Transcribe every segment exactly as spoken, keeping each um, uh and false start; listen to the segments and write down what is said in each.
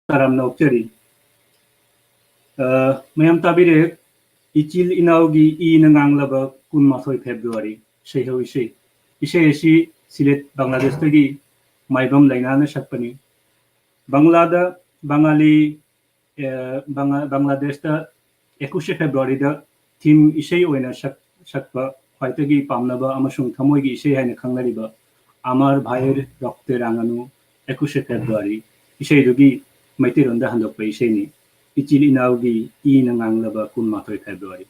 ꯇꯔꯥꯝꯅ ꯑꯣꯛꯆꯔꯤ꯫ ꯑ, ꯃꯌꯥꯝ ꯇꯥꯕꯤꯔꯦ, ꯏꯆꯤꯜ ꯏꯅꯥꯎꯒꯤ ꯏꯅ ꯉꯥꯡꯂꯕ ꯀꯨꯟꯃꯥꯊꯣꯏ ꯐꯦꯕ꯭ꯔꯨꯋꯥꯔꯤ ꯁꯩꯍꯧ ꯏꯁꯩ꯫ ꯏꯁꯩ ꯑꯁꯤ ꯁꯤꯂꯦꯠ, ꯕꯪꯒ꯭ꯂꯥꯗꯦꯁꯇꯒꯤ ꯃꯥꯏꯕꯝ ꯂꯩꯅꯥꯅ ꯁꯛꯄꯅꯤ꯫ ꯕꯪꯒ꯭ꯂꯥꯗ ꯕꯪꯒꯥꯂꯤ, ꯑ, ꯕꯪꯒ꯭ꯂꯥ-, ꯕꯪꯒ꯭ꯂꯥꯗꯦꯁꯇ ꯑꯦꯀꯨꯁꯦ ꯐꯦꯕ꯭ꯔꯨꯋꯥꯔꯤꯗ ꯊꯤꯝ ꯏꯁꯩ ꯑꯣꯏꯅ ꯁꯛ-, ꯁꯛꯄ ꯈ꯭ꯋꯥꯏꯗꯒꯤ ꯄꯥꯝꯅꯕ ꯑꯃꯁꯨꯡ ꯊꯃꯣꯏꯒꯤ ꯏꯁꯩ ꯍꯥꯏꯅ ꯈꯪꯅꯔꯤꯕ ꯑꯃꯔ ꯚꯥꯏꯔ ꯔꯛꯇꯦ ꯔꯥꯡꯒꯅꯨ ꯑꯦꯀꯨꯁꯦ ꯐꯦꯕ꯭ꯔꯨꯋꯥꯔꯤ ꯏꯁꯩꯗꯨꯒꯤ ꯃꯩꯇꯩꯂꯣꯟꯗ ꯍꯟꯗꯣꯛꯄ ꯏꯁꯩꯅꯤ꯫ ꯏꯆꯤꯜ ꯏꯅꯥꯎꯒꯤ ꯏꯅ ꯉꯥꯡꯂꯕ ꯀꯨꯟꯃꯥꯊꯣꯏ ꯐꯦꯕ꯭ꯔꯨꯋꯥꯔꯤ꯫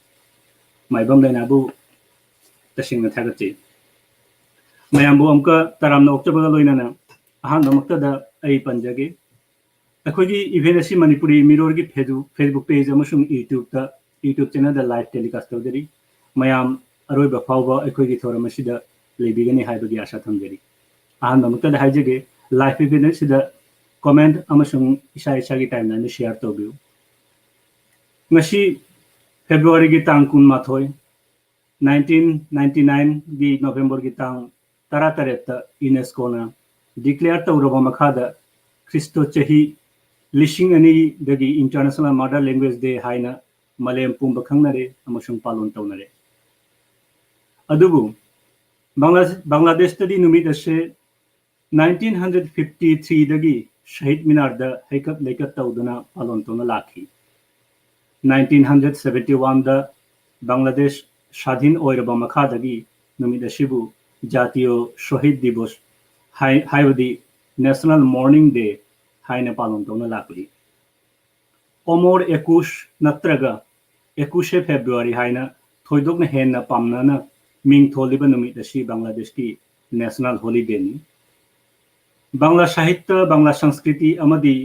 ꯃꯥꯏꯕꯝ ꯂꯩꯅꯥꯕꯨ ꯇꯁꯦꯡꯅ ꯊꯥꯒꯠꯆꯩ꯫ ꯃꯌꯥꯝꯕꯨ ꯑꯃꯨꯛꯀ ꯇꯔꯥꯝꯅ ꯑꯣꯛꯆꯕꯒ ꯂꯣꯏꯅꯅ ꯑꯍꯥꯟꯕꯃꯛꯇꯗ ꯑꯩ ꯄꯟꯖꯒꯦ꯫ ꯑꯩꯈꯣꯏꯒꯤ ꯏꯚꯦꯟ ꯑꯁꯤ ꯃꯅꯤꯄꯨꯔꯤ ꯃꯤꯔꯣꯜꯒꯤ ꯐꯦꯁꯕꯨꯛ, ꯐꯦꯁꯕꯨꯛ ꯄꯦꯖ ꯑꯃꯁꯨꯡ ꯌꯨꯇ꯭ꯌꯨꯕꯇ, ꯌꯨꯇ꯭ꯌꯨꯕ ꯆꯦꯅꯦꯜꯗ ꯂꯥꯏꯚ ꯇꯦꯂꯤꯀꯥꯁ ꯇꯧꯖꯔꯤ꯫ ꯃꯌꯥꯝ ꯑꯔꯣꯏꯕ ꯐꯥꯎꯕ ꯑꯩꯈꯣꯏꯒꯤ ꯊꯧꯔꯝ ꯑꯁꯤꯗ ꯂꯩꯕꯤꯒꯅꯤ ꯍꯥꯏꯕꯒꯤ ꯑꯥꯁꯥ ꯊꯝꯖꯔꯤ꯫ ꯑꯍꯥꯟꯕꯃꯛꯇꯗ ꯍꯥꯏꯖꯒꯦ, ꯂꯥꯏꯚ ꯏꯚꯦꯟ ꯑꯁꯤꯗ ꯀꯣꯃꯦꯟꯠ ꯑꯃꯁꯨꯡ ꯏꯁꯥ ꯏꯁꯥꯒꯤ ꯇꯥꯏꯝꯂꯥꯏꯟꯗ ꯁꯤꯌꯥꯔ ꯇꯧꯕꯤꯌꯨ꯫ ꯉꯁꯤ ꯐꯦꯕ꯭ꯔꯨꯋꯥꯔꯤꯒꯤ ꯇꯥꯡ ꯀꯨꯟꯃꯥꯊꯣꯏ, ꯅꯥꯏꯟꯇꯤꯟ ꯅꯥꯏꯟꯇꯤ ꯅꯥꯏꯟꯒꯤ ꯅꯣꯕꯦꯝꯕꯔꯒꯤ ꯇꯥꯡ ꯇꯔꯥꯇꯔꯦꯠꯇ ꯌꯨꯅꯦꯁꯀꯣꯅ ꯗꯤꯀ꯭ꯂꯦꯌꯔ ꯇꯧꯔꯕ ꯃꯈꯥꯗ ꯈ꯭ꯔꯤꯁꯇ ꯆꯍꯤ ꯂꯤꯁꯤꯡ ꯑꯅꯤꯗꯒꯤ ꯏꯟꯇꯔꯅꯦꯁꯅꯦꯜ ꯃꯥꯗꯔ ꯂꯦꯡꯒ꯭ꯋꯦꯖ ꯗꯦ ꯍꯥꯏꯅ ꯃꯥꯂꯦꯝ ꯄꯨꯝꯕ ꯈꯪꯅꯔꯦ ꯑꯃꯁꯨꯡ ꯄꯥꯂꯣꯟ ꯇꯧꯅꯔꯦ꯫ ꯑꯗꯨꯕꯨ ꯕꯪꯒ꯭ꯂꯥ-, ꯕꯪꯒ꯭ꯂꯥꯗꯦꯁꯇꯗꯤ ꯅꯨꯃꯤꯠ ꯑꯁꯦ ꯅꯥꯏꯟꯇꯤꯟ ꯍꯟꯗ꯭ꯔꯦꯠ ꯐꯤꯐꯇꯤ ꯊ꯭ꯔꯤꯗꯒꯤ ꯁꯍꯤꯗ ꯃꯤꯅꯥꯔꯗ ꯍꯩꯀꯠ ꯂꯩꯀꯠ ꯇꯧꯗꯨꯅ ꯄꯥꯂꯣꯟ ꯇꯧꯅ ꯂꯥꯛꯈꯤ꯫ ꯅꯥꯏꯟꯇꯤꯟ ꯍꯟꯗ꯭ꯔꯦꯠ ꯁꯚꯦꯟꯇꯤ ꯋꯥꯟꯗ ꯕꯪꯒ꯭ꯂꯥꯗꯦꯁ ꯁꯥꯙꯤꯟ ꯑꯣꯏꯔꯕ ꯃꯈꯥꯗꯒꯤ ꯅꯨꯃꯤꯠ ꯑꯁꯤꯕꯨ ꯖꯥꯇꯤꯌꯣ ꯁꯣꯍꯤꯗ ꯗꯤꯕꯣꯁ ꯍꯥꯏ-, ꯍꯥꯏꯕꯗꯤ ꯅꯦꯁꯅꯦꯜ ꯃꯣꯔꯅꯤꯡ ꯗꯦ ꯍꯥꯏꯅ ꯄꯥꯂꯣꯟ ꯇꯧꯅ ꯂꯥꯛꯂꯤ꯫ ꯑꯣꯃꯣꯔ ꯑꯦꯀꯨꯁ ꯅꯠꯇ꯭ꯔꯒ ꯑꯦꯀꯨꯁꯦ ꯐꯦꯕ꯭ꯔꯨꯋꯥꯔꯤ ꯍꯥꯏꯅ ꯊꯣꯏꯗꯣꯛꯅ ꯍꯦꯟꯅ ꯄꯥꯝꯅꯅ ꯃꯤꯡ ꯊꯣꯜꯂꯤꯕ ꯅꯨꯃꯤꯠ ꯑꯁꯤ ꯕꯪꯒ꯭ꯂꯥꯗꯦꯁꯀꯤ ꯅꯦꯁꯅꯦꯜ ꯍꯣꯂꯤꯗꯦꯅꯤ꯫ ꯕꯪꯒ꯭ꯂꯥ ꯁꯥꯍꯤꯇ꯭ꯌ, ꯕꯪꯒ꯭ꯂꯥ ꯁꯪꯁꯀ꯭ꯔꯤꯇꯤ ꯑꯃꯗꯤ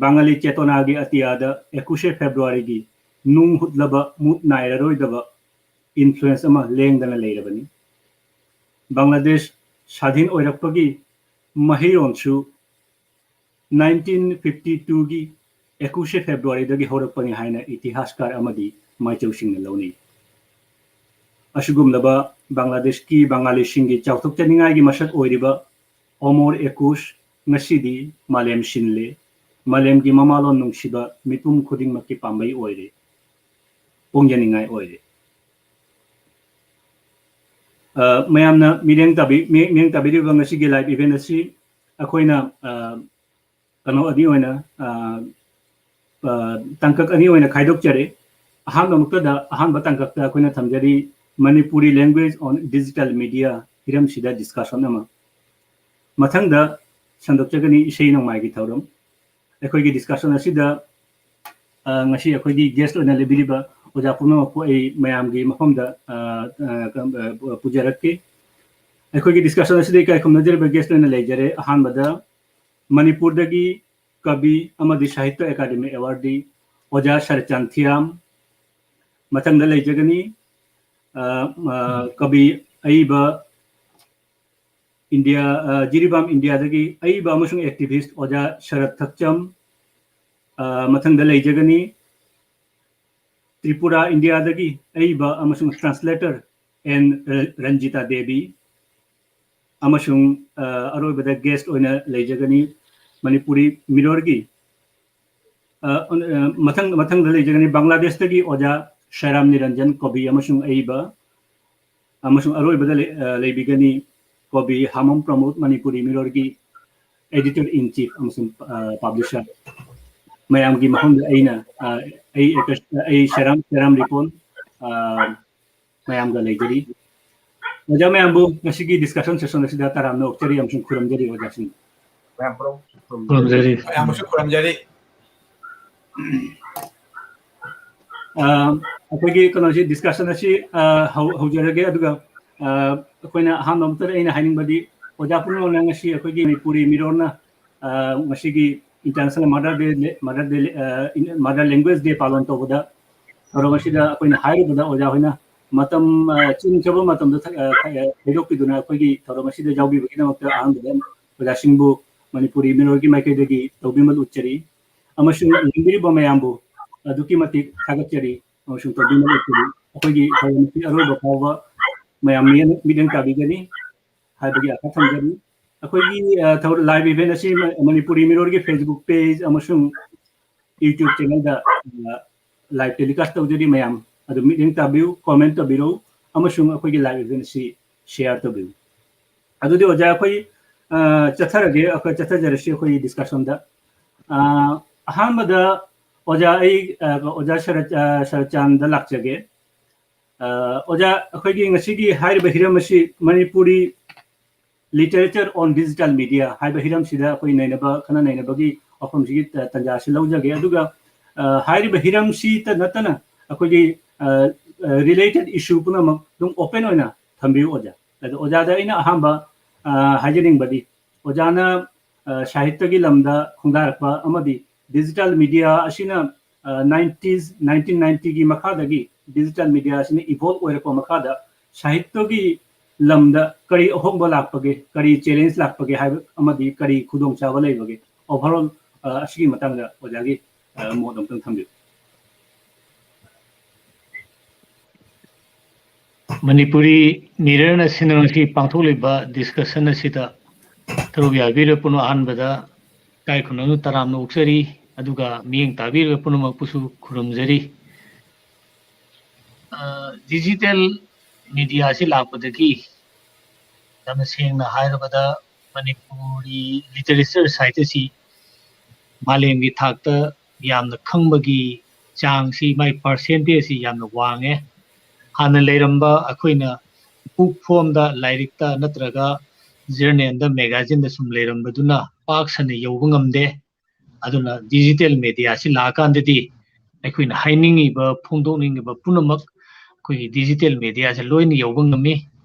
ꯕꯪꯒꯥꯂꯤ ꯆꯦꯇꯣꯅꯥꯒꯤ ꯑꯇꯤꯌꯥꯗ ꯑꯦꯀꯨꯁꯦ ꯐꯦꯕ꯭ꯔꯨꯋꯥꯔꯤꯒꯤ ꯅꯨꯡ ꯍꯨꯠꯂꯕ ꯃꯨꯠ ꯅꯥꯏꯔꯔꯣꯏꯗꯕ ꯏꯟꯐ꯭ꯂꯨꯌꯦꯟꯁ ꯑꯃ ꯂꯦꯡꯗꯅ ꯂꯩꯔꯕꯅꯤ꯫ ꯕꯪꯒ꯭ꯂꯥꯗꯦꯁ ꯁꯥꯙꯤꯟ ꯑꯣꯏꯔꯛꯄꯒꯤ ꯃꯍꯩꯔꯣꯡꯁꯨ ꯅꯥꯏꯟꯇꯤꯟ ꯐꯤꯐꯇꯤ ꯇꯨꯒꯤ ꯑꯦꯀꯨꯁꯦ ꯐꯦꯕ꯭ꯔꯨꯋꯥꯔꯤꯗꯒꯤ ꯍꯧꯔꯛꯄꯅꯤ ꯍꯥꯏꯅ ꯏꯇꯤꯍꯥꯁꯀꯥꯔ ꯑꯃꯗꯤ ꯃꯥꯏꯆꯧꯁꯤꯡꯅ ꯂꯧꯅꯩ꯫ ꯑꯁꯤꯒꯨꯝꯂꯕ ꯕꯪꯒ꯭ꯂꯥꯗꯦꯁꯀꯤ ꯕꯪꯒꯥꯂꯤꯁꯤꯡꯒꯤ ꯆꯥꯎꯊꯣꯛꯆꯅꯤꯡꯉꯥꯏꯒꯤ ꯃꯁꯛ ꯑꯣꯏꯔꯤꯕ ꯑꯣꯃꯣꯔ ꯑꯦꯀꯨꯁ ꯉꯁꯤꯗꯤ ꯃꯥꯂꯦꯝ ꯁꯤꯟꯂꯦ꯫ ꯃꯥꯂꯦꯝꯒꯤ ꯃꯃꯥꯂꯣꯟ ꯅꯨꯡꯁꯤꯕ ꯃꯤꯄꯨꯝ ꯈꯨꯗꯤꯡꯃꯛꯀꯤ ꯄꯥꯝꯕꯩ ꯑꯣꯏꯔꯦ, ꯄꯣꯡꯖꯅꯤꯡꯉꯥꯏ ꯑꯣꯏꯔꯦ꯫ ꯑ, ꯃꯌꯥꯝꯅ ꯃꯤꯠꯌꯦꯡ ꯇꯥꯕꯤ-, ꯃꯤ-, ꯃꯤꯠꯌꯦꯡ ꯇꯥꯕꯤꯔꯤꯕ ꯉꯁꯤꯒꯤ live event ꯑꯁꯤ ꯑꯩꯈꯣꯏꯅ, ꯑ, ꯀꯩꯅꯣ ꯑꯅꯤ ꯑꯣꯏꯅ, ꯑ, ꯑ, ꯇꯥꯡꯀꯛ ꯑꯅꯤ ꯑꯣꯏꯅ ꯈꯥꯏꯗꯣꯛꯆꯔꯦ꯫ ꯑꯍꯥꯟꯕꯃꯛꯇꯗ, ꯑꯍꯥꯟꯕ ꯇꯥꯡꯀꯛꯇ ꯑꯩꯈꯣꯏꯅ ꯊꯝꯖꯔꯤ Manipuri language on digital media ꯍꯤꯔꯝꯁꯤꯗ discussion ꯑꯃ꯫ ꯃꯊꯪꯗ ꯁꯟꯗꯣꯛꯆꯒꯅꯤ ꯏꯁꯩ ꯅꯣꯡꯃꯥꯏꯒꯤ ꯊꯧꯔꯝ꯫ ꯑꯩꯈꯣꯏꯒꯤ discussion ꯑꯁꯤꯗ, ꯑ, ꯉꯁꯤ ꯑꯩꯈꯣꯏꯒꯤ guest ꯑꯣꯏꯅ ꯂꯩꯕꯤꯔꯤꯕ ꯑꯣꯖꯥ ꯄꯨꯝꯅꯃꯛꯄꯨ ꯑꯩ ꯃꯌꯥꯝꯒꯤ ꯃꯐꯝꯗ, ꯑ, ꯑ, ꯑ, ꯄꯨꯖꯔꯛꯀꯦ꯫ ꯑꯩꯈꯣꯏꯒꯤ discussion ꯑꯁꯤꯗ ꯏꯀꯥꯏ ꯈꯨꯝꯅꯖꯔꯤꯕ guest ꯑꯣꯏꯅ ꯂꯩꯖꯔꯦ꯫ ꯑꯍꯥꯟꯕꯗ ꯃꯅꯤꯄꯨꯔꯗꯒꯤ ꯀꯕꯤ ꯑꯃꯗꯤ ꯁꯥꯍꯤꯇ꯭ꯌ ꯑꯦꯀꯥꯗꯦꯃꯤ awardee ꯑꯣꯖꯥ ꯁꯔꯆꯥꯟ ꯊꯤꯌꯥꯝ, ꯃꯊꯪꯗ ꯂꯩꯖꯒꯅꯤ, ꯑ, ꯑ, ꯀꯕꯤ ꯑꯏꯕ ꯏꯟꯗꯤꯌꯥ, ꯑ, ꯖꯤꯔꯤꯕꯥꯝ ꯏꯟꯗꯤꯌꯥꯗꯒꯤ ꯑꯏꯕ ꯑꯃꯁꯨꯡ activist ꯑꯣꯖꯥ ꯁꯔꯠ ꯊꯛꯆꯝ, ꯑ, ꯃꯊꯪꯗ ꯂꯩꯖꯒꯅꯤ ꯇ꯭ꯔꯤꯄꯨꯔꯥ ꯏꯟꯗꯤꯌꯥꯗꯒꯤ ꯑꯏꯕ ꯑꯃꯁꯨꯡ translator ꯑꯦꯟ ꯔ-, ꯔꯟꯖꯤꯇꯥ ꯗꯦꯕꯤ, ꯑꯃꯁꯨꯡ, ꯑ, ꯑꯔꯣꯏꯕꯗ guest ꯑꯣꯏꯅ ꯂꯩꯖꯒꯅꯤ ꯃꯅꯤꯄꯨꯔꯤ ꯃꯤꯔꯣꯔꯒꯤ, ꯑ, ꯑ, ꯃꯊꯪ, ꯃꯊꯪꯗ ꯂꯩꯖꯒꯅꯤ ꯕꯪꯒ꯭ꯂꯥꯗꯦꯁꯇꯒꯤ ꯑꯣꯖꯥ ꯁꯥꯏꯔꯥꯝ ꯅꯤꯔꯟꯖꯟ, ꯀꯕꯤ ꯑꯃꯁꯨꯡ ꯑꯏꯕ, ꯑꯃꯁꯨꯡ ꯑꯔꯣꯏꯕꯗ ꯂꯩ-, ꯑ, ꯂꯩꯕꯤꯒꯅꯤ ꯀꯕꯤ ꯍꯥꯃꯝ ꯄ꯭ꯔꯃꯣꯗ, ꯃꯅꯤꯄꯨꯔꯤ ꯃꯤꯔꯣꯔꯒꯤ editor in chief ꯑꯃꯁꯨꯡ, ꯑ, publisher꯫ ꯃꯌꯥꯝꯒꯤ ꯃꯐꯝꯗ ꯑꯩꯅ, ꯑ, ꯑꯩ ꯑꯦꯀꯁ-, ꯑꯩ ꯁꯦꯔꯥꯝ, ꯁꯦꯔꯥꯝ ꯔꯤꯄꯣꯟ, ꯑ, ꯃꯌꯥꯝꯒ ꯂꯩꯖꯔꯤ꯫ ꯑꯣꯖꯥ ꯃꯌꯥꯝꯕꯨ ꯉꯁꯤꯒꯤ discussion session ꯑꯁꯤꯗ ꯇꯔꯥꯝꯅ ꯑꯣꯛꯆꯔꯤ ꯑꯃꯁꯨꯡ ꯈꯨꯔꯨꯝꯖꯔꯤ ꯑꯣꯖꯥꯁꯤꯡ꯫ ꯃꯌꯥꯝ ꯄꯨꯝꯅꯃꯛ ꯈꯨꯔꯨꯝꯖꯔꯤ꯫ ꯃꯌꯥꯝꯕꯨꯁꯨ ꯈꯨꯔꯨꯝꯖꯔꯤ꯫ ꯑ, ꯑꯩꯈꯣꯏꯒꯤ ꯀꯩꯅꯣꯁꯤ, discussion ꯑꯁꯤ, ꯑ, ꯍꯧ-, ꯍꯧꯖꯔꯒꯦ꯫ ꯑꯗꯨꯒ, ꯑ, ꯑꯩꯈꯣꯏꯅ ꯑꯍꯥꯟꯕ ꯑꯃꯇꯗ ꯑꯩꯅ ꯍꯥꯏꯅꯤꯡꯕꯗꯤ, ꯑꯣꯖꯥ ꯄꯨꯝꯅꯃꯛꯅ ꯉꯁꯤ ꯑꯩꯈꯣꯏꯒꯤ ꯃꯅꯤꯄꯨꯔꯤ ꯃꯤꯔꯣꯜꯅ, ꯑ, ꯉꯁꯤꯒꯤ International Mother Day, Mother Day, ꯑ, Mother Language Day ꯄꯥꯂꯟ ꯇꯧꯕꯗ ꯊꯧꯔꯝ ꯑꯁꯤꯗ ꯑꯩꯈꯣꯏꯅ ꯍꯥꯏꯔꯨꯕꯗ ꯑꯣꯖꯥ ꯍꯣꯏꯅ ꯃꯇꯝ, ꯑ, ꯆꯤꯟꯈ꯭ꯔꯕ ꯃꯇꯝꯗ ꯊ-, ꯑ, ꯊ-, ꯑ, ꯈꯥꯏꯗꯣꯛꯄꯤꯗꯨꯅ ꯑꯩꯈꯣꯏꯒꯤ ꯊꯧꯔꯝ ꯑꯁꯤꯗ ꯌꯥꯎꯕꯤꯕꯒꯤꯗꯃꯛꯇ ꯑꯍꯥꯟꯕꯗ ꯑꯣꯖꯥꯁꯤꯡꯕꯨ ꯃꯅꯤꯄꯨꯔꯤ ꯃꯤꯔꯣꯜꯒꯤ ꯃꯥꯏꯀꯩꯗꯒꯤ ꯇꯧꯕꯤꯃꯜ ꯎꯠꯆꯔꯤ꯫ ꯑꯃꯁꯨꯡ ꯌꯦꯡꯕꯤꯔꯤꯕ ꯃꯌꯥꯝꯕꯨ ꯑꯗꯨꯛꯀꯤ ꯃꯇꯤꯛ ꯊꯥꯒꯠꯆꯔꯤ ꯑꯃꯁꯨꯡ ꯇꯧꯕꯤꯃꯜ ꯎꯠꯆꯔꯤ꯫ ꯑꯩꯈꯣꯏꯒꯤ ꯊꯧꯔꯝ ꯑꯁꯤ ꯑꯔꯣꯏꯕ ꯐꯥꯎꯕ ꯃꯌꯥꯝ ꯃꯤꯠꯌꯦꯡ, ꯃꯤꯠꯌꯦꯡ ꯇꯥꯕꯤꯒꯅꯤ ꯍꯥꯏꯕꯒꯤ ꯑꯥꯁꯥ ꯊꯝꯖꯔꯤ꯫ ꯑꯩꯈꯣꯏꯒꯤ ꯂꯥꯏꯚ ꯏꯚꯦꯟ ꯑꯁꯤ ꯃꯅꯤꯄꯨꯔꯤ ꯃꯤꯔꯣꯜꯒꯤ ꯐꯦꯁꯕꯨꯛ ꯄꯦꯖ ꯑꯃꯁꯨꯡ ꯌꯨꯇ꯭ꯌꯨꯕ ꯆꯦꯅꯦꯜꯗ ꯂꯥꯏꯚ ꯇꯦꯂꯤꯀꯥꯁ ꯇꯧꯖꯔꯤ꯫ ꯃꯌꯥꯝ ꯑꯗꯨꯝ ꯃꯤꯠꯌꯦꯡ ꯇꯥꯕꯤꯌꯨ, ꯀꯣꯃꯦꯟ ꯇꯧꯕꯤꯔꯛꯎ, ꯑꯃꯁꯨꯡ ꯑꯩꯈꯣꯏꯒꯤ ꯂꯥꯏꯚ ꯏꯚꯦꯟ ꯑꯁꯤ ꯁꯤꯌꯥꯔ ꯇꯧꯕꯤꯌꯨ꯫ ꯑꯗꯨꯗꯤ ꯑꯣꯖꯥ, ꯑꯩꯈꯣꯏ ꯆꯠꯊꯔꯒꯦ, ꯑꯩꯈꯣꯏ ꯆꯠꯊꯖꯔꯁꯤ ꯑꯩꯈꯣꯏꯒꯤ ꯗꯤꯁꯀꯁꯟꯗ꯫ ꯑꯍꯥꯟꯕꯗ ꯑꯣꯖꯥ ꯑꯩ ꯑꯣꯖꯥ ꯁꯔꯠ ꯁꯔꯠꯆꯥꯟꯗ ꯂꯥꯛꯆꯒꯦ꯫ ꯑꯣꯖꯥ, ꯑꯩꯈꯣꯏꯒꯤ ꯉꯁꯤꯒꯤ ꯍꯥꯏꯔꯤꯕ ꯍꯤꯔꯝ ꯑꯁꯤ Manipuri literature on digital media ꯍꯥꯏꯕ ꯍꯤꯔꯝꯁꯤꯗ ꯑꯩꯈꯣꯏ ꯅꯩꯅꯕ, ꯈꯟꯅ ꯅꯩꯅꯕꯒꯤ ꯋꯥꯐꯝꯁꯤꯒꯤ ꯇ-, ꯇꯥꯟꯖꯥ ꯑꯁꯤ ꯂꯧꯖꯒꯦ꯫ ꯑꯗꯨꯒ, ꯑ, ꯍꯥꯏꯔꯤꯕ ꯍꯤꯔꯝꯁꯤꯇ ꯅꯠꯇꯅ ꯑꯩꯈꯣꯏꯒꯤ, ꯑ, ꯑ, related issue ꯄꯨꯝꯅꯃꯛ ꯑꯗꯨꯝ open ꯑꯣꯏꯅ ꯊꯝꯕꯤꯌꯨ ꯑꯣꯖꯥ꯫ ꯑꯗꯣ ꯑꯣꯖꯥꯗ ꯑꯩꯅ ꯑꯍꯥꯟꯕ, ꯑ, ꯍꯥꯏꯖꯅꯤꯡꯕꯗꯤ, ꯑꯣꯖꯥꯅ, ꯑ, ꯁꯥꯍꯤꯇ꯭ꯌꯒꯤ ꯂꯝꯗ ꯈꯣꯡꯗꯥꯔꯛꯄ ꯑꯃꯗꯤ digital media ꯑꯁꯤꯅ, ꯑ, nineties, nineteen ninety ꯒꯤ ꯃꯈꯥꯗꯒꯤ digital media ꯑꯁꯤꯅ evolve ꯑꯣꯏꯔꯛꯄ ꯃꯈꯥꯗ ꯁꯥꯍꯤꯇ꯭ꯌꯒꯤ ꯂꯝꯗ ꯀꯔꯤ ꯑꯍꯣꯡꯕ ꯂꯥꯛꯄꯒꯦ, ꯀꯔꯤ challenge ꯂꯥꯛꯄꯒꯦ ꯍꯥꯏꯕ ꯑꯃꯗꯤ ꯀꯔꯤ ꯈꯨꯗꯣꯡꯆꯥꯕ ꯂꯩꯕꯒꯦ? Overall, ꯑ, ꯑꯁꯤꯒꯤ ꯃꯇꯥꯡꯗ ꯑꯣꯖꯥꯒꯤ, ꯑ, ꯃꯣꯠ ꯑꯃꯇꯪ ꯊꯝꯕꯤꯌꯨ꯫ ꯃꯅꯤꯄꯨꯔꯤ ꯃꯤꯔꯔꯅ ꯁꯤꯟꯗꯨꯅ ꯉꯁꯤ ꯄꯥꯡꯊꯣꯛꯂꯤꯕ ꯗꯤꯁꯀꯁꯟ ꯑꯁꯤꯗ ꯁꯔꯨꯛ ꯌꯥꯕꯤꯔꯤꯕ ꯄꯨꯝꯅꯃꯛ ꯑꯍꯥꯟꯕꯗ ꯏꯀꯥꯏ ꯈꯨꯝꯅꯅ ꯇꯔꯥꯝꯅ ꯑꯣꯛꯆꯔꯤ, ꯑꯗꯨꯒ ꯃꯤꯠꯌꯦꯡ ꯇꯥꯕꯤꯔꯤꯕ ꯄꯨꯝꯅꯃꯛꯄꯨꯁꯨ ꯈꯨꯔꯨꯝꯖꯔꯤ꯫ ꯑ, ꯗꯤꯖꯤꯇꯦꯜ ꯃꯤꯗꯤꯌꯥꯁꯤ ꯂꯥꯛꯄꯗꯒꯤ ꯌꯥꯝꯅ ꯁꯦꯡꯅ ꯍꯥꯏꯔꯕꯗ ꯃꯅꯤꯄꯨꯔꯤ ꯂꯤꯇꯔꯦꯆꯔ ꯁꯥꯏꯠ ꯑꯁꯤ ꯃꯥꯂꯦꯝꯒꯤ ꯊꯥꯛꯇ ꯌꯥꯝꯅ ꯈꯪꯕꯒꯤ ꯆꯥꯡꯁꯤ, ꯃꯥꯏ ꯄꯥꯔꯁꯦꯟꯇꯦꯖꯁꯤ ꯌꯥꯝꯅ ꯋꯥꯡꯉꯦ꯫ ꯍꯥꯟꯅ ꯂꯩꯔꯝꯕ ꯑꯩꯈꯣꯏꯅ book form ꯗ, ꯂꯥꯏꯔꯤꯛꯇ ꯅꯠꯇ꯭ꯔꯒ ꯖꯔꯅꯦꯜꯗ, ꯃꯦꯒꯥꯖꯤꯟꯗ ꯁꯨꯝ ꯂꯩꯔꯝꯕꯗꯨꯅ ꯄꯥꯛ ꯁꯟꯅ ꯌꯧꯕ ꯉꯝꯗꯦ꯫ ꯑꯗꯨꯅ ꯗꯤꯖꯤꯇꯦꯜ ꯃꯦꯗꯤꯌꯥꯁꯤ ꯂꯥꯛꯑꯀꯥꯟꯗꯗꯤ ꯑꯩꯈꯣꯏꯅ ꯍꯥꯏꯅꯤꯡꯉꯤꯕ, ꯐꯣꯡꯗꯣꯛꯅꯤꯡꯉꯤꯕ ꯄꯨꯝꯅꯃꯛ ꯑꯩꯈꯣꯏꯒꯤ ꯗꯤꯖꯤꯇꯦꯜ ꯃꯦꯗꯤꯌꯥꯁꯦ ꯂꯣꯏꯅ ꯌꯧꯕ ꯉꯝꯃꯤ꯫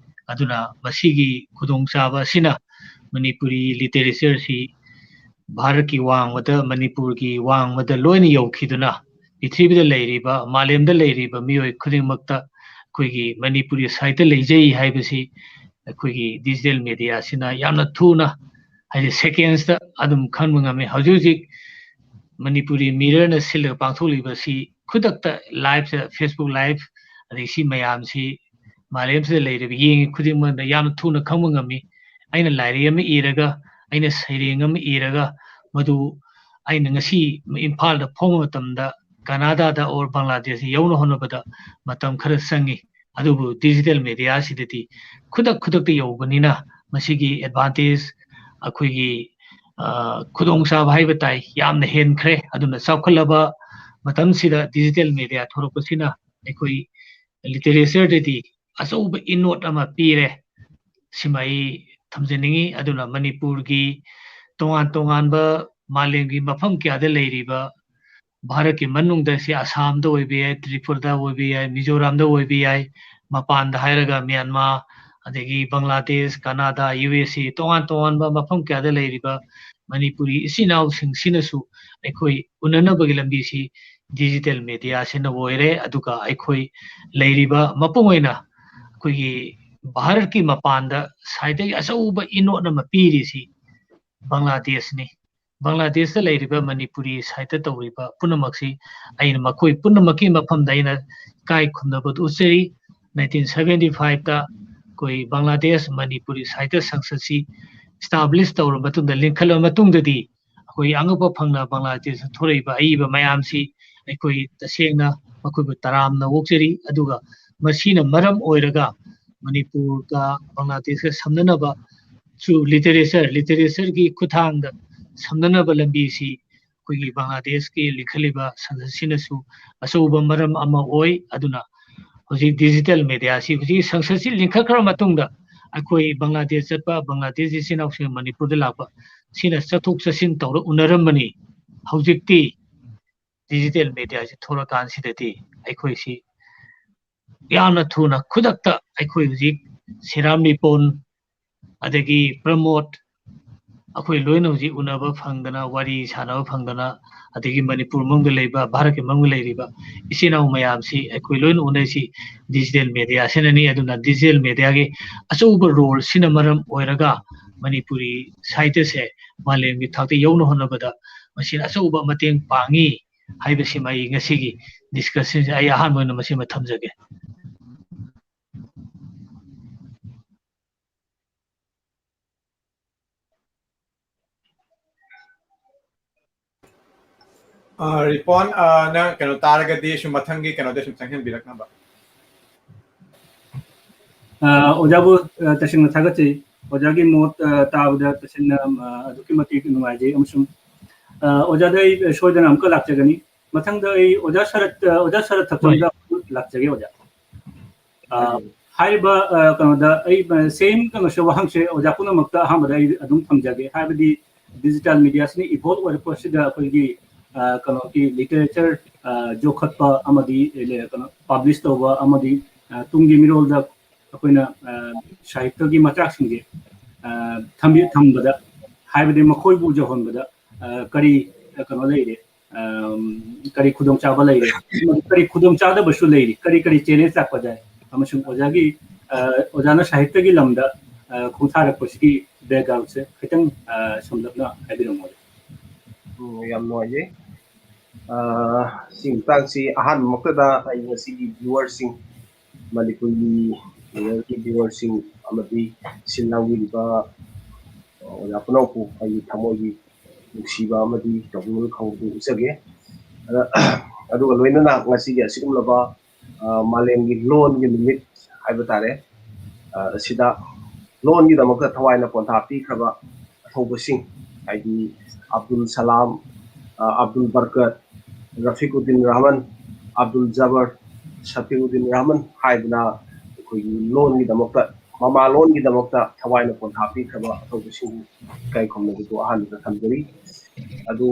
ꯑꯗꯨꯅ ꯃꯁꯤꯒꯤ ꯈꯨꯗꯣꯡꯆꯥꯕ ꯑꯁꯤꯅ ꯃꯅꯤꯄꯨꯔꯤ ꯂꯤꯇꯔꯦꯆꯔꯁꯤ ꯚꯥꯔꯠꯀꯤ ꯋꯥꯡꯃꯗ, ꯃꯅꯤꯄꯨꯔꯒꯤ ꯋꯥꯡꯃꯗ ꯂꯣꯏꯅ ꯌꯧꯈꯤꯗꯨꯅ ꯄ꯭ꯔꯤꯊꯤꯕꯤꯗ ꯂꯩꯔꯤꯕ, ꯃꯥꯂꯦꯝꯗ ꯂꯩꯔꯤꯕ ꯃꯤꯑꯣꯏ ꯈꯨꯗꯤꯡꯃꯛꯇ ꯑꯩꯈꯣꯏꯒꯤ ꯃꯅꯤꯄꯨꯔꯤ ꯁꯥꯍꯤꯇ꯭ꯌ ꯂꯩꯖꯩ ꯍꯥꯏꯕꯁꯤ ꯑꯩꯈꯣꯏꯒꯤ ꯗꯤꯖꯤꯇꯦꯜ ꯃꯦꯗꯤꯌꯥꯁꯤꯅ ꯌꯥꯝꯅ ꯊꯨꯅ, ꯍꯥꯏꯗꯤ ꯁꯦꯀꯦꯟꯁꯇ ꯑꯗꯨꯝ ꯈꯪꯕ ꯉꯝꯃꯤ꯫ ꯍꯧꯖꯤꯛ ꯍꯧꯖꯤꯛ ꯃꯅꯤꯄꯨꯔꯤ ꯃꯤꯔꯔꯅ ꯁꯤꯜꯂꯒ ꯄꯥꯡꯊꯣꯛꯂꯤꯕꯁꯤ ꯈꯨꯗꯛꯇ ꯂꯥꯏꯞꯁꯤꯗ, ꯐꯦꯁꯕꯨꯛ ꯂꯥꯏꯞ, ꯑꯗꯩ ꯁꯤ ꯃꯌꯥꯝꯁꯤ ꯃꯥꯂꯦꯝꯁꯤꯗ ꯂꯩꯔꯤꯕ ꯌꯦꯡꯉꯤ ꯈꯨꯗꯤꯡꯃꯛꯅ ꯌꯥꯝꯅ ꯊꯨꯅ ꯈꯪꯕ ꯉꯝꯃꯤ꯫ ꯑꯩꯅ ꯂꯥꯏꯔꯤꯛ ꯑꯃ ꯏꯔꯒ, ꯑꯩꯅ ꯁꯩꯔꯦꯡ ꯑꯃ ꯏꯔꯒ, ꯃꯗꯨ ꯑꯩꯅ ꯉꯁꯤ ꯏꯝꯐꯥꯜꯗ ꯐꯣꯡꯕ ꯃꯇꯝꯗ ꯀꯅꯥꯗꯥꯗ or ꯕꯪꯒ꯭ꯂꯥꯗꯦꯁꯇ ꯌꯧꯅ ꯍꯣꯠꯅꯕꯗ ꯃꯇꯝ ꯈꯔ ꯆꯪꯉꯤ꯫ ꯑꯗꯨꯕꯨ digital media ꯁꯤꯗꯗꯤ ꯈꯨꯗꯛ ꯈꯨꯗꯛꯇ ꯌꯧꯕꯅꯤꯅ ꯃꯁꯤꯒꯤ advantage, ꯑꯩꯈꯣꯏꯒꯤ, ꯑ, ꯈꯨꯗꯣꯡꯆꯥꯕ ꯍꯥꯏꯕ ꯇꯥꯏ, ꯌꯥꯝꯅ ꯍꯦꯟꯈ꯭ꯔꯦ꯫ ꯑꯗꯨꯅ ꯆꯥꯎꯈꯠꯂꯕ ꯃꯇꯝꯁꯤꯗ digital media ꯊꯣꯔꯛꯄꯁꯤꯅ ꯑꯩꯈꯣꯏ literature ꯗꯗꯤ ꯑꯆꯧꯕ ꯏꯅꯣꯠ ꯑꯃ ꯄꯤꯔꯦ꯫ ꯁꯤꯃ ꯑꯩ ꯊꯝꯖꯅꯤꯡꯉꯤ꯫ ꯑꯗꯨꯅ ꯃꯅꯤꯄꯨꯔꯒꯤ ꯇꯣꯉꯥꯟ ꯇꯣꯉꯥꯟꯕ ꯃꯥꯂꯦꯝꯒꯤ ꯃꯐꯝ ꯀꯌꯥꯗ ꯂꯩꯔꯤꯕ, ꯚꯥꯔꯠꯀꯤ ꯃꯅꯨꯡꯗ ꯁꯤ ꯑꯁꯥꯝꯗ ꯑꯣꯏꯕ ꯌꯥꯏ, ꯇ꯭ꯔꯤꯄꯨꯔꯥꯗ ꯑꯣꯏꯕ ꯌꯥꯏ, ꯃꯤꯖꯣꯔꯥꯝꯗ ꯑꯣꯏꯕ ꯌꯥꯏ, ꯃꯄꯥꯟꯗ ꯍꯥꯏꯔꯒ ꯃ꯭ꯌꯥꯟꯃꯥꯔ, ꯑꯗꯒꯤ ꯕꯪꯒ꯭ꯂꯥꯗꯦꯁ, ꯀꯅꯥꯗꯥ, ꯌꯨ ꯑꯦꯁ ꯑꯦ, ꯇꯣꯉꯥꯟ ꯇꯣꯉꯥꯟꯕ ꯃꯐꯝ ꯀꯌꯥꯗ ꯂꯩꯔꯤꯕ ꯃꯅꯤꯄꯨꯔꯤ ꯏꯆꯤꯟ ꯏꯅꯥꯎꯁꯤꯡꯁꯤꯅꯁꯨ ꯑꯩꯈꯣꯏ ꯎꯅꯅꯕꯒꯤ ꯂꯝꯕꯤꯁꯤ digital media ꯁꯤꯅ ꯑꯣꯏꯔꯦ꯫ ꯑꯗꯨꯒ ꯑꯩꯈꯣꯏ ꯂꯩꯔꯤꯕ ꯃꯄꯨꯡ ꯑꯣꯏꯅ ꯑꯩꯈꯣꯏꯒꯤ ꯚꯥꯔꯠꯀꯤ ꯃꯄꯥꯟꯗ ꯁꯥꯏꯠꯇꯒꯤ ꯑꯆꯧꯕ ꯏꯅꯣꯠ ꯑꯃ ꯄꯤꯔꯤꯁꯤ ꯕꯪꯒ꯭ꯂꯥꯗꯦꯁꯅꯤ꯫ ꯕꯪꯒ꯭ꯂꯥꯗꯦꯁꯇ ꯂꯩꯔꯤꯕ ꯃꯅꯤꯄꯨꯔꯤ ꯁꯥꯍꯤꯇ꯭ꯌ ꯇꯧꯔꯤꯕ ꯄꯨꯝꯅꯃꯛꯁꯤ ꯑꯩꯅ ꯃꯈꯣꯏ ꯄꯨꯝꯅꯃꯛꯀꯤ ꯃꯐꯝꯗ ꯑꯩꯅ ꯏꯀꯥꯏ ꯈꯨꯝꯅꯕꯗꯨ ꯎꯠꯆꯔꯤ꯫ ꯅꯥꯏꯟꯇꯤꯟ ꯁꯚꯦꯟꯇꯤ ꯐꯥꯏꯚꯇ ꯑꯩꯈꯣꯏ ꯕꯪꯒ꯭ꯂꯥꯗꯦꯁ ꯃꯅꯤꯄꯨꯔꯤ ꯁꯥꯍꯤꯇ꯭ꯌ ꯁꯪꯁꯠꯁꯤ establish ꯇꯧꯔꯕ ꯃꯇꯨꯡꯗ, ꯂꯤꯡꯈꯠꯂꯕ ꯃꯇꯨꯡꯗꯗꯤ, ꯑꯩꯈꯣꯏ ꯑꯉꯛꯄ ꯐꯪꯅ ꯕꯪꯒ꯭ꯂꯥꯗꯦꯁꯇ ꯊꯣꯔꯛꯏꯕ ꯑꯏꯕ ꯃꯌꯥꯝꯁꯤ ꯑꯩꯈꯣꯏ ꯇꯁꯦꯡꯅ ꯃꯈꯣꯏꯕꯨ ꯇꯔꯥꯝꯅ ꯑꯣꯛꯆꯔꯤ꯫ ꯑꯗꯨꯒ ꯃꯁꯤꯅ ꯃꯔꯝ ꯑꯣꯏꯔꯒ ꯃꯅꯤꯄꯨꯔꯒ ꯕꯪꯒ꯭ꯂꯥꯗꯦꯁꯀ ꯁꯝꯅꯅꯕ ꯁꯨ literature, literature ꯒꯤ ꯈꯨꯠꯊꯥꯡꯗ ꯁꯝꯅꯅꯕ ꯂꯝꯕꯤꯁꯤ ꯑꯩꯈꯣꯏꯒꯤ ꯕꯪꯒ꯭ꯂꯥꯗꯦꯁꯀꯤ ꯂꯤꯡꯈꯠꯂꯤꯕ ꯁꯪꯁꯠꯁꯤꯅꯁꯨ ꯑꯆꯧꯕ ꯃꯔꯝ ꯑꯃ ꯑꯣꯏ꯫ ꯑꯗꯨꯅ ꯍꯧꯖꯤꯛ digital media ꯁꯤ, ꯍꯧꯖꯤꯛ ꯁꯪꯁꯠꯁꯤ ꯂꯤꯡꯈꯠꯈ꯭ꯔ ꯃꯇꯨꯡꯗ ꯑꯩꯈꯣꯏ ꯕꯪꯒ꯭ꯂꯥꯗꯦꯁ ꯆꯠꯄ, ꯕꯪꯒ꯭ꯂꯥꯗꯦꯁ ꯏꯆꯤꯟ ꯏꯅꯥꯎꯁꯤꯡ ꯃꯅꯤꯄꯨꯔꯗ ꯂꯥꯛꯄ, ꯁꯤꯅ ꯆꯠꯊꯣꯛ ꯆꯠꯁꯤꯟ ꯇꯧꯔ ꯎꯅꯔꯝꯕꯅꯤ꯫ ꯍꯧꯖꯤꯛꯇꯤ digital media ꯁꯤ ꯊꯣꯛꯂꯀꯥꯟꯁꯤꯗꯗꯤ ꯑꯩꯈꯣꯏꯁꯤ ꯌꯥꯝꯅ ꯊꯨꯅ, ꯈꯨꯗꯛꯇ ꯑꯩꯈꯣꯏ ꯍꯧꯖꯤꯛ ꯁꯤꯔꯥꯝ ꯂꯤꯄꯣꯟ, ꯑꯗꯒꯤ ꯄ꯭ꯔꯃꯣꯗ, ꯑꯩꯈꯣꯏ ꯂꯣꯏꯅ ꯍꯧꯖꯤꯛ ꯎꯅꯕ ꯐꯪꯗꯅ, ꯋꯥꯔꯤ ꯁꯥꯟꯅꯕ ꯐꯪꯗꯅ, ꯑꯗꯒꯤ ꯃꯅꯤꯄꯨꯔ ꯃꯅꯨꯡꯗ ꯂꯩꯕ, ꯚꯥꯔꯠꯀꯤ ꯃꯅꯨꯡꯗ ꯂꯩꯔꯤꯕ ꯏꯆꯤꯟ ꯏꯅꯥꯎ ꯃꯌꯥꯝꯁꯤ ꯑꯩꯈꯣꯏ ꯂꯣꯏꯅ ꯎꯅꯩꯁꯤ digital media ꯁꯤꯅꯅꯤ꯫ ꯑꯗꯨꯅ digital media ꯒꯤ ꯑꯆꯧꯕ role ꯁꯤꯅ ꯃꯔꯝ ꯑꯣꯏꯔꯒ ꯃꯅꯤꯄꯨꯔꯤ ꯁꯥꯍꯤꯇ꯭ꯌꯁꯦ ꯃꯥꯂꯦꯝꯒꯤ ꯊꯥꯛꯇ ꯌꯧꯅ ꯍꯣꯠꯅꯕꯗ ꯃꯁꯤꯅ ꯑꯆꯧꯕ ꯃꯇꯦꯡ ꯄꯥꯡꯉꯤ ꯍꯥꯏꯕꯁꯤꯃ ꯑꯩ ꯉꯁꯤꯒꯤ discussion ꯁꯦ ꯑꯩ ꯑꯍꯥꯟꯕ ꯑꯣꯏꯅ ꯃꯁꯤꯃ ꯊꯝꯖꯒꯦ꯫ ꯑ, ꯔꯤꯄꯣꯟ, ꯑ, ꯅꯪ ꯀꯩꯅꯣ ꯇꯥꯔꯒꯗꯤ ꯁꯨꯝ ꯃꯊꯪꯒꯤ ꯀꯩꯅꯣꯗ ꯁꯨꯝ ꯆꯪꯍꯟꯕꯤꯔꯛꯅꯕ꯫ ꯑ, ꯑꯣꯖꯥꯕꯨ, ꯑ, ꯇꯁꯦꯡꯅ ꯊꯥꯒꯠꯆꯩ꯫ ꯑꯣꯖꯥꯒꯤ ꯃꯣꯠ, ꯑ, ꯇꯥꯕꯗ ꯇꯁꯦꯡꯅ, ꯑ, ꯑꯗꯨꯛꯀꯤ ꯃꯇꯤꯛ ꯅꯨꯡꯉꯥꯏꯖꯩ꯫ ꯑꯃꯁꯨꯡ, ꯑ, ꯑꯣꯖꯥꯗ ꯑꯩ ꯁꯣꯏꯗꯅ ꯑꯃꯨꯛꯀ ꯂꯥꯛꯆꯒꯅꯤ꯫ ꯃꯊꯪꯗ ꯑꯩ ꯑꯣꯖꯥ ꯁꯔꯠ, ꯑ, ꯑꯣꯖꯥ ꯁꯔꯠ ꯊꯛꯆꯝꯗ ꯑꯃꯨꯛ ꯂꯥꯛꯆꯒꯦ, ꯑꯣꯖꯥ꯫ ꯑ, ꯍꯥꯏꯔꯤꯕ, ꯑ, ꯀꯩꯅꯣꯗ ꯑꯩ, ꯑ, ꯁꯦꯝ ꯀꯩꯅꯣꯁꯦ, ꯋꯥꯍꯪꯁꯦ ꯑꯣꯖꯥ ꯄꯨꯝꯅꯃꯛꯇ ꯑꯍꯥꯟꯕꯗ ꯑꯩ ꯑꯗꯨꯝ ꯊꯝꯖꯒꯦ꯫ ꯍꯥꯏꯕꯗꯤ digital mediaꯁꯤꯅ evolve ꯑꯣꯏꯔꯛꯄꯁꯤꯗ ꯑꯩꯈꯣꯏꯒꯤ, ꯑ, ꯀꯩꯅꯣꯒꯤ literature, ꯑ, ꯌꯣꯛꯈꯠꯄ ꯑꯃꯗꯤ, ꯑ, ꯀꯩꯅꯣ publish ꯇꯧꯕ ꯑꯃꯗꯤ, ꯑ, ꯇꯨꯡꯒꯤ ꯃꯤꯔꯣꯜꯗ ꯑꯩꯈꯣꯏꯅ, ꯑ, ꯁꯥꯍꯤꯇ꯭ꯌꯒꯤ ꯃꯆꯥꯛꯁꯤꯡꯁꯦ, ꯑ, ꯊꯝꯕꯤ-, ꯊꯝꯕꯗ, ꯍꯥꯏꯕꯗꯤ ꯃꯈꯣꯏꯕꯨ ꯌꯧꯍꯟꯕꯗ, ꯑ, ꯀꯔꯤ, ꯑ, ꯀꯩꯅꯣ ꯂꯩꯔꯦ, ꯑꯝ, ꯀꯔꯤ ꯈꯨꯗꯣꯡꯆꯥꯕ ꯂꯩꯔꯦ, ꯀꯔꯤ ꯈꯨꯗꯣꯡꯆꯥꯗꯕꯁꯨ ꯂꯩꯔꯤ, ꯀꯔꯤ ꯀꯔꯤ challenge ꯂꯥꯛꯄ ꯌꯥꯏ, ꯑꯃꯁꯨꯡ ꯑꯣꯖꯥꯒꯤ, ꯑ, ꯑꯣꯖꯥꯅ ꯁꯥꯍꯤꯇ꯭ꯌꯒꯤ ꯂꯝꯗ, ꯑ, ꯈꯣꯡꯊꯥꯔꯛꯄꯁꯤꯒꯤ backgroundꯁꯦ ꯈꯤꯇꯪ, ꯑ, ꯁꯝꯂꯞꯅ ꯍꯥꯏꯕꯤꯔꯝꯃꯣ꯫ ꯎꯝ, ꯌꯥꯝ ꯅꯨꯡꯉꯥꯏꯖꯩ꯫ ꯑ, ꯁꯤ ꯃꯇꯥꯡꯁꯤ ꯑꯍꯥꯟꯕꯃꯛꯇꯗ ꯑꯩ ꯉꯁꯤꯒꯤ viewerꯁꯤꯡ, ꯃꯅꯤꯄꯨꯔꯒꯤ channelꯒꯤ viewerꯁꯤꯡ ꯑꯃꯗꯤ ꯁꯤꯜ ꯂꯥꯡꯕꯤꯔꯤꯕ ꯑꯣꯖꯥ ꯄꯨꯝꯅꯃꯛꯄꯨ ꯑꯩꯒꯤ ꯊꯃꯣꯏꯒꯤ ꯅꯨꯡꯁꯤꯕ ꯑꯃꯗꯤ ꯇꯧꯕꯤꯃꯜ ꯈꯪꯕꯗꯨ ꯎꯠꯆꯒꯦ꯫ ꯑꯗ, ꯑꯗꯨꯒ ꯂꯣꯏꯅꯅ ꯉꯁꯤꯒꯤ ꯑꯁꯤꯒꯨꯝꯂꯕ, ꯑ, ꯃꯥꯂꯦꯝꯒꯤ ꯂꯣꯟꯒꯤ ꯅꯨꯃꯤꯠ ꯍꯥꯏꯕ ꯇꯥꯔꯦ, ꯑ, ꯑꯁꯤꯗ ꯂꯣꯟꯒꯤꯗꯃꯛꯇ ꯊꯋꯥꯏꯅ ꯄꯣꯟꯊꯥ ꯄꯤꯈ꯭ꯔꯕ ꯑꯊꯧꯕꯁꯤꯡ, ꯍꯥꯏꯗꯤ ꯑꯕꯗꯨꯜ ꯁꯂꯥꯝ, ꯑ, ꯑꯕꯗꯨꯜ ꯕꯔꯀꯠ, ꯔꯐꯤꯀꯨꯗꯤꯟ ꯔꯍꯃꯟ, ꯑꯕꯗꯨꯜ ꯖꯕꯔ, ꯁꯐꯤꯎꯗꯤꯟ ꯔꯍꯃꯟ ꯍꯥꯏꯗꯅ ꯑꯩꯈꯣꯏꯒꯤ ꯂꯣꯟꯒꯤꯗꯃꯛꯇ, ꯃꯃꯥ ꯂꯣꯟꯒꯤꯗꯃꯛꯇ ꯊꯋꯥꯏꯅ ꯄꯣꯟꯊꯥ ꯄꯤꯈ꯭ꯔꯕ ꯑꯊꯧꯕꯁꯤꯡꯕꯨ ꯏꯀꯥꯏ ꯈꯨꯝꯅꯕꯗꯨ ꯑꯍꯥꯟꯕꯗ ꯊꯝꯖꯔꯤ꯫ ꯑꯗꯨ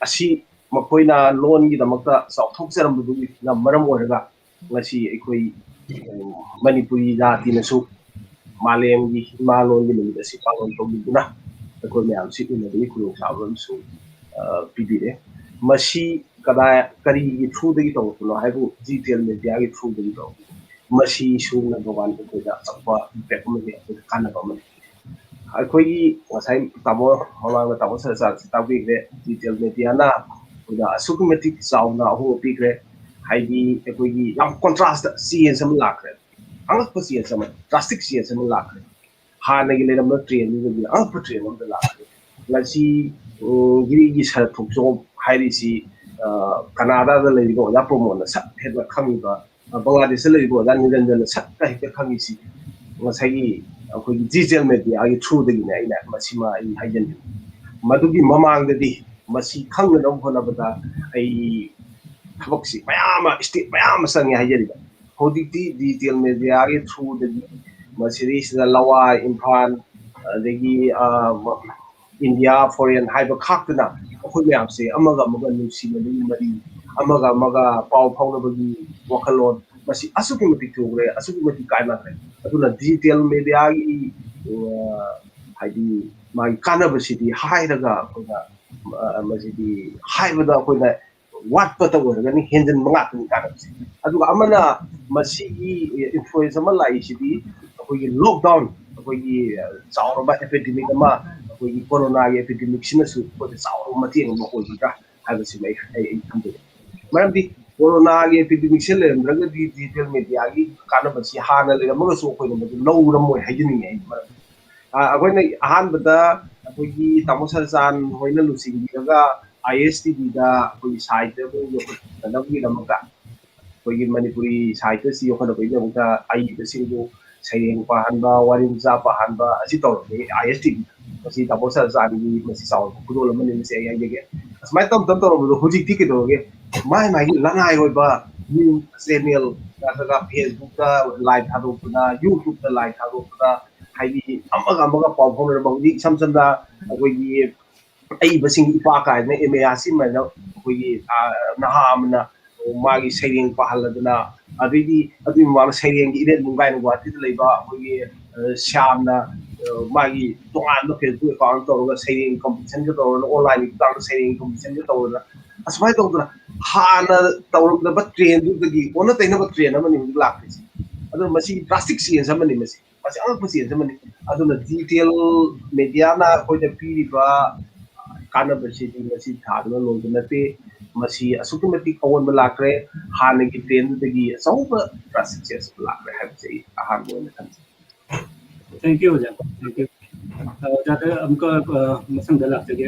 ꯑꯁꯤ ꯃꯈꯣꯏꯅ ꯂꯣꯟꯒꯤꯗꯃꯛꯇ ꯆꯥꯎꯊꯣꯛꯆꯔꯝꯕꯗꯨꯅ ꯃꯔꯝ ꯑꯣꯏꯔꯒ ꯉꯁꯤ ꯑꯩꯈꯣꯏ, ꯎꯝ, ꯃꯅꯤꯄꯨꯔꯤ ꯖꯥꯇꯤꯅꯁꯨ ꯃꯥꯂꯦꯝꯒꯤ ꯏꯃꯥ ꯂꯣꯟꯒꯤ ꯅꯨꯃꯤꯠ ꯑꯁꯤ ꯄꯥꯡꯒꯜ ꯇꯧꯕꯤꯗꯨꯅ ꯑꯩꯈꯣꯏ ꯃꯌꯥꯝꯁꯤ ꯎꯅꯕꯒꯤ ꯈꯨꯗꯣꯡꯆꯥꯕ ꯑꯃꯁꯨ, ꯑ, ꯄꯤꯕꯤꯔꯦ꯫ ꯃꯁꯤ ꯀꯗꯥꯏ, ꯀꯔꯤꯒꯤ throughꯗꯒꯤ ꯇꯧꯔꯛꯄꯅꯣ ꯍꯥꯏꯕꯨ digital mediaꯒꯤ throughꯗꯒꯤ ꯇꯧꯔꯛꯄꯅꯤ꯫ ꯃꯁꯤꯁꯨ number one ꯑꯩꯈꯣꯏꯗ ꯑꯆꯧꯕ impact ꯑꯃꯗꯤ ꯑꯩꯈꯣꯏꯗ ꯀꯥꯟꯅꯕ ꯑꯃꯅꯤ꯫ ꯑꯩꯈꯣꯏꯒꯤ ꯉꯁꯥꯏ ꯇꯥꯃꯣ, ꯃꯃꯥꯡꯗ ꯇꯥꯃꯣ ꯁꯔꯆꯥꯟꯁꯤ ꯇꯥꯛꯄꯤꯈ꯭ꯔꯦ, digital mediaꯅ ꯑꯩꯈꯣꯏꯗ ꯑꯁꯨꯛꯀꯤ ꯃꯇꯤꯛ ꯆꯥꯎꯅ ꯑꯍꯣꯡꯕ ꯄꯤꯈ꯭ꯔꯦ꯫ ꯍꯥꯏꯗꯤ ꯑꯩꯈꯣꯏꯒꯤ ꯌꯥꯝ contrastꯇ change ꯑꯃ ꯂꯥꯛꯈ꯭ꯔꯦ, ꯑꯉꯛꯄ change ꯑꯃ, drastic change ꯑꯃ ꯂꯥꯛꯈ꯭ꯔꯦ꯫ ꯍꯥꯟꯅꯒꯤ ꯂꯩꯔꯝꯕ trendꯗꯨꯗꯒꯤ ꯑꯉꯛꯄ trend ꯑꯃꯗ ꯂꯥꯛꯈ꯭ꯔꯦ꯫ ꯉꯁꯤ, ꯎꯝ, ꯒꯤꯔꯤꯒꯤ ꯁꯔꯠ ꯊꯣꯛꯆꯣꯝ ꯍꯥꯏꯔꯤꯁꯤ ꯀꯅꯥꯗꯥꯗ ꯂꯩꯔꯤꯕ ꯑꯣꯖꯥ ꯄ꯭ꯔꯃꯣꯗꯅ ꯁꯛ ꯍꯦꯟꯅ ꯈꯪꯉꯤꯕ, ꯕꯪꯒ꯭ꯂꯥꯗꯦꯁꯇ ꯂꯩꯔꯤꯕ ꯑꯣꯖꯥ ꯅꯤꯔꯟꯖꯟꯅ ꯁꯛꯀ ꯍꯦꯛꯇ ꯈꯪꯉꯤꯁꯤ ꯉꯁꯥꯏꯒꯤ ꯑꯩꯈꯣꯏꯒꯤ ꯗꯤꯖꯤꯇꯦꯜ ꯃꯦꯗꯤꯌꯥꯒꯤ ꯊ꯭ꯔꯨꯗꯒꯤꯅꯦ꯫ ꯑꯩꯅ ꯃꯁꯤꯃ ꯑꯩ ꯍꯥꯏꯖꯅꯤꯡꯉꯤ꯫ ꯃꯗꯨꯒꯤ ꯃꯃꯥꯡꯗꯗꯤ ꯃꯁꯤ ꯈꯪꯅꯅꯕ ꯍꯣꯠꯅꯕꯗ ꯑꯩ ꯊꯕꯛꯁꯤ ꯃꯌꯥꯝ ꯑꯃ, ꯁ꯭ꯇꯦꯞ ꯃꯌꯥꯝ ꯑꯃ ꯆꯪꯉꯦ ꯍꯥꯏꯖꯔꯤꯕ꯫ ꯍꯧꯖꯤꯛꯇꯤ ꯗꯤꯖꯤꯇꯦꯜ ꯃꯦꯗꯤꯌꯥꯒꯤ ꯊ꯭ꯔꯨꯗꯒꯤ ꯃꯁꯤꯗꯩꯁꯤꯗ ꯂꯋꯥꯏ ꯏꯝꯐꯥꯜ, ꯑꯗꯒꯤ ꯏꯟꯗꯤꯌꯥ, ꯐꯣꯔꯦꯟ ꯍꯥꯏꯕ ꯈꯥꯛꯇꯅ ꯑꯩꯈꯣꯏ ꯃꯌꯥꯝꯁꯦ ꯑꯃꯒ ꯑꯃꯒ ꯅꯨꯡꯁꯤꯅꯕꯒꯤ ꯃꯔꯤ, ꯑꯃꯒ ꯑꯃꯒ ꯄꯥꯎ ꯐꯥꯎꯅꯕꯒꯤ ꯋꯥꯈꯜꯂꯣꯟ, ꯃꯁꯤ ꯑꯁꯨꯛꯀꯤ ꯃꯇꯤꯛ ꯊꯨꯈ꯭ꯔꯦ, ꯑꯁꯨꯛꯀꯤ ꯃꯇꯤꯛ ꯀꯥꯟꯅꯈ꯭ꯔꯦ꯫ ꯑꯗꯨꯅ ꯗꯤꯖꯤꯇꯦꯜ ꯃꯦꯗꯤꯌꯥꯒꯤ ꯍꯥꯏꯗꯤ ꯃꯥꯒꯤ ꯀꯥꯟꯅꯕꯁꯤꯗꯤ ꯍꯥꯏꯔꯒ ꯑꯩꯈꯣꯏꯅ ꯃꯁꯤꯗꯤ ꯍꯥꯏꯕꯗ ꯑꯩꯈꯣꯏꯅ ꯋꯥꯠꯄꯇ ꯑꯣꯏꯔꯒꯅꯤ, ꯍꯦꯟꯖꯟꯕ ꯉꯥꯛꯇꯅꯤ ꯀꯥꯟꯅꯕꯁꯦ꯫ ꯑꯗꯨꯒ ꯑꯃꯅ ꯃꯁꯤꯒꯤ ꯏꯟꯐ꯭ꯂꯨꯌꯦꯟꯁ ꯑꯃ ꯂꯥꯛꯏꯁꯤꯗꯤ ꯑꯩꯈꯣꯏꯒꯤ ꯂꯣꯛꯗꯥꯎꯟ, ꯑꯩꯈꯣꯏꯒꯤ ꯆꯥꯎꯔꯕ ꯑꯦꯄꯤꯗꯦꯃꯤꯛ ꯑꯃ, ꯑꯩꯈꯣꯏꯒꯤ ꯀꯣꯔꯣꯅꯥꯒꯤ ꯑꯦꯄꯤꯗꯦꯃꯤꯛꯁꯤꯅꯁꯨ ꯑꯩꯈꯣꯏꯗ ꯆꯥꯎꯔꯕ ꯃꯇꯦꯡ ꯑꯃ ꯑꯣꯏꯒꯗ꯭ꯔꯥ ꯍꯥꯏꯕꯁꯤꯃ ꯑꯩ ꯑꯩ ꯑꯩ ꯊꯝꯖꯒꯦ꯫ ꯃꯔꯝꯗꯤ ꯀꯣꯔꯣꯅꯥꯒꯤ ꯑꯦꯄꯤꯗꯦꯃꯤꯛꯁꯦ ꯂꯩꯔꯝꯗ꯭ꯔꯒꯗꯤ ꯗꯤꯖꯤꯇꯦꯜ ꯃꯦꯗꯤꯌꯥꯒꯤ ꯀꯥꯟꯅꯕꯁꯤ ꯍꯥꯟꯅ ꯂꯩꯔꯝꯃꯒꯁꯨ ꯑꯩꯈꯣꯏꯅ ꯃꯗꯨ ꯂꯧꯔꯝꯃꯣꯏ ꯍꯥꯏꯖꯅꯤꯡꯉꯤ꯫ ꯑꯩ ꯃꯔꯝ ꯑꯩꯈꯣꯏꯅ ꯑꯍꯥꯟꯕꯗ ꯑꯩꯈꯣꯏꯒꯤ ꯇꯥꯃꯣ ꯁꯔꯆꯥꯟ ꯍꯣꯏꯅ ꯂꯨꯆꯤꯡꯕꯤꯔꯒ ꯑꯥꯏ ꯑꯦꯁ ꯇꯤ ꯚꯤꯗ ꯑꯩꯈꯣꯏꯒꯤ ꯁꯥꯍꯤꯇ꯭ꯌ ꯑꯩꯈꯣꯏ ꯌꯣꯛꯈꯠꯅꯕꯒꯤꯗꯃꯛꯇ, ꯑꯩꯈꯣꯏꯒꯤ ꯃꯅꯤꯄꯨꯔꯤ ꯁꯥꯍꯤꯇ꯭ꯌꯁꯤ ꯌꯣꯛꯈꯠꯅꯕꯒꯤꯗꯃꯛꯇ ꯑꯏꯕꯁꯤꯡꯕꯨ ꯁꯩꯔꯦꯡ ꯄꯥꯍꯟꯕ, ꯋꯥꯔꯤ ꯃꯆꯥ ꯄꯥꯍꯟꯕ ꯑꯁꯤ ꯇꯧꯔꯝꯃꯤ ꯑꯥꯏ ꯑꯦꯁ ꯇꯤ ꯚꯤ꯫ ꯃꯁꯤ ꯇꯥꯃꯣ ꯁꯔꯆꯥꯟꯒꯤ ꯃꯁꯤ ꯆꯥꯎꯔꯕ ꯈꯨꯗꯣꯜ ꯑꯃꯅꯤ, ꯃꯁꯤ ꯑꯩ ꯍꯥꯏꯖꯒꯦ꯫ ꯑꯁꯨꯃꯥꯏꯅ ꯇꯧ ꯇꯧ ꯇꯧꯔꯝꯕꯗꯣ ꯍꯧꯖꯤꯛꯇꯤ ꯀꯩꯗꯧꯔꯒꯦ? ꯃꯥꯏ ꯃꯥꯏꯒꯤ ꯂꯅꯥꯏ ꯑꯣꯏꯕ ꯅ꯭ꯌꯨꯁ ꯆꯦꯅꯦꯜ ꯅꯠꯇ꯭ꯔꯒ ꯐꯦꯁꯕꯨꯛꯇ ꯂꯥꯏꯚ ꯊꯥꯗꯣꯛꯄꯗ, ꯌꯨꯇ꯭ꯌꯨꯕꯇ ꯂꯥꯏꯚ ꯊꯥꯗꯣꯛꯄꯗ, ꯍꯥꯏꯗꯤ ꯑꯃꯒ ꯑꯃꯒ ꯄꯥꯎ ꯐꯥꯎꯅꯔꯕ ꯍꯧꯖꯤꯛ ꯏꯁꯝ ꯁꯝꯅ ꯑꯩꯈꯣꯏꯒꯤ ꯑꯏꯕꯁꯤꯡ ꯏꯄꯥ ꯀꯥꯏꯗꯅ ꯑꯦꯝ ꯑꯦ ꯑꯥꯔ ꯁꯤꯃꯥꯏꯅ ꯑꯩꯈꯣꯏꯒꯤ ꯅꯍꯥ ꯑꯃꯅ ꯃꯥꯒꯤ ꯁꯩꯔꯦꯡ ꯄꯥꯍꯜꯂꯗꯅ, ꯑꯗꯩꯗꯤ ꯑꯗꯨꯒꯤ ꯃꯃꯥꯡꯗ ꯁꯩꯔꯦꯡꯒꯤ ꯏꯔꯦꯟ ꯅꯨꯡꯒꯥꯏꯅ ꯒꯨꯍꯥꯇꯤꯗ ꯂꯩꯕ ꯑꯩꯈꯣꯏꯒꯤ ꯁ꯭ꯌꯥꯝꯅ ꯃꯥꯒꯤ ꯇꯣꯉꯥꯟꯕ ꯐꯦꯁꯕꯨꯛ ꯑꯦꯀꯥꯎꯟ ꯇꯧꯔꯒ ꯁꯩꯔꯦꯡ ꯀꯝꯄꯤꯇꯤꯁꯟꯒ ꯇꯧꯔꯒ, ꯑꯣꯟꯂꯥꯏꯟꯒꯤ ꯈꯨꯠꯊꯥꯡꯗ ꯁꯩꯔꯦꯡ ꯀꯝꯄꯤꯇꯤꯁꯟꯒ ꯇꯧꯔꯒ, ꯑꯁꯨꯃꯥꯏꯅ ꯇꯧꯗꯅ ꯍꯥꯟꯅ ꯇꯧꯔꯝꯗꯕ ꯇ꯭ꯔꯦꯟꯗꯨꯗꯒꯤ ꯑꯣꯟꯅ ꯇꯩꯅꯕ ꯇ꯭ꯔꯦꯟ ꯑꯃꯅꯤ ꯍꯧꯖꯤꯛ ꯂꯥꯛꯇꯣꯏꯁꯦ꯫ ꯑꯗꯨꯅ ꯃꯁꯤ ꯗ꯭ꯔꯥꯁꯇꯤꯛ ꯆꯦꯟꯖ ꯑꯃꯅꯤ, ꯃꯁꯤ ꯃꯁꯤ ꯑꯉꯛꯄ ꯆꯦꯟꯖ ꯑꯃꯅꯤ꯫ ꯑꯗꯨꯅ ꯗꯤꯖꯤꯇꯦꯜ ꯃꯦꯗꯤꯌꯥꯅ ꯑꯩꯈꯣꯏꯗ ꯄꯤꯔꯤꯕ ꯀꯥꯟꯅꯕꯁꯤꯗꯤ ꯃꯁꯤ ꯊꯥꯗꯨꯅ ꯂꯣꯏꯕ ꯅꯠꯇꯦ꯫ ꯃꯁꯤ ꯑꯁꯨꯛꯀꯤ ꯃꯇꯤꯛ ꯑꯑꯣꯟꯕ ꯂꯥꯛꯈ꯭ꯔꯦ, ꯍꯥꯟꯅꯒꯤ ꯇ꯭ꯔꯦꯟꯗꯨꯗꯒꯤ ꯑꯆꯧꯕ ꯗ꯭ꯔꯥꯁꯇꯤꯛ ꯆꯦꯟꯖ ꯑꯃ ꯂꯥꯛꯈ꯭ꯔꯦ ꯍꯥꯏꯕꯁꯦ ꯑꯩ ꯑꯍꯥꯟꯕ ꯑꯣꯏꯅ ꯊꯝꯖꯒꯦ꯫ Thank you, ꯑꯣꯖꯥ꯫ Thank you. ꯑꯣꯖꯥꯗ ꯑꯃꯨꯛꯀ ꯃꯊꯪꯗ ꯂꯥꯛꯆꯒꯦ꯫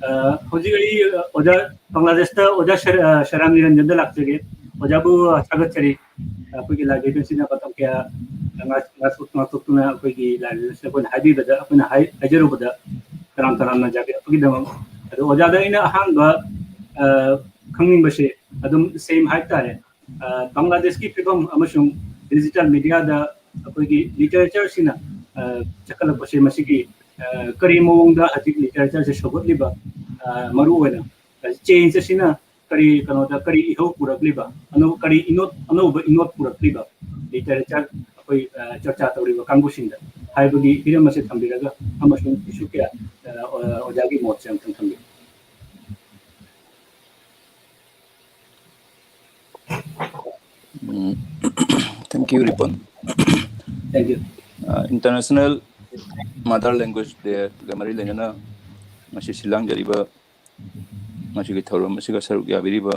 ꯑ, ꯍꯧꯖꯤꯛ ꯑꯩ, ꯑ, ꯑꯣꯖꯥ, ꯕꯪꯒ꯭ꯂꯥꯗꯦꯁꯇ ꯑꯣꯖꯥ ꯁꯦꯔ-, ꯑ, ꯁꯦꯔꯥꯝ ꯅꯤꯔꯟꯖꯟꯗ ꯂꯥꯛꯆꯒꯦ꯫ ꯑꯣꯖꯥꯕꯨ ꯊꯥꯒꯠꯆꯔꯤ꯫ ꯑꯩꯈꯣꯏꯒꯤ library ꯁꯤꯅ ꯃꯇꯝ ꯀꯌꯥ ꯉꯥꯛ-, ꯉꯥꯛꯊꯣꯛ-, ꯉꯥꯛꯊꯣꯛꯇꯨꯅ ꯑꯩꯈꯣꯏꯒꯤ library ꯁꯤꯗ ꯑꯩꯈꯣꯏꯅ ꯍꯥꯏꯕꯤꯕꯗ, ꯑꯩꯈꯣꯏꯅ ꯍꯥꯏ-, ꯍꯥꯏꯖꯔꯨꯕꯗ ꯇꯔꯥꯝ ꯇꯔꯥꯝꯅ ꯌꯥꯕꯤꯔꯛꯄꯒꯤꯗꯃꯛ꯫ ꯑꯗꯣ ꯑꯣꯖꯥꯗ ꯑꯩꯅ ꯑꯍꯥꯟꯕ, ꯑ, ꯈꯪꯅꯤꯡꯕꯁꯦ ꯑꯗꯨꯝ same ꯍꯥꯏꯕ ꯇꯥꯔꯦ꯫ ꯑ, ꯕꯪꯒ꯭ꯂꯥꯗꯦꯁꯀꯤ ꯐꯤꯕꯝ ꯑꯃꯁꯨꯡ digital media ꯗ ꯑꯩꯈꯣꯏꯒꯤ literature ꯁꯤꯅ, ꯑ, ꯆꯈꯠꯂꯛꯄꯁꯦ ꯃꯁꯤꯒꯤ, ꯑ, ꯀꯔꯤ ꯃꯑꯣꯡꯗ ꯍꯧꯖꯤꯛ literature ꯁꯦ ꯁꯧꯒꯠꯂꯤꯕ, ꯑ, ꯃꯔꯨꯑꯣꯏꯅ change ꯑꯁꯤꯅ ꯀꯔꯤ ꯀꯩꯅꯣꯗ ꯀꯔꯤ ꯏꯍꯧ ꯄꯨꯔꯛꯂꯤꯕ, ꯑꯅꯧ-, ꯀꯔꯤ ꯏꯅꯣꯠ, ꯑꯅꯧꯕ ꯏꯅꯣꯠ ꯄꯨꯔꯛꯂꯤꯕ literature ꯑꯩꯈꯣꯏ, ꯑ, ꯆꯔꯆꯥ ꯇꯧꯔꯤꯕ ꯀꯥꯡꯕꯨꯁꯤꯡꯗ ꯍꯥꯏꯕꯒꯤ ꯍꯤꯔꯝ ꯑꯁꯤ ꯊꯝꯕꯤꯔꯒ ꯑꯃꯁꯨꯡ issue ꯀꯌꯥ, ꯑ, ꯑꯣꯖꯥꯒꯤ ꯃꯣꯠꯁꯦ ꯑꯃꯨꯛꯇꯪ ꯊꯝꯕꯤꯌꯨ꯫ ꯎꯝ, thank you, ꯔꯤꯄꯟ꯫ Thank you. ꯑ, International Mother Language Day ꯒ ꯃꯔꯤ ꯂꯩꯅꯅ ꯉꯁꯤ ꯁꯤꯜꯂꯥꯡꯖꯔꯤꯕ ꯉꯁꯤꯒꯤ ꯊꯧꯔꯝ ꯑꯁꯤꯒ ꯁꯔꯨꯛ ꯌꯥꯕꯤꯔꯤꯕ,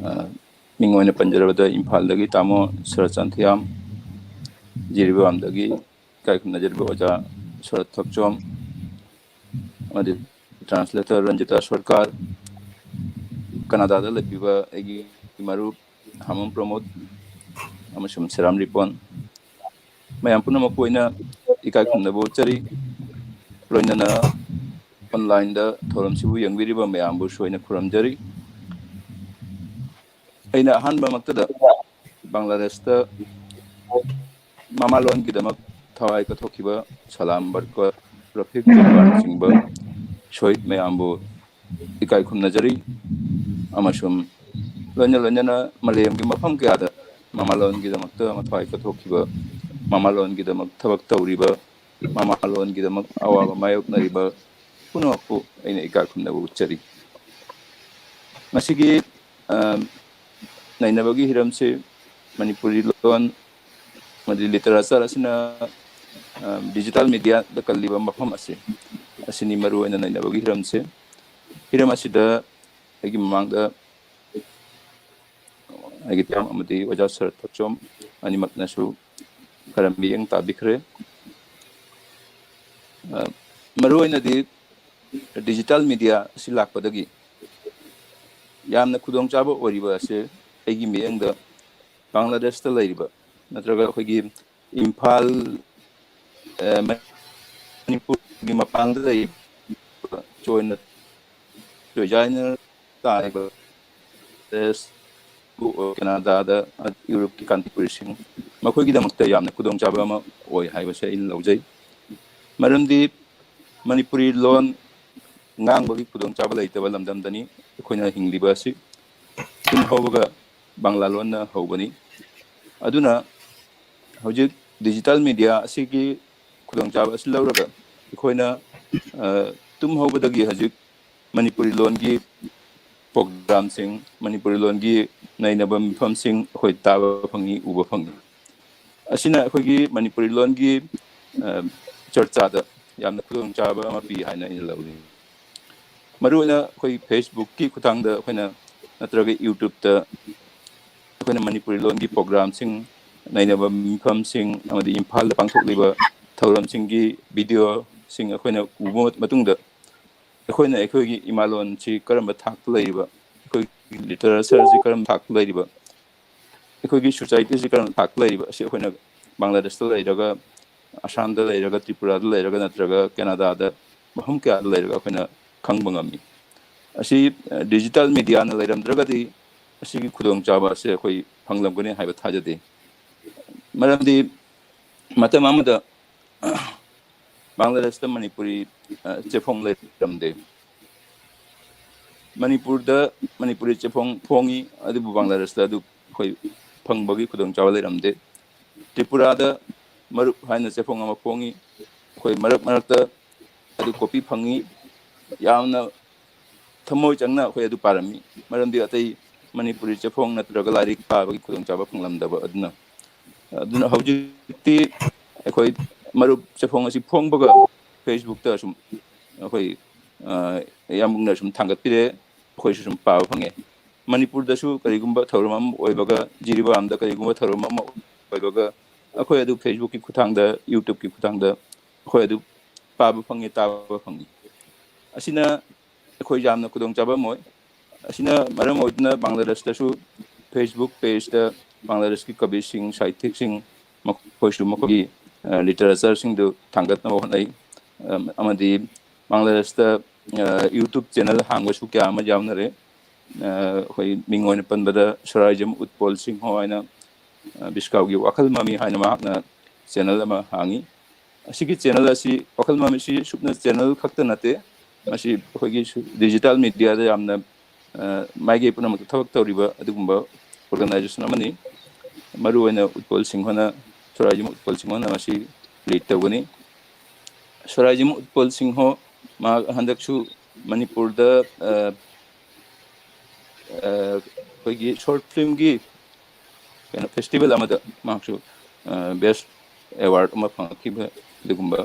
ꯑ, ꯃꯤꯡ ꯑꯣꯏꯅ ꯄꯟꯖꯔꯕꯗ ꯏꯝꯐꯥꯜꯗꯒꯤ ꯇꯥꯃꯣ ꯁꯔꯠꯆꯟ ꯊꯤꯌꯥꯝ, ꯖꯤꯔꯤꯕꯥꯝꯗꯒꯤ ꯏꯀꯥꯏ ꯈꯨꯝꯅꯖꯔꯤꯕ ꯑꯣꯖꯥ ꯁꯔꯠ ꯊꯣꯛꯆꯣꯝ, ꯑꯃꯗꯤ translator ꯔꯟꯖꯤꯇꯥ ꯁꯔꯀꯥꯔ, ꯀꯅꯥꯗꯥꯗ ꯂꯩꯕꯤꯕ ꯑꯩꯒꯤ ꯃꯔꯨꯞ ꯍꯥꯃꯝ ꯄ꯭ꯔꯃꯣꯗ ꯑꯃꯁꯨꯡ ꯁꯦꯔꯥꯝ ꯔꯤꯄꯣꯟ, ꯃꯌꯥꯝ ꯄꯨꯝꯅꯃꯛꯄꯨ ꯑꯩꯅ ꯏꯀꯥꯏ ꯈꯨꯝꯅꯕ ꯎꯠꯆꯔꯤ꯫ ꯂꯣꯏꯅꯅ online ꯗ ꯊꯧꯔꯝꯁꯤꯕꯨ ꯌꯦꯡꯕꯤꯔꯤꯕ ꯃꯌꯥꯝꯕꯨꯁꯨ ꯑꯩꯅ ꯈꯨꯔꯨꯝꯖꯔꯤ꯫ ꯑꯩꯅ ꯑꯍꯥꯟꯕꯃꯛꯇꯗ ꯕꯪꯒ꯭ꯂꯥꯗꯦꯁꯇ ꯃꯃꯥꯂꯣꯟꯒꯤꯗꯃꯛ ꯊꯋꯥꯏ ꯀꯠꯊꯣꯛꯈꯤꯕ ꯁꯂꯥꯝ ꯕꯔꯀꯠ, ꯔꯐꯤꯛ ꯖꯕꯥꯔꯅꯆꯤꯡꯕ ꯁꯣꯍꯤꯗ ꯃꯌꯥꯝꯕꯨ ꯏꯀꯥꯏ ꯈꯨꯝꯅꯖꯔꯤ꯫ ꯑꯃꯁꯨꯡ ꯂꯣꯏꯅ ꯂꯣꯏꯅꯅ ꯃꯥꯂꯦꯝꯒꯤ ꯃꯐꯝ ꯀꯌꯥꯗ ꯃꯃꯥꯂꯣꯟꯒꯤꯗꯃꯛꯇ ꯃꯊ꯭ꯋꯥꯏ ꯀꯠꯊꯣꯛꯈꯤꯕ, ꯃꯃꯥꯂꯣꯟꯒꯤꯗꯃꯛ ꯊꯕꯛ ꯇꯧꯔꯤꯕ, ꯃꯃꯥꯂꯣꯟꯒꯤꯗꯃꯛ ꯑꯋꯥꯕ ꯃꯥꯌꯣꯛꯅꯔꯤꯕ ꯄꯨꯝꯅꯃꯛꯄꯨ ꯑꯩꯅ ꯏꯀꯥꯏ ꯈꯨꯝꯅꯕ ꯎꯠꯆꯔꯤ꯫ ꯉꯁꯤꯒꯤ, ꯑ, ꯅꯩꯅꯕꯒꯤ ꯍꯤꯔꯝꯁꯤ ꯃꯅꯤꯄꯨꯔꯤ ꯂꯣꯟ ꯑꯃꯗꯤ literature ꯑꯁꯤꯅ, ꯑ, digital media ꯗ ꯀꯜꯂꯤꯕ ꯃꯐꯝ ꯑꯁꯤ, ꯑꯁꯤꯅꯤ ꯃꯔꯨꯑꯣꯏꯅ ꯅꯩꯅꯕꯒꯤ ꯍꯤꯔꯝꯁꯦ꯫ ꯍꯤꯔꯝ ꯑꯁꯤꯗ ꯑꯩꯒꯤ ꯃꯃꯥꯡꯗ ꯑꯩꯒꯤ ꯇꯦꯔꯥꯝ ꯑꯃꯗꯤ ꯑꯣꯖꯥ ꯁꯔꯠ ꯊꯣꯛꯆꯣꯝ ꯑꯅꯤꯃꯛꯅꯁꯨ ꯈꯔ ꯃꯤꯠꯌꯦꯡ ꯇꯥꯕꯤꯈ꯭ꯔꯦ꯫ ꯑ, ꯃꯔꯨꯑꯣꯏꯅꯗꯤ ꯗꯤꯖꯤꯇꯦꯜ ꯃꯦꯗꯤꯌꯥ ꯑꯁꯤ ꯂꯥꯛꯄꯗꯒꯤ ꯌꯥꯝꯅ ꯈꯨꯗꯣꯡꯆꯥꯕ ꯑꯣꯏꯔꯤꯕ ꯑꯁꯦ ꯑꯩꯒꯤ ꯃꯤꯠꯌꯦꯡꯗ ꯕꯪꯒ꯭ꯂꯥꯗꯦꯁꯇ ꯂꯩꯔꯤꯕ ꯅꯠꯇ꯭ꯔꯒ ꯑꯩꯈꯣꯏꯒꯤ ꯏꯝꯐꯥꯜ, ꯑ, ꯃꯅꯤꯄꯨꯔꯒꯤ ꯃꯄꯥꯟꯗ ꯂꯩꯔꯤꯕ ꯆꯣꯏꯅ ꯆꯣꯏꯖꯥꯏꯅ ꯇꯥꯔꯤꯕ ꯀꯦꯅꯥꯗꯥꯗ, ꯌꯨꯔꯣꯞꯀꯤ ꯀꯥꯟꯇꯤꯄꯨꯔꯤꯁꯤꯡ, ꯃꯈꯣꯏꯒꯤꯗꯃꯛꯇ ꯌꯥꯝꯅ ꯈꯨꯗꯣꯡꯆꯥꯕ ꯑꯃ ꯑꯣꯏ ꯍꯥꯏꯕꯁꯦ ꯑꯩꯅ ꯂꯧꯖꯩ꯫ ꯃꯔꯝꯗꯤ ꯃꯅꯤꯄꯨꯔꯤ ꯂꯣꯟ ꯉꯥꯡꯕꯒꯤ ꯈꯨꯗꯣꯡꯆꯥꯕ ꯂꯩꯇꯕ ꯂꯝꯗꯝꯗꯅꯤ ꯑꯩꯈꯣꯏꯅ ꯍꯤꯡꯂꯤꯕ ꯑꯁꯤ꯫ ꯇꯨꯝ ꯍꯧꯕꯒ ꯕꯪꯒ꯭ꯂꯥ ꯂꯣꯟꯅ ꯍꯧꯕꯅꯤ꯫ ꯑꯗꯨꯅ ꯍꯧꯖꯤꯛ ꯗꯤꯖꯤꯇꯦꯜ ꯃꯦꯗꯤꯌꯥ ꯑꯁꯤꯒꯤ ꯈꯨꯗꯣꯡꯆꯥꯕ ꯑꯁꯤ ꯂꯧꯔꯒ ꯑꯩꯈꯣꯏꯅ, ꯑ, ꯇꯨꯝ ꯍꯧꯕꯗꯒꯤ ꯍꯧꯖꯤꯛ ꯃꯅꯤꯄꯨꯔꯤ ꯂꯣꯟꯒꯤ ꯄ꯭ꯔꯣꯒ꯭ꯔꯥꯝꯁꯤꯡ, ꯃꯅꯤꯄꯨꯔꯤ ꯂꯣꯟꯒꯤ ꯅꯩꯅꯕ ꯃꯤꯐꯝꯁꯤꯡ ꯑꯩꯈꯣꯏ ꯇꯥꯕ ꯐꯪꯉꯤ, ꯎꯕ ꯐꯪꯉꯤ꯫ ꯑꯁꯤꯅ ꯑꯩꯈꯣꯏꯒꯤ ꯃꯅꯤꯄꯨꯔꯤ ꯂꯣꯟꯒꯤ, ꯑ, ꯆꯔꯆꯥꯗ ꯌꯥꯝꯅ ꯈꯨꯗꯣꯡꯆꯥꯕ ꯑꯃ ꯄꯤ ꯍꯥꯏꯅ ꯑꯩꯅ ꯂꯧꯏ꯫ ꯃꯔꯨꯑꯣꯏꯅ ꯑꯩꯈꯣꯏ Facebookꯀꯤ ꯈꯨꯠꯊꯥꯡꯗ ꯑꯩꯈꯣꯏꯅ ꯅꯠꯇ꯭ꯔꯒ YouTubeꯇ ꯑꯩꯈꯣꯏꯅ ꯃꯅꯤꯄꯨꯔꯤ ꯂꯣꯟꯒꯤ ꯄ꯭ꯔꯣꯒ꯭ꯔꯥꯝꯁꯤꯡ, ꯅꯩꯅꯕ ꯃꯤꯐꯝꯁꯤꯡ ꯑꯃꯗꯤ ꯏꯝꯐꯥꯜꯗ ꯄꯥꯡꯊꯣꯛꯂꯤꯕ ꯊꯧꯔꯝꯁꯤꯡꯒꯤ ꯚꯤꯗꯤꯑꯣꯁꯤꯡ ꯑꯩꯈꯣꯏꯅ ꯎꯕ ꯃꯇꯨꯡꯗ ꯑꯩꯈꯣꯏꯅ ꯑꯩꯈꯣꯏꯒꯤ ꯏꯃꯥꯂꯣꯟꯁꯤ ꯀꯔꯝꯕ ꯊꯥꯛꯇ ꯂꯩꯔꯤꯕ, ꯑꯩꯈꯣꯏꯒꯤ ꯂꯤꯇꯔꯦꯆꯔꯁꯤ ꯀꯔꯝꯕ ꯊꯥꯛꯇ ꯂꯩꯔꯤꯕ, ꯑꯩꯈꯣꯏꯒꯤ ꯁꯣꯁꯥꯏꯇꯤꯁꯤ ꯀꯔꯝꯕ ꯊꯥꯛꯇ ꯂꯩꯔꯤꯕ ꯑꯁꯤ ꯑꯩꯈꯣꯏꯅ ꯕꯪꯒ꯭ꯂꯥꯗꯦꯁꯇ ꯂꯩꯔꯒ, ꯑꯁꯥꯝꯗ ꯂꯩꯔꯒ, ꯇ꯭ꯔꯤꯄꯨꯔꯥꯗ ꯂꯩꯔꯒ ꯅꯠꯇ꯭ꯔꯒ ꯀꯦꯅꯥꯗꯥꯗ ꯃꯐꯝ ꯀꯌꯥꯗ ꯂꯩꯔꯒ ꯑꯩꯈꯣꯏꯅ ꯈꯪꯕ ꯉꯝꯃꯤ꯫ ꯑꯁꯤ, ꯑ, ꯗꯤꯖꯤꯇꯦꯜ ꯃꯦꯗꯤꯌꯥꯅ ꯂꯩꯔꯝꯗ꯭ꯔꯒꯗꯤ ꯑꯁꯤꯒꯤ ꯈꯨꯗꯣꯡꯆꯥꯕ ꯑꯁꯦ ꯑꯩꯈꯣꯏ ꯐꯪꯂꯝꯒꯅꯤ ꯍꯥꯏꯕ ꯊꯥꯖꯗꯦ꯫ ꯃꯔꯝꯗꯤ ꯃꯇꯝ ꯑꯃꯗ ꯕꯪꯒ꯭ꯂꯥꯗꯦꯁꯇ ꯃꯅꯤꯄꯨꯔꯤ, ꯑ, ꯆꯦꯐꯣꯡ ꯂꯩꯔꯝꯗꯦ꯫ ꯃꯅꯤꯄꯨꯔꯗ ꯃꯅꯤꯄꯨꯔꯤ ꯆꯦꯐꯣꯡ ꯐꯣꯡꯉꯤ, ꯑꯗꯨꯕꯨ ꯕꯪꯒ꯭ꯂꯥꯗꯦꯁꯇ ꯑꯗꯨ ꯑꯩꯈꯣꯏ ꯐꯪꯕꯒꯤ ꯈꯨꯗꯣꯡꯆꯥꯕ ꯂꯩꯔꯝꯗꯦ꯫ ꯇ꯭ꯔꯤꯄꯨꯔꯥꯗ ꯃꯔꯨꯞ ꯍꯥꯏꯅ ꯆꯦꯐꯣꯡ ꯑꯃ ꯐꯣꯡꯉꯤ, ꯑꯩꯈꯣꯏ ꯃꯔꯛ ꯃꯔꯛꯇ ꯑꯗꯨ ꯀꯣꯄꯤ ꯐꯪꯉꯤ꯫ ꯌꯥꯝꯅ ꯊꯃꯣꯏ ꯆꯪꯅ ꯑꯩꯈꯣꯏ ꯑꯗꯨ ꯄꯥꯔꯝꯃꯤ, ꯃꯔꯝꯗꯤ ꯑꯇꯩ ꯃꯅꯤꯄꯨꯔꯤ ꯆꯦꯐꯣꯡ ꯅꯠꯇ꯭ꯔꯒ ꯂꯥꯏꯔꯤꯛ ꯄꯥꯕꯒꯤ ꯈꯨꯗꯣꯡꯆꯥꯕ ꯐꯪꯂꯝꯗꯕ ꯑꯗꯨꯅ꯫ ꯑꯗꯨꯅ ꯍꯧꯖꯤꯛꯇꯤ ꯑꯩꯈꯣꯏ ꯃꯔꯨꯞ ꯆꯦꯐꯣꯡ ꯑꯁꯤ ꯐꯣꯡꯕꯒ Facebookꯇ ꯁꯨꯝ ꯑꯩꯈꯣꯏ, ꯑ, ꯌꯥꯝꯕꯨꯡꯅ ꯁꯨꯝ ꯊꯥꯡꯒꯠꯄꯤꯔꯦ, ꯑꯩꯈꯣꯏꯁꯨ ꯁꯨꯝ ꯄꯥꯕ ꯐꯪꯉꯦ꯫ ꯃꯅꯤꯄꯨꯔꯗꯁꯨ ꯀꯔꯤꯒꯨꯝꯕ ꯊꯧꯔꯝ ꯑꯃ ꯑꯣꯏꯕꯒ, ꯖꯤꯔꯤꯕꯥꯝꯗ ꯀꯔꯤꯒꯨꯝꯕ ꯊꯧꯔꯝ ꯑꯃ ꯑꯣꯏꯕꯒ, ꯑꯩꯈꯣꯏ ꯑꯗꯨ Facebookꯀꯤ ꯈꯨꯠꯊꯥꯡꯗ, YouTubeꯀꯤ ꯈꯨꯠꯊꯥꯡꯗ ꯑꯩꯈꯣꯏ ꯑꯗꯨ ꯄꯥꯕ ꯐꯪꯉꯤ, ꯇꯥꯕ ꯐꯪꯉꯤ꯫ ꯑꯁꯤꯅ ꯑꯩꯈꯣꯏ ꯌꯥꯝꯅ ꯈꯨꯗꯣꯡꯆꯥꯕ ꯑꯃ ꯑꯣꯏ꯫ ꯑꯁꯤꯅ ꯃꯔꯝ ꯑꯣꯏꯗꯨꯅ ꯕꯪꯒ꯭ꯂꯥꯗꯦꯁꯇꯁꯨ Facebook pageꯇ ꯕꯪꯒ꯭ꯂꯥꯗꯦꯁꯀꯤ ꯀꯕꯤꯁꯤꯡ, ꯁꯥꯍꯤꯇ꯭ꯌꯤꯛꯁꯤꯡ, ꯃꯈꯣꯏꯁꯨ ꯃꯈꯣꯏꯒꯤ ꯂꯤꯇꯔꯦꯆꯔꯁꯤꯡꯗꯨ ꯊꯥꯡꯒꯠꯅꯕ ꯍꯣꯠꯅꯩ꯫ ꯑꯃꯗꯤ ꯕꯪꯒ꯭ꯂꯥꯗꯦꯁꯇ YouTube channel ꯍꯥꯡꯕꯁꯨ ꯀꯌꯥ ꯑꯃ ꯌꯥꯎꯅꯔꯦ꯫ ꯑꯩꯈꯣꯏ ꯃꯤꯡ ꯑꯣꯏꯅ ꯄꯟꯕꯗ ꯁ꯭ꯋꯔꯥꯖ꯭ꯌꯝ ꯎꯠꯄꯣꯜ ꯁꯤꯡꯍꯣ ꯍꯥꯏꯅ, ꯕꯤꯁꯀꯥꯎꯒꯤ ꯋꯥꯈꯜ ꯃꯃꯤ ꯍꯥꯏꯅ ꯃꯍꯥꯛꯅ channel ꯑꯃ ꯍꯥꯡꯉꯤ꯫ ꯑꯁꯤꯒꯤ channel ꯑꯁꯤ, ꯋꯥꯈꯜ ꯃꯃꯤꯁꯤ ꯁꯨꯞꯅ channel ꯈꯛꯇ ꯅꯠꯇꯦ, ꯃꯁꯤ ꯑꯩꯈꯣꯏꯒꯤ digital mediaꯗ ꯌꯥꯝꯅ ꯃꯥꯏꯀꯩ ꯄꯨꯝꯅꯃꯛꯇ ꯊꯕꯛ ꯇꯧꯔꯤꯕ ꯑꯗꯨꯒꯨꯝꯕ organization ꯑꯃꯅꯤ꯫ ꯃꯔꯨꯑꯣꯏꯅ ꯎꯠꯄꯣꯜ ꯁꯤꯡꯍꯣꯅ, ꯁ꯭ꯋꯔꯥꯖ꯭ꯌꯝ ꯎꯠꯄꯣꯜ ꯁꯤꯡꯍꯣꯅ ꯃꯁꯤ lead ꯇꯧꯒꯅꯤ꯫ ꯁ꯭ꯋꯔꯥꯖ꯭ꯌꯝ ꯎꯠꯄꯣꯜ ꯁꯤꯡꯍꯣ ꯃꯍꯥꯛ ꯍꯟꯗꯛꯁꯨ ꯃꯅꯤꯄꯨꯔꯗ ꯑꯩꯈꯣꯏꯒꯤ short filmꯒꯤ ꯀꯩꯅꯣ festival ꯑꯃꯗ ꯃꯍꯥꯛꯁꯨ best award ꯑꯃ ꯐꯪꯉꯛꯈꯤꯕ ꯑꯗꯨꯒꯨꯝꯕ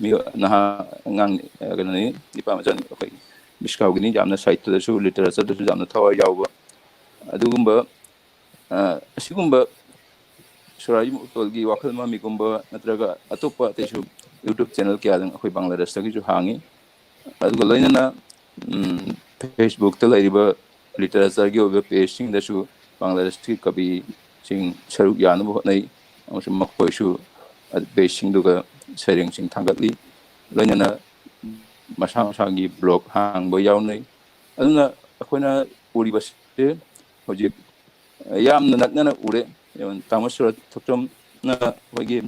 ꯃꯤ, ꯅꯍꯥ ꯑꯉꯥꯡ, ꯀꯩꯅꯣꯅꯤ, ꯅꯤꯄꯥ ꯃꯆꯥꯅꯤ꯫ ꯑꯩꯈꯣꯏ ꯕꯤꯁꯀꯥꯎꯒꯤꯅꯤ, ꯌꯥꯝꯅ ꯁꯥꯍꯤꯇ꯭ꯌꯗꯁꯨ, ꯂꯤꯇꯔꯦꯆꯔꯗꯁꯨ ꯌꯥꯝꯅ ꯊꯋꯥꯏ ꯌꯥꯎꯕ ꯑꯗꯨꯒꯨꯝꯕ ꯑꯁꯤꯒꯨꯝꯕ ꯁ꯭ꯋꯔꯥꯖ꯭ꯌꯝ ꯎꯠꯄꯣꯜꯒꯤ ꯋꯥꯈꯜ ꯃꯃꯤꯒꯨꯝꯕ ꯅꯠꯇ꯭ꯔꯒ ꯑꯇꯣꯞꯄ ꯑꯇꯩꯁꯨ YouTube channel ꯀꯌꯥꯗꯪ ꯑꯩꯈꯣꯏ ꯕꯪꯒ꯭ꯂꯥꯗꯦꯁꯇꯒꯤꯁꯨ ꯍꯥꯡꯉꯤ꯫ ꯑꯗꯨꯒ ꯂꯣꯏꯅꯅ Facebookꯇ ꯂꯩꯔꯤꯕ ꯂꯤꯇꯔꯦꯆꯔꯒꯤ ꯑꯣꯏꯕ pageꯁꯤꯡꯗꯁꯨ ꯕꯪꯒ꯭ꯂꯥꯗꯦꯁꯀꯤ ꯀꯕꯤꯁꯤꯡ ꯁꯔꯨꯛ ꯌꯥꯅꯕ ꯍꯣꯠꯅꯩ ꯑꯃꯁꯨꯡ ꯃꯈꯣꯏꯁꯨ pageꯁꯤꯡꯗꯨꯒ ꯁꯩꯔꯦꯡꯁꯤꯡ ꯊꯥꯡꯒꯠꯂꯤ꯫ ꯂꯣꯏꯅꯅ ꯃꯁꯥ ꯃꯁꯥꯒꯤ blog ꯍꯥꯡꯕ ꯌꯥꯎꯅꯩ꯫ ꯑꯗꯨꯅ ꯑꯩꯈꯣꯏꯅ ꯎꯔꯤꯕꯁꯦ ꯍꯧꯖꯤꯛ ꯌꯥꯝꯅ ꯅꯛꯅꯅ ꯎꯔꯦ꯫ ꯇꯥꯃꯣ ꯁꯨꯔꯖ ꯊꯣꯛꯆꯣꯝꯅ ꯑꯩꯈꯣꯏꯒꯤ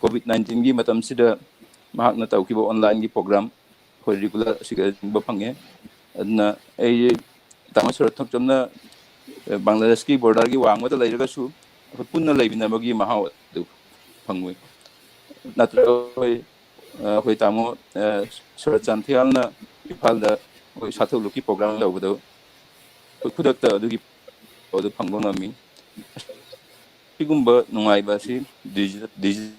COVID nineteenꯒꯤ ꯃꯇꯝꯁꯤꯗ ꯃꯍꯥꯛꯅ ꯇꯧꯈꯤꯕ onlineꯒꯤ program ꯑꯩꯈꯣꯏ regular ꯑꯁꯤꯒ ꯌꯦꯡꯕ ꯐꯪꯉꯦ꯫ ꯑꯗꯨꯅ ꯑꯩ ꯇꯥꯃꯣ ꯁꯨꯔꯖ ꯊꯣꯛꯆꯣꯝꯅ ꯕꯪꯒ꯭ꯂꯥꯗꯦꯁꯀꯤ borderꯒꯤ ꯋꯥꯡꯃꯗ ꯂꯩꯔꯒꯁꯨ ꯑꯩꯈꯣꯏ ꯄꯨꯟꯅ ꯂꯩꯃꯤꯟꯅꯕꯒꯤ ꯃꯍꯥꯎ ꯑꯗꯨ ꯐꯪꯉꯤ꯫ ꯅꯠꯇ꯭ꯔꯒ ꯑꯩꯈꯣꯏ, ꯑꯩꯈꯣꯏ ꯇꯥꯃꯣ ꯁꯨꯔꯖ ꯆꯥꯟꯊꯤꯌꯥꯜꯅ ꯏꯝꯐꯥꯜꯗ ꯑꯩꯈꯣꯏ ꯁꯥꯊꯧ ꯂꯨꯞꯀꯤ program ꯇꯧꯕꯗ ꯑꯩꯈꯣꯏ ꯈꯨꯗꯛꯇ ꯑꯗꯨꯒꯤ ꯑꯗꯨ ꯐꯪꯕ ꯉꯝꯃꯤ꯫ ꯁꯤꯒꯨꯝꯕ ꯅꯨꯡꯉꯥꯏꯕ ꯑꯁꯤ digital, digital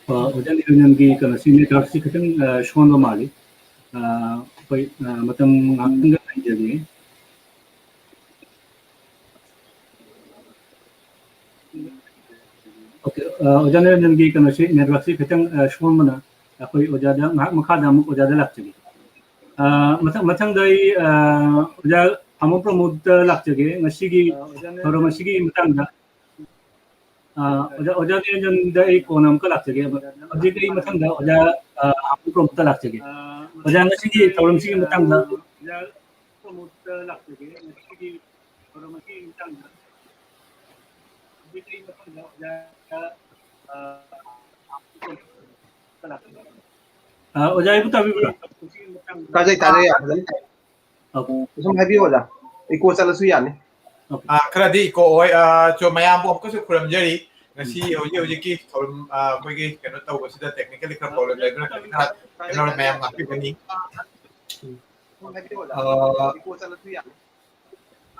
ꯑꯣꯖꯥ ꯅꯤꯔꯟꯖꯟꯒꯤ ꯀꯩꯅꯣꯁꯤ networkꯁꯤ ꯈꯤꯇꯪ ꯁꯣꯟꯕ ꯃꯥꯜꯂꯤ꯫ ꯑꯩꯈꯣꯏ, ꯑ, ꯃꯇꯝ ꯉꯥꯏꯍꯥꯛꯇꯪꯒ ꯉꯥꯏꯖꯒꯦ꯫ Okay, ꯑ, ꯑꯣꯖꯥ ꯅꯤꯔꯟꯖꯟꯒꯤ ꯀꯩꯅꯣꯁꯤ, networkꯁꯤ ꯈꯤꯇꯪ, ꯑ, ꯁꯣꯟꯕꯅ ꯑꯩꯈꯣꯏ ꯑꯣꯖꯥꯗ ꯉꯥꯏꯍꯥꯛ ꯃꯈꯥꯗ ꯑꯃꯨꯛ ꯑꯣꯖꯥꯗ ꯂꯥꯛꯆꯒꯦ꯫ ꯑ, ꯃꯊꯪ, ꯃꯊꯪꯗ ꯑꯩ, ꯑ, ꯑꯣꯖꯥ ꯊꯥꯃꯣ ꯄ꯭ꯔꯃꯣꯗꯇ ꯂꯥꯛꯆꯒꯦ꯫ ꯉꯁꯤꯒꯤ ꯊꯧꯔꯝ ꯑꯁꯤꯒꯤ ꯃꯇꯥꯡꯗ, ꯑ, ꯑꯣꯖꯥ, ꯑꯣꯖꯥ ꯅꯤꯔꯟꯖꯟꯗ ꯑꯩ ꯀꯣꯟꯅ ꯑꯃꯨꯛꯀ ꯂꯥꯛꯆꯒꯦ꯫ ꯍꯧꯖꯤꯛ ꯑꯩ ꯃꯊꯪꯗ ꯑꯣꯖꯥ, ꯑ, ꯊꯥꯃꯣ ꯄ꯭ꯔꯃꯣꯗꯇ ꯂꯥꯛꯆꯒꯦ꯫ ꯑꯣꯖꯥ, ꯉꯁꯤꯒꯤ ꯊꯧꯔꯝꯁꯤꯒꯤ ꯃꯇꯥꯡꯗ ꯑ, ꯑꯣꯖꯥ, ꯑꯩꯕꯨ ꯇꯥꯕꯤꯕ꯭ꯔꯥ? ꯇꯥꯖꯩ, ꯇꯥꯖꯩ, ꯌꯥꯝ ꯐꯖꯅ ꯇꯥꯏ꯫ Okay. ꯁꯨꯝ ꯍꯥꯏꯕꯤꯌꯨ, ꯑꯣꯖꯥ꯫ Echo ꯆꯠꯂꯁꯨ ꯌꯥꯅꯤ꯫ Okay. ꯑ, ꯈꯔꯗꯤ echo ꯑꯣꯏ꯫ ꯑ, ꯆꯣ, ꯃꯌꯥꯝꯕꯨ ꯑꯃꯨꯛꯀꯁꯨ ꯈꯨꯔꯨꯝꯖꯔꯤ꯫ ꯉꯁꯤ ꯍꯧꯖꯤꯛ ꯍꯧꯖꯤꯛꯀꯤ ꯊꯧꯔꯝ, ꯑ, ꯑꯩꯈꯣꯏꯒꯤ ꯀꯩꯅꯣ ꯇꯧꯕꯁꯤꯗ technically ꯈꯔ problem ꯂꯩꯕꯅ ꯈꯔ, ꯈꯔ ꯀꯩꯅꯣ ꯃꯌꯥꯝ ꯉꯥꯛꯄꯤꯒꯅꯤ꯫ ꯑ,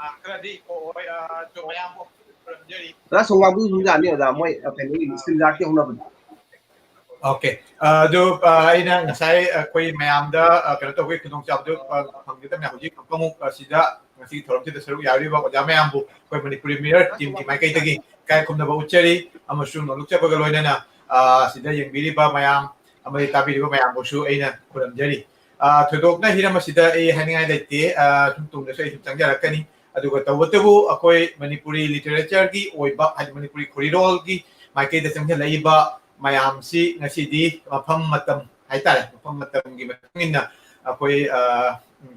ꯑ, ꯈꯔꯗꯤ echo ꯑꯣꯏ꯫ ꯑ, ꯆꯣ, ꯃꯌꯥꯝꯕꯨ ꯑꯃꯨꯛꯀꯁꯨ ꯈꯨꯔꯨꯝꯖꯔꯤ꯫ ꯑꯣꯖꯥ, ꯁꯨꯝ ꯉꯥꯡꯕꯤꯌꯨ, ꯁꯨꯝ ꯌꯥꯅꯤ, ꯑꯣꯖꯥ꯫ ꯃꯣꯏ, ꯑ, ꯀꯩꯅꯣꯒꯤ screen ꯌꯥꯔꯛꯇꯦ ꯍꯧꯅꯕꯗ꯫ Okay. ꯑ, ꯑꯗꯨ, ꯑ, ꯑꯩꯅ ꯉꯁꯥꯏ ꯑꯩꯈꯣꯏ ꯃꯌꯥꯝꯗ, ꯑ, ꯀꯩꯅꯣ ꯇꯧꯕꯒꯤ ꯈꯨꯗꯣꯡꯆꯥꯕꯗꯨ, ꯑ, ꯐꯪꯖꯗꯕꯅ ꯍꯧꯖꯤꯛ ꯑꯃꯨꯛ ꯑꯁꯤꯗ ꯉꯁꯤꯒꯤ ꯊꯧꯔꯝꯁꯤꯗ ꯁꯔꯨꯛ ꯌꯥꯔꯤꯕ ꯑꯣꯖꯥ ꯃꯌꯥꯝꯕꯨ ꯑꯩꯈꯣꯏ ꯃꯅꯤꯄꯨꯔꯤ ꯃꯤꯔꯔ ꯇꯤꯝꯒꯤ ꯃꯥꯏꯀꯩꯗꯒꯤ ꯏꯀꯥꯏ ꯈꯨꯝꯅꯕ ꯎꯠꯆꯔꯤ, ꯑꯃꯁꯨꯡ ꯅꯣꯂꯨꯛꯆꯕꯒ ꯂꯣꯏꯅꯅ, ꯑ, ꯁꯤꯗ ꯌꯦꯡꯕꯤꯔꯤꯕ ꯃꯌꯥꯝ ꯑꯃꯗꯤ ꯇꯥꯕꯤꯔꯤꯕ ꯃꯌꯥꯝꯕꯨꯁꯨ ꯑꯩꯅ ꯈꯨꯔꯨꯝꯖꯔꯤ꯫ ꯑ, ꯊꯣꯏꯗꯣꯛꯅ ꯍꯤꯔꯝ ꯑꯁꯤꯗ ꯑꯩ ꯍꯥꯏꯅꯤꯡꯉꯥꯏ ꯂꯩꯇꯦ꯫ ꯑ, ꯁꯨꯝ ꯇꯨꯡꯗꯁꯨ ꯑꯩ ꯁꯨꯝ ꯆꯪꯖꯔꯛꯀꯅꯤ꯫ ꯑꯗꯨꯒ ꯇꯧꯕꯇꯕꯨ ꯑꯩꯈꯣꯏ ꯃꯅꯤꯄꯨꯔꯤ literature ꯒꯤ ꯑꯣꯏꯕ, ꯍꯥꯏꯗꯤ ꯃꯅꯤꯄꯨꯔꯤ ꯈꯣꯔꯤꯔꯣꯜꯒꯤ ꯃꯥꯏꯀꯩꯗ ꯆꯪꯁꯤꯜꯂꯛꯏꯕ ꯃꯌꯥꯝꯁꯤ ꯉꯁꯤꯗꯤ ꯃꯐꯝ ꯃꯇꯝ ꯍꯥꯏꯇꯥꯔꯦ, ꯃꯐꯝ ꯃꯇꯝꯒꯤ ꯃꯇꯨꯡ ꯏꯟꯅ ꯑꯩꯈꯣꯏ, ꯑ,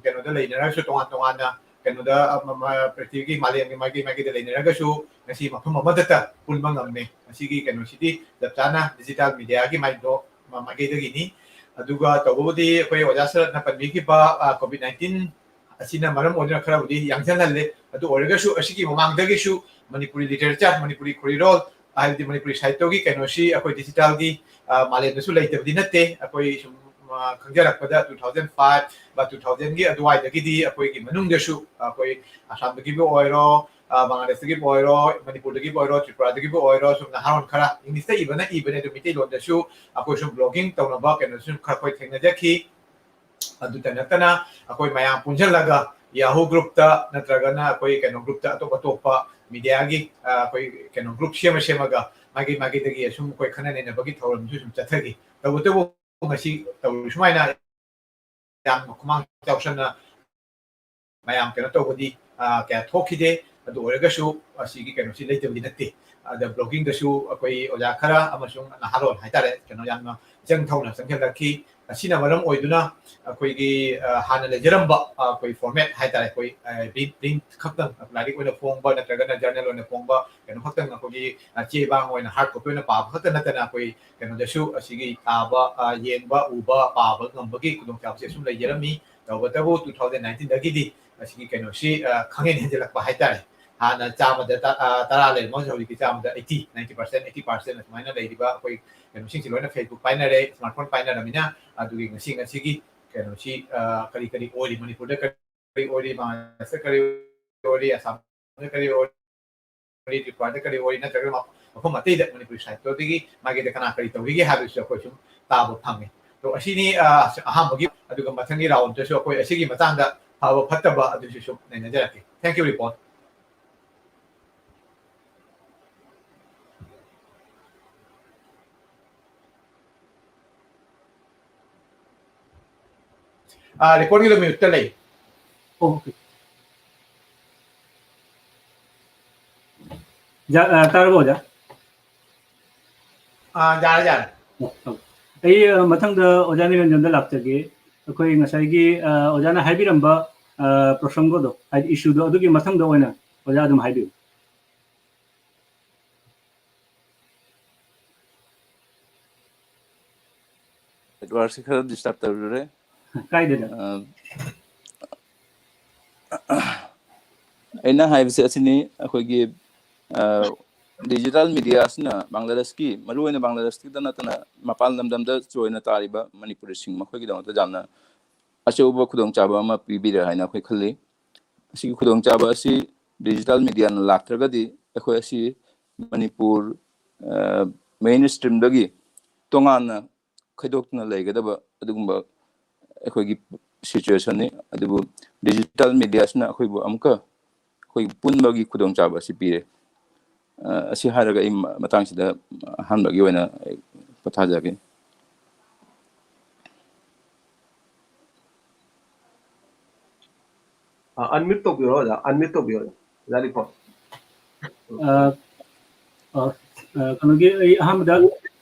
ꯀꯩꯅꯣꯗ ꯂꯩꯅꯔꯒꯁꯨ, ꯇꯣꯉꯥꯟ ꯇꯣꯉꯥꯟꯅ ꯀꯩꯅꯣꯗ, ꯑ, ꯃ-, ꯃ-, ꯄ꯭ꯔꯤꯊꯤꯕꯤꯒꯤ ꯃꯥꯂꯦꯝꯒꯤ ꯃꯥꯏꯀꯩ ꯃꯥꯏꯀꯩꯗ ꯂꯩꯅꯔꯒꯁꯨ ꯉꯁꯤ ꯃꯐꯝ ꯑꯃꯗꯇ ꯄꯨꯟꯕ ꯉꯝꯃꯦ꯫ ꯃꯁꯤꯒꯤ ꯀꯩꯅꯣꯁꯤꯗꯤ ꯆꯞ ꯆꯥꯅ digital media ꯒꯤ ꯃꯥꯏꯗꯣ-, ꯃ-, ꯃꯥꯏꯀꯩꯗꯒꯤꯅꯤ꯫ ꯑꯗꯨꯒ ꯇꯧꯕꯕꯨꯗꯤ ꯑꯩꯈꯣꯏ ꯑꯣꯖꯥ ꯁꯔꯠꯅ ꯄꯟꯕꯤꯈꯤꯕ, ꯑ, COVID nineteen ꯑꯁꯤꯅ ꯃꯔꯝ ꯑꯣꯏꯗꯨꯅ ꯈꯔꯕꯨꯗꯤ ꯌꯥꯡꯁꯤꯜꯍꯜꯂꯦ꯫ ꯑꯗꯨ ꯑꯣꯏꯔꯒꯁꯨ ꯑꯁꯤꯒꯤ ꯃꯃꯥꯡꯗꯒꯤꯁꯨ ꯃꯅꯤꯄꯨꯔꯤ literature, ꯃꯅꯤꯄꯨꯔꯤ ꯈꯣꯔꯤꯔꯣꯜ, ꯍꯥꯏꯕꯗꯤ ꯃꯅꯤꯄꯨꯔꯤ ꯁꯥꯍꯤꯇ꯭ꯌꯒꯤ ꯀꯩꯅꯣꯁꯤ ꯑꯩꯈꯣꯏ digital ꯒꯤ, ꯑ, ꯃꯥꯂꯦꯝꯗꯁꯨ ꯂꯩꯇꯕꯗꯤ ꯅꯠꯇꯦ꯫ ꯑꯩꯈꯣꯏ ꯁꯨꯝ, ꯑ, ꯈꯪꯖꯔꯛꯄꯗ two thousand five ꯕ two thousand ꯒꯤ ꯑꯗꯨꯋꯥꯏꯗꯒꯤꯗꯤ ꯑꯩꯈꯣꯏꯒꯤ ꯃꯅꯨꯡꯗꯁꯨ ꯑꯩꯈꯣꯏ ꯑꯁꯥꯝꯗꯒꯤꯕꯨ ꯑꯣꯏꯔꯣ, ꯑ, ꯕꯪꯒ꯭ꯂꯥꯗꯦꯁꯇꯒꯤꯕꯨ ꯑꯣꯏꯔꯣ, ꯃꯅꯤꯄꯨꯔꯗꯒꯤꯕꯨ ꯑꯣꯏꯔꯣ, ꯇ꯭ꯔꯤꯄꯨꯔꯥꯗꯒꯤꯕꯨ ꯑꯣꯏꯔꯣ, ꯁꯨꯝ ꯅꯍꯥꯔꯣꯟ ꯈꯔ English ꯇ ꯏꯕꯅ ꯏꯕꯅꯦ, ꯑꯗꯨ ꯃꯤꯇꯩꯂꯣꯟꯗꯁꯨ ꯑꯩꯈꯣꯏ ꯁꯨꯝ blogging ꯇꯧꯅꯕ ꯀꯩꯅꯣꯁꯨ ꯈꯔ ꯑꯩꯈꯣꯏ ꯊꯦꯡꯅꯖꯈꯤ꯫ ꯑꯗꯨꯇ ꯅꯠꯇꯅ ꯑꯩꯈꯣꯏ ꯃꯌꯥꯝ ꯄꯨꯟꯁꯤꯜꯂꯒ Yahoo groupꯇ ꯅꯠꯇ꯭ꯔꯒꯅ ꯑꯩꯈꯣꯏ ꯀꯩꯅꯣ groupꯇ ꯑꯇꯣꯞ ꯑꯇꯣꯞꯄ mediaꯒꯤ, ꯑ, ꯑꯩꯈꯣꯏ ꯀꯩꯅꯣ group ꯁꯦꯝꯃ ꯁꯦꯝꯃꯒ ꯃꯥꯒꯤ ꯃꯥꯒꯤꯗꯒꯤ ꯑꯁꯨꯝ ꯑꯩꯈꯣꯏ ꯈꯟꯅ ꯅꯩꯅꯕꯒꯤ ꯊꯧꯔꯝꯁꯨ ꯁꯨꯝ ꯆꯠꯊꯈꯤ꯫ ꯇꯧꯕꯇꯕꯨ ꯉꯁꯤ ꯇꯧꯔꯤ ꯁꯨꯃꯥꯏꯅ ꯌꯥꯝ ꯈꯨꯃꯥꯡ ꯆꯥꯎꯁꯟꯅ ꯃꯌꯥꯝ ꯀꯩꯅꯣ ꯇꯧꯕꯗꯤ, ꯑ, ꯀꯌꯥ ꯊꯣꯛꯈꯤꯗꯦ꯫ ꯑꯗꯨ ꯑꯣꯏꯔꯒꯁꯨ ꯑꯁꯤꯒꯤ ꯀꯩꯅꯣꯁꯤ ꯂꯩꯇꯕꯗꯤ ꯅꯠꯇꯦ꯫ ꯑꯗ bloggingꯗꯁꯨ ꯑꯩꯈꯣꯏ ꯑꯣꯖꯥ ꯈꯔ ꯑꯃꯁꯨꯡ ꯅꯍꯥꯔꯣꯜ ꯍꯥꯏꯇꯥꯔꯦ, ꯀꯩꯅꯣ ꯌꯥꯝꯅ ꯆꯪ ꯊꯧꯅ ꯆꯪꯁꯤꯜꯂꯛꯈꯤ꯫ ꯑꯁꯤꯅ ꯃꯔꯝ ꯑꯣꯏꯗꯨꯅ ꯑꯩꯈꯣꯏꯒꯤ, ꯑ, ꯍꯥꯟꯅ ꯂꯩꯖꯔꯝꯕ, ꯑ, ꯑꯩꯈꯣꯏ format ꯍꯥꯏꯇꯥꯔꯦ, ꯑꯩꯈꯣꯏ, ꯑ, print, print ꯈꯛꯇꯪ ꯂꯥꯏꯔꯤꯛ ꯑꯣꯏꯅ ꯐꯣꯡꯕ ꯅꯠꯇ꯭ꯔꯒꯅ journal ꯑꯣꯏꯅ ꯐꯣꯡꯕ ꯀꯩꯅꯣ ꯈꯛꯇꯪ ꯑꯩꯈꯣꯏꯒꯤ, ꯑ, ꯆꯦ ꯕꯥꯡ ꯑꯣꯏꯅ hard copy ꯑꯣꯏꯅ ꯄꯥꯕ ꯈꯛꯇ ꯅꯠꯇꯅ ꯑꯩꯈꯣꯏ ꯀꯩꯅꯣꯗꯁꯨ ꯑꯁꯤꯒꯤ ꯇꯥꯕ, ꯑ, ꯌꯦꯡꯕ, ꯎꯕ, ꯄꯥꯕ ꯉꯝꯕꯒꯤ ꯈꯨꯗꯣꯡꯆꯥꯕꯁꯦ ꯁꯨꯝ ꯂꯩꯖꯔꯝꯃꯤ꯫ ꯇꯧꯕꯇꯕꯨ two thousand nineteenꯗꯒꯤꯗꯤ ꯑꯁꯤꯒꯤ ꯀꯩꯅꯣꯁꯤ, ꯑ, ꯈꯪꯍꯦꯟ ꯍꯦꯟꯖꯤꯜꯂꯛꯄ ꯍꯥꯏꯇꯥꯔꯦ꯫ ꯍꯥꯟꯅ ꯆꯥꯝꯃꯗ ꯇ-, ꯑ, ꯇꯔꯥ ꯂꯩꯔꯝꯃꯒ ꯍꯧꯖꯤꯛꯇꯤ ꯆꯥꯝꯃꯗ eighty, ninety percent, eighty percent ꯑꯗꯨꯃꯥꯏꯅ ꯂꯩꯔꯤꯕ ꯑꯩꯈꯣꯏ ꯀꯩꯅꯣꯁꯤꯡꯁꯤ ꯂꯣꯏꯅ Facebook ꯄꯥꯏꯅꯔꯦ, smartphone ꯄꯥꯏꯅꯔꯕꯅꯤꯅ꯫ ꯑꯗꯨꯒꯤ ꯉꯁꯤ, ꯉꯁꯤꯒꯤ ꯀꯩꯅꯣꯁꯤ, ꯑ, ꯀꯔꯤ ꯀꯔꯤ ꯑꯣꯏꯔꯤ, ꯃꯅꯤꯄꯨꯔꯗ ꯀꯔꯤ ꯑꯣꯏꯔꯤ, ꯕꯪꯒ꯭ꯂꯥꯗꯦꯁꯇ ꯀꯔꯤ ꯑꯣꯏꯔꯤ, ꯑꯁꯥꯝꯗ ꯀꯔꯤ ꯑꯣꯏꯔꯤ, ꯇ꯭ꯔꯤꯄꯨꯔꯥꯗ ꯀꯔꯤ ꯑꯣꯏꯔꯤ, ꯅꯠꯇ꯭ꯔꯒ ꯃꯐꯝ ꯑꯇꯩꯗ ꯃꯅꯤꯄꯨꯔꯤ ꯁꯥꯍꯤꯇ꯭ꯌꯗꯒꯤ ꯃꯥꯏꯀꯩꯗ ꯀꯅꯥ ꯀꯔꯤ ꯇꯧꯔꯤꯒꯦ ꯍꯥꯏꯕꯁꯨ ꯑꯩꯈꯣꯏ ꯁꯨꯝ ꯇꯥꯕ ꯐꯪꯉꯤ꯫ ꯑꯗꯣ ꯑꯁꯤꯅꯤ, ꯑ, ꯑꯍꯥꯟꯕꯒꯤ, ꯑꯗꯨꯒ ꯃꯊꯪꯒꯤ roundꯗꯁꯨ ꯑꯩꯈꯣꯏ ꯑꯁꯤꯒꯤ ꯃꯇꯥꯡꯗ ꯐꯕ ꯐꯠꯇꯕ ꯑꯗꯨꯁꯨ ꯁꯨꯝ ꯅꯩꯅꯖꯔꯛꯀꯦ꯫ Thank you, report. ꯑ, recordꯒꯤꯗꯣ muteꯇ ꯂꯩ꯫ ꯑꯣꯀꯦ꯫ ꯌꯥ-, ꯑ, ꯇꯥꯔꯕꯣ, ꯑꯣꯖꯥ? ꯑ, ꯌꯥꯔꯦ, ꯌꯥꯔꯦ꯫ ꯑꯣ, ꯑꯣ꯫ ꯑꯩ, ꯑ, ꯃꯊꯪꯗ ꯑꯣꯖꯥ ꯅꯤꯔꯟꯖꯟꯗ ꯂꯥꯛꯆꯒꯦ꯫ ꯑꯩꯈꯣꯏ ꯉꯁꯥꯏꯒꯤ, ꯑ, ꯑꯣꯖꯥꯅ ꯍꯥꯏꯕꯤꯔꯝꯕ, ꯑ, ꯄ꯭ꯔꯁꯪꯒꯗꯣ, ꯍꯥꯏꯗꯤ issueꯗꯣ, ꯑꯗꯨꯒꯤ ꯃꯊꯪꯗ ꯑꯣꯏꯅ ꯑꯣꯖꯥ ꯑꯗꯨꯝ ꯍꯥꯏꯕꯤꯌꯨ꯫ Networkꯁꯤ ꯈꯔ disturb ꯇꯧꯔꯨꯔꯦ꯫ ꯀꯥꯏꯗꯦꯗ꯫ ꯑ, ꯑꯩꯅ ꯍꯥꯏꯕꯁꯦ ꯑꯁꯤꯅꯤ, ꯑꯩꯈꯣꯏꯒꯤ, ꯑ, digital media ꯑꯁꯤꯅ ꯕꯪꯒ꯭ꯂꯥꯗꯦꯁꯀꯤ, ꯃꯔꯨꯑꯣꯏꯅ ꯕꯪꯒ꯭ꯂꯥꯗꯦꯁꯀꯤꯗ ꯅꯠꯇꯅ ꯃꯄꯥꯟ ꯂꯝꯗꯝꯗ ꯆꯣꯏꯅ ꯇꯥꯔꯤꯕ ꯃꯅꯤꯄꯨꯔꯤꯁꯤꯡ ꯃꯈꯣꯏꯒꯤꯗꯃꯛꯇ ꯌꯥꯝꯅ ꯑꯆꯧꯕ ꯈꯨꯗꯣꯡꯆꯥꯕ ꯑꯃ ꯄꯤꯕꯤꯔꯦ ꯍꯥꯏꯅ ꯑꯩꯈꯣꯏ ꯈꯜꯂꯤ꯫ ꯑꯁꯤꯒꯤ ꯈꯨꯗꯣꯡꯆꯥꯕ ꯑꯁꯤ digital mediaꯅ ꯂꯥꯛꯇ꯭ꯔꯒꯗꯤ ꯑꯩꯈꯣꯏ ꯑꯁꯤ ꯃꯅꯤꯄꯨꯔ, ꯑ, mainstreamꯗꯒꯤ ꯇꯣꯉꯥꯟꯅ ꯈꯥꯏꯗꯣꯛꯇꯨꯅ ꯂꯩꯒꯗꯕ ꯑꯗꯨꯒꯨꯝꯕ ꯑꯩꯈꯣꯏꯒꯤ ꯁꯤꯆꯨꯋꯦꯁꯟꯅꯤ꯫ ꯑꯗꯨꯕꯨ ꯗꯤꯖꯤꯇꯦꯜ ꯃꯦꯗꯤꯌꯥꯁꯤꯅ ꯑꯩꯈꯣꯏꯕꯨ ꯑꯃꯨꯛꯀ ꯑꯩꯈꯣꯏ ꯄꯨꯟꯕꯒꯤ ꯈꯨꯗꯣꯡꯆꯥꯕ ꯑꯁꯤ ꯄꯤꯔꯦ꯫ ꯑ, ꯑꯁꯤ ꯍꯥꯏꯔꯒ ꯑꯩ ꯃ-, ꯃꯇꯥꯡꯁꯤꯗ ꯑꯍꯥꯟꯕꯒꯤ ꯑꯣꯏꯅ ꯑꯩ ꯄꯣꯊꯥꯖꯒꯦ꯫ ꯑ, unmute ꯇꯧꯕꯤꯔꯣ, ꯑꯣꯖꯥ꯫ Unmute ꯇꯧꯕꯤꯔꯣ, ꯑꯣꯖꯥ꯫ ꯑꯣꯖꯥ ꯔꯤꯄꯣꯔꯠ꯫ ꯑ, ꯑ, ꯑ, ꯀꯩꯅꯣꯒꯤ, ꯑꯩ ꯑꯍꯥꯟꯕꯗ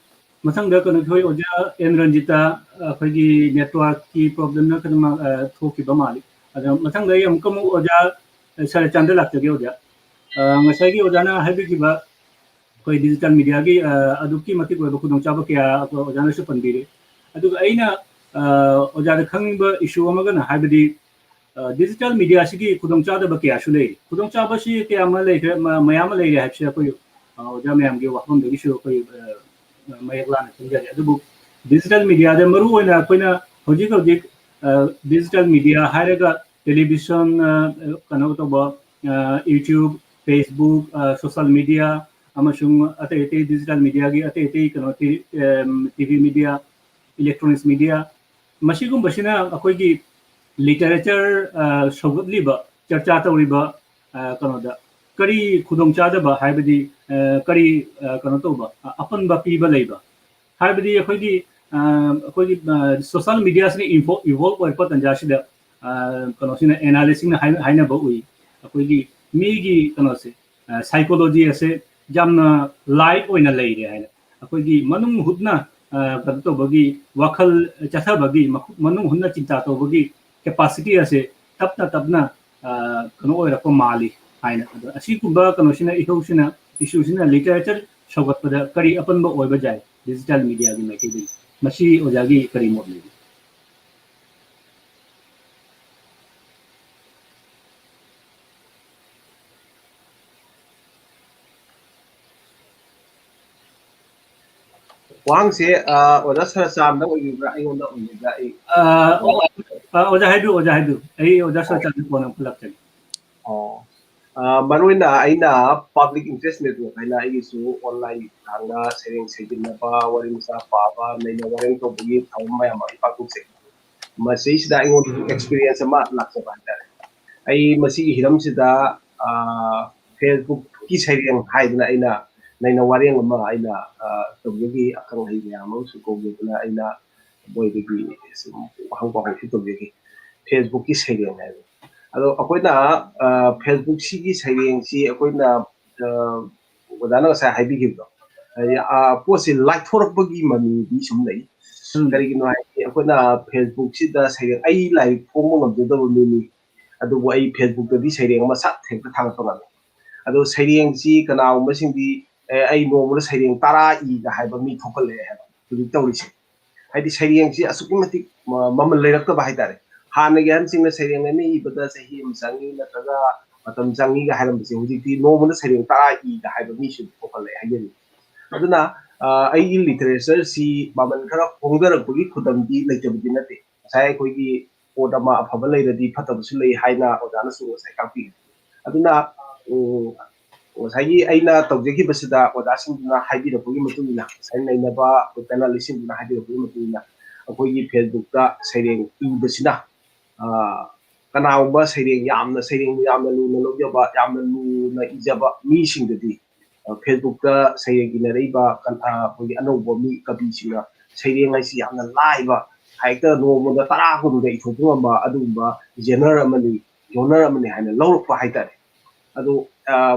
ꯃꯊꯪꯗ ꯀꯩꯅꯣꯒꯤ, ꯍꯣꯏ, ꯑꯣꯖꯥ ꯑꯦꯟ ꯔꯟꯖꯤꯇꯥ, ꯑꯩꯈꯣꯏꯒꯤ ꯅꯦꯠꯋꯥꯔꯛꯀꯤ ꯄ꯭ꯔꯣꯕ꯭ꯂꯦꯝꯅ ꯀꯩꯅꯣ ꯃꯥ-, ꯑ, ꯊꯣꯛꯈꯤꯕ ꯃꯥꯜꯂꯤ꯫ ꯑꯗꯣ ꯃꯊꯪꯗ ꯑꯩ ꯑꯃꯨꯛꯀ ꯑꯃꯨꯛ ꯑꯣꯖꯥ ꯁꯔꯆꯥꯟꯗ ꯂꯥꯛꯆꯒꯦ, ꯑꯣꯖꯥ꯫ ꯑ, ꯉꯁꯥꯏꯒꯤ ꯑꯣꯖꯥꯅ ꯍꯥꯏꯕꯤꯈꯤꯕ ꯑꯩꯈꯣꯏ ꯗꯤꯖꯤꯇꯦꯜ ꯃꯦꯗꯤꯌꯥꯒꯤ, ꯑ, ꯑꯗꯨꯛꯀꯤ ꯃꯇꯤꯛ ꯑꯣꯏꯕ ꯈꯨꯗꯣꯡꯆꯥꯕ ꯀꯌꯥ ꯑꯣꯖꯥꯅꯁꯨ ꯄꯟꯕꯤꯔꯦ꯫ ꯑꯗꯨꯒ ꯑꯩꯅ, ꯑ, ꯑꯣꯖꯥꯗ ꯈꯪꯅꯤꯡꯕ ꯏꯁꯨ ꯑꯃꯒꯅ ꯍꯥꯏꯕꯗꯤ, ꯑ, ꯗꯤꯖꯤꯇꯦꯜ ꯃꯦꯗꯤꯌꯥꯁꯤꯒꯤ ꯈꯨꯗꯣꯡꯆꯥꯗꯕ ꯀꯌꯥꯁꯨ ꯂꯩ꯫ ꯈꯨꯗꯣꯡꯆꯥꯕꯁꯤ ꯀꯌꯥ ꯑꯃ ꯂꯩꯈ꯭ꯔꯦ, ꯃ-, ꯃꯌꯥꯝ ꯑꯃ ꯂꯩꯔꯦ ꯍꯥꯏꯕꯁꯦ ꯑꯩꯈꯣꯏ, ꯑ, ꯑꯣꯖꯥ ꯃꯌꯥꯝꯒꯤ ꯋꯥꯐꯝꯗꯒꯤꯁꯨ ꯑꯩꯈꯣꯏ, ꯑ, ꯃꯌꯦꯛ ꯂꯥꯅ ꯈꯪꯖꯔꯦ꯫ ꯑꯗꯨꯕꯨ ꯗꯤꯖꯤꯇꯦꯜ ꯃꯦꯗꯤꯌꯥꯗ ꯃꯔꯨꯑꯣꯏꯅ ꯑꯩꯈꯣꯏꯅ ꯍꯧꯖꯤꯛ ꯍꯧꯖꯤꯛ, ꯑ, ꯗꯤꯖꯤꯇꯦꯜ ꯃꯦꯗꯤꯌꯥ ꯍꯥꯏꯔꯒ ꯇꯦꯂꯤꯚꯤꯖꯟ, ꯑ, ꯀꯩꯅꯣ ꯇꯧꯕ, ꯑ, YouTube, Facebook, uh, social media, ꯑꯃꯁꯨꯡ ꯑꯇꯩ ꯑꯇꯩ ꯗꯤꯖꯤꯇꯦꯜ ꯃꯦꯗꯤꯌꯥꯒꯤ ꯑꯇꯩ ꯑꯇꯩ ꯀꯩꯅꯣ T-, M, T V media, electronics media, ꯃꯁꯤꯒꯨꯝꯕꯁꯤꯅ ꯑꯩꯈꯣꯏꯒꯤ ꯂꯤꯇꯔꯦꯆꯔ, ꯑ, ꯁꯧꯒꯠꯂꯤꯕ, ꯆꯔꯆꯥ ꯇꯧꯔꯤꯕ, ꯑ, ꯀꯩꯅꯣꯗ ꯀꯔꯤ ꯈꯨꯗꯣꯡꯆꯥꯗꯕ ꯍꯥꯏꯕꯗꯤ, ꯑ, ꯀꯔꯤ, ꯑ, ꯀꯩꯅꯣ ꯇꯧꯕ, ꯑ, ꯑꯄꯟꯕ ꯄꯤꯕ ꯂꯩꯕ? ꯍꯥꯏꯕꯗꯤ ꯑꯩꯈꯣꯏꯒꯤ, ꯑ, ꯑꯩꯈꯣꯏꯒꯤ, ꯑ, ꯁꯣꯁꯤꯌꯦꯜ ꯃꯦꯗꯤꯌꯥꯁꯤꯅ ꯏꯟꯐꯣ-, ꯏꯚꯣꯜꯕ ꯑꯣꯏꯔꯛꯄ ꯇꯥꯟꯖꯥꯁꯤꯗ, ꯑ, ꯀꯩꯅꯣꯁꯤꯅ, ꯑꯦꯅꯥꯂꯤꯁꯁꯤꯡꯅ ꯍꯥꯏ-, ꯍꯥꯏꯅꯕ ꯎꯏ, ꯑꯩꯈꯣꯏꯒꯤ ꯃꯤꯒꯤ ꯀꯩꯅꯣꯁꯦ, ꯑ, ꯁꯥꯏꯀꯣꯂꯣꯖꯤ ꯑꯁꯦ ꯌꯥꯝꯅ ꯂꯥꯏꯠ ꯑꯣꯏꯅ ꯂꯩꯔꯦ ꯍꯥꯏꯅ꯫ ꯑꯩꯈꯣꯏꯒꯤ ꯃꯅꯨꯡ ꯍꯨꯠꯅ, ꯑ, ꯀꯩꯅꯣ ꯇꯧꯕꯒꯤ, ꯋꯥꯈꯜ ꯆꯠꯊꯕꯒꯤ, ꯃꯈꯨ-, ꯃꯅꯨꯡ ꯍꯨꯠꯅ ꯆꯤꯟꯇꯥ ꯇꯧꯕꯒꯤ ꯀꯦꯄꯥꯁꯤꯇꯤ ꯑꯁꯦ ꯇꯞꯅ ꯇꯞꯅ, ꯑ, ꯀꯩꯅꯣ ꯑꯣꯏꯔꯛꯄ ꯃꯥꯜꯂꯤ ꯍꯥꯏꯅ꯫ ꯑꯗꯣ ꯑꯁꯤꯒꯨꯝꯕ ꯀꯩꯅꯣꯁꯤꯅ, ꯏꯍꯧꯁꯤꯅ, ꯏꯁꯨꯁꯤꯅ ꯂꯤꯇꯔꯦꯆꯔ ꯁꯧꯒꯠꯄꯗ ꯀꯔꯤ ꯑꯄꯟꯕ ꯑꯣꯏꯕ ꯌꯥꯏ ꯗꯤꯖꯤꯇꯦꯜ ꯃꯦꯗꯤꯌꯥꯒꯤ ꯃꯥꯏꯀꯩꯗꯒꯤ? ꯃꯁꯤ ꯑꯣꯖꯥꯒꯤ ꯀꯔꯤ ꯃꯣꯠ ꯂꯩ? ꯋꯥꯍꯪꯁꯦ, ꯑ, ꯑꯣꯖꯥ ꯁꯔꯆꯥꯟꯗ ꯑꯣꯏꯕꯤꯕ꯭ꯔꯥ, ꯑꯩꯉꯣꯟꯗ ꯑꯣꯏꯕꯤꯕ꯭ꯔꯥ? ꯑꯩ ꯑ, ꯑ, ꯑꯣꯖꯥ ꯍꯥꯏꯕꯤꯌꯨ, ꯑꯣꯖꯥ ꯍꯥꯏꯕꯤꯌꯨ꯫ ꯑꯩ ꯑꯣꯖꯥ ꯑꯣ꯫ ꯁꯔꯆꯥꯟꯗ ꯀꯣꯟꯅ ꯈꯨꯝꯂꯛꯆꯒꯦ꯫ ꯑꯣ꯫ ꯑ, ꯃꯔꯨ ꯑꯣꯏꯅ ꯑꯩꯅ Public Interest Network ꯍꯥꯏꯅ ꯑꯩꯒꯤꯁꯨ online ꯊꯥꯡꯗ ꯁꯩꯔꯦꯡ ꯁꯩꯖꯤꯟꯅꯕ, ꯋꯥꯔꯤ ꯃꯆꯥ ꯄꯥꯕ, ꯅꯩꯅ ꯋꯥꯔꯦꯡ ꯇꯧꯕꯒꯤ ꯊꯧꯔꯝ ꯃꯌꯥꯝ ꯑꯃ ꯄꯥꯡꯊꯣꯛꯆꯩ꯫ ꯃꯁꯤꯁꯤꯗ ꯑꯩꯉꯣꯟꯗꯁꯨ ꯑꯦꯛꯁꯄꯤꯔꯤꯌꯦꯟꯁ ꯑꯃ ꯂꯥꯛꯆꯕ ꯍꯥꯏꯇꯥꯔꯦ꯫ ꯑꯩ ꯃꯁꯤꯒꯤ ꯍꯤꯔꯝꯁꯤꯗ ꯐꯦꯁꯕꯨꯛꯀꯤ ꯁꯩꯔꯦꯡ ꯍꯥꯏꯗꯅ ꯑꯩꯅ ꯅꯩꯅ ꯋꯥꯔꯦꯡ ꯑꯃ ꯑꯩꯅ ꯇꯧꯖꯈꯤ꯫ ꯑꯈꯪ ꯑꯍꯩ ꯃꯌꯥꯝ ꯑꯃꯁꯨ ꯀꯧꯖꯗꯨꯅ ꯑꯩꯅ ꯃꯣꯏꯗꯒꯤ ꯁꯨꯝ ꯋꯥꯍꯪ ꯄꯥꯎꯍꯪꯁꯨ ꯇꯧꯖꯈꯤ꯫ ꯐꯦꯁꯕꯨꯛꯀꯤ ꯁꯩꯔꯦꯡ ꯍꯥꯏꯕ ꯑꯗꯣ ꯑꯩꯈꯣꯏꯅ ꯐꯦꯁꯕꯨꯛꯁꯤꯒꯤ ꯁꯩꯔꯦꯡꯁꯤ ꯑꯩꯈꯣꯏꯅ ꯑꯣꯖꯥꯅ ꯉꯁꯥꯏ ꯍꯥꯏꯕꯤꯈꯤꯕꯗꯣ, ꯍꯥꯏꯗꯤ ꯄꯣꯠꯁꯤ ꯂꯥꯏꯊꯣꯔꯛꯄꯒꯤ ꯃꯃꯤꯗꯤ ꯁꯨꯝ ꯂꯩ꯫ ꯀꯔꯤꯒꯤꯅꯣ ꯍꯥꯏꯗꯤ ꯑꯩꯈꯣꯏꯅ ꯐꯦꯁꯕꯨꯛꯁꯤꯗ ꯁꯩꯔꯦꯡ, ꯑꯩ ꯂꯥꯏꯔꯤꯛ ꯐꯣꯡꯕ ꯉꯝꯖꯗꯕ ꯃꯤꯅꯤ, ꯑꯗꯨꯕꯨ ꯑꯩ ꯐꯦꯁꯕꯨꯛꯇꯗꯤ ꯁꯩꯔꯦꯡ ꯑꯃ ꯁꯠ ꯍꯦꯛꯇ ꯊꯥꯒꯠꯄ ꯉꯝꯃꯤ꯫ ꯑꯗꯣ ꯁꯩꯔꯦꯡꯁꯤ ꯀꯅꯥꯒꯨꯝꯕꯁꯤꯡꯗꯤ ꯑꯦ ꯑꯩ ꯅꯣꯡꯃꯗ ꯁꯩꯔꯦꯡ ꯇꯔꯥ ꯏꯒ ꯍꯥꯏꯕ ꯃꯤ ꯊꯣꯛꯀꯠꯂꯛꯑꯦ ꯍꯥꯏꯕ ꯍꯧꯖꯤꯛ ꯇꯧꯔꯤꯁꯦ꯫ ꯍꯥꯏꯗꯤ ꯁꯩꯔꯦꯡꯁꯤ ꯑꯁꯨꯛꯀꯤ ꯃꯇꯤꯛ ꯃꯃꯜ ꯂꯩꯔꯛꯇꯕ ꯍꯥꯏꯇꯥꯔꯦ꯫ ꯍꯥꯟꯅꯒꯤ ꯑꯍꯟꯁꯤꯡꯅ ꯁꯩꯔꯦꯡ ꯑꯃ ꯏꯕꯗ ꯆꯍꯤ ꯑꯃ ꯆꯪꯉꯤ, ꯅꯠꯇ꯭ꯔꯒ ꯃꯇꯝ ꯆꯪꯉꯤꯒ ꯍꯥꯏꯔꯝꯕꯁꯦ ꯍꯧꯖꯤꯛꯇꯤ ꯅꯣꯡꯃꯗ ꯁꯩꯔꯦꯡ ꯇꯔꯥ ꯏꯒ ꯍꯥꯏꯕ ꯃꯤꯁꯨ ꯊꯣꯛꯀꯠꯂꯛꯑꯦ ꯍꯥꯏꯖꯅꯤꯡꯉꯤ꯫ ꯑꯗꯨꯅ ꯑꯩꯒꯤ ꯂꯤꯇꯔꯦꯆꯔꯁꯤ ꯃꯃꯜ ꯈꯔ ꯍꯣꯡꯊꯔꯛꯄꯒꯤ ꯈꯨꯗꯝꯗꯤ ꯂꯩꯇꯕꯗꯤ ꯅꯠꯇꯦ꯫ ꯉꯁꯥꯏ ꯑꯩꯈꯣꯏꯒꯤ ꯄꯣꯠ ꯑꯃ ꯑꯐꯕ ꯂꯩꯔꯗꯤ ꯐꯠꯇꯕꯁꯨ ꯂꯩ ꯍꯥꯏꯅ ꯑꯣꯖꯥꯅꯁꯨ ꯉꯁꯥꯏ ꯇꯥꯛꯄꯤꯔꯦ꯫ ꯑꯗꯨꯅ ꯉꯁꯥꯏꯒꯤ ꯑꯩꯅ ꯇꯧꯖꯈꯤꯕꯁꯤꯗ ꯑꯣꯖꯥꯁꯤꯡꯗꯨꯅ ꯍꯥꯏꯕꯤꯔꯛꯄꯒꯤ ꯃꯇꯨꯡ ꯏꯟꯅ, ꯉꯁꯥꯏ ꯅꯩꯅꯕ ꯑꯩꯈꯣꯏ ꯄꯦꯅꯥꯂꯤꯁꯁꯤꯡꯗꯨꯅ ꯍꯥꯏꯕꯤꯔꯛꯄꯒꯤ ꯃꯇꯨꯡ ꯏꯟꯅ, ꯑꯩꯈꯣꯏꯒꯤ ꯐꯦꯁꯕꯨꯛꯇ ꯁꯩꯔꯦꯡ ꯏꯕꯁꯤꯅ ꯀꯅꯥꯒꯨꯝꯕ ꯁꯩꯔꯦꯡ ꯌꯥꯝꯅ, ꯁꯩꯔꯦꯡꯕꯨ ꯌꯥꯝꯅ ꯂꯨꯅ ꯂꯧꯖꯕ, ꯌꯥꯝꯅ ꯂꯨꯅ ꯏꯖꯕ ꯃꯤꯁꯤꯡꯗꯗꯤ ꯐꯦꯁꯕꯨꯛꯇ ꯁꯩꯔꯦꯡ ꯏꯅꯔꯛꯏꯕ ꯑꯩꯈꯣꯏꯒꯤ ꯑꯅꯧꯕ ꯃꯤ ꯀꯕꯤꯁꯤꯡꯅ ꯁꯩꯔꯦꯡ ꯍꯥꯏꯁꯤ ꯌꯥꯝꯅ ꯂꯥꯏꯕ, ꯍꯦꯛꯇ ꯅꯣꯡꯃꯗ ꯇꯔꯥ ꯀꯨꯟꯒ ꯏꯊꯣꯛꯄ ꯉꯝꯕ ꯑꯗꯨꯒꯨꯝꯕ ꯖꯦꯅꯔ ꯑꯃꯅꯤ, ꯖꯣꯅꯔ ꯑꯃꯅꯤ ꯍꯥꯏꯅ ꯂꯧꯔꯛꯄ ꯍꯥꯏꯇꯥꯔꯦ꯫ ꯑꯗꯣ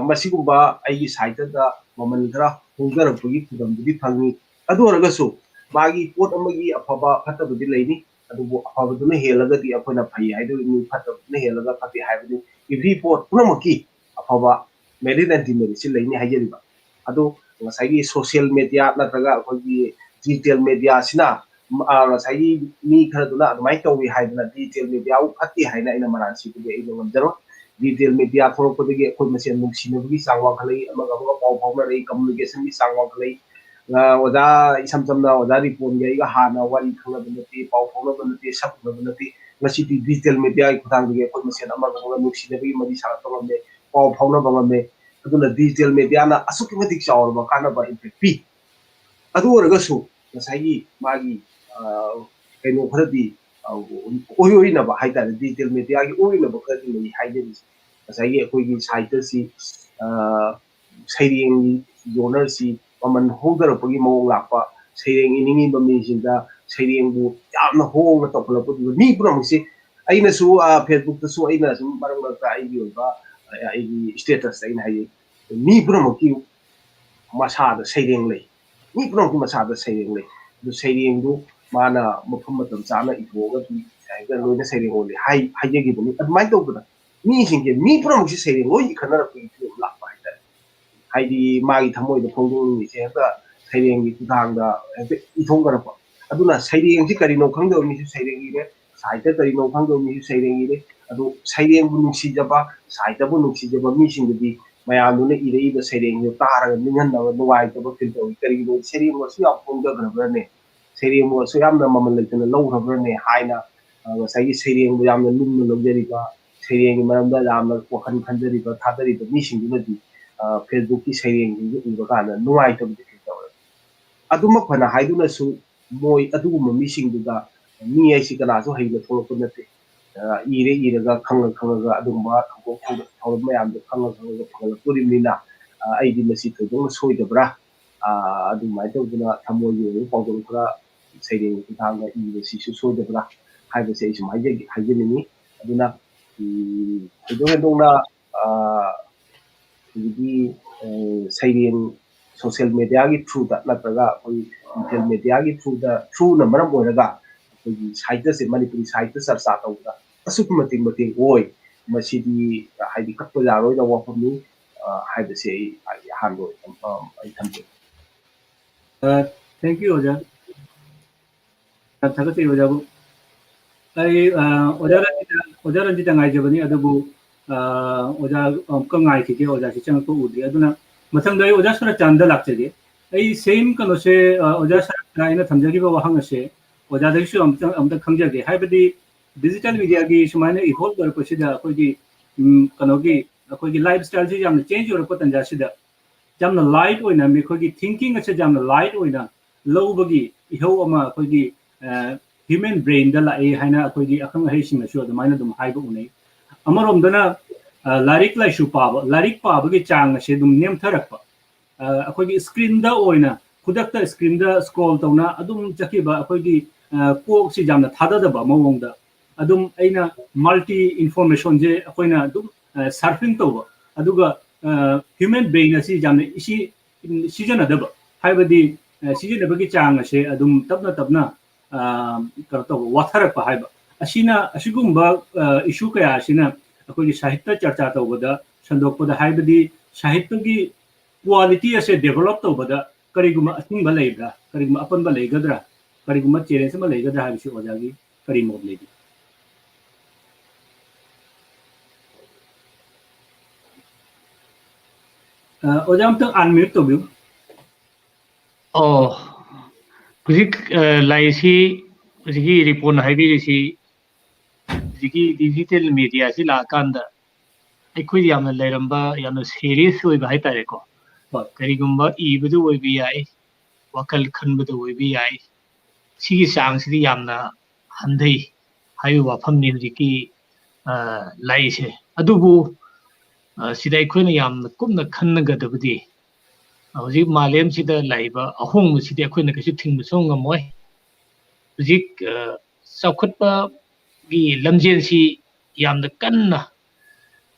ꯃꯁꯤꯒꯨꯝꯕ ꯑꯩꯒꯤ ꯁꯥꯏꯠꯇꯗ ꯃꯃꯜ ꯈꯔ ꯍꯣꯡꯊꯔꯛꯄꯒꯤ ꯈꯨꯗꯝꯗꯨꯗꯤ ꯐꯪꯉꯤ꯫ ꯑꯗꯨ ꯑꯣꯏꯔꯒꯁꯨ ꯃꯥꯒꯤ ꯄꯣꯠ ꯑꯃꯒꯤ ꯑꯐꯕ ꯐꯠꯇꯕꯗꯤ ꯂꯩꯅꯤ꯫ ꯑꯗꯨꯕꯨ ꯑꯐꯕꯗꯨꯅ ꯍꯦꯜꯂꯒꯗꯤ ꯑꯩꯈꯣꯏꯅ ꯐꯩ ꯍꯥꯏꯗꯣꯏꯅꯤ, ꯐꯠꯇꯕꯗꯨꯅ ꯍꯦꯜꯂꯒ ꯐꯠꯇꯦ ꯍꯥꯏꯕꯗꯤ every ꯄꯣꯠ ꯄꯨꯝꯅꯃꯛꯀꯤ ꯑꯐꯕ merit and demeritꯁꯤ ꯂꯩꯅꯤ ꯍꯥꯏꯖꯔꯤꯕ꯫ ꯑꯗꯣ ꯉꯁꯥꯏꯒꯤ social media ꯅꯠꯇ꯭ꯔꯒ ꯑꯩꯈꯣꯏꯒꯤ digital mediaꯁꯤꯅ ꯉꯁꯥꯏꯒꯤ ꯃꯤ ꯈꯔꯗꯨꯅ ꯑꯗꯨꯃꯥꯏꯅ ꯇꯧꯏ ꯍꯥꯏꯗꯅ digital mediaꯕꯨ ꯐꯠꯇꯦ ꯍꯥꯏꯅ ꯑꯩꯅ ꯃꯔꯥꯟ ꯁꯤꯕꯗꯤ ꯑꯩꯅ ꯉꯝꯖꯔꯣꯏ꯫ Digital media ꯊꯣꯛꯂꯛꯄꯗꯒꯤ ꯑꯩꯈꯣꯏ ꯃꯁꯦꯟ ꯅꯨꯡꯁꯤꯅꯕꯒꯤ ꯆꯥꯡ ꯋꯥꯡꯈꯠꯂꯛꯏ, ꯑꯃꯒ ꯑꯃꯒ ꯄꯥꯎ ꯐꯥꯎꯅꯔꯛꯏ, communicationꯒꯤ ꯆꯥꯡ ꯋꯥꯡꯈꯠꯂꯛꯏ꯫ ꯑꯣꯖꯥ, ꯏꯁꯝ ꯁꯝꯅ ꯑꯣꯖꯥ ꯔꯤꯄꯣꯟꯒ ꯑꯩꯒ ꯍꯥꯟꯅ ꯋꯥꯔꯤ ꯈꯪꯅꯕ ꯅꯠꯇꯦ, ꯄꯥꯎ ꯐꯥꯎꯅꯕ ꯅꯠꯇꯦ, ꯁꯛ ꯎꯅꯕ ꯅꯠꯇꯦ꯫ ꯉꯁꯤꯗꯤ digital mediaꯒꯤ ꯈꯨꯠꯊꯥꯡꯗꯒꯤ ꯑꯩꯈꯣꯏ ꯃꯁꯦꯟ ꯑꯃꯒ ꯑꯃꯒ ꯅꯨꯡꯁꯤꯅꯕꯒꯤ ꯃꯔꯤ ꯁꯥꯒꯠꯄ ꯉꯝꯃꯦ, ꯄꯥꯎ ꯐꯥꯎꯅꯕ ꯉꯝꯃꯦ꯫ ꯑꯗꯨꯅ digital mediaꯅ ꯑꯁꯨꯛꯀꯤ ꯃꯇꯤꯛ ꯆꯥꯎꯔꯕ ꯀꯥꯟꯅꯕ impact ꯄꯤ꯫ ꯑꯗꯨ ꯑꯣꯏꯔꯒꯁꯨ ꯉꯁꯥꯏꯒꯤ ꯃꯥꯒꯤ ꯀꯩꯅꯣ ꯈꯔꯗꯤ ꯑꯣꯏ ꯑꯣꯏꯅꯕ ꯍꯥꯏꯇꯥꯔꯦ, ꯗꯤꯖꯤꯇꯦꯜ ꯃꯦꯗꯤꯌꯥꯒꯤ ꯑꯣꯏꯅꯕ ꯈꯔꯗꯤ ꯂꯩ ꯍꯥꯏꯖꯔꯤꯁꯦ꯫ ꯉꯁꯥꯏꯒꯤ ꯑꯩꯈꯣꯏꯒꯤ ꯁꯥꯍꯤꯇ꯭ꯌꯁꯤ, ꯁꯩꯔꯦꯡꯒꯤ ꯖꯣꯅꯔꯁꯤ ꯃꯃꯜ ꯍꯣꯡꯊꯔꯛꯄꯒꯤ ꯃꯑꯣꯡ ꯂꯥꯛꯄ, ꯁꯩꯔꯦꯡ ꯏꯅꯤꯡꯉꯤꯕ ꯃꯤꯁꯤꯡꯗ ꯁꯩꯔꯦꯡꯕꯨ ꯌꯥꯝꯅ ꯍꯣꯡꯅ ꯇꯧꯈꯠꯂꯛꯄꯗꯨꯗ ꯃꯤ ꯄꯨꯝꯅꯃꯛꯁꯤ, ꯑꯩꯅꯁꯨ ꯐꯦꯁꯕꯨꯛꯇꯁꯨ ꯑꯩꯅ ꯁꯨꯝ ꯃꯔꯛ ꯃꯔꯛꯇ ꯑꯩꯒꯤ ꯑꯣꯏꯕ ꯑꯩꯒꯤ ꯁ꯭ꯇꯦꯇꯁꯇ ꯑꯩꯅ ꯍꯥꯏꯖꯩ, ꯃꯤ ꯄꯨꯝꯅꯃꯛꯀꯤ ꯃꯁꯥꯗ ꯁꯩꯔꯦꯡ ꯂꯩ꯫ ꯃꯤ ꯄꯨꯝꯅꯃꯛꯀꯤ ꯃꯁꯥꯗ ꯁꯩꯔꯦꯡ ꯂꯩ꯫ ꯑꯗꯨ ꯁꯩꯔꯦꯡꯗꯨ ꯃꯥꯅ ꯃꯐꯝ ꯃꯇꯝ ꯆꯥꯅ ꯏꯊꯣꯛꯑꯒꯗꯤ ꯍꯦꯛꯇ ꯂꯣꯏꯅ ꯁꯩꯔꯦꯡ ꯑꯣꯜꯂꯤ ꯍꯥꯏ-, ꯍꯥꯏꯖꯈꯤꯕꯅꯤ꯫ ꯑꯗꯨꯃꯥꯏꯅ ꯇꯧꯗꯅ ꯃꯤꯁꯤꯡꯁꯦ, ꯃꯤ ꯄꯨꯝꯅꯃꯛꯁꯤ ꯁꯩꯔꯦꯡ ꯂꯣꯏ ꯏꯈꯠꯅꯔꯛꯄꯒꯤ ꯐꯤꯕꯝ ꯂꯥꯛꯄ ꯍꯥꯏꯇꯥꯔꯦ꯫ ꯍꯥꯏꯗꯤ ꯃꯥꯒꯤ ꯊꯃꯣꯏꯗ ꯐꯣꯡꯗꯣꯛꯅꯤꯡꯉꯤꯁꯦ ꯍꯦꯛꯇ ꯁꯩꯔꯦꯡꯒꯤ ꯈꯨꯠꯊꯥꯡꯗ ꯍꯦꯛꯇ ꯏꯊꯣꯛꯅꯔꯛꯄ꯫ ꯑꯗꯨꯅ ꯁꯩꯔꯦꯡꯁꯤ ꯀꯔꯤꯅꯣ ꯈꯪꯗꯕ ꯃꯤꯁꯨ ꯁꯩꯔꯦꯡ ꯏꯔꯦ, ꯁꯥꯍꯤꯇ꯭ꯌ ꯀꯔꯤꯅꯣ ꯈꯪꯗꯕ ꯃꯤꯁꯨ ꯁꯩꯔꯦꯡ ꯏꯔꯦ꯫ ꯑꯗꯨ ꯁꯩꯔꯦꯡꯕꯨ ꯅꯨꯡꯁꯤꯖꯕ, ꯁꯥꯍꯤꯇ꯭ꯌꯕꯨ ꯅꯨꯡꯁꯤꯖꯕ ꯃꯤꯁꯤꯡꯗꯨꯗꯤ ꯃꯌꯥꯝꯗꯨꯅ ꯏꯔꯛꯏꯕ ꯁꯩꯔꯦꯡꯗꯨ ꯇꯥꯔꯒ ꯅꯤꯡꯍꯟꯅꯕ, ꯅꯨꯡꯉꯥꯏꯇꯕ ꯐꯤꯜ ꯇꯧꯏ꯫ ꯀꯔꯤꯒꯤꯅꯣ? ꯁꯩꯔꯦꯡꯕꯨ ꯑꯁꯨꯛ ꯌꯥꯝ ꯐꯣꯡꯊꯈ꯭ꯔꯕ꯭ꯔꯅꯦ? ꯁꯩꯔꯦꯡꯕꯨ ꯑꯁꯨꯛ ꯌꯥꯝꯅ ꯃꯃꯜ ꯂꯩꯇꯅ ꯂꯧꯈ꯭ꯔꯕ꯭ꯔꯅꯦ ꯍꯥꯏꯅ, ꯑ, ꯉꯁꯥꯏꯒꯤ ꯁꯩꯔꯦꯡꯕꯨ ꯌꯥꯝꯅ ꯂꯨꯝꯅ ꯂꯧꯖꯔꯤꯕ, ꯁꯩꯔꯦꯡꯒꯤ ꯃꯔꯝꯗ ꯌꯥꯝꯅ ꯋꯥꯈꯜ ꯈꯟꯖꯔꯤꯕ, ꯊꯥꯗꯔꯤꯕ ꯃꯤꯁꯤꯡꯗꯨꯅꯗꯤ, ꯑ, ꯐꯦꯁꯕꯨꯛꯀꯤ ꯁꯩꯔꯦꯡꯁꯤꯡꯗꯨ ꯎꯕ ꯀꯥꯟꯗ ꯅꯨꯡꯉꯥꯏꯇꯕꯗꯤ ꯐꯤꯜ ꯇꯧꯔꯦ꯫ ꯑꯗꯨꯃꯛ ꯐꯅ ꯍꯥꯏꯗꯨꯅꯁꯨ ꯃꯣꯏ ꯑꯗꯨꯒꯨꯝꯕ ꯃꯤꯁꯤꯡꯗꯨꯗ ꯃꯤ ꯍꯥꯏꯁꯤ ꯀꯅꯥꯁꯨ ꯍꯩꯅ ꯊꯣꯛꯂꯛꯄ ꯅꯠꯇꯦ꯫ ꯑ, ꯏꯔꯦ ꯏꯔꯒ ꯈꯪꯉ ꯈꯪꯉꯒ ꯑꯗꯨꯒꯨꯝꯕ ꯊꯧꯗꯣꯛ ꯊꯧꯗꯣꯛ ꯊꯧꯔꯝ ꯃꯌꯥꯝꯗꯣ ꯈꯪꯉ ꯈꯪꯉꯒ ꯐꯒꯠꯂꯛꯇꯣꯔꯤꯕꯅꯤꯅ, ꯑ, ꯑꯩꯗꯤ ꯃꯁꯤ ꯊꯣꯏꯗꯣꯛꯅ ꯁꯣꯏꯗꯕ꯭ꯔꯥ? ꯑ, ꯑꯗꯨꯃꯥꯏꯅ ꯇꯧꯗꯅ ꯊꯃꯣꯏꯒꯤ ꯑꯣꯏꯕ ꯄꯥꯎꯗꯝ ꯈꯔ ꯁꯩꯔꯦꯡꯒꯤ ꯈꯨꯠꯊꯥꯡꯗ ꯏꯕꯁꯤꯁꯨ ꯁꯣꯏꯗꯕ꯭ꯔꯥ ꯍꯥꯏꯕꯁꯦ ꯑꯩ ꯁꯨꯝ ꯍꯥꯏꯖꯒꯦ, ꯍꯥꯏꯖꯅꯤꯡꯉꯤ꯫ ꯑꯗꯨꯅ, ꯎꯝ, ꯊꯣꯏꯗꯣꯛ ꯍꯦꯟꯗꯣꯛꯅ, ꯑ, ꯍꯧꯖꯤꯛꯀꯤ, ꯑ, ꯁꯩꯔꯦꯡ ꯁꯣꯁꯤꯌꯦꯜ ꯃꯦꯗꯤꯌꯥꯒꯤ ꯊ꯭ꯔꯨꯗ ꯅꯠꯇ꯭ꯔꯒ ꯑꯩꯈꯣꯏ ꯗꯤꯖꯤꯇꯦꯜ ꯃꯦꯗꯤꯌꯥꯒꯤ ꯊ꯭ꯔꯨꯗ, ꯊ꯭ꯔꯨꯅ ꯃꯔꯝ ꯑꯣꯏꯔꯒ ꯑꯩꯈꯣꯏꯒꯤ ꯁꯥꯍꯤꯇ꯭ꯌꯁꯦ, ꯃꯅꯤꯄꯨꯔꯤ ꯁꯥꯍꯤꯇ꯭ꯌ ꯆꯔꯆꯥ ꯇꯧꯕꯗ ꯑꯁꯨꯛꯀꯤ ꯃꯇꯤꯛ ꯃꯇꯦꯡ ꯑꯣꯏ꯫ ꯃꯁꯤꯗꯤ ꯍꯥꯏꯗꯤ ꯀꯛꯄ ꯌꯥꯔꯣꯏꯗꯕ ꯋꯥꯐꯝꯅꯤ, ꯑ, ꯍꯥꯏꯕꯁꯦ ꯑꯩ, ꯑꯩ ꯑꯍꯥꯟꯕ ꯑꯣꯏꯅ, ꯑ, ꯑꯩ ꯊꯝꯖꯒꯦ꯫ ꯑ, thank you, ꯑꯣꯖꯥ꯫ ꯌꯥꯝ ꯊꯥꯒꯠꯆꯔꯤ, ꯑꯣꯖꯥꯕꯨ꯫ ꯑꯩ, ꯑ, ꯑꯣꯖꯥ ꯔꯟꯖꯤꯇꯥ, ꯑꯣꯖꯥ ꯔꯟꯖꯤꯇꯥ ꯉꯥꯏꯖꯕꯅꯤ, ꯑꯗꯨꯕꯨ, ꯑ, ꯑꯣꯖꯥ ꯑꯃꯨꯛꯀ ꯉꯥꯏꯈꯤꯒꯦ, ꯑꯣꯖꯥꯁꯤ ꯆꯪꯉꯛꯄ ꯎꯗ꯭ꯔꯤ꯫ ꯑꯗꯨꯅ ꯃꯊꯪꯗ ꯑꯩ ꯑꯣꯖꯥ ꯁꯨꯔꯆꯥꯟꯗ ꯂꯥꯛꯆꯒꯦ꯫ ꯑꯩ ꯁꯦꯝ ꯀꯩꯅꯣꯁꯦ, ꯑ, ꯑꯣꯖꯥ ꯁꯨꯔꯆꯥꯟꯗ ꯑꯩꯅ ꯊꯝꯖꯈꯤꯕ ꯋꯥꯍꯪ ꯑꯁꯦ ꯑꯣꯖꯥꯗꯒꯤꯁꯨ ꯑꯃꯨꯛꯇꯪ, ꯑꯃꯨꯛꯇꯪ ꯈꯪꯖꯒꯦ꯫ ꯍꯥꯏꯕꯗꯤ ꯗꯤꯖꯤꯇꯦꯜ ꯃꯦꯗꯤꯌꯥꯒꯤ ꯁꯨꯃꯥꯏꯅ ꯏꯚꯣꯜꯕ ꯑꯣꯏꯔꯛꯄꯁꯤꯗ ꯑꯩꯈꯣꯏꯒꯤ, ꯎꯝ, ꯀꯩꯅꯣꯒꯤ, ꯑꯩꯈꯣꯏꯒꯤ ꯂꯥꯏꯐ ꯁ꯭ꯇꯥꯏꯜꯁꯤ ꯌꯥꯝꯅ ꯆꯦꯟꯖ ꯑꯣꯏꯔꯛꯄ ꯇꯥꯟꯖꯥꯁꯤꯗ ꯌꯥꯝꯅ ꯂꯥꯏꯠ ꯑꯣꯏꯅ, ꯑꯩꯈꯣꯏꯒꯤ ꯊꯤꯡꯀꯤꯡ ꯑꯁꯦ ꯌꯥꯝꯅ ꯂꯥꯏꯠ ꯑꯣꯏꯅ ꯂꯧꯕꯒꯤ ꯏꯍꯧ ꯑꯃ ꯑꯩꯈꯣꯏꯒꯤ, ꯑ, human brainꯗ ꯂꯥꯛꯏ ꯍꯥꯏꯅ ꯑꯩꯈꯣꯏꯒꯤ ꯑꯈꯪ ꯑꯍꯩꯁꯤꯡꯅꯁꯨ ꯑꯗꯨꯃꯥꯏꯅ ꯑꯗꯨꯝ ꯍꯥꯏꯕ ꯎꯅꯩ꯫ ꯑꯃꯔꯣꯝꯗꯅ, ꯑ, ꯂꯥꯏꯔꯤꯛ ꯂꯥꯏꯁꯨ ꯄꯥꯕ, ꯂꯥꯏꯔꯤꯛ ꯄꯥꯕꯒꯤ ꯆꯥꯡ ꯑꯁꯦ ꯑꯗꯨꯝ ꯅꯦꯝꯊꯔꯛꯄ꯫ ꯑ, ꯑꯩꯈꯣꯏꯒꯤ screenꯗ ꯑꯣꯏꯅ, ꯈꯨꯗꯛꯇ screenꯗ scroll ꯇꯧꯅ ꯑꯗꯨꯝ ꯆꯠꯈꯤꯕ, ꯑꯩꯈꯣꯏꯒꯤ, ꯑ, ꯀꯣꯛꯁꯤ ꯌꯥꯝꯅ ꯊꯥꯗꯗꯕ ꯃꯑꯣꯡꯗ ꯑꯗꯨꯝ ꯑꯩꯅ multi informationꯁꯦ ꯑꯩꯈꯣꯏꯅ ꯑꯗꯨꯝ, ꯑ, surfing ꯇꯧꯕ, ꯑꯗꯨꯒ, ꯑ, human brain ꯑꯁꯤ ꯌꯥꯝꯅ ꯏꯁꯤ-, ꯁꯤꯖꯤꯟꯅꯗꯕ, ꯍꯥꯏꯕꯗꯤ, ꯑ, ꯁꯤꯖꯤꯟꯅꯕꯒꯤ ꯆꯥꯡ ꯑꯁꯦ ꯑꯗꯨꯝ ꯇꯞꯅ ꯇꯞꯅ, ꯑ, ꯀꯩꯅꯣ ꯇꯧꯕ, ꯋꯥꯊꯔꯛꯄ ꯍꯥꯏꯕ ꯑꯁꯤꯅ, ꯑꯁꯤꯒꯨꯝꯕ, ꯑ, issue ꯀꯌꯥ ꯑꯁꯤꯅ ꯑꯩꯈꯣꯏꯒꯤ ꯁꯥꯍꯤꯠꯇ ꯆꯔꯆꯥ ꯇꯧꯕꯗ, ꯁꯟꯗꯣꯛꯄꯗ, ꯍꯥꯏꯕꯗꯤ ꯁꯥꯍꯤꯠꯇꯒꯤ quality ꯑꯁꯦ develop ꯇꯧꯕꯗ ꯀꯔꯤꯒꯨꯝꯕ ꯑꯊꯤꯡꯕ ꯂꯩꯕ꯭ꯔꯥ, ꯀꯔꯤꯒꯨꯝꯕ ꯑꯄꯟꯕ ꯂꯩꯒꯗ꯭ꯔꯥ, ꯀꯔꯤꯒꯨꯝꯕ challenge ꯑꯃ ꯂꯩꯒꯗ꯭ꯔꯥ ꯍꯥꯏꯕꯁꯤ ꯑꯣꯖꯥꯒꯤ ꯀꯔꯤ ꯃꯣꯠ ꯂꯩꯕꯤ? ꯑ, ꯑꯣꯖꯥ ꯑꯝꯇꯪ unmute ꯇꯧꯕꯤꯌꯨ꯫ ꯑꯣ, ꯍꯧꯖꯤꯛ, ꯑ, ꯂꯥꯏꯁꯤ, ꯍꯧꯖꯤꯛꯀꯤ ꯔꯤꯄꯣꯟꯅ ꯍꯥꯏꯕꯤꯔꯤꯁꯤ, ꯍꯧꯖꯤꯛꯀꯤ digital mediaꯁꯤ ꯂꯥꯛꯑꯀꯥꯟꯗ ꯑꯩꯈꯣꯏ ꯌꯥꯝꯅ ꯂꯩꯔꯝꯕ, ꯌꯥꯝꯅ serious ꯑꯣꯏꯕ ꯍꯥꯏꯇꯥꯔꯦꯀꯣ꯫ ꯍꯣꯏ꯫ ꯀꯔꯤꯒꯨꯝꯕ ꯏꯕꯗ ꯑꯣꯏꯕ ꯌꯥꯏ, ꯋꯥꯈꯜ ꯈꯟꯕꯗ ꯑꯣꯏꯕ ꯌꯥꯏ, ꯁꯤꯒꯤ ꯆꯥꯡꯁꯤꯗꯤ ꯌꯥꯝꯅ ꯍꯟꯊꯩ ꯍꯥꯏꯕ ꯋꯥꯐꯝꯅꯤ ꯍꯧꯖꯤꯛꯀꯤ, ꯑ, ꯂꯥꯏꯁꯦ꯫ ꯑꯗꯨꯕꯨ, ꯑ, ꯁꯤꯗ ꯑꯩꯈꯣꯏꯅ ꯌꯥꯝꯅ ꯀꯨꯞꯅ ꯈꯟꯅꯒꯗꯕꯗꯤ, ꯍꯧꯖꯤꯛ ꯃꯥꯂꯦꯝꯁꯤꯗ ꯂꯥꯛꯏꯕ ꯑꯍꯣꯡꯕꯁꯤꯗꯤ ꯑꯩꯈꯣꯏꯅ ꯀꯩꯁꯨ ꯊꯤꯡꯕꯁꯨ ꯉꯝꯃꯣꯏ꯫ ꯍꯧꯖꯤꯛ, ꯑ, ꯆꯥꯎꯈꯠꯄꯒꯤ ꯂꯝꯖꯦꯟꯁꯤ ꯌꯥꯝꯅ ꯀꯟꯅ,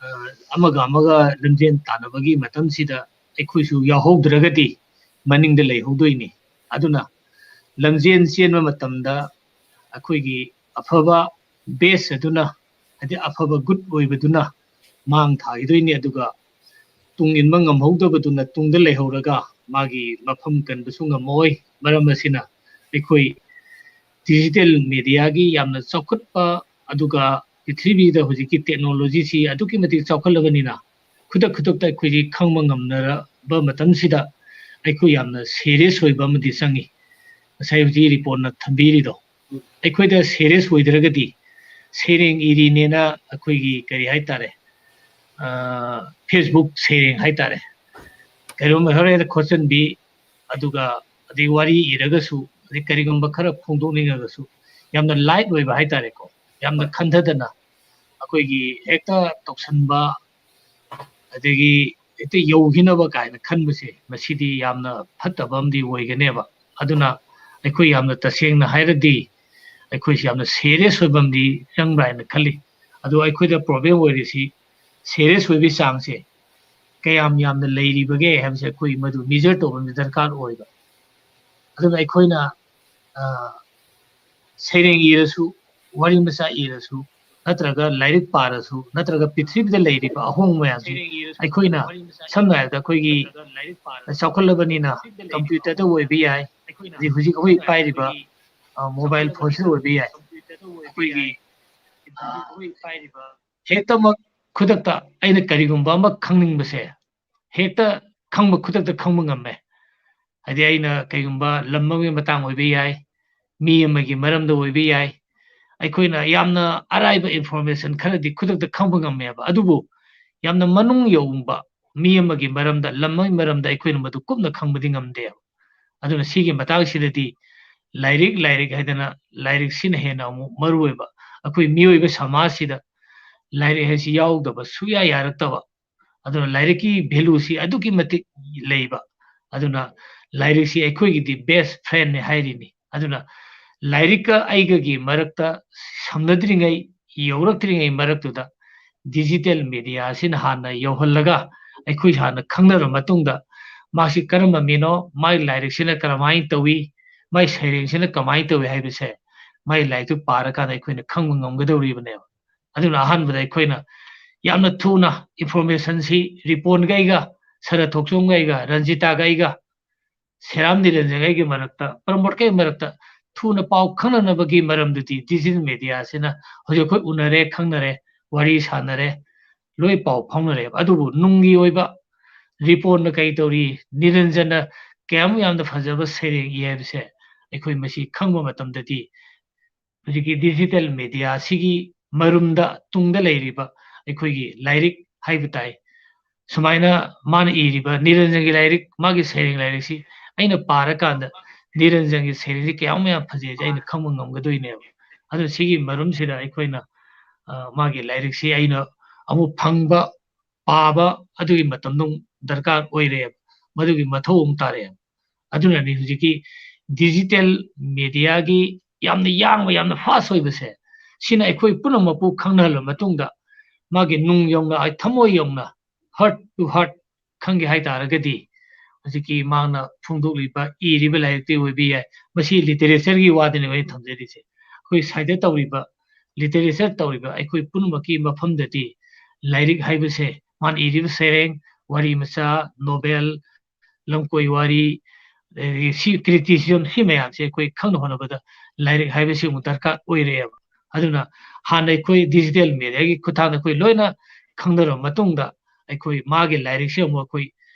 ꯑ, ꯑꯃꯒ ꯑꯃꯒ ꯂꯝꯖꯦꯟ ꯇꯥꯟꯅꯕꯒꯤ ꯃꯇꯝꯁꯤꯗ ꯑꯩꯈꯣꯏꯁꯨ ꯌꯥꯎꯍꯧꯗ꯭ꯔꯒꯗꯤ ꯃꯅꯤꯡꯗ ꯂꯩꯍꯧꯗꯣꯏꯅꯤ꯫ ꯑꯗꯨꯅ ꯂꯝꯖꯦꯟ ꯆꯦꯟꯕ ꯃꯇꯝꯗ ꯑꯩꯈꯣꯏꯒꯤ ꯑꯐꯕ best ꯑꯗꯨꯅ, ꯍꯥꯏꯗꯤ ꯑꯐꯕ good ꯑꯣꯏꯕꯗꯨꯅ ꯃꯥꯡ ꯊꯥꯈꯤꯗꯣꯏꯅꯤ, ꯑꯗꯨꯒ ꯇꯨꯡ ꯏꯟꯕ ꯉꯝꯍꯧꯗꯕꯗꯨꯅ ꯇꯨꯡꯗ ꯂꯩꯍꯧꯔꯒ ꯃꯥꯒꯤ ꯃꯐꯝ ꯀꯟꯕꯁꯨ ꯉꯝꯃꯣꯏ꯫ ꯃꯔꯝ ꯑꯁꯤꯅ ꯑꯩꯈꯣꯏ digital mediaꯒꯤ ꯌꯥꯝꯅ ꯆꯥꯎꯈꯠꯄ, ꯑꯗꯨꯒ ꯄ꯭ꯔꯤꯊꯤꯕꯤꯗ ꯍꯧꯖꯤꯛꯀꯤ technologyꯁꯤ ꯑꯗꯨꯛꯀꯤ ꯃꯇꯤꯛ ꯆꯥꯎꯈꯠꯂꯕꯅꯤꯅ, ꯈꯨꯗꯛ ꯈꯨꯗꯛꯇ ꯑꯩꯈꯣꯏꯁꯤ ꯈꯪꯕ ꯉꯝꯅꯔꯕ ꯃꯇꯝꯁꯤꯗ ꯑꯩꯈꯣꯏ ꯌꯥꯝꯅ serious ꯑꯣꯏꯕ ꯑꯃꯗꯤ ꯆꯪꯉꯤ꯫ ꯉꯁꯥꯏ ꯍꯧꯖꯤꯛ ꯔꯤꯄꯣꯔꯠꯅ ꯊꯝꯕꯤꯔꯤꯗꯣ, ꯑꯩꯈꯣꯏꯗ serious ꯑꯣꯏꯗ꯭ꯔꯒꯗꯤ, ꯁꯩꯔꯦꯡ ꯏꯔꯤꯅꯦꯅ ꯑꯩꯈꯣꯏꯒꯤ ꯀꯔꯤ ꯍꯥꯏꯇꯥꯔꯦ, ꯑ, Facebook ꯁꯩꯔꯦꯡ ꯍꯥꯏꯇꯥꯔꯦ, ꯀꯩꯅꯣꯝꯃ ꯍꯣꯔꯦꯟ ꯈꯣꯠꯆꯟꯕꯤ, ꯑꯗꯨꯒ ꯑꯗꯩ ꯋꯥꯔꯤ ꯏꯔꯒꯁꯨ, ꯑꯗꯩ ꯀꯔꯤꯒꯨꯝꯕ ꯈꯔ ꯐꯣꯡꯗꯣꯛꯅꯤꯡꯉꯒꯁꯨ, ꯌꯥꯝꯅ ꯂꯥꯏꯠ ꯑꯣꯏꯕ ꯍꯥꯏꯇꯥꯔꯦꯀꯣ, ꯌꯥꯝꯅ ꯈꯟꯊꯗꯅ ꯑꯩꯈꯣꯏꯒꯤ ꯍꯦꯛꯇ ꯇꯧꯁꯟꯕ, ꯑꯗꯒꯤ ꯍꯦꯛꯇ ꯌꯧꯈꯤꯅꯕ ꯀꯥꯏꯅ ꯈꯟꯕꯁꯦ, ꯃꯁꯤꯗꯤ ꯌꯥꯝꯅ ꯐꯠꯇꯕ ꯑꯃꯗꯤ ꯑꯣꯏꯒꯅꯦꯕ꯫ ꯑꯗꯨꯅ ꯑꯩꯈꯣꯏ ꯌꯥꯝꯅ ꯇꯁꯦꯡꯅ ꯍꯥꯏꯔꯗꯤ ꯑꯩꯈꯣꯏꯁꯤ ꯌꯥꯝꯅ ꯁꯦꯔꯤꯌꯁ ꯑꯣꯏꯕ ꯑꯃꯗꯤ ꯆꯪꯕ꯭ꯔꯥ ꯍꯥꯏꯅ ꯈꯜꯂꯤ꯫ ꯑꯗꯣ ꯑꯩꯈꯣꯏꯗ ꯄ꯭ꯔꯣꯕ꯭ꯂꯦꯝ ꯑꯣꯏꯔꯤꯁꯤ ꯁꯦꯔꯤꯌꯁ ꯑꯣꯏꯕꯒꯤ ꯆꯥꯡꯁꯦ ꯀꯌꯥꯝ ꯌꯥꯝꯅ ꯂꯩꯔꯤꯕꯒꯦ ꯍꯥꯏꯕꯁꯦ ꯑꯩꯈꯣꯏ ꯃꯗꯨ ꯃꯤꯖꯔ ꯇꯧꯕ ꯑꯃꯗꯤ ꯗꯔꯀꯥꯔ ꯑꯣꯏꯕ꯫ ꯑꯗꯨꯅ ꯑꯩꯈꯣꯏꯅ ꯁꯩꯔꯦꯡ ꯏꯔꯁꯨ, ꯋꯥꯔꯤ ꯃꯆꯥ ꯏꯔꯁꯨ, ꯅꯠꯇ꯭ꯔꯒ ꯂꯥꯏꯔꯤꯛ ꯄꯥꯔꯁꯨ, ꯅꯠꯇ꯭ꯔꯒ ꯄ꯭ꯔꯤꯊꯤꯕꯤꯗ ꯂꯩꯔꯤꯕ ꯑꯍꯣꯡꯕ ꯃꯌꯥꯝꯁꯤ ꯑꯩꯈꯣꯏꯅ, ꯁꯝꯅ ꯍꯥꯏꯔꯕꯗ ꯑꯩꯈꯣꯏꯒꯤ ꯆꯥꯎꯈꯠꯂꯕꯅꯤꯅ ꯀꯝꯄ꯭ꯌꯨꯇꯔꯗ ꯑꯣꯏꯕ ꯌꯥꯏ, ꯑꯗꯩ ꯍꯧꯖꯤꯛ ꯑꯩꯈꯣꯏ ꯄꯥꯏꯔꯤꯕ ꯃꯣꯕꯥꯏꯜ ꯐꯣꯟꯁꯤꯗ ꯑꯣꯏꯕ ꯌꯥꯏ꯫ ꯑꯩꯈꯣꯏꯒꯤ ꯍꯦꯛꯇꯃꯛ ꯈꯨꯗꯛꯇ ꯑꯩꯅ ꯀꯔꯤꯒꯨꯝꯕ ꯑꯃ ꯈꯪꯅꯤꯡꯕꯁꯦ ꯍꯦꯛꯇ ꯈꯪꯕ, ꯈꯨꯗꯛꯇ ꯈꯪꯕ ꯉꯝꯃꯦ꯫ ꯍꯥꯏꯗꯤ ꯑꯩꯅ ꯀꯩꯒꯨꯝꯕ ꯂꯝ ꯑꯃꯒꯤ ꯃꯇꯥꯡ ꯑꯣꯏꯕ ꯌꯥꯏ, ꯃꯤ ꯑꯃꯒꯤ ꯃꯔꯝꯗ ꯑꯣꯏꯕ ꯌꯥꯏ, ꯑꯩꯈꯣꯏꯅ ꯌꯥꯝꯅ ꯑꯔꯥꯏꯕ ꯏꯟꯐꯣꯔꯃꯦꯁꯟ ꯈꯔꯗꯤ ꯈꯨꯗꯛꯇ ꯈꯪꯕ ꯉꯝꯃꯦꯕ꯫ ꯑꯗꯨꯕꯨ ꯌꯥꯝꯅ ꯃꯅꯨꯡ ꯌꯧꯕ ꯃꯤ ꯑꯃꯒꯤ ꯃꯔꯝꯗ, ꯂꯝ ꯑꯃꯒꯤ ꯃꯔꯝꯗ ꯑꯩꯈꯣꯏꯅ ꯃꯗꯨ ꯀꯨꯞꯅ ꯈꯪꯕꯗꯤ ꯉꯝꯗꯦꯕ꯫ ꯑꯗꯨꯅ ꯁꯤꯒꯤ ꯃꯇꯥꯡꯁꯤꯗꯗꯤ ꯂꯥꯏꯔꯤꯛ, ꯂꯥꯏꯔꯤꯛ ꯍꯥꯏꯗꯅ ꯂꯥꯏꯔꯤꯛꯁꯤꯅ ꯍꯦꯟꯅ ꯑꯃꯨꯛ ꯃꯔꯨ ꯑꯣꯏꯕ꯫ ꯑꯩꯈꯣꯏ ꯃꯤꯑꯣꯏꯕ ꯁꯃꯥꯖꯁꯤꯗ ꯂꯥꯏꯔꯤꯛ ꯍꯥꯏꯁꯤ ꯌꯥꯎꯗꯕ ꯁꯨꯡꯌꯥ ꯌꯥꯔꯛꯇꯕ꯫ ꯑꯗꯨꯅ ꯂꯥꯏꯔꯤꯛꯀꯤ ꯚꯦꯂꯨꯁꯤ ꯑꯗꯨꯛꯀꯤ ꯃꯇꯤꯛ ꯂꯩꯕ꯫ ꯑꯗꯨꯅ ꯂꯥꯏꯔꯤꯛꯁꯤ ꯑꯩꯈꯣꯏꯒꯤꯗꯤ ꯕꯦꯁ ꯐ꯭ꯔꯦꯟꯅꯦ ꯍꯥꯏꯔꯤꯅꯤ꯫ ꯑꯗꯨꯅ ꯂꯥꯏꯔꯤꯛꯀ ꯑꯩꯒꯒꯤ ꯃꯔꯛꯇ ꯁꯝꯅꯗ꯭ꯔꯤꯉꯩ, ꯌꯧꯔꯛꯇ꯭ꯔꯤꯉꯩ ꯃꯔꯛꯇꯨꯗ ꯗꯤꯖꯤꯇꯦꯜ ꯃꯦꯗꯤꯌꯥꯁꯤꯅ ꯍꯥꯟꯅ ꯌꯧꯍꯜꯂꯒ ꯑꯩꯈꯣꯏ ꯍꯥꯟꯅ ꯈꯪꯅꯔꯕ ꯃꯇꯨꯡꯗ ꯃꯥꯁꯤ ꯀꯔꯝꯕ ꯃꯤꯅꯣ, ꯃꯥꯒꯤ ꯂꯥꯏꯔꯤꯛꯁꯤꯅ ꯀꯔꯝꯍꯥꯏꯅ ꯇꯧꯏ, ꯃꯥꯒꯤ ꯁꯩꯔꯦꯡꯁꯤꯅ ꯀꯃꯥꯏꯅ ꯇꯧꯏ ꯍꯥꯏꯕꯁꯦ ꯃꯥꯒꯤ ꯂꯥꯏꯔꯤꯛꯇꯨ ꯄꯥꯔꯀꯥꯟꯗ ꯑꯩꯈꯣꯏꯅ ꯈꯪꯕ ꯉꯝꯒꯗꯧꯔꯤꯕꯅꯦꯕ꯫ ꯑꯗꯨꯅ ꯑꯍꯥꯟꯕꯗ ꯑꯩꯈꯣꯏꯅ ꯌꯥꯝꯅ ꯊꯨꯅ ꯏꯟꯐꯣꯔꯃꯦꯁꯟꯁꯤ ꯔꯤꯄꯣꯟꯒ ꯑꯩꯒ, ꯁꯔꯠ ꯊꯣꯛꯆꯣꯝꯒ ꯑꯩꯒ, ꯔꯟꯖꯤꯇꯥꯒ ꯑꯩꯒ, ꯁꯦꯔꯥꯝ ꯅꯤꯔꯟꯖꯟꯒ ꯑꯩꯒꯤ ꯃꯔꯛꯇ, ꯄ꯭ꯔꯃꯣꯗꯀ ꯑꯩꯒꯤ ꯃꯔꯛꯇ ꯊꯨꯅ ꯄꯥꯎ ꯈꯪꯅꯅꯕꯒꯤ ꯃꯔꯝꯗꯨꯗꯤ ꯗꯤꯖꯤꯇꯦꯜ ꯃꯦꯗꯤꯌꯥꯁꯤꯅ ꯍꯧꯖꯤꯛ ꯑꯩꯈꯣꯏ ꯎꯅꯔꯦ, ꯈꯪꯅꯔꯦ, ꯋꯥꯔꯤ ꯁꯥꯟꯅꯔꯦ, ꯂꯣꯏ ꯄꯥꯎ ꯐꯥꯎꯅꯔꯦꯕ꯫ ꯑꯗꯨꯕꯨ ꯅꯨꯡꯒꯤ ꯑꯣꯏꯕ ꯔꯤꯄꯣꯟꯅ ꯀꯩ ꯇꯧꯔꯤ, ꯅꯤꯔꯟꯖꯟꯅ ꯀꯌꯥꯃꯨꯛ ꯌꯥꯝꯅ ꯐꯖꯕ ꯁꯩꯔꯦꯡ ꯏ ꯍꯥꯏꯕꯁꯦ ꯑꯩꯈꯣꯏ ꯃꯁꯤ ꯈꯪꯕ ꯃꯇꯝꯗꯗꯤ ꯍꯧꯖꯤꯛꯀꯤ ꯗꯤꯖꯤꯇꯦꯜ ꯃꯦꯗꯤꯌꯥꯁꯤꯒꯤ ꯃꯔꯨꯝꯗ ꯇꯨꯡꯗ ꯂꯩꯔꯤꯕ ꯑꯩꯈꯣꯏꯒꯤ ꯂꯥꯏꯔꯤꯛ ꯍꯥꯏꯕ ꯇꯥꯏ꯫ ꯁꯨꯃꯥꯏꯅ ꯃꯥꯅ ꯏꯔꯤꯕ ꯅꯤꯔꯟꯖꯟꯒꯤ ꯂꯥꯏꯔꯤꯛ, ꯃꯥꯒꯤ ꯁꯩꯔꯦꯡ ꯂꯥꯏꯔꯤꯛꯁꯤ ꯑꯩꯅ ꯄꯥꯔꯀꯥꯟꯗ ꯅꯤꯔꯟꯖꯟꯒꯤ ꯁꯩꯔꯦꯡꯁꯤ ꯀꯌꯥꯃꯨꯛ ꯌꯥꯝ ꯐꯖꯩꯁꯦ ꯑꯩꯅ ꯈꯪꯕ ꯉꯝꯒꯗꯣꯏꯅꯦꯕ꯫ ꯑꯗꯨꯅ ꯁꯤꯒꯤ ꯃꯔꯝꯁꯤꯗ ꯑꯩꯈꯣꯏꯅ, ꯑ, ꯃꯥꯒꯤ ꯂꯥꯏꯔꯤꯛꯁꯤ ꯑꯩꯅ ꯑꯃꯨꯛ ꯐꯪꯕ, ꯄꯥꯕ, ꯑꯗꯨꯒꯤ ꯃꯇꯝꯗꯣ ꯑꯃꯨꯛ ꯗꯔꯀꯥꯔ ꯑꯣꯏꯔꯛꯑꯦꯕ, ꯃꯗꯨꯒꯤ ꯃꯊꯧ ꯑꯃꯨꯛ ꯇꯥꯔꯛꯑꯦꯕ꯫ ꯑꯗꯨꯅꯅꯤ ꯍꯧꯖꯤꯛꯀꯤ digital mediaꯒꯤ ꯌꯥꯝꯅ ꯌꯥꯡꯕ, ꯌꯥꯝꯅ fast ꯑꯣꯏꯕꯁꯦ, ꯁꯤꯅ ꯑꯩꯈꯣꯏ ꯄꯨꯝꯅꯃꯛꯄꯨ ꯈꯪꯅꯍꯜꯂꯕ ꯃꯇꯨꯡꯗ, ꯃꯥꯒꯤ ꯅꯨꯡ ꯌꯧꯅ, ꯑꯩ ꯊꯃꯣꯏ ꯌꯧꯅ, heart to heart ꯈꯪꯒꯦ ꯍꯥꯏ ꯇꯥꯔꯒꯗꯤ, ꯍꯧꯖꯤꯛꯀꯤ ꯃꯥꯅ ꯐꯣꯡꯗꯣꯛꯂꯤꯕ, ꯏꯔꯤꯕ ꯂꯥꯏꯔꯤꯛꯇ ꯑꯣꯏꯕ ꯌꯥꯏ, ꯃꯁꯤ literatureꯒꯤ ꯋꯥꯗꯅꯦꯕ ꯑꯩꯅ ꯊꯝꯖꯔꯤꯁꯦ꯫ ꯑꯩꯈꯣꯏ ꯁꯥꯏꯗ ꯇꯧꯔꯤꯕ, literature ꯇꯧꯔꯤꯕ ꯑꯩꯈꯣꯏ ꯄꯨꯝꯅꯃꯛꯀꯤ ꯃꯐꯝꯗꯗꯤ ꯂꯥꯏꯔꯤꯛ ꯍꯥꯏꯕꯁꯦ, ꯃꯥꯅ ꯏꯔꯤꯕ ꯁꯩꯔꯦꯡ, ꯋꯥꯔꯤ ꯃꯆꯥ, novel, ꯂꯝꯀꯣꯏ ꯋꯥꯔꯤ, ꯑꯗꯒꯤ ꯁꯤ criticism, ꯁꯤ ꯃꯌꯥꯝꯁꯦ ꯑꯩꯈꯣꯏ ꯈꯪꯅ ꯍꯣꯠꯅꯕꯗ ꯂꯥꯏꯔꯤꯛ ꯍꯥꯏꯕꯁꯤ ꯑꯃꯨꯛ ꯗꯔꯀꯥꯔ ꯑꯣꯏꯔꯛꯑꯦꯕ꯫ ꯑꯗꯨꯅ ꯍꯥꯟꯅ ꯑꯩꯈꯣꯏ digital mediaꯒꯤ ꯈꯨꯠꯊꯥꯡꯗ ꯑꯩꯈꯣꯏ ꯂꯣꯏꯅ ꯈꯪꯅꯔꯕ ꯃꯇꯨꯡꯗ, ꯑꯩꯈꯣꯏ ꯃꯥꯒꯤ ꯂꯥꯏꯔꯤꯛꯁꯦ ꯑꯃꯨꯛ ꯑꯩꯈꯣꯏ,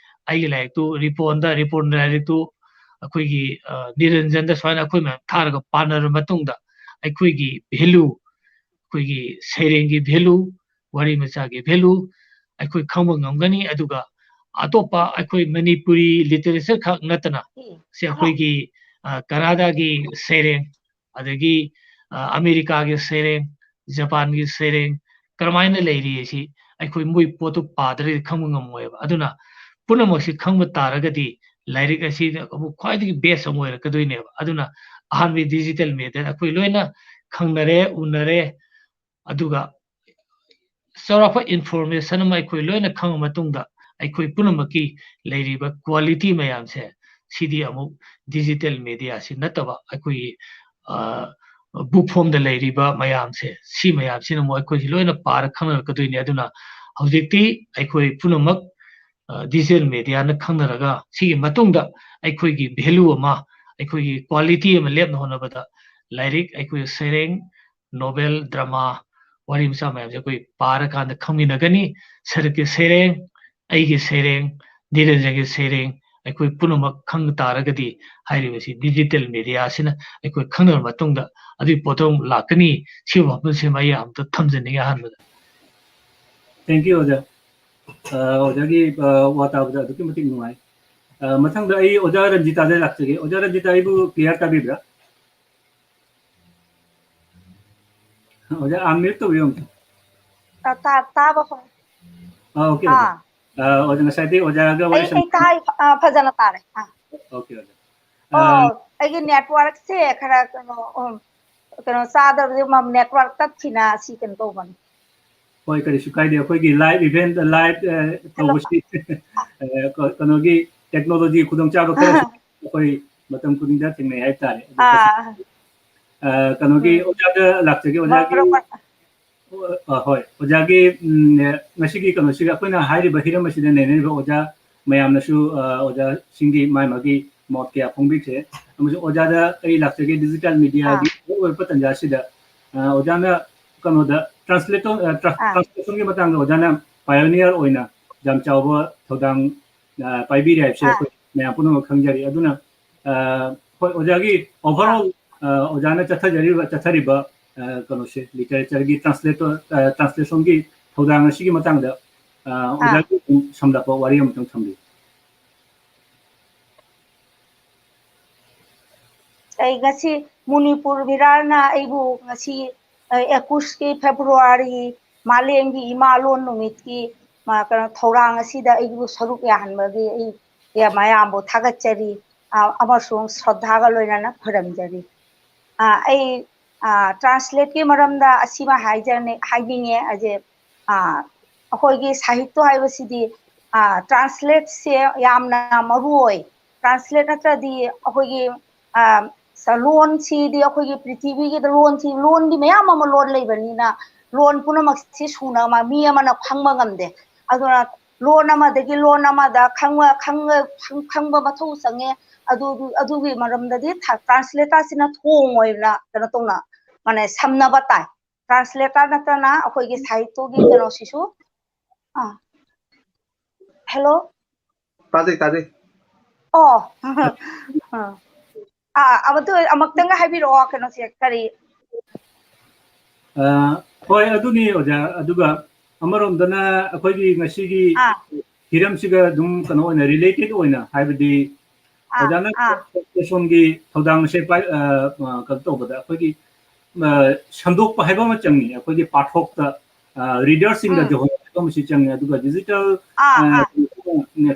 ꯑꯩꯒꯤ ꯂꯥꯏꯔꯤꯛꯇꯨ, ꯔꯤꯄꯣꯟꯗ, ꯔꯤꯄꯣꯟ ꯂꯥꯏꯔꯤꯛꯇꯨ ꯑꯩꯈꯣꯏꯒꯤ, ꯑ, ꯅꯤꯔꯟꯖꯟꯗ ꯁꯨꯃꯥꯏꯅ ꯑꯩꯈꯣꯏ ꯃꯌꯥꯝ ꯊꯥꯔꯒ ꯄꯥꯅꯔꯕ ꯃꯇꯨꯡꯗ, ꯑꯩꯈꯣꯏꯒꯤ value, ꯑꯩꯈꯣꯏꯒꯤ ꯁꯩꯔꯦꯡꯒꯤ value, ꯋꯥꯔꯤ ꯃꯆꯥꯒꯤ value ꯑꯩꯈꯣꯏ ꯈꯪꯕ ꯉꯝꯒꯅꯤ꯫ ꯑꯗꯨꯒ ꯑꯇꯣꯞꯄ ꯑꯩꯈꯣꯏ ꯃꯅꯤꯄꯨꯔꯤ literature ꯈꯛ ꯅꯠꯇꯅ, ꯁꯤ ꯑꯩꯈꯣꯏꯒꯤ, ꯑ, ꯀꯅꯥꯗꯥꯒꯤ ꯁꯩꯔꯦꯡ, ꯑꯗꯒꯤ, ꯑ, ꯑꯃꯦꯔꯤꯀꯥꯒꯤ ꯁꯩꯔꯦꯡ, ꯖꯄꯥꯟꯒꯤ ꯁꯩꯔꯦꯡ ꯀꯔꯝꯍꯥꯏꯅ ꯂꯩꯔꯤ ꯍꯥꯏꯁꯤ ꯑꯩꯈꯣꯏ ꯃꯣꯏ ꯄꯣꯠꯇꯨ ꯄꯥꯗ꯭ꯔꯗꯤ ꯈꯪꯕ ꯉꯝꯃꯣꯏꯕ꯫ ꯑꯗꯨꯅ ꯄꯨꯝꯅꯃꯛꯁꯤ ꯈꯪꯕ ꯇꯥꯔꯒꯗꯤ ꯂꯥꯏꯔꯤꯛ ꯑꯁꯤ ꯑꯃꯨꯛ ꯈ꯭ꯋꯥꯏꯗꯒꯤ best ꯑꯃ ꯑꯣꯏꯔꯛꯀꯗꯣꯏꯅꯦꯕ꯫ ꯑꯗꯨꯅ ꯑꯍꯥꯟꯕ digital mediaꯗ ꯑꯩꯈꯣꯏ ꯂꯣꯏꯅ ꯈꯪꯅꯔꯦ, ꯎꯅꯔꯦ, ꯑꯗꯨꯒ ꯆꯥꯎꯔꯥꯛꯄ information ꯑꯃ ꯑꯩꯈꯣꯏ ꯂꯣꯏꯅ ꯈꯪꯉ ꯃꯇꯨꯡꯗ, ꯑꯩꯈꯣꯏ ꯄꯨꯝꯅꯃꯛꯀꯤ ꯂꯩꯔꯤꯕ quality ꯃꯌꯥꯝꯁꯦ, ꯁꯤꯗꯤ ꯑꯃꯨꯛ digital mediaꯁꯤ ꯅꯠꯇꯕ ꯑꯩꯈꯣꯏꯒꯤ, ꯑ, book formꯗ ꯂꯩꯔꯤꯕ ꯃꯌꯥꯝꯁꯦ, ꯁꯤ ꯃꯌꯥꯝꯁꯤꯅ ꯑꯃꯨꯛ ꯑꯩꯈꯣꯏꯁꯤ ꯂꯣꯏꯅ ꯄꯥꯔ ꯈꯪꯅꯔꯛꯀꯗꯣꯏꯅꯤ꯫ ꯑꯗꯨꯅ ꯍꯧꯖꯤꯛꯇꯤ ꯑꯩꯈꯣꯏ ꯄꯨꯝꯅꯃꯛ, ꯑ, digital mediaꯅ ꯈꯪꯅꯔꯒ, ꯁꯤꯒꯤ ꯃꯇꯨꯡꯗ ꯑꯩꯈꯣꯏꯒꯤ value ꯑꯃ, ꯑꯩꯈꯣꯏꯒꯤ quality ꯑꯃ ꯂꯦꯞꯅ ꯍꯣꯠꯅꯕꯗ ꯂꯥꯏꯔꯤꯛ, ꯑꯩꯈꯣꯏ ꯁꯩꯔꯦꯡ, novel, drama, ꯋꯥꯔꯤ ꯃꯆꯥ ꯃꯌꯥꯝꯁꯦ ꯑꯩꯈꯣꯏ ꯄꯥꯔꯀꯥꯟꯗ ꯈꯪꯃꯤꯟꯅꯒꯅꯤ꯫ ꯁꯔꯨꯛꯀꯤ ꯁꯩꯔꯦꯡ, ꯑꯩꯒꯤ ꯁꯩꯔꯦꯡ, ꯅꯤꯔꯟꯖꯟꯒꯤ ꯁꯩꯔꯦꯡ, ꯑꯩꯈꯣꯏ ꯄꯨꯝꯅꯃꯛ ꯈꯪ ꯇꯥꯔꯒꯗꯤ ꯍꯥꯏꯔꯤꯕꯁꯤ digital mediaꯁꯤꯅ ꯑꯩꯈꯣꯏ ꯈꯪꯅꯔꯕ ꯃꯇꯨꯡꯗ ꯑꯗꯨꯒꯤ ꯄꯣꯠꯇꯣ ꯑꯃꯨꯛ ꯂꯥꯛꯀꯅꯤ꯫ ꯁꯤꯒꯤ ꯋꯥꯐꯝꯁꯤꯃ ꯑꯩ ꯑꯝꯇ ꯊꯝꯖꯅꯤꯡꯉꯤ ꯑꯍꯥꯟꯕꯗ꯫ Thank you, ꯑꯣꯖꯥ꯫ ꯑ, ꯑꯣꯖꯥꯒꯤ, ꯑ, ꯋꯥ ꯇꯥꯕꯗ ꯑꯗꯨꯛꯀꯤ ꯃꯇꯤꯛ ꯅꯨꯡꯉꯥꯏ꯫ ꯑ, ꯃꯊꯪꯗ ꯑꯩ ꯑꯣꯖꯥ ꯔꯟꯖꯤꯇꯥꯗ ꯂꯥꯛꯆꯒꯦ꯫ ꯑꯣꯖꯥ ꯔꯟꯖꯤꯇꯥ, ꯑꯩꯕꯨ clear ꯇꯥꯕꯤꯕ꯭ꯔꯥ? ꯑꯣꯖꯥ, unmute ꯇꯧꯕꯤꯌꯣ ꯑꯝꯇ꯫ ꯇꯥ-, ꯇꯥ-, ꯇꯥꯕ ꯐꯪ-, ꯑꯥ, okay, ꯑꯣꯖꯥ꯫ ꯑꯥ꯫ ꯑꯥ, ꯑꯣꯖꯥ, ꯉꯁꯥꯏꯗꯩ ꯑꯣꯖꯥꯒ ꯋꯥꯔꯤ ꯑꯩ, ꯁꯥꯟꯅ-, ꯑꯩ ꯇꯥꯏ, ꯑꯥ, ꯐꯖꯅ ꯇꯥꯔꯦ꯫ ꯑꯥ꯫ Okay, ꯑꯣꯖꯥ꯫ ꯑꯣ, ꯑꯥ, ꯑꯩꯒꯤ networkꯁꯦ ꯈꯔ ꯀꯩꯅꯣ, ꯎꯝ, ꯀꯩꯅꯣ ꯆꯥꯗꯕꯗꯤ ꯃ-, network ꯇꯠꯈꯤꯅ ꯁꯤ ꯀꯩꯅꯣ ꯇꯧꯕꯅꯤ꯫ ꯍꯣꯏ, ꯀꯔꯤꯁꯨ ꯀꯥꯏꯗꯦ꯫ ꯑꯩꯈꯣꯏꯒꯤ live event, live, ꯑ, hello꯫ ꯇꯧꯕꯁꯤ, ꯑ, ꯀ-, ꯀꯩꯅꯣꯒꯤ technology ꯈꯨꯗꯣꯡꯆꯥꯕ ꯈꯔꯁꯨ ꯑꯩꯈꯣꯏ ꯃꯇꯝ ꯈꯨꯗꯤꯡꯗ ꯊꯦꯡꯅꯩ ꯍꯥꯏꯇꯥꯔꯦ꯫ ꯑꯗꯣ ꯑꯥ꯫ ꯑ, ꯀꯩꯅꯣꯒꯤ ꯎꯝ꯫ ꯑꯣꯖꯥꯗ ꯂꯥꯛꯆꯒꯦ꯫ ꯑꯣꯖꯥꯒꯤ, ꯃꯔꯛ ꯃꯔꯛ ꯑ, ꯍꯣꯏ, ꯑꯣꯖꯥꯒꯤ, ꯎꯝ, ꯉꯁꯤꯒꯤ ꯀꯩꯅꯣꯁꯤꯒ ꯑꯩꯈꯣꯏꯅ ꯍꯥꯏꯔꯤꯕ ꯍꯤꯔꯝ ꯑꯁꯤꯗ ꯅꯩꯅꯔꯤꯕ ꯑꯣꯖꯥ ꯃꯌꯥꯝꯅꯁꯨ, ꯑ, ꯑꯣꯖꯥꯁꯤꯡꯒꯤ ꯃꯥꯒꯤ ꯃꯥꯒꯤ ꯃꯣꯠ ꯀꯌꯥ ꯐꯣꯡꯕꯤꯈ꯭ꯔꯦ꯫ ꯑꯃꯁꯨꯡ ꯑꯣꯖꯥꯗ ꯑꯩ ꯂꯥꯛꯆꯒꯦ, digital mediaꯒꯤ ꯑꯥ꯫ ꯃꯔꯨꯑꯣꯏꯕ ꯇꯥꯟꯖꯥ ꯑꯁꯤꯗ, ꯑ, ꯑꯣꯖꯥꯅ ꯀꯩꯅꯣꯗ translator, ꯑ, tra-, ꯑꯥ꯫ translationꯒꯤ ꯃꯇꯥꯡꯗ ꯑꯣꯖꯥꯅ pioneer ꯑꯣꯏꯅ ꯌꯥꯝ ꯆꯥꯎꯕ ꯊꯧꯗꯥꯡ, ꯑ, ꯄꯥꯏꯕꯤꯔꯦ ꯍꯥꯏꯕꯁꯦ ꯑꯥ꯫ ꯑꯩꯈꯣꯏ ꯃꯌꯥꯝ ꯄꯨꯝꯅꯃꯛ ꯈꯪꯖꯔꯤ꯫ ꯑꯗꯨꯅ, ꯑ, ꯍꯣꯏ, ꯑꯣꯖꯥꯒꯤ ꯑꯥ꯫ Overall, ꯑ, ꯑꯣꯖꯥꯅ ꯆꯠꯊꯖꯔꯤꯕ, ꯆꯠꯊꯔꯤꯕ, ꯑ, ꯀꯩꯅꯣꯁꯦ, literature ꯒꯤ translator, ꯑ, translation ꯒꯤ ꯊꯧꯗꯥꯡ ꯑꯁꯤꯒꯤ ꯃꯇꯥꯡꯗ, ꯑ, ꯑꯥ꯫ ꯑꯣꯖꯥꯒꯤ ꯑꯗꯨꯝ ꯁꯝꯂꯞꯄ ꯋꯥꯔꯤ ꯑꯃꯇꯪ ꯊꯝꯕꯤꯌꯨ꯫ ꯑꯩ ꯉꯁꯤ ꯃꯅꯤꯄꯨꯔ ꯃꯤꯔꯥꯜꯅ ꯑꯩꯕꯨ ꯉꯁꯤ, ꯑ, ꯏꯀꯨꯁꯀꯤ ꯐꯦꯕ꯭ꯔꯨꯋꯥꯔꯤ ꯃꯥꯂꯦꯝꯒꯤ ꯏꯃꯥ ꯂꯣꯟ ꯅꯨꯃꯤꯠꯀꯤ, ꯃ-, ꯀꯩꯅꯣ, ꯊꯧꯔꯥꯡ ꯑꯁꯤꯗ ꯑꯩꯕꯨ ꯁꯔꯨꯛ ꯌꯥꯍꯟꯕꯒꯤ ꯑꯩ ꯌꯥ-, ꯃꯌꯥꯝꯕꯨ ꯊꯥꯒꯠꯆꯔꯤ, ꯑ, ꯑꯃꯁꯨꯡ ꯁ꯭ꯔꯗꯥꯒ ꯂꯣꯏꯅꯅ ꯈꯨꯔꯨꯝꯖꯔꯤ꯫ ꯑ, ꯑꯩ, ꯑ, translate ꯀꯤ ꯃꯔꯝꯗ ꯑꯁꯤꯃ ꯍꯥꯏꯖꯅꯤ-, ꯍꯥꯏꯅꯤꯡꯉꯦ꯫ ꯑꯖꯦ, ꯑ, ꯑꯩꯈꯣꯏꯒꯤ ꯁꯥꯍꯤꯇ꯭ꯌ ꯍꯥꯏꯕꯁꯤꯗꯤ, ꯑ, translate ꯁꯦ ꯌꯥꯝꯅ ꯃꯔꯨ ꯑꯣꯏ꯫ Translate ꯅꯠꯇ꯭ꯔꯗꯤ ꯑꯩꯈꯣꯏꯒꯤ, ꯑ, ꯁ-, ꯂꯣꯟꯁꯤꯗꯤ ꯑꯩꯈꯣꯏꯒꯤ ꯄ꯭ꯔꯤꯊꯤꯕꯤꯒꯤꯗ ꯂꯣꯟꯁꯤ, ꯂꯣꯟꯗꯤ ꯃꯌꯥꯝ ꯑꯃ ꯂꯣꯟ ꯂꯩꯕꯅꯤꯅ ꯂꯣꯟ ꯄꯨꯝꯅꯃꯛꯁꯤ ꯁꯨꯅ ꯑꯃ, ꯃꯤ ꯑꯃꯅ ꯈꯪꯕ ꯉꯝꯗꯦ꯫ ꯑꯗꯨꯅ ꯂꯣꯟ ꯑꯃꯗꯒꯤ ꯂꯣꯟ ꯑꯃꯗ ꯈꯪꯕ, ꯈꯪꯕ, ꯈꯪ-, ꯈꯪꯕ ꯃꯊꯧ ꯆꯪꯉꯦ꯫ ꯑꯗꯨ, ꯑꯗꯨꯒꯤ ꯃꯔꯝꯗꯗꯤ ꯊ-, translator ꯁꯤꯅ ꯊꯣꯡ ꯑꯣꯏꯅ ꯀꯩꯅꯣ ꯇꯧꯅ, ꯃꯥꯅꯦ, ꯁꯝꯅꯕ ꯇꯥꯏ꯫ Translator ꯅꯠꯇꯅ ꯑꯩꯈꯣꯏꯒꯤ ꯁꯥꯍꯤꯇ꯭ꯌꯒꯤ ꯀꯩꯅꯣꯁꯤꯁꯨ, ꯑꯥ꯫ Hello? ꯇꯥꯖꯩ, ꯇꯥꯖꯩ꯫ ꯑꯣ꯫ ꯑꯥ, ꯑꯥ, ꯑꯃꯨꯛꯇ, ꯑꯃꯨꯛꯇꯪꯒ ꯍꯥꯏꯕꯤꯔꯛꯑꯣ, ꯀꯩꯅꯣꯁꯦ, ꯀꯔꯤ? ꯑ, ꯍꯣꯏ, ꯑꯗꯨꯅꯤ, ꯑꯣꯖꯥ꯫ ꯑꯗꯨꯒ ꯑꯃꯔꯣꯝꯗꯅ ꯑꯩꯈꯣꯏꯒꯤ ꯉꯁꯤꯒꯤ ꯑꯥ꯫ ꯍꯤꯔꯝꯁꯤꯒ ꯑꯗꯨꯝ ꯀꯩꯅꯣ ꯑꯣꯏꯅ related ꯑꯣꯏꯅ, ꯍꯥꯏꯕꯗꯤ ꯑꯥ, ꯑꯣꯖꯥꯅ ꯑꯥ꯫ translation ꯒꯤ ꯊꯧꯗꯥꯡꯁꯦ ꯄꯥꯏ-, ꯑ, ꯑ, ꯀꯩꯅꯣ ꯇꯧꯕꯗ ꯑꯩꯈꯣꯏꯒꯤ, ꯑ, ꯁꯟꯗꯣꯛꯄ ꯍꯥꯏꯕ ꯑꯃ ꯆꯪꯉꯤ꯫ ꯑꯩꯈꯣꯏꯒꯤ ꯄꯥꯊꯣꯛꯇ, ꯑ, reader ꯁꯤꯡꯒ ꯎꯝ꯫ ꯌꯧꯍꯟꯕ ꯍꯥꯏꯕ ꯑꯃꯁꯨ ꯆꯪꯉꯤ꯫ ꯑꯗꯨꯒ digital, ꯑꯥ, ꯑ, ꯑꯥ꯫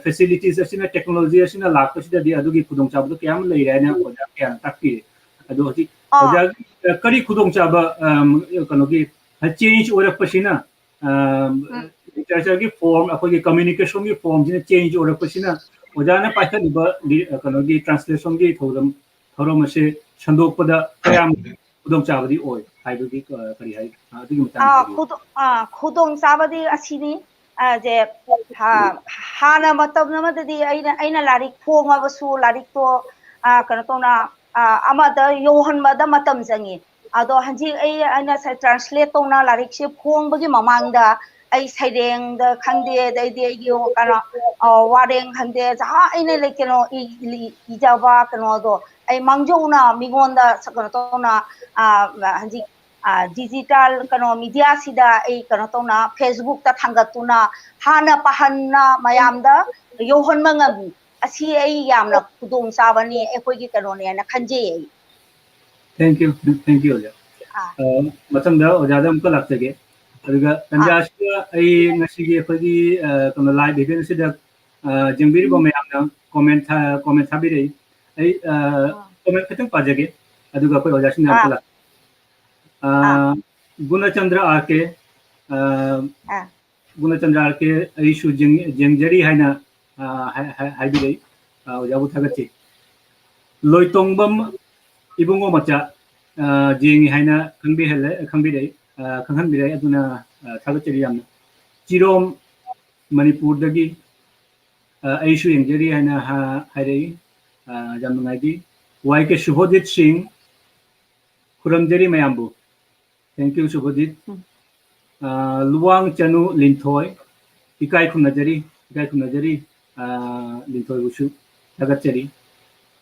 facilities ꯑꯁꯤꯅ, technology ꯑꯁꯤꯅ ꯂꯥꯛꯄꯁꯤꯗꯗꯤ ꯑꯗꯨꯒꯤ ꯈꯨꯗꯣꯡꯆꯥꯕꯗꯣ ꯀꯌꯥꯝ ꯂꯩꯔꯦ ꯍꯥꯏꯅ ꯑꯣꯖꯥ ꯀꯌꯥꯅ ꯇꯥꯛꯄꯤꯔꯦ꯫ ꯑꯗꯣ ꯍꯧꯖꯤꯛ ꯑꯥ꯫ ꯑꯣꯖꯥꯒꯤ, ꯑ, ꯀꯔꯤ ꯈꯨꯗꯣꯡꯆꯥꯕ, ꯑꯝ, ꯀꯩꯅꯣꯒꯤ, ꯑ, change ꯑꯣꯏꯔꯛꯄꯁꯤꯅ, ꯑꯝ, ꯎꯝ꯫ literature ꯒꯤ form, ꯑꯩꯈꯣꯏꯒꯤ communication ꯒꯤ form ꯁꯤꯅ change ꯑꯣꯏꯔꯛꯄꯁꯤꯅ ꯑꯣꯖꯥꯅ ꯄꯥꯏꯈꯠꯂꯤꯕ ꯂꯤ-, ꯑ, ꯀꯩꯅꯣꯒꯤ translation ꯒꯤ ꯊꯧꯔꯝ, ꯊꯧꯔꯝ ꯑꯁꯤ ꯁꯟꯗꯣꯛꯄꯗ ꯀꯌꯥꯝ ꯈꯨꯗꯣꯡꯆꯥꯕꯗꯤ ꯑꯣꯏ ꯍꯥꯏꯕꯒꯤ, ꯑ, ꯀꯔꯤ ꯍꯥꯏ, ꯑ, ꯑꯗꯨꯒꯤ ꯃꯇꯥꯡꯗ ꯑꯥ, ꯍꯥꯏꯕꯤꯌꯨ꯫ ꯈꯨꯗꯣ-, ꯑꯥ, ꯈꯨꯗꯣꯡꯆꯥꯕꯗꯤ ꯑꯁꯤꯅꯤ, ꯑ, ꯖꯦ, ꯍꯥ-, ꯍꯥꯟꯅ ꯃꯇꯝ ꯑꯃꯗꯗꯤ ꯑꯩꯅ, ꯑꯩꯅ ꯂꯥꯏꯔꯤꯛ ꯐꯣꯡꯉꯕꯁꯨ ꯂꯥꯏꯔꯤꯛꯇꯣ, ꯑ, ꯀꯩꯅꯣ ꯇꯧꯅ, ꯑ, ꯑꯃꯗ ꯌꯧꯍꯟꯕꯗ ꯃꯇꯝ ꯆꯪꯉꯤ꯫ ꯑꯗꯣ ꯍꯧꯖꯤꯛ ꯑꯩ, ꯑꯩꯅ ꯁ-, translate ꯇꯧꯅ ꯂꯥꯏꯔꯤꯛꯁꯦ ꯐꯣꯡꯕꯒꯤ ꯃꯃꯥꯡꯗ ꯑꯩ ꯁꯩꯔꯦꯡꯗ ꯈꯪꯗꯦ, ꯑꯗꯩꯗꯤ ꯑꯩꯒꯤ ꯀꯩꯅꯣ, ꯑ, ꯋꯥꯔꯦꯡ ꯈꯪꯗꯦ, ꯖꯍꯥ ꯑꯩꯅ ꯂꯩ-, ꯀꯩꯅꯣ ꯏ-, ꯏ-, ꯏꯖꯕ ꯀꯩꯅꯣꯗꯣ ꯑꯩ ꯃꯥꯡꯖꯧꯅ ꯃꯤꯉꯣꯟꯗ ꯁ-, ꯀꯩꯅꯣ ꯇꯧꯅ, ꯑ, ꯍꯧꯖꯤꯛ, ꯑ, digital ꯀꯩꯅꯣ media ꯁꯤꯗ ꯑꯩ ꯀꯩꯅꯣ ꯇꯧꯅ Facebook ꯇ ꯊꯥꯡꯒꯠꯇꯨꯅ ꯍꯥꯟꯅ ꯄꯥꯍꯟꯅ ꯃꯌꯥꯝꯗ ꯌꯧꯍꯟꯕ ꯉꯝꯃꯤ꯫ ꯑꯁꯤ ꯑꯩ ꯌꯥꯝꯅ ꯈꯨꯗꯣꯡꯆꯥꯕꯅꯤ, ꯑꯩꯈꯣꯏꯒꯤ ꯀꯩꯅꯣꯅꯦꯅ ꯈꯟꯖꯩ ꯑꯩ꯫ Thank you, thank you, ꯑꯣꯖꯥ꯫ ꯑꯥ꯫ ꯑ, ꯃꯊꯪꯗ ꯑꯣꯖꯥꯗ ꯑꯃꯨꯛꯀ ꯂꯥꯛꯆꯒꯦ꯫ ꯑꯗꯨꯒ ꯑꯥ꯫ ꯇꯟꯖꯥꯁꯤꯗ ꯑꯩ ꯉꯁꯤꯒꯤ ꯑꯩꯈꯣꯏꯒꯤ, ꯑ, ꯀꯩꯅꯣ, live event ꯁꯤꯗ, ꯑ, ꯌꯦꯡꯕꯤꯔꯤꯕ ꯃꯌꯥꯝꯅ comment ꯊꯥ-, comment ꯊꯥꯕꯤꯔꯛꯏ꯫ ꯑꯩ, ꯑ, ꯑꯥ꯫ comment ꯈꯤꯇꯪ ꯄꯥꯖꯒꯦ, ꯑꯗꯨꯒ ꯑꯩꯈꯣꯏ ꯑꯣꯖꯥꯁꯤꯡꯅ ꯑꯃꯨꯛꯀ ꯑꯥ꯫ ꯂꯥꯛ-, ꯑ, ꯑꯥ꯫ ꯒꯨꯅꯆꯟꯗ꯭ꯔ ꯑꯥꯔ ꯀꯦ, ꯑ, ꯑꯥ꯫ ꯒꯨꯅꯆꯟꯗ꯭ꯔ ꯑꯥꯔ ꯀꯦ, ꯑꯩꯁꯨ ꯌꯦꯡ-, ꯌꯦꯡꯖꯔꯤ ꯍꯥꯏꯅ, ꯑ, ꯍꯥꯏ-, ꯍꯥꯏ-, ꯍꯥꯏꯕꯤꯔꯛꯏ꯫ ꯑ, ꯑꯣꯖꯥꯕꯨ ꯊꯥꯒꯠꯆꯩ꯫ ꯂꯣꯏꯇꯣꯡꯕꯝ ꯏꯕꯨꯡꯉꯣ ꯃꯆꯥ, ꯑ, ꯌꯦꯡꯉꯤ ꯍꯥꯏꯅ ꯈꯪꯕꯤꯍꯜꯂꯦ, ꯈꯪꯕꯤꯔꯛꯏ, ꯑ, ꯈꯪꯍꯟꯕꯤꯔꯛꯏ꯫ ꯑꯗꯨꯅ, ꯑ, ꯊꯥꯒꯠꯆꯔꯤ ꯌꯥꯝꯅ꯫ ꯆꯤꯔꯣꯝ ꯃꯅꯤꯄꯨꯔꯗꯒꯤ, ꯑ, ꯑꯩꯁꯨ ꯌꯦꯡꯖꯔꯤ ꯍꯥꯏꯅ ꯍꯥ-, ꯍꯥꯏꯔꯛꯏ꯫ ꯑ, ꯌꯥꯝ ꯅꯨꯡꯉꯥꯏꯖꯩ꯫ ꯋꯥꯏ ꯀꯦ ꯁꯨꯚꯣꯖꯤꯠ ꯁꯤꯡ, ꯈꯨꯔꯨꯝꯖꯔꯤ ꯃꯌꯥꯝꯕꯨ꯫ Thank you, ꯁꯨꯚꯣꯖꯤꯠ꯫ ꯎꯝ꯫ ꯑ, ꯂꯨꯋꯥꯡ ꯆꯅꯨ ꯂꯤꯟꯊꯣꯏ, ꯏꯀꯥꯏ ꯈꯨꯝꯅꯖꯔꯤ, ꯏꯀꯥꯏ ꯈꯨꯝꯅꯖꯔꯤ, ꯑ, ꯂꯤꯟꯊꯣꯏꯕꯨꯁꯨ ꯊꯥꯒꯠꯆꯔꯤ꯫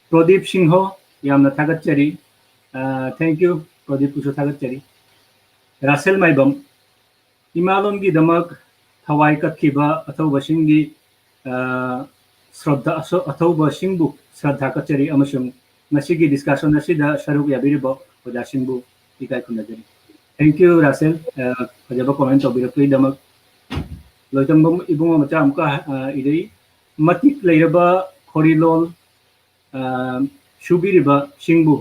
ꯄ꯭ꯔꯗꯤꯞ ꯁꯤꯡꯍꯣ, ꯌꯥꯝꯅ ꯊꯥꯒꯠꯆꯔꯤ꯫ ꯑ, thank you, ꯄ꯭ꯔꯗꯤꯞꯄꯨꯁꯨ ꯊꯥꯒꯠꯆꯔꯤ꯫ ꯔꯥꯁꯦꯜ ꯃꯥꯏꯕꯝ, ꯏꯃꯥ ꯂꯣꯟꯒꯤꯗꯃꯛ ꯊꯋꯥꯏ ꯀꯠꯈꯤꯕ ꯑꯊꯧꯕꯁꯤꯡꯒꯤ ꯑ, ꯁ꯭ꯔꯣꯗꯥ-, ꯑꯁꯣ-, ꯑꯊꯧꯕꯁꯤꯡꯕꯨ ꯁ꯭ꯔꯗꯥ ꯀꯠꯆꯔꯤ ꯑꯃꯁꯨꯡ ꯉꯁꯤꯒꯤ discussion ꯑꯁꯤꯗ ꯁꯔꯨꯛ ꯌꯥꯕꯤꯔꯤꯕ ꯑꯣꯖꯥꯁꯤꯡꯕꯨ ꯏꯀꯥꯏ ꯈꯨꯝꯅꯖꯔꯤ꯫ Thank you, ꯔꯥꯁꯦꯜ꯫ ꯑ, ꯐꯖꯕ comment ꯇꯧꯕꯤꯔꯛꯄꯒꯤꯗꯃꯛ꯫ ꯂꯣꯏꯇꯣꯡꯕꯝ ꯏꯕꯨꯡꯉꯣ ꯃꯆꯥ ꯑꯃꯨꯛꯀ, ꯑ, ꯏꯔꯩ꯫ ꯃꯇꯤꯛ ꯂꯩꯔꯕ ꯈꯣꯔꯤꯂꯣꯜ, ꯑ, ꯁꯨꯕꯤꯔꯤꯕꯁꯤꯡꯕꯨ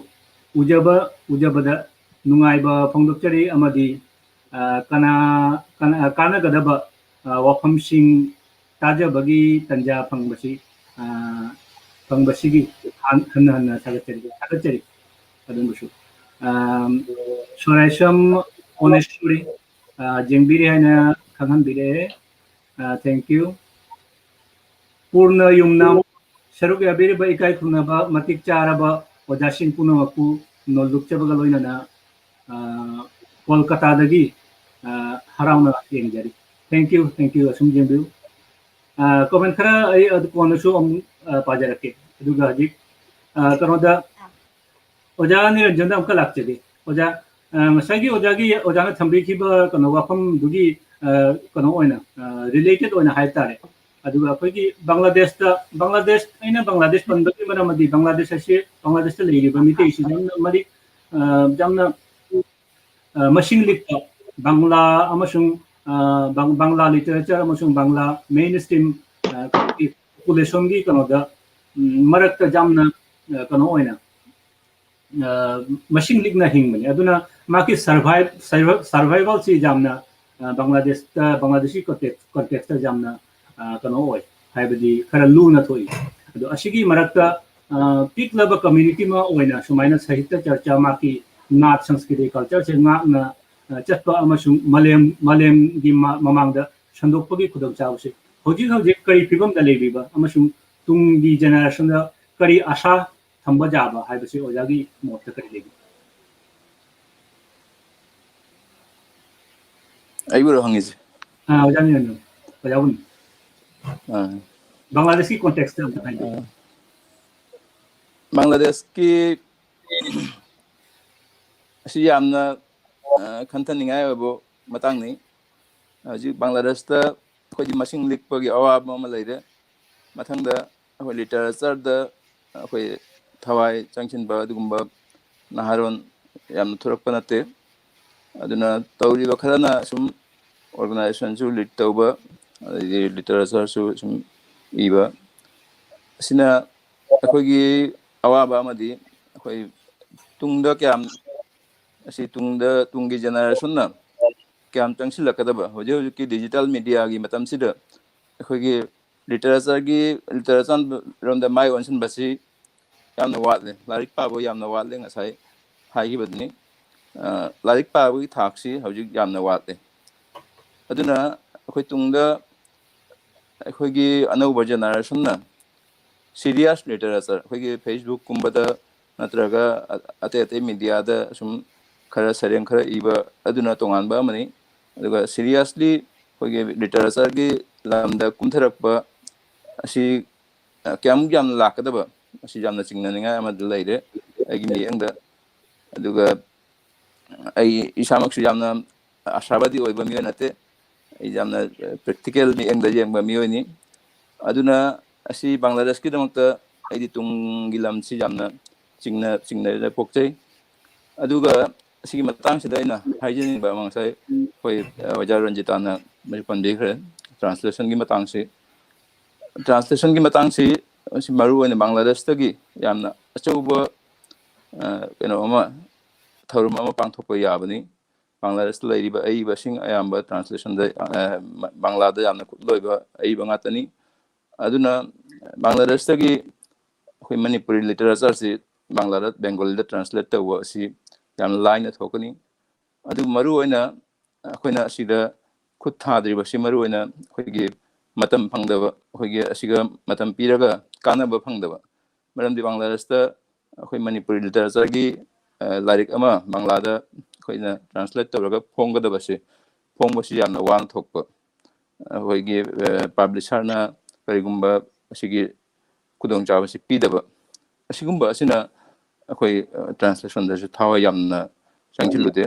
ꯎꯖꯕ, ꯎꯖꯕꯗ ꯅꯨꯡꯉꯥꯏꯕ ꯐꯣꯡꯗꯣꯛꯆꯔꯤ ꯑꯃꯗꯤ, ꯑ, ꯀꯅꯥ-, ꯀꯅꯥ-, ꯀꯥꯟꯅꯒꯗꯕ, ꯑ, ꯋꯥꯐꯝꯁꯤꯡ ꯇꯥꯖꯕꯒꯤ ꯇꯥꯟꯖꯥ ꯐꯪꯕꯁꯤ, ꯑ, ꯐꯪꯕꯁꯤꯒꯤ ꯍꯟ-, ꯍꯟꯅ ꯍꯟꯅ ꯊꯥꯒꯠꯆꯔꯤ, ꯊꯥꯒꯠꯆꯔꯤ ꯑꯗꯣꯝꯕꯨꯁꯨ꯫ ꯑ, ꯁꯣꯔꯥꯏꯁꯝ ꯑꯣꯅꯦꯁꯣꯔꯤ, ꯑ, ꯌꯦꯡꯕꯤꯔꯦ ꯍꯥꯏꯅ ꯈꯪꯍꯟꯕꯤꯔꯛꯑꯦ꯫ ꯑ, thank you꯫ ꯄꯨꯔꯅ ꯌꯨꯝꯅꯥꯝ ꯁꯔꯨꯛ ꯌꯥꯕꯤꯔꯤꯕ ꯏꯀꯥꯏ ꯈꯨꯝꯅꯕ ꯃꯇꯤꯛ ꯆꯥꯔꯕ ꯑꯣꯖꯥꯁꯤꯡ ꯄꯨꯝꯅꯃꯛꯄꯨ ꯅꯣꯜꯂꯨꯛꯆꯕꯒ ꯂꯣꯏꯅꯅ, ꯑ, ꯀꯣꯜꯀꯇꯥꯗꯒꯤ, ꯑ, ꯍꯔꯥꯎꯅ ꯌꯦꯡꯖꯔꯤ꯫ Thank you, thank you꯫ ꯑꯁꯨꯝ ꯌꯦꯡꯕꯤꯌꯨ꯫ ꯑ, comment ꯈꯔ ꯑꯩ ꯑꯗꯨ ꯀꯣꯟꯅꯁꯨ ꯑꯃꯨꯛ, ꯑ, ꯄꯥꯖꯔꯛꯀꯦ꯫ ꯑꯗꯨꯒ ꯍꯧꯖꯤꯛ, ꯑ, ꯀꯩꯅꯣꯗ ꯑꯣꯖꯥ ꯅꯤꯔꯟꯖꯟꯗ ꯑꯃꯨꯛꯀ ꯂꯥꯛꯆꯒꯦ꯫ ꯑꯣꯖꯥ, ꯑ, ꯉꯁꯥꯏꯒꯤ ꯑꯣꯖꯥꯒꯤ, ꯑꯣꯖꯥꯅ ꯊꯝꯕꯤꯈꯤꯕ ꯀꯩꯅꯣ ꯋꯥꯐꯝꯗꯨꯒꯤ, ꯑ, ꯀꯩꯅꯣ ꯑꯣꯏꯅ, ꯑ, related ꯑꯣꯏꯅ ꯍꯥꯏꯇꯥꯔꯦ꯫ ꯑꯗꯨꯒ ꯑꯩꯈꯣꯏꯒꯤ ꯕꯪꯒ꯭ꯂꯥꯗꯦꯁꯇ, ꯕꯪꯒ꯭ꯂꯥꯗꯦꯁ, ꯑꯩꯅ ꯕꯪꯒ꯭ꯂꯥꯗꯦꯁ ꯄꯟꯕꯒꯤ ꯃꯔꯝ ꯑꯗꯤ ꯕꯪꯒ꯭ꯂꯥꯗꯦꯁ ꯍꯥꯏꯁꯤ ꯕꯪꯒ꯭ꯂꯥꯗꯦꯁꯇ ꯂꯩꯔꯤꯕ ꯃꯤꯇꯩꯁꯤꯡ ꯌꯥꯝꯅ ꯃꯔꯤꯛ, ꯑ, ꯌꯥꯝꯅ, ꯑ, ꯃꯁꯤꯡ ꯂꯤꯛꯄ ꯕꯪꯒ꯭ꯂꯥ ꯑꯃꯁꯨꯡ, ꯑ, ꯕꯪ-, ꯕꯪꯒ꯭ꯂꯥ literature ꯑꯃꯁꯨꯡ ꯕꯪꯒ꯭ꯂꯥ mainstream, ꯑ, populationꯒꯤ ꯀꯩꯅꯣꯗ, ꯎꯝ, ꯃꯔꯛꯇ ꯌꯥꯝꯅ, ꯑ, ꯀꯩꯅꯣ ꯑꯣꯏꯅ, ꯑ, ꯃꯁꯤꯡ ꯂꯤꯛꯅ ꯍꯤꯡꯕꯅꯤ꯫ ꯑꯗꯨꯅ ꯃꯥꯒꯤ survive-, survive-, survivalꯁꯤ ꯌꯥꯝꯅ, ꯑ, ꯕꯪꯒ꯭ꯂꯥꯗꯦꯁꯇ, ꯕꯪꯒ꯭ꯂꯥꯗꯦꯁꯀꯤ context, contextꯇ ꯌꯥꯝꯅ, ꯑ, ꯀꯩꯅꯣ ꯑꯣꯏ, ꯍꯥꯏꯕꯗꯤ ꯈꯔ ꯂꯨꯅ ꯊꯣꯛꯏ꯫ ꯑꯗꯣ ꯑꯁꯤꯒꯤ ꯃꯔꯛꯇ, ꯑ, ꯄꯤꯛꯂꯕ community ꯑꯃ ꯑꯣꯏꯅ ꯁꯨꯃꯥꯏꯅ ꯁꯥꯍꯤꯇ꯭ꯌ ꯆꯔꯆꯥ, ꯃꯥꯒꯤ ꯅꯥꯠ ꯁꯪꯁꯀ꯭ꯔꯤꯇꯤ cultureꯁꯦ ꯉꯥꯛꯅ, ꯑ, ꯆꯠꯄ ꯑꯃꯁꯨꯡ ꯃꯥꯂꯦꯝ, ꯃꯥꯂꯦꯝꯒꯤ ꯃ-, ꯃꯃꯥꯡꯗ ꯁꯟꯗꯣꯛꯄꯒꯤ ꯈꯨꯗꯣꯡꯆꯥꯕꯁꯦ ꯍꯧꯖꯤꯛ ꯍꯧꯖꯤꯛ ꯀꯔꯤ ꯐꯤꯕꯝꯗ ꯂꯩꯕꯤꯕ ꯑꯃꯁꯨꯡ ꯇꯨꯡꯒꯤ generationꯗ ꯀꯔꯤ ꯑꯥꯁꯥ ꯊꯝꯕ ꯌꯥꯕ ꯍꯥꯏꯕꯁꯤ ꯑꯣꯖꯥꯒꯤ ꯃꯣꯠꯇ ꯀꯔꯤ ꯂꯩꯕꯤ? ꯑꯩꯕꯨꯔꯣ ꯍꯪꯉꯤꯁꯦ? ꯑꯥ, ꯑꯣꯖꯥꯅꯤ, ꯑꯣꯖꯥꯅꯤ꯫ ꯑꯣꯖꯥꯕꯨꯅꯤ꯫ ꯑꯥ꯫ ꯕꯪꯒ꯭ꯂꯥꯗꯦꯁꯀꯤ contextꯇ ꯑꯝꯇ ꯍꯥꯏꯕꯤꯌꯨ꯫ ꯑꯥ꯫ ꯕꯪꯒ꯭ꯂꯥꯗꯦꯁꯀꯤ ꯑꯁꯤ ꯌꯥꯝꯅ, ꯑ, ꯈꯟꯊꯅꯤꯡꯉꯥꯏ ꯑꯣꯏꯕ ꯃꯇꯥꯡꯅꯤ꯫ ꯍꯧꯖꯤꯛ ꯕꯪꯒ꯭ꯂꯥꯗꯦꯁꯇ ꯑꯩꯈꯣꯏꯒꯤ ꯃꯁꯤꯡ ꯂꯤꯛꯄꯒꯤ ꯑꯋꯥꯕ ꯑꯃ ꯂꯩꯔꯦ꯫ ꯃꯊꯪꯗ ꯑꯩꯈꯣꯏ ꯂꯤꯇꯔꯦꯆꯔꯗ ꯑꯩꯈꯣꯏ ꯊꯋꯥꯏ ꯆꯪꯁꯤꯟꯕ ꯑꯗꯨꯒꯨꯝꯕ ꯅꯍꯥꯔꯣꯟ ꯌꯥꯝꯅ ꯊꯣꯔꯛꯄ ꯅꯠꯇꯦ꯫ ꯑꯗꯨꯅ ꯇꯧꯔꯤꯕ ꯈꯔꯅ ꯁꯨꯝ ꯑꯣꯔꯒꯅꯥꯏꯖꯦꯁꯟꯁꯨ ꯂꯤꯗ ꯇꯧꯕ, ꯑꯗꯩꯗꯤ ꯂꯤꯇꯔꯦꯆꯔꯁꯨ ꯁꯨꯝ ꯏꯕ, ꯑꯁꯤꯅ ꯑꯩꯈꯣꯏꯒꯤ ꯑꯋꯥꯕ ꯑꯃꯗꯤ ꯑꯩꯈꯣꯏ ꯇꯨꯡꯗ ꯀꯌꯥꯝ ꯑꯁꯤ ꯇꯨꯡꯗ ꯇꯨꯡꯒꯤ ꯖꯦꯅꯦꯔꯦꯁꯟꯅ ꯀꯌꯥꯝ ꯆꯪꯁꯤꯜꯂꯛꯀꯗꯕ, ꯍꯧꯖꯤꯛ ꯍꯧꯖꯤꯛꯀꯤ ꯗꯤꯖꯤꯇꯦꯜ ꯃꯦꯗꯤꯌꯥꯒꯤ ꯃꯇꯝꯁꯤꯗ ꯑꯩꯈꯣꯏꯒꯤ ꯂꯤꯇꯔꯦꯆꯔꯒꯤ ꯂꯤꯇꯔꯦꯆꯔ ꯔꯣꯝꯗ ꯃꯥꯏ ꯑꯣꯟꯁꯤꯟꯕꯁꯤ ꯌꯥꯝꯅ ꯋꯥꯠꯂꯦ꯫ ꯂꯥꯏꯔꯤꯛ ꯄꯥꯕ ꯌꯥꯝꯅ ꯋꯥꯠꯂꯦ, ꯉꯁꯥꯏ ꯍꯥꯏꯈꯤꯕꯗꯨꯅꯤ꯫ ꯑ, ꯂꯥꯏꯔꯤꯛ ꯄꯥꯕꯒꯤ ꯊꯥꯛꯁꯤ ꯍꯧꯖꯤꯛ ꯌꯥꯝꯅ ꯋꯥꯠꯂꯦ꯫ ꯑꯗꯨꯅ ꯑꯩꯈꯣꯏ ꯇꯨꯡꯗ ꯑꯩꯈꯣꯏꯒꯤ ꯑꯅꯧꯕ ꯖꯦꯅꯦꯔꯦꯁꯟꯅ ꯁꯤꯔꯤꯌꯁ ꯂꯤꯇꯔꯦꯆꯔ, ꯑꯩꯈꯣꯏꯒꯤ ꯐꯦꯁꯕꯨꯛꯀꯨꯝꯕꯗ ꯅꯠꯇ꯭ꯔꯒ ꯑ-, ꯑꯇꯩ ꯑꯇꯩ ꯃꯦꯗꯤꯌꯥꯗ ꯁꯨꯝ ꯈꯔ ꯁꯩꯔꯦꯡ ꯈꯔ ꯏꯕ, ꯑꯗꯨꯅ ꯇꯣꯉꯥꯟꯕ ꯑꯃꯅꯤ꯫ ꯑꯗꯨꯒ ꯁꯤꯔꯤꯌꯁꯂꯤ ꯑꯩꯈꯣꯏꯒꯤ ꯂꯤꯇꯔꯦꯆꯔꯒꯤ ꯂꯝꯗ ꯀꯨꯝꯊꯔꯛꯄ ꯑꯁꯤ, ꯑ, ꯀꯌꯥꯃꯨꯛ ꯌꯥꯝꯅ ꯂꯥꯛꯀꯗꯕ, ꯑꯁꯤ ꯌꯥꯝꯅ ꯆꯤꯡꯅꯅꯤꯡꯉꯥꯏ ꯑꯃꯗꯤ ꯂꯩꯔꯦ ꯑꯩꯒꯤ ꯃꯤꯠꯌꯦꯡꯗ꯫ ꯑꯗꯨꯒ ꯑꯩ ꯏꯁꯥꯃꯛꯁꯨ ꯌꯥꯝꯅ ꯑꯁꯥꯕꯗꯤ ꯑꯣꯏꯕ ꯃꯤꯑꯣꯏ ꯅꯠꯇꯦ꯫ ꯑꯩ ꯌꯥꯝꯅ ꯄ꯭ꯔꯦꯛꯇꯤꯀꯦꯜ ꯃꯤꯠꯌꯦꯡꯗ ꯌꯦꯡꯕ ꯃꯤꯑꯣꯏꯅꯤ꯫ ꯑꯗꯨꯅ ꯑꯁꯤ ꯕꯪꯒ꯭ꯂꯥꯗꯦꯁꯀꯤꯗꯃꯛꯇ ꯑꯩꯗꯤ ꯇꯨꯡꯒꯤ ꯂꯝꯁꯤ ꯌꯥꯝꯅ ꯆꯤꯡꯅ-, ꯆꯤꯡꯅꯅ ꯄꯣꯛꯆꯩ꯫ ꯑꯗꯨꯒ ꯑꯁꯤꯒꯤ ꯃꯇꯥꯡꯁꯤꯗ ꯑꯩꯅ ꯍꯥꯏꯖꯅꯤꯡꯕ ꯑꯃ, ꯉꯁꯥꯏ ꯑꯩꯈꯣꯏ, ꯑ, ꯑꯣꯖꯥ ꯔꯟꯖꯤꯇꯥꯅ ꯃꯁꯤ ꯄꯟꯕꯤꯈ꯭ꯔꯦ, ꯇ꯭ꯔꯥꯟꯁꯂꯦꯁꯟꯒꯤ ꯃꯇꯥꯡꯁꯤ꯫ ꯇ꯭ꯔꯥꯟꯁꯂꯦꯁꯟꯒꯤ ꯃꯇꯥꯡꯁꯤ, ꯃꯁꯤ ꯃꯔꯨ ꯑꯣꯏꯅ ꯕꯪꯒ꯭ꯂꯥꯗꯦꯁꯇꯒꯤ ꯌꯥꯝꯅ ꯑꯆꯧꯕ, ꯑ, ꯀꯩꯅꯣ ꯑꯃ, ꯊꯧꯔꯝ ꯑꯃ ꯄꯥꯡꯊꯣꯛꯄ ꯌꯥꯕꯅꯤ꯫ ꯕꯪꯒ꯭ꯂꯥꯗꯦꯁꯇ ꯂꯩꯔꯤꯕ ꯑꯏꯕꯁꯤꯡ ꯑꯌꯥꯝꯕ ꯇ꯭ꯔꯥꯟꯁꯂꯦꯁꯟꯗ, ꯑ, ꯕꯪꯒ꯭ꯂꯥꯗ ꯌꯥꯝꯅ ꯈꯨꯠꯂꯣꯏꯕ ꯑꯏꯕ ꯉꯥꯛꯇꯅꯤ꯫ ꯑꯗꯨꯅ ꯕꯪꯒ꯭ꯂꯥꯗꯦꯁꯇꯒꯤ ꯑꯩꯈꯣꯏ ꯃꯅꯤꯄꯨꯔꯤ ꯂꯤꯇꯔꯦꯆꯔꯁꯤ ꯕꯪꯒ꯭ꯂꯥꯗ ꯕꯦꯡꯒꯣꯂꯤꯗ ꯇ꯭ꯔꯥꯟꯁꯂꯦꯠ ꯇꯧꯕ ꯑꯁꯤ ꯌꯥꯝꯅ ꯂꯥꯏꯅ ꯊꯣꯛꯀꯅꯤ꯫ ꯑꯗꯨꯕꯨ ꯃꯔꯨꯑꯣꯏꯅ ꯑꯩꯈꯣꯏꯅ ꯑꯁꯤꯗ ꯈꯨꯠ ꯊꯥꯗ꯭ꯔꯤꯕꯁꯤ ꯃꯔꯨꯑꯣꯏꯅ ꯑꯩꯈꯣꯏꯒꯤ ꯃꯇꯝ ꯐꯪꯗꯕ, ꯑꯩꯈꯣꯏꯒꯤ ꯑꯁꯤꯒ ꯃꯇꯝ ꯄꯤꯔꯒ ꯀꯥꯟꯅꯕ ꯐꯪꯗꯕ꯫ ꯃꯔꯝꯗꯤ ꯕꯪꯒ꯭ꯂꯥꯗꯦꯁꯇ ꯑꯩꯈꯣꯏ ꯃꯅꯤꯄꯨꯔꯤ ꯂꯤꯇꯔꯦꯆꯔꯒꯤ, ꯑ, ꯂꯥꯏꯔꯤꯛ ꯑꯃ ꯕꯪꯒ꯭ꯂꯥꯗ ꯑꯩꯈꯣꯏꯅ ꯇ꯭ꯔꯥꯟꯁꯂꯦꯠ ꯇꯧꯔꯒ ꯐꯣꯡꯒꯗꯕꯁꯦ, ꯐꯣꯡꯕꯁꯤ ꯌꯥꯝꯅ ꯋꯥꯅ ꯊꯣꯛꯄ꯫ ꯑꯩꯈꯣꯏꯒꯤ, ꯑ, ꯄꯥꯕ꯭ꯂꯤꯁꯔꯅ ꯀꯔꯤꯒꯨꯝꯕ ꯑꯁꯤꯒꯤ ꯈꯨꯗꯣꯡꯆꯥꯕꯁꯤ ꯄꯤꯗꯕ, ꯑꯁꯤꯒꯨꯝꯕ ꯑꯁꯤꯅ ꯑꯩꯈꯣꯏ, ꯑ, ꯇ꯭ꯔꯥꯟꯁꯂꯦꯁꯟꯗꯁꯨ ꯊꯋꯥꯏ ꯌꯥꯝꯅ ꯆꯪꯁꯤꯜꯂꯨꯗꯦ꯫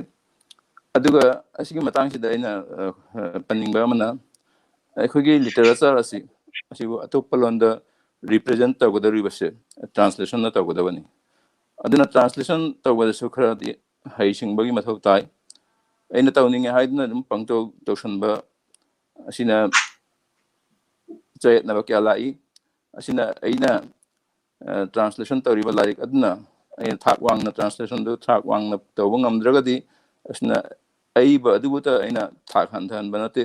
ꯑꯗꯨꯒ ꯑꯁꯤꯒꯤ ꯃꯇꯥꯡꯁꯤꯗ ꯑꯩꯅ, ꯑ, ꯑ, ꯄꯟꯅꯤꯡꯕ ꯑꯃꯅ, ꯑꯩꯈꯣꯏꯒꯤ ꯂꯤꯇꯔꯦꯆꯔ ꯑꯁꯤ ꯑꯁꯤꯕꯨ ꯑꯇꯣꯞꯄ ꯂꯣꯟꯗ represent ꯇꯧꯒꯗꯧꯔꯤꯕꯁꯦ translation ꯅ ꯇꯧꯒꯗꯕꯅꯤ꯫ ꯑꯗꯨꯅ translation ꯇꯧꯕꯗꯁꯨ ꯈꯔꯗꯤ ꯍꯩꯁꯤꯡꯕꯒꯤ ꯃꯊꯧ ꯇꯥꯏ꯫ ꯑꯩꯅ ꯇꯧꯅꯤꯡꯉꯦ ꯍꯥꯏꯗꯨꯅ ꯑꯗꯨꯝ ꯄꯪꯇꯧ ꯇꯧꯁꯟꯕ ꯑꯁꯤꯅ ꯆꯌꯦꯠꯅꯕ ꯀꯌꯥ ꯂꯥꯛꯏ꯫ ꯑꯁꯤꯅ ꯑꯩꯅ translation ꯇꯧꯔꯤꯕ ꯂꯥꯏꯔꯤꯛ ꯑꯗꯨꯅ ꯑꯩꯅ ꯊꯥꯛ ꯋꯥꯡꯅ translation ꯗꯨ ꯊꯥꯛ ꯋꯥꯡꯅ ꯇꯧꯕ ꯉꯝꯗ꯭ꯔꯒꯗꯤ ꯑꯁꯤꯅ ꯑꯏꯕ ꯑꯗꯨꯕꯨꯇ ꯑꯩꯅ ꯊꯥꯛ ꯍꯟꯊꯍꯟꯕ ꯅꯠꯇꯦ,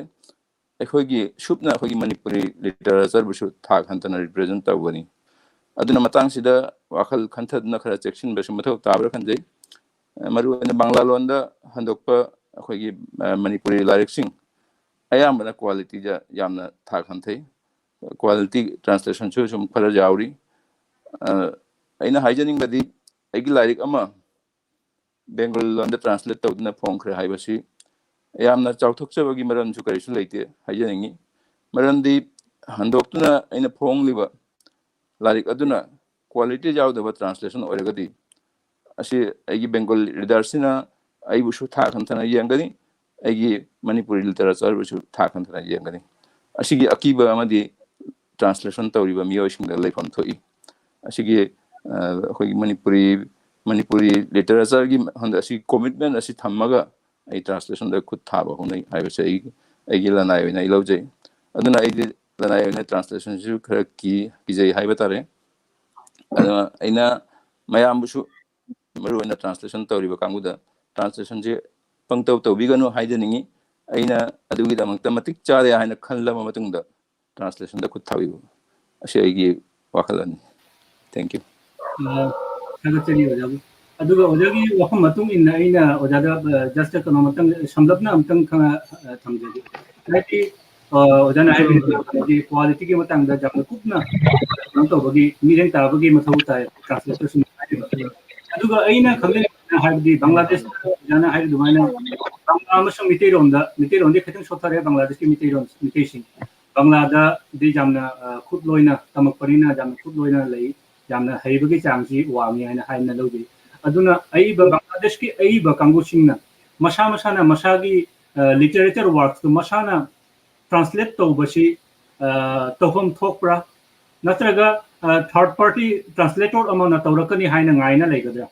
ꯑꯩꯈꯣꯏꯒꯤ ꯁꯨꯞꯅ ꯑꯩꯈꯣꯏꯒꯤ ꯃꯅꯤꯄꯨꯔꯤ literature ꯕꯨꯁꯨ ꯊꯥꯛ ꯍꯟꯊꯅ represent ꯇꯧꯒꯅꯤ꯫ ꯑꯗꯨꯅ ꯃꯇꯥꯡꯁꯤꯗ ꯋꯥꯈꯜ ꯈꯟꯊꯗꯨꯅ ꯈꯔ ꯆꯦꯛꯁꯤꯟꯕꯁꯨ ꯃꯊꯧ ꯇꯥꯕ꯭ꯔꯥ ꯈꯟꯖꯩ꯫ ꯃꯔꯨꯑꯣꯏꯅ ꯕꯪꯂꯥ ꯂꯣꯟꯗ ꯍꯟꯗꯣꯛꯄ ꯑꯩꯈꯣꯏꯒꯤ ꯃꯅꯤꯄꯨꯔꯤ ꯂꯥꯏꯔꯤꯛꯁꯤꯡ ꯑꯌꯥꯝꯕꯅ quality ꯗ ꯌꯥꯝꯅ ꯊꯥꯛ ꯍꯟꯊꯩ꯫ Quality translation ꯁꯨ ꯁꯨꯝ ꯈꯔ ꯌꯥꯎꯔꯤ꯫ ꯑꯩꯅ ꯍꯥꯏꯖꯅꯤꯡꯕꯗꯤ ꯑꯩꯒꯤ ꯂꯥꯏꯔꯤꯛ ꯑꯃ Bengali ꯂꯣꯟꯗ translate ꯇꯧꯗꯨꯅ ꯐꯣꯡꯈ꯭ꯔꯦ ꯍꯥꯏꯕꯁꯤ ꯌꯥꯝꯅ ꯆꯥꯎꯊꯣꯛꯆꯕꯒꯤ ꯃꯔꯝꯁꯨ ꯀꯔꯤꯁꯨ ꯂꯩꯇꯦ ꯍꯥꯏꯖꯅꯤꯡꯉꯤ꯫ ꯃꯔꯝꯗꯤ ꯍꯟꯗꯣꯛꯇꯨꯅ ꯑꯩꯅ ꯐꯣꯡꯂꯤꯕ ꯂꯥꯏꯔꯤꯛ ꯑꯗꯨꯅ quality ꯌꯥꯎꯗꯕ translation ꯑꯣꯏꯔꯒꯗꯤ ꯑꯁꯤ ꯑꯩꯒꯤ Bengali reader ꯁꯤꯅ ꯑꯩꯕꯨꯁꯨ ꯊꯥꯛ ꯍꯟꯊꯅ ꯌꯦꯡꯒꯅꯤ, ꯑꯩꯒꯤ ꯃꯅꯤꯄꯨꯔꯤ literature ꯕꯨꯁꯨ ꯊꯥꯛ ꯍꯟꯊꯅ ꯌꯦꯡꯒꯅꯤ꯫ ꯑꯁꯤꯒꯤ ꯑꯀꯤꯕ ꯑꯃꯗꯤ translation ꯇꯧꯔꯤꯕ ꯃꯤꯑꯣꯏꯁꯤꯡꯗ ꯂꯩꯐꯝ ꯊꯣꯛꯏ꯫ ꯑꯁꯤꯒꯤ ꯑꯩꯈꯣꯏꯒꯤ ꯃꯅꯤꯄꯨꯔꯤ ꯃꯅꯤꯄꯨꯔꯤ literature ꯒꯤ ꯑꯁꯤ commitment ꯑꯁꯤ ꯊꯝꯃꯒ ꯑꯩ translation ꯗ ꯈꯨꯠ ꯊꯥꯕ ꯍꯣꯠꯅꯩ ꯍꯥꯏꯕꯁꯦ ꯑꯩ ꯑꯩꯒꯤ ꯂꯅꯥꯏ ꯑꯣꯏꯅ ꯑꯩ ꯂꯧꯖꯩ꯫ ꯑꯗꯨꯅ ꯑꯩꯗꯤ ꯂꯅꯥꯏ ꯑꯣꯏꯅ translation ꯁꯤꯁꯨ ꯈꯔ ꯀꯤ ꯀꯤꯖꯩ ꯍꯥꯏꯕ ꯇꯥꯔꯦ꯫ ꯑꯗꯨꯅ ꯑꯩꯅ ꯃꯌꯥꯝꯕꯨꯁꯨ ꯃꯔꯨꯑꯣꯏꯅ translation ꯇꯧꯔꯤꯕ ꯀꯥꯡꯕꯨꯗ translation ꯁꯤ ꯄꯪꯇꯧ ꯇꯧꯕꯤꯒꯅꯨ ꯍꯥꯏꯖꯅꯤꯡꯉꯤ꯫ ꯑꯩꯅ ꯑꯗꯨꯒꯤꯗꯃꯛꯇ ꯃꯇꯤꯛ ꯆꯥꯔꯦ ꯍꯥꯏꯅ ꯈꯜꯂꯕ ꯃꯇꯨꯡꯗ translation ꯗ ꯈꯨꯠ ꯊꯥꯕꯤꯌꯨ꯫ ꯑꯁꯤ ꯑꯩꯒꯤ ꯋꯥꯈꯜꯂꯣꯟꯅꯤ꯫ Thank you꯫ ꯊꯥꯒꯠꯆꯔꯤ ꯑꯣꯖꯥꯕꯨ꯫ ꯑꯗꯨꯒ ꯑꯣꯖꯥꯒꯤ ꯋꯥꯐꯝ ꯃꯇꯨꯡ ꯏꯟꯅ ꯑꯩꯅ ꯑꯣꯖꯥꯗ just ꯀꯩꯅꯣ ꯑꯃꯇꯪ ꯁꯝꯂꯞꯅ ꯑꯃꯇꯪ ꯈꯪ ꯊꯝꯖꯒꯦ꯫ ꯍꯥꯏꯗꯤ ꯑꯣꯖꯥꯅ ꯍꯥꯏꯕꯤꯔꯤꯕ quality ꯒꯤ ꯃꯇꯥꯡꯗ ꯌꯥꯝꯅ ꯀꯨꯞꯅ ꯀꯩꯅꯣ ꯇꯧꯕꯒꯤ ꯃꯤꯠꯌꯦꯡ ꯇꯥꯕꯒꯤ ꯃꯊꯧ ꯇꯥꯏ translate ꯇꯁꯨ ꯍꯥꯏꯔꯤꯕ꯫ ꯑꯗꯨꯒ ꯑꯩꯅ ꯈꯪꯖꯅꯤꯡꯕ ꯍꯥꯏꯕꯗꯤ ꯕꯪꯒ꯭ꯂꯥꯗꯦꯁꯇ ꯑꯣꯖꯥꯅ ꯍꯥꯏꯕ ꯑꯗꯨꯃꯥꯏꯅ ꯕꯪꯒ꯭ꯂꯥ ꯑꯃꯁꯨꯡ ꯃꯤꯇꯩꯔꯣꯟꯗ, ꯃꯤꯇꯩꯔꯣꯟꯗꯤ ꯈꯤꯇꯪ ꯁꯣꯠꯊꯔꯦ ꯕꯪꯒ꯭ꯂꯥꯗꯦꯁꯀꯤ ꯃꯤꯇꯩꯔꯣꯟ ꯃꯤꯇꯩꯁꯤꯡ꯫ ꯕꯪꯒ꯭ꯂꯥꯗꯗꯤ ꯌꯥꯝꯅ ꯈꯨꯠ ꯂꯣꯏꯅ ꯇꯝꯃꯛꯄꯅꯤꯅ ꯌꯥꯝꯅ ꯈꯨꯠ ꯂꯣꯏꯅ ꯂꯩ, ꯌꯥꯝꯅ ꯍꯩꯕꯒꯤ ꯆꯥꯡꯁꯤ ꯋꯥꯡꯉꯤ ꯍꯥꯏꯅ ꯍꯥꯏꯅ ꯂꯧꯖꯩ꯫ ꯑꯗꯨꯅ ꯑꯏꯕ ꯕꯪꯒ꯭ꯂꯥꯗꯦꯁꯀꯤ ꯑꯏꯕ ꯀꯥꯡꯕꯨꯁꯤꯡꯅ ꯃꯁꯥ ꯃꯁꯥꯅ ꯃꯁꯥꯒꯤ literature works ꯇꯨ ꯃꯁꯥꯅ translate ꯇꯧꯕꯁꯤ ꯇꯧꯐꯝ ꯊꯣꯛꯄ꯭ꯔꯥ? ꯅꯠꯇ꯭ꯔꯒ ꯊꯥꯔꯠ ꯄꯥꯔꯇꯤ ꯇ꯭ꯔꯥꯟꯁꯂꯦꯇꯔ ꯑꯃꯅ ꯇꯧꯔꯛꯀꯅꯤ ꯍꯥꯏꯅ ꯉꯥꯏꯅ ꯂꯩꯒꯗ꯭ꯔꯥ?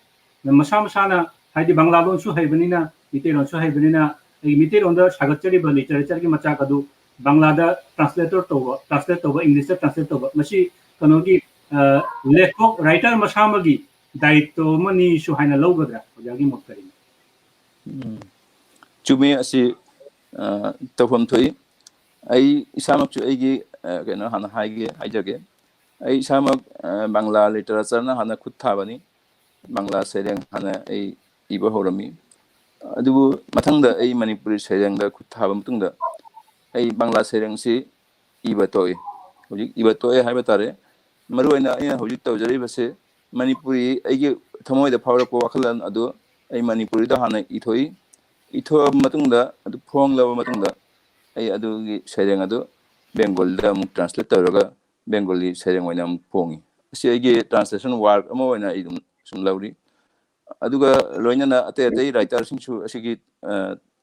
ꯃꯁꯥ ꯃꯁꯥꯅ, ꯍꯥꯏꯗꯤ ꯕꯪꯂꯥ ꯂꯣꯟꯁꯨ ꯍꯩꯕꯅꯤꯅ, ꯃꯤꯇꯩꯂꯣꯟꯁꯨ ꯍꯩꯕꯅꯤꯅ, ꯑꯩꯒꯤ ꯃꯤꯇꯩꯂꯣꯟꯗ ꯁꯥꯒꯠꯆꯔꯤꯕ ꯂꯤꯇꯔꯦꯆꯔꯒꯤ ꯃꯆꯥꯛ ꯑꯗꯨ ꯕꯪꯂꯥꯗ ꯇ꯭ꯔꯥꯟꯁꯂꯦꯇꯔ ꯇꯧꯕ, ꯇ꯭ꯔꯥꯟꯁꯂꯦꯠ ꯇꯧꯕ, ꯏꯪꯂꯤꯁꯇ ꯇ꯭ꯔꯥꯟꯁꯂꯦꯠ ꯇꯧꯕ, ꯃꯁꯤ ꯀꯩꯅꯣꯒꯤ, ꯂꯦꯈꯣꯛ, ꯔꯥꯏꯇꯔ ꯃꯁꯥꯃꯒꯤ ꯗꯥꯌꯤꯠꯇꯣ ꯑꯃꯅꯤꯁꯨ ꯍꯥꯏꯅ ꯂꯧꯒꯗ꯭ꯔꯥ? ꯑꯣꯖꯥꯒꯤ ꯃꯣꯠ ꯀꯔꯤꯅꯣ? ꯆꯨꯝꯃꯤ, ꯑꯁꯤ ꯇꯧꯐꯝ ꯊꯣꯛꯏ꯫ ꯑꯩ ꯏꯁꯥꯃꯛꯁꯨ ꯑꯩꯒꯤ ꯀꯩꯅꯣ ꯍꯥꯟꯅ ꯍꯥꯏꯒꯦ ꯍꯥꯏꯖꯒꯦ꯫ ꯑꯩ ꯏꯁꯥꯃꯛ ꯕꯪꯂꯥ ꯂꯤꯇꯔꯦꯆꯔꯅ ꯍꯥꯟꯅ ꯈꯨꯠ ꯊꯥꯕꯅꯤ꯫ ꯕꯪꯂꯥ ꯁꯩꯔꯦꯡ ꯍꯥꯟꯅ ꯑꯩ ꯏꯕ ꯍꯧꯔꯝꯃꯤ꯫ ꯑꯗꯨꯕꯨ ꯃꯊꯪꯗ ꯑꯩ ꯃꯅꯤꯄꯨꯔꯤ ꯁꯩꯔꯦꯡꯗ ꯈꯨꯠ ꯊꯥꯕ ꯃꯇꯨꯡꯗ ꯑꯩ ꯕꯪꯂꯥ ꯁꯩꯔꯦꯡꯁꯤ ꯏꯕ ꯇꯣꯛꯏ꯫ ꯍꯧꯖꯤꯛ ꯏꯕ ꯇꯣꯛꯑꯦ ꯍꯥꯏꯕ ꯇꯥꯔꯦ꯫ ꯃꯔꯨꯑꯣꯏꯅ ꯑꯩꯅ ꯍꯧꯖꯤꯛ ꯇꯧꯖꯔꯤꯕꯁꯦ ꯃꯅꯤꯄꯨꯔꯤ, ꯑꯩꯒꯤ ꯊꯃꯣꯏꯗ ꯐꯥꯎꯔꯛꯄ ꯋꯥꯈꯜꯂꯣꯟ ꯑꯗꯨ ꯑꯩ ꯃꯅꯤꯄꯨꯔꯤꯗ ꯍꯥꯟꯅ ꯏꯊꯣꯛꯏ꯫ ꯏꯊꯣꯛꯑꯕ ꯃꯇꯨꯡꯗ, ꯑꯗꯨ ꯐꯣꯡꯂꯕ ꯃꯇꯨꯡꯗ, ꯑꯩ ꯑꯗꯨꯒꯤ ꯁꯩꯔꯦꯡ ꯑꯗꯨ ꯕꯦꯡꯒꯣꯂꯤꯗ ꯑꯃꯨꯛ ꯇ꯭ꯔꯥꯟꯁꯂꯦꯠ ꯇꯧꯔꯒ ꯕꯦꯡꯒꯣꯂꯤ ꯁꯩꯔꯦꯡ ꯑꯣꯏꯅ ꯑꯃꯨꯛ ꯐꯣꯡꯉꯤ꯫ ꯑꯁꯤ ꯑꯩꯒꯤ ꯇ꯭ꯔꯥꯟꯁꯂꯦꯁꯟ ꯋꯥꯔꯛ ꯑꯃ ꯑꯣꯏꯅ ꯑꯩ ꯑꯗꯨꯝ ꯁꯨꯝ ꯂꯧꯔꯤ꯫ ꯑꯗꯨꯒ ꯂꯣꯏꯅꯅ ꯑꯇꯩ ꯑꯇꯩ ꯔꯥꯏꯇꯔꯁꯤꯡꯁꯨ ꯑꯁꯤꯒꯤ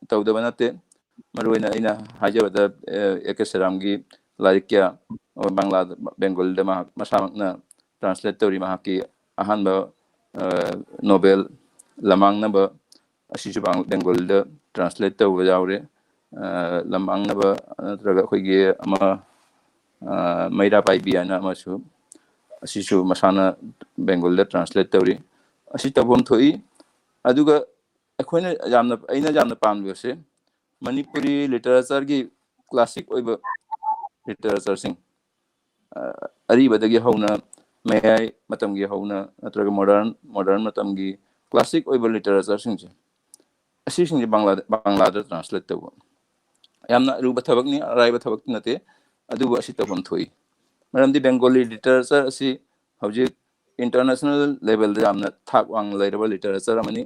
ꯇꯧꯗꯕ ꯅꯠꯇꯦ꯫ ꯃꯔꯨꯑꯣꯏꯅ ꯑꯩꯅ ꯍꯥꯏꯖꯕꯗ, ꯑꯦ ꯀꯦ ꯁꯦꯔꯥꯝꯒꯤ ꯂꯥꯏꯔꯤꯛ ꯀꯌꯥ ꯕꯪꯂꯥꯗ, ꯕꯦꯡꯒꯣꯂꯤꯗ ꯃꯍꯥꯛ ꯃꯁꯥꯃꯛꯅ ꯇ꯭ꯔꯥꯟꯁꯂꯦꯠ ꯇꯧꯔꯤ꯫ ꯃꯍꯥꯛꯀꯤ ꯑꯍꯥꯟꯕ ꯅꯣꯕꯦꯜ ꯂꯃꯥꯡꯅꯕ ꯑꯁꯤꯁꯨ ꯕꯦꯡꯒꯣꯂꯤꯗ ꯇ꯭ꯔꯥꯟꯁꯂꯦꯠ ꯇꯧꯕ ꯌꯥꯎꯔꯦ꯫ ꯂꯃꯥꯡꯅꯕ ꯅꯠꯇ꯭ꯔꯒ ꯑꯩꯈꯣꯏꯒꯤ ꯑꯃ ꯃꯩꯔꯥ ꯄꯥꯏꯕꯤ ꯍꯥꯏꯅ ꯑꯃꯁꯨ, ꯑꯁꯤꯁꯨ ꯃꯁꯥꯅ ꯕꯦꯡꯒꯣꯂꯤꯗ ꯇ꯭ꯔꯥꯟꯁꯂꯦꯠ ꯇꯧꯔꯤ꯫ ꯑꯁꯤ ꯇꯧꯐꯝ ꯊꯣꯛꯏ꯫ ꯑꯗꯨꯒ ꯑꯩꯈꯣꯏꯅ ꯌꯥꯝꯅ, ꯑꯩꯅ ꯌꯥꯝꯅ ꯄꯥꯝꯂꯤꯕꯁꯦ ꯃꯅꯤꯄꯨꯔꯤ ꯂꯤꯇꯔꯦꯆꯔꯒꯤ ꯀ꯭ꯂꯥꯁꯤꯛ ꯑꯣꯏꯕ ꯂꯤꯇꯔꯦꯆꯔꯁꯤꯡ, ꯑꯔꯤꯕꯗꯒꯤ ꯍꯧꯅ ꯃꯌꯥꯏ ꯃꯇꯝꯒꯤ ꯍꯧꯅ ꯅꯠꯇ꯭ꯔꯒ ꯃꯣꯗꯔꯟ, ꯃꯣꯗꯔꯟ ꯃꯇꯝꯒꯤ ꯀ꯭ꯂꯥꯁꯤꯛ ꯑꯣꯏꯕ ꯂꯤꯇꯔꯦꯆꯔꯁꯤꯡꯁꯦ, ꯑꯁꯤꯁꯤꯡꯁꯦ ꯕꯪꯂꯥꯗ, ꯕꯪꯂꯥꯗ ꯇ꯭ꯔꯥꯟꯁꯂꯦꯠ ꯇꯧꯕ ꯌꯥꯝꯅ ꯑꯔꯨꯕ ꯊꯕꯛꯅꯤ, ꯑꯔꯥꯏꯕ ꯊꯕꯛꯇꯤ ꯅꯠꯇꯦ꯫ ꯑꯗꯨꯕꯨ ꯑꯁꯤ ꯇꯧꯐꯝ ꯊꯣꯛꯏ꯫ ꯃꯔꯝꯗꯤ ꯕꯦꯡꯒꯣꯂꯤ ꯂꯤꯇꯔꯦꯆꯔ ꯑꯁꯤ ꯍꯧꯖꯤꯛ ꯏꯟꯇꯔꯅꯦꯁꯅꯦꯜ ꯂꯦꯚꯦꯜꯗ ꯌꯥꯝꯅ ꯊꯥꯛ ꯋꯥꯡꯅ ꯂꯩꯔꯕ ꯂꯤꯇꯔꯦꯆꯔ ꯑꯃꯅꯤ꯫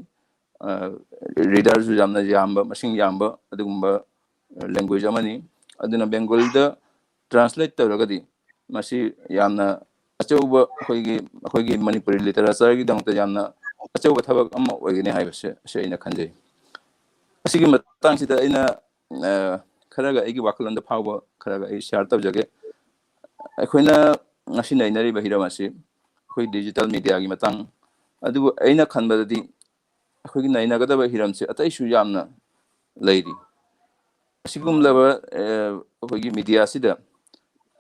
ꯔꯤꯗꯔꯁꯨ ꯌꯥꯝꯅ ꯌꯥꯝꯕ, ꯃꯁꯤꯡ ꯌꯥꯝꯕ ꯑꯗꯨꯒꯨꯝꯕ ꯂꯦꯡꯒ꯭ꯋꯦꯖ ꯑꯃꯅꯤ꯫ ꯑꯗꯨꯅ ꯕꯦꯡꯒꯣꯂꯤꯗ ꯇ꯭ꯔꯥꯟꯁꯂꯦꯠ ꯇꯧꯔꯒꯗꯤ ꯃꯁꯤ ꯌꯥꯝꯅ ꯑꯆꯧꯕ, ꯑꯩꯈꯣꯏꯒꯤ, ꯑꯩꯈꯣꯏꯒꯤ ꯃꯅꯤꯄꯨꯔꯤ ꯂꯤꯇꯔꯦꯆꯔꯒꯤꯗꯃꯛꯇ ꯌꯥꯝꯅ ꯑꯆꯧꯕ ꯊꯕꯛ ꯑꯃ ꯑꯣꯏꯒꯅꯤ ꯍꯥꯏꯕꯁꯦ ꯑꯁꯤ ꯑꯩꯅ ꯈꯟꯖꯩ꯫ ꯑꯁꯤꯒꯤ ꯃꯇꯥꯡꯁꯤꯗ ꯑꯩꯅ ꯈꯔꯒ ꯑꯩꯒꯤ ꯋꯥꯈꯜꯂꯣꯟꯗ ꯐꯥꯎꯕ ꯈꯔꯒ ꯑꯩ ꯁꯤꯌꯥꯔ ꯇꯧꯖꯒꯦ꯫ ꯑꯩꯈꯣꯏꯅ ꯉꯁꯤ ꯅꯩꯅꯔꯤꯕ ꯍꯤꯔꯝ ꯑꯁꯤ ꯑꯩꯈꯣꯏ ꯗꯤꯖꯤꯇꯦꯜ ꯃꯦꯗꯤꯌꯥꯒꯤ ꯃꯇꯥꯡ, ꯑꯗꯨꯕꯨ ꯑꯩꯅ ꯈꯟꯕꯗꯗꯤ ꯑꯩꯈꯣꯏꯒꯤ ꯅꯩꯅꯒꯗꯕ ꯍꯤꯔꯝꯁꯦ ꯑꯇꯩꯁꯨ ꯌꯥꯝꯅ ꯂꯩꯔꯤ꯫ ꯑꯁꯤꯒꯨꯝꯂꯕ ꯑꯩꯈꯣꯏꯒꯤ ꯃꯦꯗꯤꯌꯥꯁꯤꯗ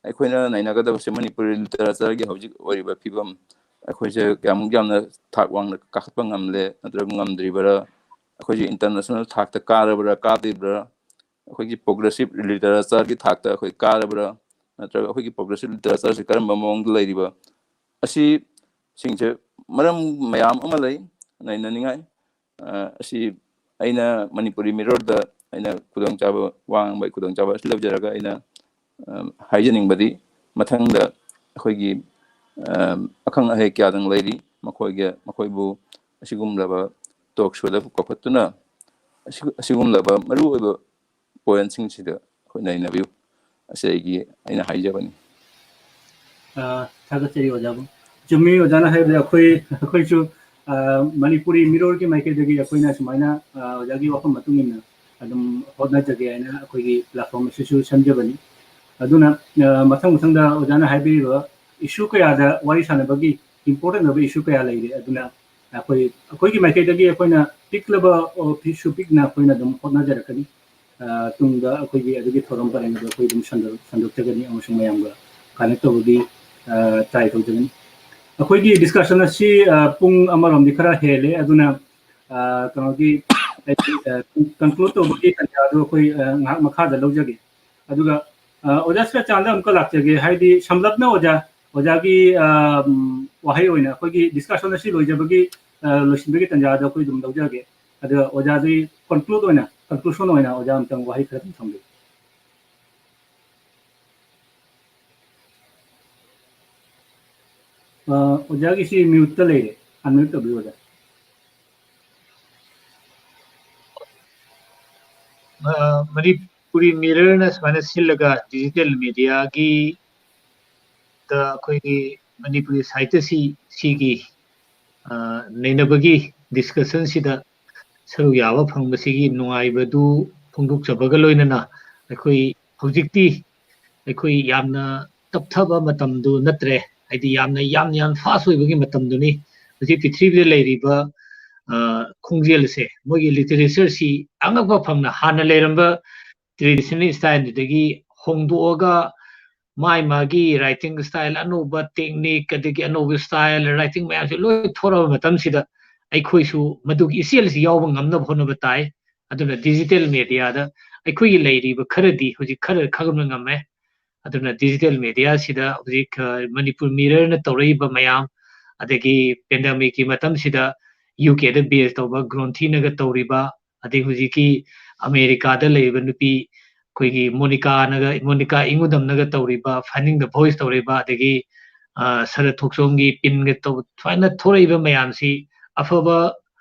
ꯑꯩꯈꯣꯏꯅ ꯅꯩꯅꯒꯗꯕꯁꯦ ꯃꯅꯤꯄꯨꯔꯤ ꯂꯤꯇꯔꯦꯆꯔꯒꯤ ꯍꯧꯖꯤꯛ ꯑꯣꯏꯔꯤꯕ ꯐꯤꯕꯝ, ꯑꯩꯈꯣꯏꯁꯦ ꯀꯌꯥꯃꯨꯛ ꯌꯥꯝꯅ ꯊꯥꯛ ꯋꯥꯡꯅ ꯀꯥꯈꯠꯄ ꯉꯝꯂꯦ ꯅꯠꯇ꯭ꯔꯒ ꯉꯝꯗ꯭ꯔꯤꯕꯔꯥ, ꯑꯩꯈꯣꯏꯁꯦ ꯏꯟꯇꯔꯅꯦꯁꯅꯦꯜ ꯊꯥꯛꯇ ꯀꯥꯔꯕ꯭ꯔꯥ ꯀꯥꯗ꯭ꯔꯤꯕ꯭ꯔꯥ, ꯑꯩꯈꯣꯏꯒꯤ ꯄ꯭ꯔꯣꯒ꯭ꯔꯦꯁꯤꯞ ꯂꯤꯇꯔꯦꯆꯔꯒꯤ ꯊꯥꯛꯇ ꯑꯩꯈꯣꯏ ꯀꯥꯔꯕ꯭ꯔꯥ, ꯅꯠꯇ꯭ꯔꯒ ꯑꯩꯈꯣꯏꯒꯤ ꯄ꯭ꯔꯣꯒ꯭ꯔꯦꯁꯤꯞ ꯂꯤꯇꯔꯦꯆꯔꯁꯤ ꯀꯔꯝꯕ ꯃꯑꯣꯡꯗ ꯂꯩꯔꯤꯕ, ꯑꯁꯤꯁꯤꯡꯁꯦ ꯃꯔꯝ ꯃꯌꯥꯝ ꯑꯃ ꯂꯩ ꯅꯩꯅꯅꯤꯡꯉꯥꯏ꯫ ꯑꯁꯤ ꯑꯩꯅ ꯃꯅꯤꯄꯨꯔꯤ ꯃꯤꯔꯣꯜꯗ ꯑꯩꯅ ꯈꯨꯗꯣꯡꯆꯥꯕ, ꯋꯥ ꯉꯥꯡꯕꯒꯤ ꯈꯨꯗꯣꯡꯆꯥꯕ ꯑꯁꯤ ꯂꯧꯖꯔꯒ ꯑꯩꯅ ꯍꯥꯏꯖꯅꯤꯡꯕꯗꯤ, ꯃꯊꯪꯗ ꯑꯩꯈꯣꯏꯒꯤ ꯑꯈꯪ ꯑꯍꯩ ꯀꯌꯥꯗꯪ ꯂꯩꯔꯤ, ꯃꯈꯣꯏꯒ ꯃꯈꯣꯏꯕꯨ ꯑꯁꯤꯒꯨꯝꯂꯕ ꯇꯣꯛ ꯁꯣꯗ ꯀꯧꯈꯠꯇꯨꯅ ꯑꯁꯤꯒꯨꯝꯂꯕ ꯃꯔꯨꯑꯣꯏꯕ ꯄꯣꯏꯟꯁꯤꯡꯁꯤꯗ ꯑꯩꯈꯣꯏ ꯅꯩꯅꯕꯤꯌꯨ꯫ ꯑꯁꯤ ꯑꯩꯒꯤ ꯑꯩꯅ ꯍꯥꯏꯖꯕꯅꯤ꯫ ꯊꯥꯒꯠꯆꯔꯤ ꯑꯣꯖꯥꯕꯨ꯫ ꯆꯨꯝꯃꯤ, ꯑꯣꯖꯥꯅ ꯍꯥꯏꯕꯗ ꯑꯩꯈꯣꯏ ꯑꯩꯈꯣꯏꯁꯨ ꯃꯅꯤꯄꯨꯔꯤ ꯃꯤꯔꯣꯜꯒꯤ ꯃꯥꯏꯀꯩꯗꯒꯤ ꯑꯩꯈꯣꯏꯅ ꯁꯨꯃꯥꯏꯅ ꯑꯣꯖꯥꯒꯤ ꯋꯥꯐꯝ ꯃꯇꯨꯡ ꯏꯟꯅ ꯑꯗꯨꯝ ꯍꯣꯠꯅꯖꯒꯦ ꯍꯥꯏꯅ ꯑꯩꯈꯣꯏꯒꯤ ꯄ꯭ꯂꯦꯠꯐꯣꯝ ꯑꯁꯤꯁꯨ ꯁꯦꯝꯖꯕꯅꯤ꯫ ꯑꯗꯨꯅ ꯃꯊꯪ ꯃꯊꯪꯗ ꯑꯣꯖꯥꯅ ꯍꯥꯏꯕꯤꯔꯤꯕ ꯏꯁꯨ ꯀꯌꯥꯗ ꯋꯥꯔꯤ ꯁꯥꯟꯅꯕꯒꯤ ꯏꯝꯄꯣꯔꯇꯦꯟ ꯑꯣꯏꯕ ꯏꯁꯨ ꯀꯌꯥ ꯂꯩꯔꯦ꯫ ꯑꯗꯨꯅ ꯑꯩꯈꯣꯏ ꯑꯩꯈꯣꯏꯒꯤ ꯃꯥꯏꯀꯩꯗꯒꯤ ꯑꯩꯈꯣꯏꯅ ꯄꯤꯛꯂꯕ ꯄꯤꯛꯁꯨ ꯄꯤꯛꯅ ꯑꯩꯈꯣꯏꯅ ꯑꯗꯨꯝ ꯍꯣꯠꯅꯖꯔꯛꯀꯅꯤ꯫ ꯇꯨꯡꯗ ꯑꯩꯈꯣꯏꯒꯤ ꯑꯗꯨꯒꯤ ꯊꯧꯔꯝ ꯄꯔꯦꯡ ꯑꯗꯨ ꯑꯩꯈꯣꯏ ꯑꯗꯨꯝ ꯁꯟꯗꯣꯛꯆꯒꯅꯤ ꯑꯃꯁꯨꯡ ꯃꯌꯥꯝꯒ ꯀꯅꯦꯛ ꯇꯧꯕꯒꯤ ꯇ꯭ꯔꯥꯏ ꯇꯧꯖꯒꯅꯤ꯫ ꯑꯩꯈꯣꯏꯒꯤ ꯗꯤꯁꯀꯁꯟ ꯑꯁꯤ ꯄꯨꯡ ꯑꯃꯔꯣꯝꯗꯤ ꯈꯔ ꯍꯦꯜꯂꯦ꯫ ꯑꯗꯨꯅ ꯀꯩꯅꯣꯒꯤ ꯀꯟꯀ꯭ꯂꯨꯗ ꯇꯧꯕꯒꯤ ꯇꯥꯟꯖꯥꯗꯨ ꯑꯩꯈꯣꯏ ꯉꯥꯏꯍꯥꯛ ꯃꯈꯥꯗ ꯂꯧꯖꯒꯦ꯫ ꯑꯗꯨꯒ ꯑꯣꯖꯥ ꯁꯤꯗ ꯆꯥꯟꯗ ꯑꯃꯨꯛꯀ ꯂꯥꯛꯆꯒꯦ꯫ ꯍꯥꯏꯗꯤ ꯁꯝꯂꯞꯅ ꯑꯣꯖꯥ ꯑꯣꯖꯥꯒꯤ ꯋꯥꯍꯩ ꯑꯣꯏꯅ ꯑꯩꯈꯣꯏꯒꯤ ꯗꯤꯁꯀꯁꯟ ꯑꯁꯤ ꯂꯣꯏꯖꯕꯒꯤ ꯂꯣꯏꯁꯤꯟꯕꯒꯤ ꯇꯥꯟꯖꯥꯗ ꯑꯩꯈꯣꯏ ꯑꯗꯨꯝ ꯂꯧꯖꯒꯦ꯫ ꯑꯗꯨꯒ ꯑꯣꯖꯥꯗꯨꯒꯤ ꯀꯟꯀ꯭ꯂꯨꯗ ꯑꯣꯏꯅ ꯀꯟꯀ꯭ꯂꯨꯁꯟ ꯑꯣꯏꯅ ꯑꯣꯖꯥ ꯑꯝꯇꯪ ꯋꯥꯍꯩ ꯈꯔ ꯑꯗꯨꯝ ꯊꯝꯕꯤꯌꯨ꯫ ꯑꯣꯖꯥꯒꯤꯁꯤ ꯃ꯭ꯌꯨꯠꯇ ꯂꯩꯔꯦ, ꯑꯟꯃ꯭ꯌꯨꯠ ꯇꯧꯕꯤꯌꯨ ꯑꯣꯖꯥ꯫ ꯃꯅꯤꯄꯨꯔꯤ ꯃꯤꯔꯔꯅ ꯁꯨꯃꯥꯏꯅ ꯁꯤꯜꯂꯒ ꯗꯤꯖꯤꯇꯦꯜ ꯃꯦꯗꯤꯌꯥꯒꯤ ꯗ ꯑꯩꯈꯣꯏꯒꯤ ꯃꯅꯤꯄꯨꯔꯤ ꯁꯥꯍꯤꯇ꯭ꯌꯁꯤ ꯁꯤꯒꯤ ꯅꯩꯅꯕꯒꯤ ꯗꯤꯁꯀꯁꯟꯁꯤꯗ ꯁꯔꯨꯛ ꯌꯥꯕ ꯐꯪꯕꯁꯤꯒꯤ ꯅꯨꯡꯉꯥꯏꯕꯗꯨ ꯐꯣꯡꯗꯣꯛꯆꯕꯒ ꯂꯣꯏꯅꯅ ꯑꯩꯈꯣꯏ ꯍꯧꯖꯤꯛꯇꯤ ꯑꯩꯈꯣꯏ ꯌꯥꯝꯅ ꯇꯞꯊꯕ ꯃꯇꯝꯗꯨ ꯅꯠꯇ꯭ꯔꯦ꯫ ꯍꯥꯏꯗꯤ ꯌꯥꯝꯅ, ꯌꯥꯝꯅ, ꯌꯥꯝ fast ꯑꯣꯏꯕꯒꯤ ꯃꯇꯝꯗꯨꯅꯤ꯫ ꯍꯧꯖꯤꯛ ꯄ꯭ꯔꯤꯊꯤꯕꯤꯗ ꯂꯩꯔꯤꯕ, ꯑ, ꯈꯣꯡꯖꯦꯜꯁꯦ, ꯃꯣꯏꯒꯤ literature ꯁꯤ ꯑꯉꯛꯄ ꯐꯪꯅ ꯍꯥꯟꯅ ꯂꯩꯔꯝꯕ traditional style ꯗꯨꯗꯒꯤ ꯍꯣꯡꯗꯣꯛꯑꯒ ꯃꯥꯏ ꯃꯥꯒꯤ writing style ꯑꯅꯧꯕ technique, ꯑꯗꯒꯤ ꯑꯅꯧꯕ style writing ꯃꯌꯥꯝꯁꯦ ꯂꯣꯏ ꯊꯣꯔꯛꯑꯕ ꯃꯇꯝꯁꯤꯗ ꯑꯩꯈꯣꯏꯁꯨ ꯃꯗꯨꯒꯤ ꯏꯆꯦꯜꯁꯤ ꯌꯥꯎꯕ ꯉꯝꯅꯕ ꯍꯣꯠꯅꯕ ꯇꯥꯏ꯫ ꯑꯗꯨꯅ digital media ꯗ ꯑꯩꯈꯣꯏꯒꯤ ꯂꯩꯔꯤꯕ ꯈꯔꯗꯤ ꯍꯧꯖꯤꯛ ꯈꯔ ꯈꯪꯕ ꯉꯝꯃꯦ꯫ ꯑꯗꯨꯅ digital media ꯁꯤꯗ ꯍꯧꯖꯤꯛ, ꯑ, ꯃꯅꯤꯄꯨꯔ ꯃꯤꯔꯔꯅ ꯇꯧꯔꯛꯏꯕ ꯃꯌꯥꯝ, ꯑꯗꯒꯤ pandemic ꯀꯤ ꯃꯇꯝꯁꯤꯗ U K ꯗ base ꯇꯧꯕ ꯒ꯭ꯔꯣꯟꯊꯤꯅꯒ ꯇꯧꯔꯤꯕ, ꯑꯗꯩ ꯍꯧꯖꯤꯛꯀꯤ ꯑꯃꯦꯔꯤꯀꯥꯗ ꯂꯩꯔꯤꯕ ꯅꯨꯄꯤ ꯑꯩꯈꯣꯏꯒꯤ ꯃꯣꯅꯤꯀꯥꯅꯒ, ꯃꯣꯅꯤꯀꯥ ꯏꯉꯨꯗꯝꯅꯒ ꯇꯧꯔꯤꯕ, Finding the Voice ꯇꯧꯔꯤꯕ, ꯑꯗꯒꯤ, ꯑ, ꯁꯔꯠ ꯊꯣꯛꯆꯣꯝꯒꯤ ꯄꯤꯟꯒ ꯇꯧꯕ, ꯁꯨꯃꯥꯏꯅ ꯊꯣꯔꯛꯏꯕ ꯃꯌꯥꯝꯁꯤ ꯑꯐꯕ,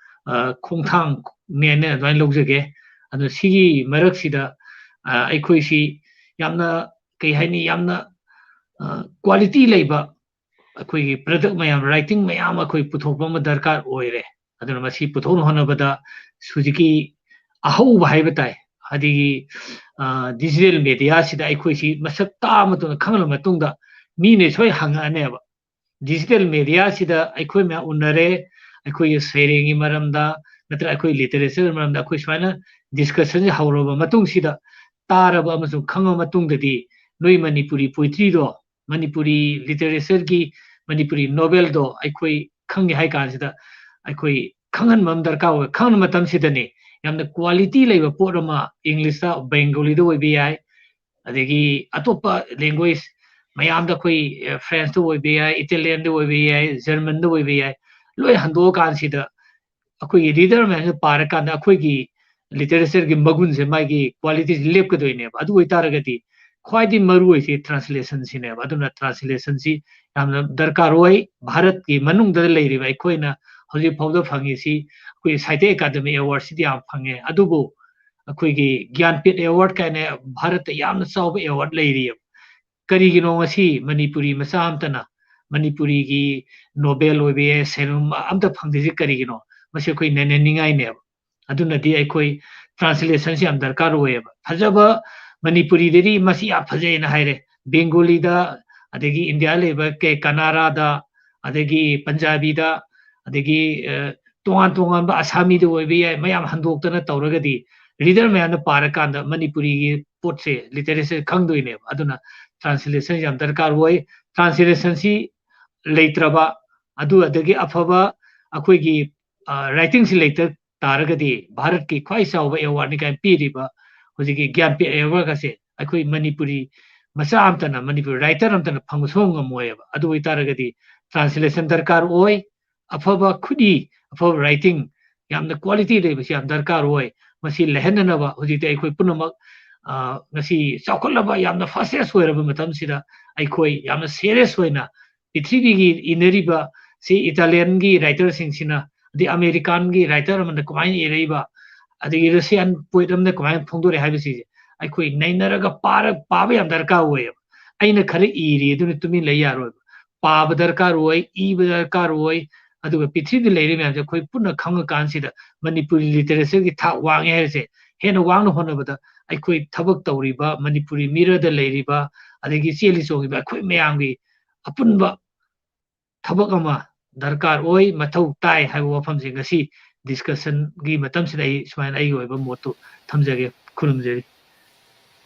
ꯑ, ꯈꯣꯡꯊꯥꯡꯅꯦꯅ ꯑꯗꯨꯃꯥꯏꯅ ꯂꯧꯖꯒꯦ꯫ ꯑꯗꯣ ꯁꯤꯒꯤ ꯃꯔꯛꯁꯤꯗ, ꯑ, ꯑꯩꯈꯣꯏꯁꯤ ꯌꯥꯝꯅ, ꯀꯩ ꯍꯥꯏꯅꯤ, ꯌꯥꯝꯅ, ꯑ, quality ꯂꯩꯕ ꯑꯩꯈꯣꯏꯒꯤ product ꯃꯌꯥꯝ, writing ꯃꯌꯥꯝ ꯑꯩꯈꯣꯏ ꯄꯨꯊꯣꯛꯄ ꯑꯃ ꯗꯔꯀꯥꯔ ꯑꯣꯏꯔꯦ꯫ ꯑꯗꯨꯅ ꯃꯁꯤ ꯄꯨꯊꯣꯛꯅ ꯍꯣꯠꯅꯕꯗ ꯍꯧꯖꯤꯛꯀꯤ ꯑꯍꯧꯕ ꯍꯥꯏꯕ ꯇꯥꯏ, ꯍꯥꯏꯗꯤ, ꯑ, digital media ꯁꯤꯗ ꯑꯩꯈꯣꯏꯁꯤ ꯃꯁꯛ ꯇꯥꯛꯑ ꯃꯇꯨꯡꯗ, ꯈꯪꯍꯜꯂ ꯃꯇꯨꯡꯗ ꯃꯤꯅ ꯁꯣꯏ ꯍꯪꯉꯛꯑꯅꯦꯕ꯫ Digital media ꯁꯤꯗ ꯑꯩꯈꯣꯏ ꯃꯌꯥꯝ ꯎꯅꯔꯦ, ꯑꯩꯈꯣꯏꯒꯤ ꯁꯩꯔꯦꯡꯒꯤ ꯃꯔꯝꯗ ꯅꯠꯇ꯭ꯔꯒ ꯑꯩꯈꯣꯏ literature ꯃꯔꯝꯗ ꯑꯩꯈꯣꯏ ꯁꯨꯃꯥꯏꯅ discussion ꯁꯦ ꯍꯧꯔꯕ ꯃꯇꯨꯡꯁꯤꯗ ꯇꯥꯔꯕ ꯑꯃꯁꯨꯡ ꯈꯪꯉꯕ ꯃꯇꯨꯡꯗꯗꯤ ꯅꯣꯏ ꯃꯅꯤꯄꯨꯔꯤ poetry ꯗꯣ, ꯃꯅꯤꯄꯨꯔꯤ literature ꯒꯤ ꯃꯅꯤꯄꯨꯔꯤ novel ꯗꯣ ꯑꯩꯈꯣꯏ ꯈꯪꯉꯦ ꯍꯥꯏ ꯀꯥꯟꯁꯤꯗ ꯑꯩꯈꯣꯏ ꯈꯪꯍꯟꯕ ꯑꯃ ꯗꯔꯀꯥꯔ ꯑꯣꯏ꯫ ꯈꯪꯍꯟꯕ ꯃꯇꯝꯁꯤꯗꯅꯤ ꯌꯥꯝꯅ quality ꯂꯩꯕ ꯄꯣꯠ ꯑꯃ, English ꯇ, Bengali ꯗ ꯑꯣꯏꯕ ꯌꯥꯏ, ꯑꯗꯒꯤ ꯑꯇꯣꯞꯄ language ꯃꯌꯥꯝꯗ ꯑꯩꯈꯣꯏ, ꯑ, French ꯇ ꯑꯣꯏꯕ ꯌꯥꯏ, Italian ꯗ ꯑꯣꯏꯕ ꯌꯥꯏ, German ꯗ ꯑꯣꯏꯕ ꯌꯥꯏ, ꯂꯣꯏ ꯍꯟꯗꯣꯛꯑꯀꯥꯟꯁꯤꯗ ꯑꯩꯈꯣꯏꯒꯤ reader ꯃꯌꯥꯝꯁꯤꯅ ꯄꯥꯔꯀꯥꯟꯗ ꯑꯩꯈꯣꯏꯒꯤ literature ꯒꯤ ꯃꯒꯨꯟꯁꯦ, ꯃꯥꯒꯤ quality ꯁꯦ ꯂꯦꯞꯀꯗꯣꯏꯅꯦꯕ꯫ ꯑꯗꯨ ꯑꯣꯏꯇꯥꯔꯒꯗꯤ ꯈ꯭ꯋꯥꯏꯗꯒꯤ ꯃꯔꯨ ꯑꯣꯏꯁꯤ translation ꯁꯤꯅꯦꯕ꯫ ꯑꯗꯨꯅ translation ꯁꯤ ꯌꯥꯝꯅ ꯗꯔꯀꯥꯔ ꯑꯣꯏ꯫ ꯚꯥꯔꯠꯀꯤ ꯃꯅꯨꯡꯗ ꯂꯩꯔꯤꯕ ꯑꯩꯈꯣꯏꯅ ꯍꯧꯖꯤꯛ ꯐꯥꯎꯗ ꯐꯪꯉꯤꯁꯤ ꯑꯩꯈꯣꯏ ꯁꯥꯍꯤꯇ꯭ꯌ ꯑꯦꯀꯥꯗꯃꯤ award ꯁꯤꯗꯤ ꯌꯥꯝ ꯐꯪꯉꯦ, ꯑꯗꯨꯕꯨ ꯑꯩꯈꯣꯏꯒꯤ ꯒ꯭ꯌꯥꯟꯄꯤꯊ award ꯀꯥꯏꯅ ꯚꯥꯔꯠꯇ ꯌꯥꯝꯅ ꯆꯥꯎꯕ award ꯂꯩꯔꯤꯌꯦꯕ꯫ ꯀꯔꯤꯒꯤꯅꯣ ꯉꯁꯤ ꯃꯅꯤꯄꯨꯔꯤ ꯃꯆꯥ ꯑꯝꯇꯅ ꯃꯅꯤꯄꯨꯔꯤꯒꯤ novel ꯑꯣꯏꯕ ꯌꯥꯏ, ꯁꯩꯔꯦꯡ ꯑꯝꯇ ꯐꯪꯗ꯭ꯔꯤꯁꯤ ꯀꯔꯤꯒꯤꯅꯣ? ꯃꯁꯤ ꯑꯩꯈꯣꯏ ꯅꯩꯅꯅꯤꯡꯉꯥꯏꯅꯦꯕ꯫ ꯑꯗꯨꯅꯗꯤ ꯑꯩꯈꯣꯏ translation ꯁꯤ ꯌꯥꯝ ꯗꯔꯀꯥꯔ ꯑꯣꯏꯌꯦꯕ꯫ ꯐꯖꯕ ꯃꯅꯤꯄꯨꯔꯤꯗꯗꯤ ꯃꯁꯤ ꯌꯥꯝ ꯐꯖꯩꯅ ꯍꯥꯏꯔꯦ꯫ ꯕꯦꯡꯒꯣꯂꯤꯗ, ꯑꯗꯒꯤ ꯏꯟꯗꯤꯌꯥ ꯂꯩꯕ ꯀꯦ ꯀꯅꯥꯔꯥꯗ, ꯑꯗꯒꯤ ꯄꯟꯖꯥꯕꯤꯗ, ꯑꯗꯒꯤ, ꯑ, ꯇꯣꯉꯥꯟ ꯇꯣꯉꯥꯟꯕ ꯑꯁꯥꯃꯤꯗ ꯑꯣꯏꯕ ꯌꯥꯏ, ꯃꯌꯥꯝ ꯍꯟꯗꯣꯛꯇꯅ ꯇꯧꯔꯒꯗꯤ reader ꯃꯌꯥꯝꯅ ꯄꯥꯔꯀꯥꯟꯗ ꯃꯅꯤꯄꯨꯔꯤꯒꯤ ꯄꯣꯠꯁꯦ, literature ꯈꯪꯗꯣꯏꯅꯦꯕ꯫ ꯑꯗꯨꯅ translation ꯌꯥꯝ ꯗꯔꯀꯥꯔ ꯑꯣꯏ꯫ Translationꯁꯤ ꯂꯩꯇ꯭ꯔꯕ, ꯑꯗꯨ ꯑꯗꯒꯤ ꯑꯐꯕ ꯑꯩꯈꯣꯏꯒꯤ, ꯑ, writingꯁꯤ ꯂꯩꯇ ꯇꯥꯔꯒꯗꯤ ꯚꯥꯔꯠꯀꯤ ꯈ꯭ꯋꯥꯏ ꯆꯥꯎꯕ awardꯅꯤ ꯀꯥꯏꯅ ꯄꯤꯔꯤꯕ ꯍꯧꯖꯤꯛꯀꯤ ꯒ꯭ꯌꯥꯟꯄꯤꯊ award ꯑꯁꯦ ꯑꯩꯈꯣꯏ ꯃꯅꯤꯄꯨꯔꯤ ꯃꯆꯥ ꯑꯃꯇꯅ, ꯃꯅꯤꯄꯨꯔꯤ writer ꯑꯃꯇꯅ ꯐꯪꯕ ꯁꯨꯡꯉꯝ ꯉꯝꯃꯣꯏꯕ꯫ ꯑꯗꯨ ꯑꯣꯏꯇꯥꯔꯒꯗꯤ translation ꯗꯔꯀꯥꯔ ꯑꯣꯏ, ꯑꯐꯕ ꯈꯨꯠꯏ, ꯑꯐꯕ writing, ꯌꯥꯝꯅ quality ꯂꯩꯕꯁꯤ ꯌꯥꯝ ꯗꯔꯀꯥꯔ ꯑꯣꯏ꯫ ꯃꯁꯤ ꯂꯩꯍꯟꯅꯅꯕ ꯍꯧꯖꯤꯛꯇꯤ ꯑꯩꯈꯣꯏ ꯄꯨꯝꯅꯃꯛ, ꯑ, ꯉꯁꯤ ꯆꯥꯎꯈꯠꯂꯕ, ꯌꯥꯝꯅ fastest ꯑꯣꯏꯔꯕ ꯃꯇꯝꯁꯤꯗ ꯑꯩꯈꯣꯏ ꯌꯥꯝꯅ serious ꯑꯣꯏꯅ ꯄ꯭ꯔꯤꯊꯤꯕꯤꯒꯤ ꯏꯅꯔꯤꯕ ꯁꯤ Italianꯒꯤ writerꯁꯤꯡꯁꯤꯅ, ꯑꯗꯩ Americanꯒꯤ writer ꯑꯃꯅ ꯀꯃꯥꯏꯅ ꯏꯔꯛꯏꯕ, ꯑꯗꯒꯤ Russian poet ꯑꯃꯅ ꯀꯃꯥꯏꯅ ꯐꯣꯡꯗꯣꯔꯛꯑꯦ ꯍꯥꯏꯕꯁꯤꯡꯁꯦ ꯑꯩꯈꯣꯏ ꯅꯩꯅꯔꯒ ꯄꯥꯔ-, ꯄꯥꯕ ꯌꯥꯝ ꯗꯔꯀꯥꯔ ꯑꯣꯏꯌꯦꯕ꯫ ꯑꯩꯅ ꯈꯔ ꯏꯔꯤ ꯑꯗꯨꯅ ꯇꯨꯃꯤꯟ ꯂꯩ ꯌꯥꯔꯣꯏꯕ꯫ ꯄꯥꯕ ꯗꯔꯀꯥꯔ ꯑꯣꯏ, ꯏꯕ ꯗꯔꯀꯥꯔ ꯑꯣꯏ, ꯑꯗꯨꯒ ꯄ꯭ꯔꯤꯊꯤꯕꯤꯗ ꯂꯩꯔꯤꯕ ꯃꯌꯥꯝꯁꯦ ꯑꯩꯈꯣꯏ ꯄꯨꯟꯅ ꯈꯪꯉꯀꯥꯟꯁꯤꯗ ꯃꯅꯤꯄꯨꯔꯤ literatureꯒꯤ ꯊꯥꯛ ꯋꯥꯡꯉꯦ ꯍꯥꯏꯔꯤꯁꯦ ꯍꯦꯟꯅ ꯋꯥꯡꯅ ꯍꯣꯠꯅꯕꯗ ꯑꯩꯈꯣꯏ ꯊꯕꯛ ꯇꯧꯔꯤꯕ, ꯃꯅꯤꯄꯨꯔꯤ ꯃꯤꯔꯗ ꯂꯩꯔꯤꯕ, ꯑꯗꯒꯤ ꯆꯦꯜꯂꯤ ꯆꯣꯡꯉꯤꯕ ꯑꯩꯈꯣꯏ ꯃꯌꯥꯝꯒꯤ ꯑꯄꯨꯟꯕ ꯊꯕꯛ ꯑꯃ ꯗꯔꯀꯥꯔ ꯑꯣꯏ, ꯃꯊꯧ ꯇꯥꯏ ꯍꯥꯏꯕ ꯋꯥꯐꯝꯁꯦ ꯉꯁꯤ discussionꯒꯤ ꯃꯇꯝꯁꯤꯗ ꯑꯩ ꯁꯨꯃꯥꯏꯅ ꯑꯩꯒꯤ ꯑꯣꯏꯕ ꯃꯣꯠꯇꯨ ꯊꯝꯖꯒꯦ꯫ ꯈꯨꯔꯨꯝꯖꯔꯤ꯫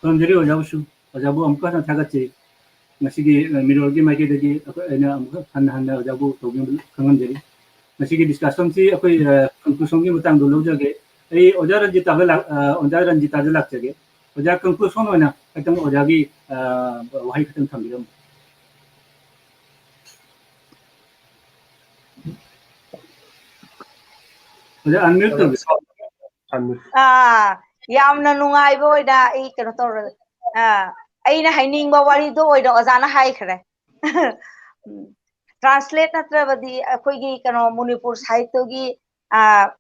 ꯈꯨꯔꯨꯝꯖꯔꯤ ꯑꯣꯖꯥꯕꯨꯁꯨ꯫ ꯑꯣꯖꯥꯕꯨ ꯑꯃꯨꯛꯀ ꯍꯟꯅ ꯊꯥꯒꯠꯆꯔꯤ꯫ ꯉꯁꯤꯒꯤ, ꯑ, ꯃꯤꯔꯣꯜꯒꯤ ꯃꯥꯏꯀꯩꯗꯒꯤ ꯑꯩꯈꯣꯏ, ꯑꯩꯅ ꯑꯃꯨꯛꯀ ꯍꯟꯅ ꯍꯟꯅ ꯑꯣꯖꯥꯕꯨ ꯇꯧꯕꯤꯕ ꯈꯪꯍꯟꯖꯔꯤ꯫ ꯉꯁꯤꯒꯤ discussionꯁꯤ ꯑꯩꯈꯣꯏ, ꯑ, conclusionꯒꯤ ꯃꯇꯥꯡꯗ ꯂꯧꯖꯒꯦ꯫ ꯑꯩ ꯑꯣꯖꯥ ꯔꯟꯖꯤꯇꯥꯗ ꯂꯥꯛ-, ꯑ, ꯑꯣꯖꯥ ꯔꯟꯖꯤꯇꯥꯗ ꯂꯥꯛꯆꯒꯦ꯫ ꯑꯣꯖꯥ, conclusion ꯑꯣꯏꯅ ꯈꯤꯇꯪ ꯑꯣꯖꯥꯒꯤ, ꯑ, ꯋꯥꯍꯩ ꯈꯤꯇꯪ ꯊꯝꯕꯤꯔꯝꯃꯨ꯫ ꯑꯣꯖꯥ, unmute ꯇꯧꯕꯤꯌꯨ꯫ ꯑꯥ, ꯌꯥꯝꯅ ꯅꯨꯡꯉꯥꯏꯕ ꯑꯣꯏꯅ ꯑꯩ ꯀꯩꯅꯣ ꯇꯧꯔꯦ꯫ ꯑꯥ, ꯑꯩꯅ ꯍꯥꯏꯅꯤꯡꯕ ꯋꯥꯔꯤꯗꯣ ꯑꯣꯏꯅ ꯑꯣꯖꯥꯅ ꯍꯥꯏꯈ꯭ꯔꯦ꯫ ꯎꯝ, translate ꯅꯠꯇ꯭ꯔꯕꯗꯤ ꯑꯩꯈꯣꯏꯒꯤ ꯀꯩꯅꯣ ꯃꯅꯤꯄꯨꯔ ꯁꯥꯍꯤꯇ꯭ꯌꯒꯤ, ꯑꯥ,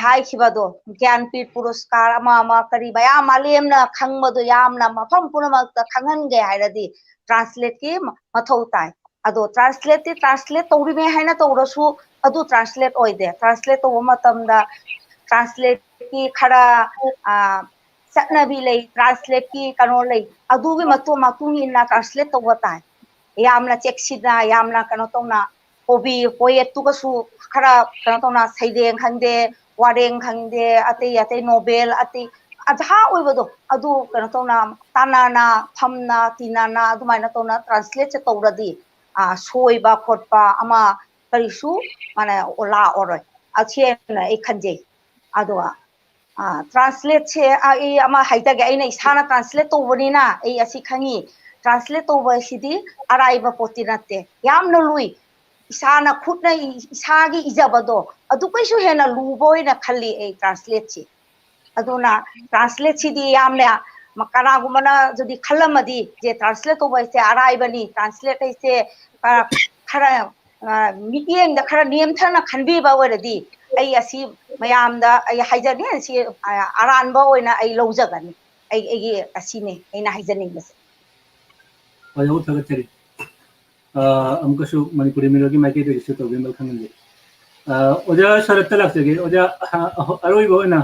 ꯍꯥꯏꯈꯤꯕꯗꯣ, ꯒ꯭ꯌꯥꯟꯄꯤꯊ ꯄꯨꯔꯁꯀꯥꯔ ꯑꯃ ꯑꯃ ꯀꯔꯤ ꯃꯌꯥꯝ ꯃꯥꯂꯦꯝꯅ ꯈꯪꯕꯗꯣ ꯌꯥꯝꯅ ꯃꯐꯝ ꯄꯨꯝꯅꯃꯛꯇ ꯈꯪꯍꯟꯒꯦ ꯍꯥꯏꯔꯗꯤ translateꯀꯤ ꯃ-, ꯃꯊꯧ ꯇꯥꯏ꯫ ꯑꯗꯣ translateꯇꯤ translate ꯇꯧꯔꯤꯃꯦ ꯍꯥꯏꯅ ꯇꯧꯔꯁꯨ ꯑꯗꯨ translate ꯑꯣꯏꯗꯦ꯫ Translate ꯇꯧꯕ ꯃꯇꯝꯗ translateꯀꯤ ꯈꯔ, ꯑꯥ, ꯆꯠꯅꯕꯤ ꯂꯩ, ꯇ꯭ꯔꯥꯟꯁꯂꯦꯠꯀꯤ ꯀꯩꯅꯣ ꯂꯩ, ꯑꯗꯨꯒꯤ ꯃꯇꯨꯡ ꯃꯇꯨꯡ ꯏꯟꯅ ꯇ꯭ꯔꯥꯟꯁꯂꯦꯠ ꯇꯧꯕ ꯇꯥꯏ꯫ ꯌꯥꯝꯅ ꯆꯦꯛꯁꯤꯟꯅ, ꯌꯥꯝꯅ ꯀꯩꯅꯣ ꯇꯧꯅ, ꯀꯣꯕꯤ ꯄꯣꯌꯦꯠꯇꯨꯒꯁꯨ ꯈꯔ ꯀꯩꯅꯣ ꯇꯧꯅ, ꯁꯩꯔꯦꯡ ꯈꯪꯗꯦ, ꯋꯥꯔꯦꯡ ꯈꯪꯗꯦ, ꯑꯇꯩ ꯑꯇꯩ ꯅꯣꯕꯦꯜ, ꯑꯇꯩ ꯑꯙꯥ ꯑꯣꯏꯕꯗꯣ ꯑꯗꯨ ꯀꯩꯅꯣ ꯇꯧꯅ, ꯇꯥꯟꯅꯅ, ꯐꯝꯅ ꯇꯤꯟꯅꯅ ꯑꯗꯨꯃꯥꯏꯅ ꯇꯧꯅ ꯇ꯭ꯔꯥꯟꯁꯂꯦꯠꯁꯦ ꯇꯧꯔꯗꯤ, ꯑ, ꯁꯣꯏꯕ ꯈꯣꯠꯄ ꯑꯃ ꯀꯔꯤꯁꯨ ꯃꯥꯅ ꯂꯥꯛꯑꯔꯣꯏ꯫ ꯑꯁꯤꯅ ꯑꯩ ꯈꯟꯖꯩ꯫ ꯑꯗꯨꯒ ꯇ꯭ꯔꯥꯟꯁꯂꯦꯠꯁꯦ ꯑꯩ ꯑꯃ ꯍꯥꯏꯖꯒꯦ, ꯑꯩꯅ ꯏꯁꯥꯅ ꯇ꯭ꯔꯥꯟꯁꯂꯦꯠ ꯇꯧꯕꯅꯤꯅ ꯑꯩ ꯑꯁꯤ ꯈꯪꯉꯤ꯫ ꯇ꯭ꯔꯥꯟꯁꯂꯦꯠ ꯇꯧꯕ ꯍꯥꯏꯁꯤꯗꯤ ꯑꯔꯥꯏꯕ ꯄꯣꯠꯇꯤ ꯅꯠꯇꯦ, ꯌꯥꯝꯅ ꯂꯨꯏ꯫ ꯏꯁꯥꯅ ꯈꯨꯠꯅ ꯏꯁꯥꯒꯤ ꯏꯖꯕꯗꯣ ꯑꯗꯨ ꯀꯩꯁꯨ ꯍꯦꯟꯅ ꯂꯨꯕ ꯑꯣꯏꯅ ꯈꯜꯂꯤ ꯑꯩ ꯇ꯭ꯔꯥꯟꯁꯂꯦꯠꯁꯤ꯫ ꯑꯗꯨꯅ ꯇ꯭ꯔꯥꯟꯁꯂꯦꯠꯁꯤꯗꯤ ꯌꯥꯝꯅ, ꯀꯅꯥꯒꯨꯝꯕꯅ ꯖꯨꯗꯤ ꯈꯜꯂꯝꯃꯗꯤ, ꯏꯆꯦ, ꯇ꯭ꯔꯥꯟꯁꯂꯦꯠ ꯇꯧꯕ ꯍꯥꯏꯁꯦ ꯑꯔꯥꯏꯕꯅꯤ, ꯇ꯭ꯔꯥꯟꯁꯂꯦꯠ ꯍꯥꯏꯁꯦ ꯈꯔ ꯃꯤꯠꯌꯦꯡꯗ ꯈꯔ ꯅꯦꯝꯊꯅ ꯈꯟꯕꯤꯕ ꯑꯣꯏꯔꯗꯤ ꯑꯩ ꯑꯁꯤ ꯃꯌꯥꯝꯗ ꯑꯩ ꯍꯥꯏꯖꯅꯤ, ꯑꯁꯤ ꯑꯔꯥꯟꯕ ꯑꯣꯏꯅ ꯑꯩ ꯂꯧꯖꯒꯅꯤ꯫ ꯑꯩ ꯑꯩꯒꯤ ꯑꯁꯤꯅꯤ ꯑꯩꯅ ꯍꯥꯏꯖꯅꯤꯡꯕꯁꯦ꯫ ꯑꯣꯖꯥꯕꯨ ꯊꯥꯒꯠꯆꯔꯤ꯫ ꯑꯃꯨꯛꯀꯁꯨ ꯃꯅꯤꯄꯨꯔꯤ ꯃꯤꯔꯣꯜꯒꯤ ꯃꯥꯏꯀꯩꯗꯒꯤꯁꯨ ꯇꯧꯕꯤꯃꯜ ꯈꯪꯍꯟꯖꯔꯤ꯫ ꯑꯣꯖꯥ ꯁꯔꯠꯇ ꯂꯥꯛꯆꯒꯦ꯫ ꯑꯣꯖꯥ, ꯑꯔꯣꯏꯕ ꯑꯣꯏꯅ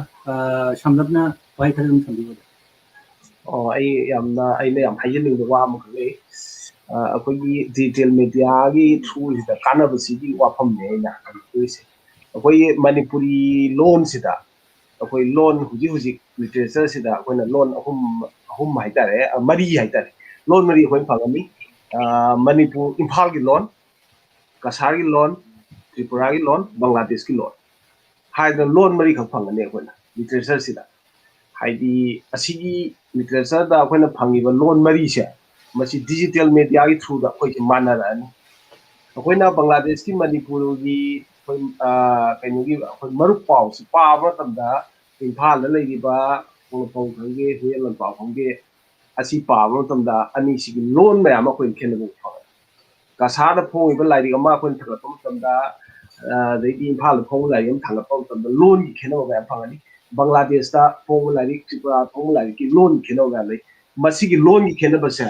ꯁꯝꯂꯞꯅ ꯋꯥꯍꯩ ꯈꯔ ꯑꯗꯨꯝ ꯊꯝꯕꯤꯌꯨ꯫ ꯑꯣ, ꯑꯩ ꯌꯥꯝꯅ, ꯑꯩꯅ ꯌꯥꯝ ꯍꯥꯏꯖꯅꯤꯡꯕ ꯋꯥ ꯑꯃꯈꯛ ꯂꯩ꯫ ꯑꯩꯈꯣꯏꯒꯤ ꯗꯤꯖꯤꯇꯦꯜ ꯃꯦꯗꯤꯌꯥꯒꯤ ꯊ꯭ꯔꯨꯁꯤꯗ ꯀꯥꯟꯅꯕꯁꯤꯒꯤ ꯋꯥꯐꯝꯅꯦ ꯑꯩꯅ ꯍꯪꯅꯤꯡꯗꯣꯏꯁꯦ꯫ ꯑꯩꯈꯣꯏꯒꯤ ꯃꯅꯤꯄꯨꯔꯤ ꯂꯣꯟꯁꯤꯗ, ꯑꯩꯈꯣꯏ ꯂꯣꯟ ꯍꯧꯖꯤꯛ ꯍꯧꯖꯤꯛ ꯂꯤꯇꯔꯦꯆꯔꯁꯤꯗ ꯑꯩꯈꯣꯏꯅ ꯂꯣꯟ ꯑꯍꯨꯝ, ꯑꯍꯨꯝ ꯍꯥꯏꯇꯥꯔꯦ, ꯃꯔꯤ ꯍꯥꯏꯇꯥꯔꯦ, ꯂꯣꯟ ꯃꯔꯤ ꯑꯩꯈꯣꯏꯅ ꯐꯪꯒꯅꯤ꯫ ꯃꯅꯤꯄꯨꯔ, ꯏꯝꯐꯥꯜꯒꯤ ꯂꯣꯟ, ꯀꯁꯥꯔꯒꯤ ꯂꯣꯟ, ꯇ꯭ꯔꯤꯄꯨꯔꯥꯒꯤ ꯂꯣꯟ, ꯕꯪꯒ꯭ꯂꯥꯗꯦꯁꯀꯤ ꯂꯣꯟ ꯍꯥꯏꯗꯅ ꯂꯣꯟ ꯃꯔꯤꯈꯛ ꯐꯪꯒꯅꯤ ꯑꯩꯈꯣꯏꯅ ꯂꯤꯇꯔꯦꯆꯔꯁꯤꯗ꯫ ꯍꯥꯏꯗꯤ ꯑꯁꯤꯒꯤ ꯂꯤꯇꯔꯦꯆꯔꯗ ꯑꯩꯈꯣꯏꯅ ꯐꯪꯉꯤꯕ ꯂꯣꯟ ꯃꯔꯤꯁꯦ, ꯃꯁꯤ ꯗꯤꯖꯤꯇꯦꯜ ꯃꯦꯗꯤꯌꯥꯒꯤ ꯊ꯭ꯔꯨꯗ ꯑꯩꯈꯣꯏꯁꯦ ꯃꯥꯟꯅꯔꯛꯑꯅꯤ꯫ ꯑꯩꯈꯣꯏꯅ ꯕꯪꯒ꯭ꯂꯥꯗꯦꯁꯀꯤ ꯃꯅꯤꯄꯨꯔꯒꯤ ꯑꯩꯈꯣꯏ, ꯀꯩꯅꯣꯒꯤ ꯑꯩꯈꯣꯏ ꯃꯔꯨꯞ ꯄꯥꯎꯁꯤ ꯄꯥꯕ ꯃꯇꯝꯗ, ꯏꯝꯐꯥꯜꯗ ꯂꯩꯔꯤꯕ ꯈꯣꯡꯂꯛꯄꯥꯎ ꯈꯪꯗꯦ, ꯍꯨꯏꯌꯦꯟ ꯂꯣꯟꯄꯥꯎ ꯈꯪꯗꯦ, ꯑꯁꯤ ꯄꯥꯕ ꯃꯇꯝꯗ ꯑꯅꯤꯁꯤꯒꯤ ꯂꯣꯟ ꯃꯌꯥꯝ ꯑꯃ ꯑꯩꯈꯣꯏꯅ ꯈꯦꯠꯅꯕ ꯎꯕ ꯐꯪꯉꯦ꯫ ꯀꯁꯥꯔꯗ ꯐꯣꯡꯉꯤꯕ ꯂꯥꯏꯔꯤꯛ ꯑꯃ ꯑꯩꯈꯣꯏꯅ ꯊꯥꯡꯒꯠꯄ ꯃꯇꯝꯗ, ꯑꯗꯩꯗꯤ ꯏꯝꯐꯥꯜꯗ ꯐꯣꯡꯕ ꯂꯥꯏꯔꯤꯛ ꯑꯃ ꯊꯥꯡꯒꯠꯄ ꯃꯇꯝꯗ ꯂꯣꯟꯒꯤ ꯈꯦꯠꯅꯕ ꯃꯌꯥꯝ ꯐꯪꯒꯅꯤ꯫ ꯕꯪꯒ꯭ꯂꯥꯗꯦꯁꯇ ꯐꯣꯡꯕ ꯂꯥꯏꯔꯤꯛ, ꯇ꯭ꯔꯤꯄꯨꯔꯥꯗ ꯐꯣꯡꯕ ꯂꯥꯏꯔꯤꯛꯀꯤ ꯂꯣꯟꯒꯤ ꯈꯦꯠꯅꯕ ꯃꯌꯥꯝ ꯂꯩ꯫ ꯃꯁꯤꯒꯤ ꯂꯣꯟꯒꯤ ꯈꯦꯠꯅꯕꯁꯦ,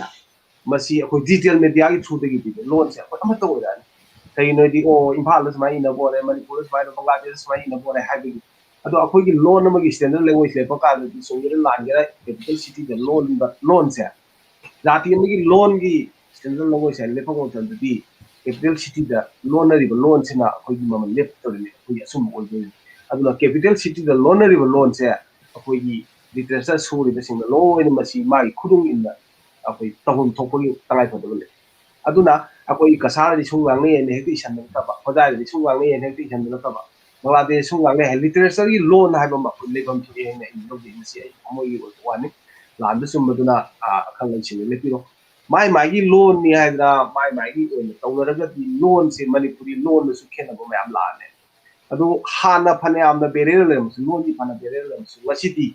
ꯃꯁꯤ ꯑꯩꯈꯣꯏ ꯗꯤꯖꯤꯇꯦꯜ ꯃꯦꯗꯤꯌꯥꯒꯤ ꯊ꯭ꯔꯨꯗꯒꯤ ꯄꯤꯕ ꯂꯣꯟꯁꯦ ꯑꯩꯈꯣꯏ ꯑꯃꯠꯇ ꯑꯣꯏꯔꯛꯑꯅꯤ꯫ ꯀꯩꯒꯤꯅꯣ ꯍꯥꯏꯗꯤ, ꯑꯣ, ꯏꯝꯐꯥꯜꯗ ꯁꯨꯃꯥꯏꯅ ꯏꯅꯕ ꯑꯣꯏꯔꯦ, ꯃꯅꯤꯄꯨꯔꯗ ꯁꯨꯃꯥꯏꯅ, ꯕꯪꯒ꯭ꯂꯥꯗꯦꯁꯇ ꯁꯨꯃꯥꯏꯅ ꯏꯅꯕ ꯑꯣꯏꯔꯦ ꯍꯥꯏꯕꯒꯤ ꯑꯗꯣ ꯑꯩꯈꯣꯏꯒꯤ ꯂꯣꯟ ꯑꯃꯒꯤ ꯁ꯭ꯇꯦꯟꯗꯔꯗ ꯂꯦꯡꯒ꯭ꯋꯦꯖ ꯂꯦꯞꯄ ꯀꯥꯟꯗꯗꯤ, ꯆꯨꯝꯒꯦꯔꯥ ꯂꯥꯟꯒꯦꯔꯥ, ꯀꯦꯄꯤꯇꯦꯜ ꯁꯤꯇꯤꯗ ꯂꯣꯟꯕ ꯂꯣꯟꯁꯦ, ꯖꯥꯇꯤ ꯑꯃꯒꯤ ꯂꯣꯟꯒꯤ ꯁ꯭ꯇꯦꯟꯗꯔꯗ ꯂꯦꯡꯒ꯭ꯋꯦꯖ ꯍꯥꯏꯅ ꯂꯦꯞꯄꯛꯄ ꯃꯇꯝꯗꯗꯤ, ꯀꯦꯄꯤꯇꯦꯜ ꯁꯤꯇꯤꯗ ꯂꯣꯟꯅꯔꯤꯕ ꯂꯣꯟꯁꯤꯅ ꯑꯩꯈꯣꯏꯒꯤ ꯃꯃꯜ ꯂꯦꯞꯇꯧꯔꯤꯅꯤ, ꯑꯩꯈꯣꯏꯒꯤ ꯑꯆꯨꯝꯕ ꯑꯣꯏꯗꯣꯏꯅꯤ꯫ ꯑꯗꯨꯅ ꯀꯦꯄꯤꯇꯦꯜ ꯁꯤꯇꯤꯗ ꯂꯣꯟꯅꯔꯤꯕ ꯂꯣꯟꯁꯦ ꯑꯩꯈꯣꯏꯒꯤ ꯂꯤꯇꯔꯦꯆꯔ ꯁꯨꯔꯤꯕꯁꯤꯡꯅ ꯂꯣꯏꯅ ꯃꯁꯤ ꯃꯥꯒꯤ ꯈꯨꯗꯣꯡ ꯏꯟꯅ ꯑꯩꯈꯣꯏ ꯇꯧꯐꯝ ꯊꯣꯛꯄꯒꯤ ꯇꯉꯥꯏꯐꯗꯕ ꯂꯩ꯫ ꯑꯗꯨꯅ ꯑꯩꯈꯣꯏ ꯀꯁꯥꯔꯗꯤ ꯁꯨꯝ ꯉꯥꯡꯅꯩ ꯍꯥꯏꯅ ꯍꯦꯛꯇ ꯏꯁꯟꯕ ꯅꯠꯇꯕ, ꯍꯣꯖꯥꯏꯗꯗꯤ ꯁꯨꯝ ꯉꯥꯡꯅꯩ ꯍꯥꯏꯅ ꯍꯦꯛꯇ ꯏꯁꯟꯕ ꯅꯠꯇꯕ, ꯕꯪꯒ꯭ꯂꯥꯗꯦꯁ ꯁꯨꯝ ꯉꯥꯡꯅꯩ ꯍꯥꯏ, ꯂꯤꯇꯔꯦꯆꯔꯒꯤ ꯂꯣꯟ ꯍꯥꯏꯕ ꯑꯃ ꯑꯩꯈꯣꯏ ꯂꯩꯐꯝ ꯊꯣꯛꯑꯦ ꯍꯥꯏꯅ ꯑꯩ ꯂꯧꯖꯩ꯫ ꯃꯁꯤ ꯑꯩ ꯊꯃꯣꯏꯒꯤ ꯑꯣꯏꯕ ꯋꯥꯅꯤ, ꯂꯥꯟꯕ ꯆꯨꯝꯕꯗꯨꯅ, ꯑ, ꯑꯈꯪ ꯑꯍꯩꯁꯤꯡꯅ ꯂꯦꯞꯄꯤꯔꯣ꯫ ꯃꯥꯏ ꯃꯥꯏꯒꯤ ꯂꯣꯟꯅꯤ ꯍꯥꯏꯗꯅ ꯃꯥꯏ ꯃꯥꯏꯒꯤ ꯑꯣꯏꯅ ꯇꯧꯅꯔꯒꯗꯤ ꯂꯣꯟꯁꯦ, ꯃꯅꯤꯄꯨꯔꯤ ꯂꯣꯟꯗꯁꯨ ꯈꯦꯠꯅꯕ ꯃꯌꯥꯝ ꯂꯥꯛꯑꯅꯤ꯫ ꯑꯗꯨ ꯍꯥꯟꯅ ꯐꯅꯌꯥꯝꯅ ꯕꯦꯔꯤꯌꯔ ꯂꯩꯔꯝꯃꯁꯨ, ꯂꯣꯟꯒꯤ ꯐꯅ ꯕꯦꯔꯤꯌꯔ ꯂꯩꯔꯝꯃꯁꯨ, ꯉꯁꯤꯗꯤ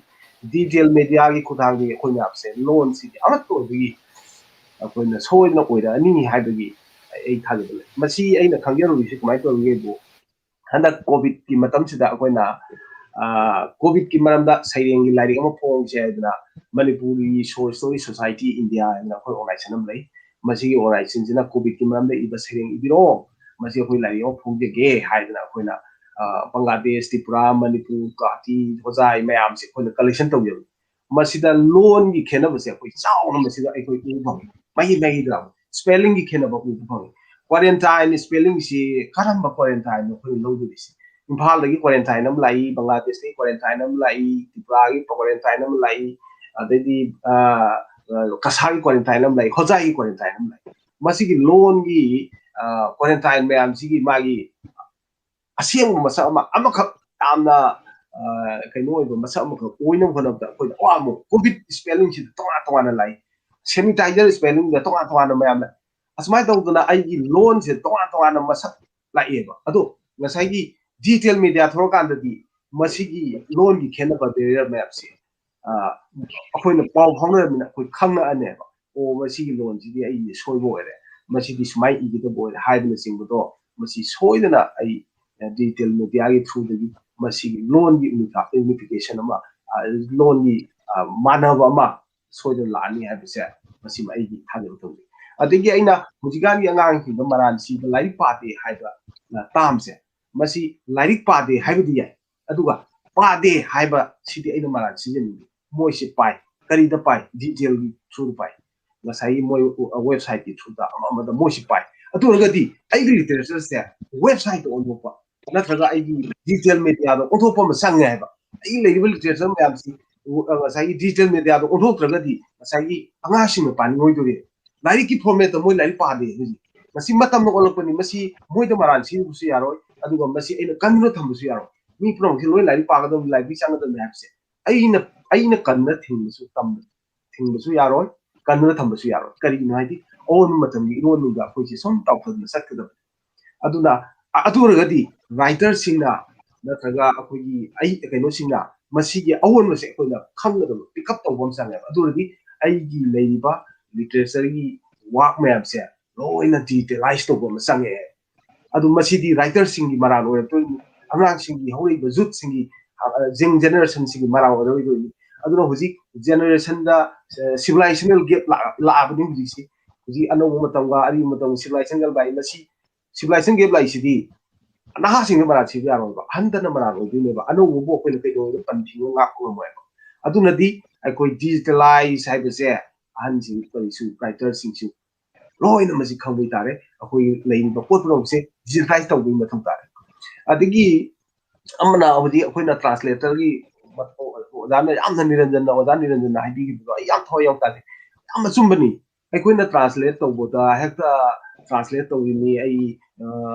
ꯗꯤꯖꯤꯇꯦꯜ ꯃꯦꯗꯤꯌꯥꯒꯤ ꯈꯨꯠꯊꯥꯡꯗꯒꯤ ꯑꯩꯈꯣꯏ ꯃꯌꯥꯝꯁꯦ ꯂꯣꯟꯁꯤꯗꯤ ꯑꯃꯠꯇ ꯑꯣꯏꯕꯒꯤ ꯑꯩꯈꯣꯏꯅ ꯁꯣꯏꯗꯅ ꯑꯣꯏꯔꯛꯑꯅꯤ ꯍꯥꯏꯕꯒꯤ ꯑꯩ ꯊꯥꯖꯕ ꯂꯩ꯫ ꯃꯁꯤ ꯑꯩꯅ ꯈꯪꯖꯔꯨꯔꯤꯁꯤ ꯀꯃꯥꯏꯅ ꯇꯧꯔꯤꯒꯦꯕꯨ, ꯍꯟꯗꯛ ꯀꯣꯚꯤꯗꯀꯤ ꯃꯇꯝꯁꯤꯗ ꯑꯩꯈꯣꯏꯅ, ꯑ, ꯀꯣꯚꯤꯗꯀꯤ ꯃꯔꯝꯗ ꯁꯩꯔꯦꯡꯒꯤ ꯂꯥꯏꯔꯤꯛ ꯑꯃ ꯐꯣꯡꯁꯦ ꯍꯥꯏꯗꯅ ꯃꯅꯤꯄꯨꯔꯒꯤ ꯁꯣꯔꯠ ꯁ꯭ꯇꯣꯔꯤ ꯁꯣꯁꯥꯏꯇꯤ ꯏꯟꯗꯤꯌꯥ ꯍꯥꯏꯅ ꯑꯩꯈꯣꯏ ꯑꯣꯔꯒꯅꯥꯏꯖꯦꯁꯟ ꯑꯃ ꯂꯩ꯫ ꯃꯁꯤꯒꯤ ꯑꯣꯔꯒꯅꯥꯏꯖꯦꯁꯟꯁꯤꯅ ꯀꯣꯚꯤꯗꯀꯤ ꯃꯔꯝꯗ ꯏꯕ ꯁꯩꯔꯦꯡ ꯏꯕꯤꯔꯛꯑꯣ, ꯃꯁꯤ ꯑꯩꯈꯣꯏ ꯂꯥꯏꯔꯤꯛ ꯑꯃ ꯐꯣꯡꯖꯒꯦ ꯍꯥꯏꯗꯅ ꯑꯩꯈꯣꯏꯅ, ꯑ, ꯕꯪꯒ꯭ꯂꯥꯗꯦꯁ, ꯇ꯭ꯔꯤꯄꯨꯔꯥ, ꯃꯅꯤꯄꯨꯔ, ꯒꯨꯋꯥꯍꯥꯇꯤ, ꯍꯣꯖꯥꯏ ꯃꯌꯥꯝꯁꯦ ꯑꯩꯈꯣꯏꯅ ꯀꯂꯦꯛꯁꯟ ꯇꯧꯖꯕꯅꯤ꯫ ꯃꯁꯤꯗ ꯂꯣꯟꯒꯤ ꯈꯦꯠꯅꯕꯁꯦ ꯑꯩꯈꯣꯏ ꯆꯥꯎꯅ ꯃꯁꯤꯗ ꯑꯩꯈꯣꯏ ꯎꯕ ꯐꯪꯉꯤ꯫ ꯃꯍꯤ ꯃꯍꯤꯗ ꯁ꯭ꯄꯦꯂꯤꯡꯒꯤ ꯈꯦꯠꯅꯕ ꯎꯕ ꯐꯪꯉꯤ꯫ ꯀ꯭ꯋꯥꯔꯦꯟꯇꯥꯏꯟ ꯁ꯭ꯄꯦꯂꯤꯡꯁꯤ ꯀꯔꯝꯕ ꯀ꯭ꯋꯥꯔꯦꯟꯇꯥꯏꯟꯅꯣ ꯑꯩꯈꯣꯏꯅ ꯂꯧꯗꯣꯔꯤꯁꯤ? ꯏꯝꯐꯥꯜꯗꯒꯤ ꯀ꯭ꯋꯥꯔꯦꯟꯇꯥꯏꯟ ꯑꯃ ꯂꯥꯛꯏ, ꯕꯪꯒ꯭ꯂꯥꯗꯦꯁꯇꯒꯤ ꯀ꯭ꯋꯥꯔꯦꯟꯇꯥꯏꯟ ꯑꯃ ꯂꯥꯛꯏ, ꯇ꯭ꯔꯤꯄꯨꯔꯥꯒꯤ ꯀ꯭ꯋꯥꯔꯦꯟꯇꯥꯏꯟ ꯑꯃ ꯂꯥꯛꯏ, ꯑꯗꯩꯗꯤ, ꯑ, ꯑ, ꯀꯁꯥꯔꯒꯤ ꯀ꯭ꯋꯥꯔꯦꯟꯇꯥꯏꯟ ꯑꯃ ꯂꯥꯛꯏ, ꯍꯣꯖꯥꯏꯒꯤ ꯀ꯭ꯋꯥꯔꯦꯟꯇꯥꯏꯟ ꯑꯃ ꯂꯥꯛꯏ꯫ ꯃꯁꯤꯒꯤ ꯂꯣꯟꯒꯤ, ꯑ, ꯀ꯭ꯋꯥꯔꯦꯟꯇꯥꯏꯟ ꯃꯌꯥꯝꯁꯤꯒꯤ ꯃꯥꯒꯤ ꯑꯁꯦꯡꯕ ꯃꯁꯛ ꯑꯃ, ꯑꯃꯈꯛ ꯌꯥꯝꯅ, ꯑ, ꯀꯩꯅꯣ ꯑꯣꯏꯕ ꯃꯁꯛ ꯑꯃꯈꯛ ꯑꯣꯏꯅꯕ ꯍꯣꯠꯅꯕꯗ ꯑꯩꯈꯣꯏꯅ ꯑꯋꯥꯕ, ꯀꯣꯚꯤꯗ ꯁ꯭ꯄꯦꯂꯤꯡꯁꯤꯗ ꯇꯣꯉꯥꯟ ꯇꯣꯉꯥꯟꯅ ꯂꯥꯛꯏ, ꯁꯦꯅꯤꯇꯥꯏꯖꯔ ꯁ꯭ꯄꯦꯂꯤꯡꯗ ꯇꯣꯉꯥꯟ ꯇꯣꯉꯥꯟꯅ ꯃꯌꯥꯝ ꯂꯥꯛꯏ꯫ ꯑꯁꯨꯃꯥꯏꯅ ꯇꯧꯗꯅ ꯑꯩꯒꯤ ꯂꯣꯟꯁꯦ ꯇꯣꯉꯥꯟ ꯇꯣꯉꯥꯟꯅ ꯃꯁꯛ ꯂꯥꯛꯑꯦꯕ꯫ ꯑꯗꯣ ꯉꯁꯥꯏꯒꯤ ꯗꯤꯖꯤꯇꯦꯜ ꯃꯦꯗꯤꯌꯥ ꯊꯣꯛꯂꯛꯀꯥꯟꯗꯗꯤ ꯃꯁꯤꯒꯤ ꯂꯣꯟꯒꯤ ꯈꯦꯠꯅꯕ ꯕꯦꯔꯤꯌꯔ ꯃꯌꯥꯝꯁꯦ, ꯑ, ꯑꯩꯈꯣꯏꯅ ꯄꯥꯎ ꯐꯥꯎꯅꯔꯕꯅꯤꯅ ꯑꯩꯈꯣꯏ ꯈꯪꯉꯛꯑꯅꯦꯕ꯫ ꯑꯣ, ꯃꯁꯤꯒꯤ ꯂꯣꯟꯁꯤꯗꯤ ꯑꯩꯒꯤ ꯁꯣꯏꯕ ꯑꯣꯏꯔꯦ, ꯃꯁꯤꯗꯤ ꯁꯨꯃꯥꯏꯅ ꯏꯒꯗꯕ ꯑꯣꯏꯔꯦ ꯍꯥꯏꯕꯅꯆꯤꯡꯕꯗꯣ, ꯃꯁꯤ ꯁꯣꯏꯗꯅ ꯑꯩ, ꯑ, ꯗꯤꯖꯤꯇꯦꯜ ꯃꯦꯗꯤꯌꯥꯒꯤ ꯊ꯭ꯔꯨꯗꯒꯤ ꯃꯁꯤꯒꯤ ꯂꯣꯟꯒꯤ ꯌꯨꯅꯤꯐꯤꯀꯦꯁꯟ ꯑꯃ, ꯑ, ꯂꯣꯟꯒꯤ, ꯑ, ꯃꯥꯟꯅꯕ ꯑꯃ ꯁꯣꯏꯗꯅ ꯂꯥꯛꯑꯅꯤ ꯍꯥꯏꯕꯁꯦ, ꯃꯁꯤꯃ ꯑꯩꯒꯤ ꯊꯥꯖꯕ ꯊꯝꯖꯩ꯫ ꯑꯗꯒꯤ ꯑꯩꯅ ꯍꯧꯖꯤꯛꯀꯥꯟꯒꯤ ꯑꯉꯥꯡꯁꯤꯡꯗ ꯃꯔꯥꯟꯁꯤꯗ ꯂꯥꯏꯔꯤꯛ ꯄꯥꯗꯦ ꯍꯥꯏꯕ, ꯑ, ꯇꯥꯝꯁꯦ, ꯃꯁꯤ ꯂꯥꯏꯔꯤꯛ ꯄꯥꯗꯦ ꯍꯥꯏꯕꯗꯤ ꯌꯥꯏ, ꯑꯗꯨꯒ ꯄꯥꯗꯦ ꯍꯥꯏꯕ ꯁꯤꯗꯤ ꯑꯩꯅ ꯃꯔꯥꯜ ꯁꯤꯖꯤꯟꯅꯅꯤꯡꯗꯦ꯫ ꯃꯣꯏꯁꯤ ꯄꯥꯏ꯫ ꯀꯔꯤꯗ ꯄꯥꯏ? Digital ꯒꯤ through ꯗ ꯄꯥꯏ꯫ ꯉꯁꯥꯏꯒꯤ ꯃꯣꯏ website ꯀꯤ through ꯗ ꯑꯃ ꯑꯃꯗ ꯃꯣꯏꯁꯤ ꯄꯥꯏ꯫ ꯑꯗꯨ ꯑꯣꯏꯔꯒꯗꯤ ꯑꯩꯒꯤ literature ꯁꯦ website ꯇ ꯑꯣꯟꯊꯣꯛꯄ ꯅꯠꯇ꯭ꯔꯒ ꯑꯩꯒꯤ digital media ꯗ ꯑꯣꯟꯊꯣꯛꯄ ꯑꯃ ꯆꯪꯉꯦ ꯍꯥꯏꯕ꯫ ꯑꯩꯒꯤ ꯂꯩꯔꯤꯕ literature ꯃꯌꯥꯝꯁꯤ ꯉꯁꯥꯏꯒꯤ digital media ꯗ ꯑꯣꯟꯊꯣꯛꯇ꯭ꯔꯒꯗꯤ ꯉꯁꯥꯏꯒꯤ ꯑꯉꯥꯡꯁꯤꯡꯅ ꯄꯥꯅꯤꯡꯉꯣꯏꯗꯣꯔꯤ꯫ ꯂꯥꯏꯔꯤꯛꯀꯤ format ꯇ ꯃꯣꯏ ꯂꯥꯏꯔꯤꯛ ꯄꯥꯗꯦ ꯍꯧꯖꯤꯛ꯫ ꯃꯁꯤ ꯃꯇꯝꯅ ꯑꯣꯜꯂꯛꯄꯅꯤ꯫ ꯃꯁꯤ ꯃꯣꯏꯗ ꯃꯔꯥꯜ ꯁꯤꯕꯁꯨ ꯌꯥꯔꯣꯏ, ꯑꯗꯨꯒ ꯃꯁꯤ ꯑꯩꯅ ꯀꯟꯗꯨꯅ ꯊꯝꯕꯁꯨ ꯌꯥꯔꯣꯏ꯫ ꯃꯤ ꯄꯨꯝꯅꯃꯛꯁꯤ ꯂꯣꯏ ꯂꯥꯏꯔꯤꯛ ꯄꯥꯒꯗꯕꯅꯤ, library ꯆꯪꯒꯗꯕꯅꯤ ꯍꯥꯏꯕꯁꯦ ꯑꯩꯅ, ꯑꯩꯅ ꯀꯟꯅ ꯊꯤꯡꯕꯁꯨ ꯇꯝ-, ꯊꯤꯡꯕꯁꯨ ꯌꯥꯔꯣꯏ, ꯀꯟꯗꯨꯅ ꯊꯝꯕꯁꯨ ꯌꯥꯔꯣꯏ꯫ ꯀꯔꯤꯒꯤꯅꯣ ꯍꯥꯏꯗꯤ ꯑꯑꯣꯟꯕ ꯃꯇꯝꯒꯤ ꯏꯔꯣꯟꯅꯨꯡꯗ ꯑꯩꯈꯣꯏꯁꯦ ꯁꯨꯝ ꯆꯥꯎꯊꯗꯨꯅ ꯆꯠꯀꯗꯕꯅꯤ꯫ ꯑꯗꯨꯅ ꯑ-, ꯑꯗꯨ ꯑꯣꯏꯔꯒꯗꯤ writer ꯁꯤꯡꯅ ꯅꯠꯇ꯭ꯔꯒ ꯑꯩꯈꯣꯏꯒꯤ ꯑꯩ ꯀꯩꯅꯣꯁꯤꯡꯅ ꯃꯁꯤꯒꯤ ꯑꯑꯣꯟꯕꯁꯦ ꯑꯩꯈꯣꯏꯅ ꯈꯪꯒꯗꯕ, pick up ꯇꯧꯕ ꯑꯃ ꯆꯪꯉꯦꯕ꯫ ꯑꯗꯨ ꯑꯣꯏꯔꯗꯤ ꯑꯩꯒꯤ ꯂꯩꯔꯤꯕ literature ꯒꯤ work ꯃꯌꯥꯝꯁꯦ ꯂꯣꯏꯅ digitalize ꯇꯧꯕ ꯑꯃ ꯆꯪꯉꯛꯑꯦ꯫ ꯑꯗꯨ ꯃꯁꯤꯗꯤ writer ꯁꯤꯡꯒꯤ ꯃꯔꯥꯜ ꯑꯣꯏꯔꯛꯇꯣꯏꯅꯤ, ꯑꯉꯥꯡꯁꯤꯡꯒꯤ, ꯍꯧꯔꯛꯏꯕ youth ꯁꯤꯡꯒꯤ, ꯑ, young generation ꯁꯤꯡꯒꯤ ꯃꯔꯥꯜ ꯑꯣꯏꯔꯛꯑꯣꯏꯗꯣꯏꯅꯤ꯫ ꯑꯗꯨꯅ ꯍꯧꯖꯤꯛ generation ꯗ, ꯑ, civilizational gap ꯂꯥꯛ-, ꯂꯥꯛꯑꯕꯅꯤ ꯍꯧꯖꯤꯛꯁꯤ꯫ ꯍꯧꯖꯤꯛ ꯑꯅꯧꯕ ꯃꯇꯝꯒ ꯑꯔꯤꯕ ꯃꯇꯝꯒ civilizational gap ꯂꯥꯛꯏ꯫ ꯃꯁꯤ civilization gap ꯂꯥꯛꯏꯁꯤꯗꯤ ꯅꯍꯥꯁꯤꯡꯅ ꯃꯔꯥꯜ ꯁꯤꯕ ꯌꯥꯔꯣꯏꯕ, ꯑꯍꯟꯗꯅ ꯃꯔꯥꯜ ꯑꯣꯏꯗꯣꯏꯅꯦꯕ꯫ ꯑꯅꯧꯕꯕꯨ ꯑꯩꯈꯣꯏꯅ ꯀꯩꯗꯧꯅ ꯄꯟꯊꯤꯅ ꯉꯥꯛꯄ ꯉꯝꯃꯣꯏꯕ꯫ ꯑꯗꯨꯅꯗꯤ ꯑꯩꯈꯣꯏ digitalize ꯍꯥꯏꯕꯁꯦ ꯑꯍꯟꯁꯤꯡ ꯀꯔꯤꯁꯨ writer ꯁꯤꯡꯁꯨ ꯂꯣꯏꯅ ꯃꯁꯤ ꯈꯪꯕꯩ ꯇꯥꯔꯦ꯫ ꯑꯩꯈꯣꯏ ꯂꯩꯔꯤꯕ ꯄꯣꯠ ꯄꯨꯝꯅꯃꯛꯁꯦ digitalize ꯇꯧꯕꯒꯤ ꯃꯊꯧ ꯇꯥꯔꯦ꯫ ꯑꯗꯒꯤ ꯑꯃꯅ ꯍꯧꯖꯤꯛ ꯑꯩꯈꯣꯏꯅ translator ꯒꯤ ꯑꯣꯖꯥꯅ ꯌꯥꯝꯅ, ꯅꯤꯔꯟꯖꯟꯅ, ꯑꯣꯖꯥ ꯅꯤꯔꯟꯖꯟꯅ ꯍꯥꯏꯕꯤꯈꯤꯕꯗꯣ ꯑꯩ ꯌꯥꯝ ꯊꯋꯥꯏ ꯌꯥꯎ ꯇꯥꯔꯦ꯫ ꯌꯥꯝ ꯑꯆꯨꯝꯕꯅꯤ꯫ ꯑꯩꯈꯣꯏꯅ translate ꯇꯧꯕꯗ ꯍꯦꯛꯇ translate ꯇꯧꯔꯤꯅꯤ, ꯑꯩ, ꯑ,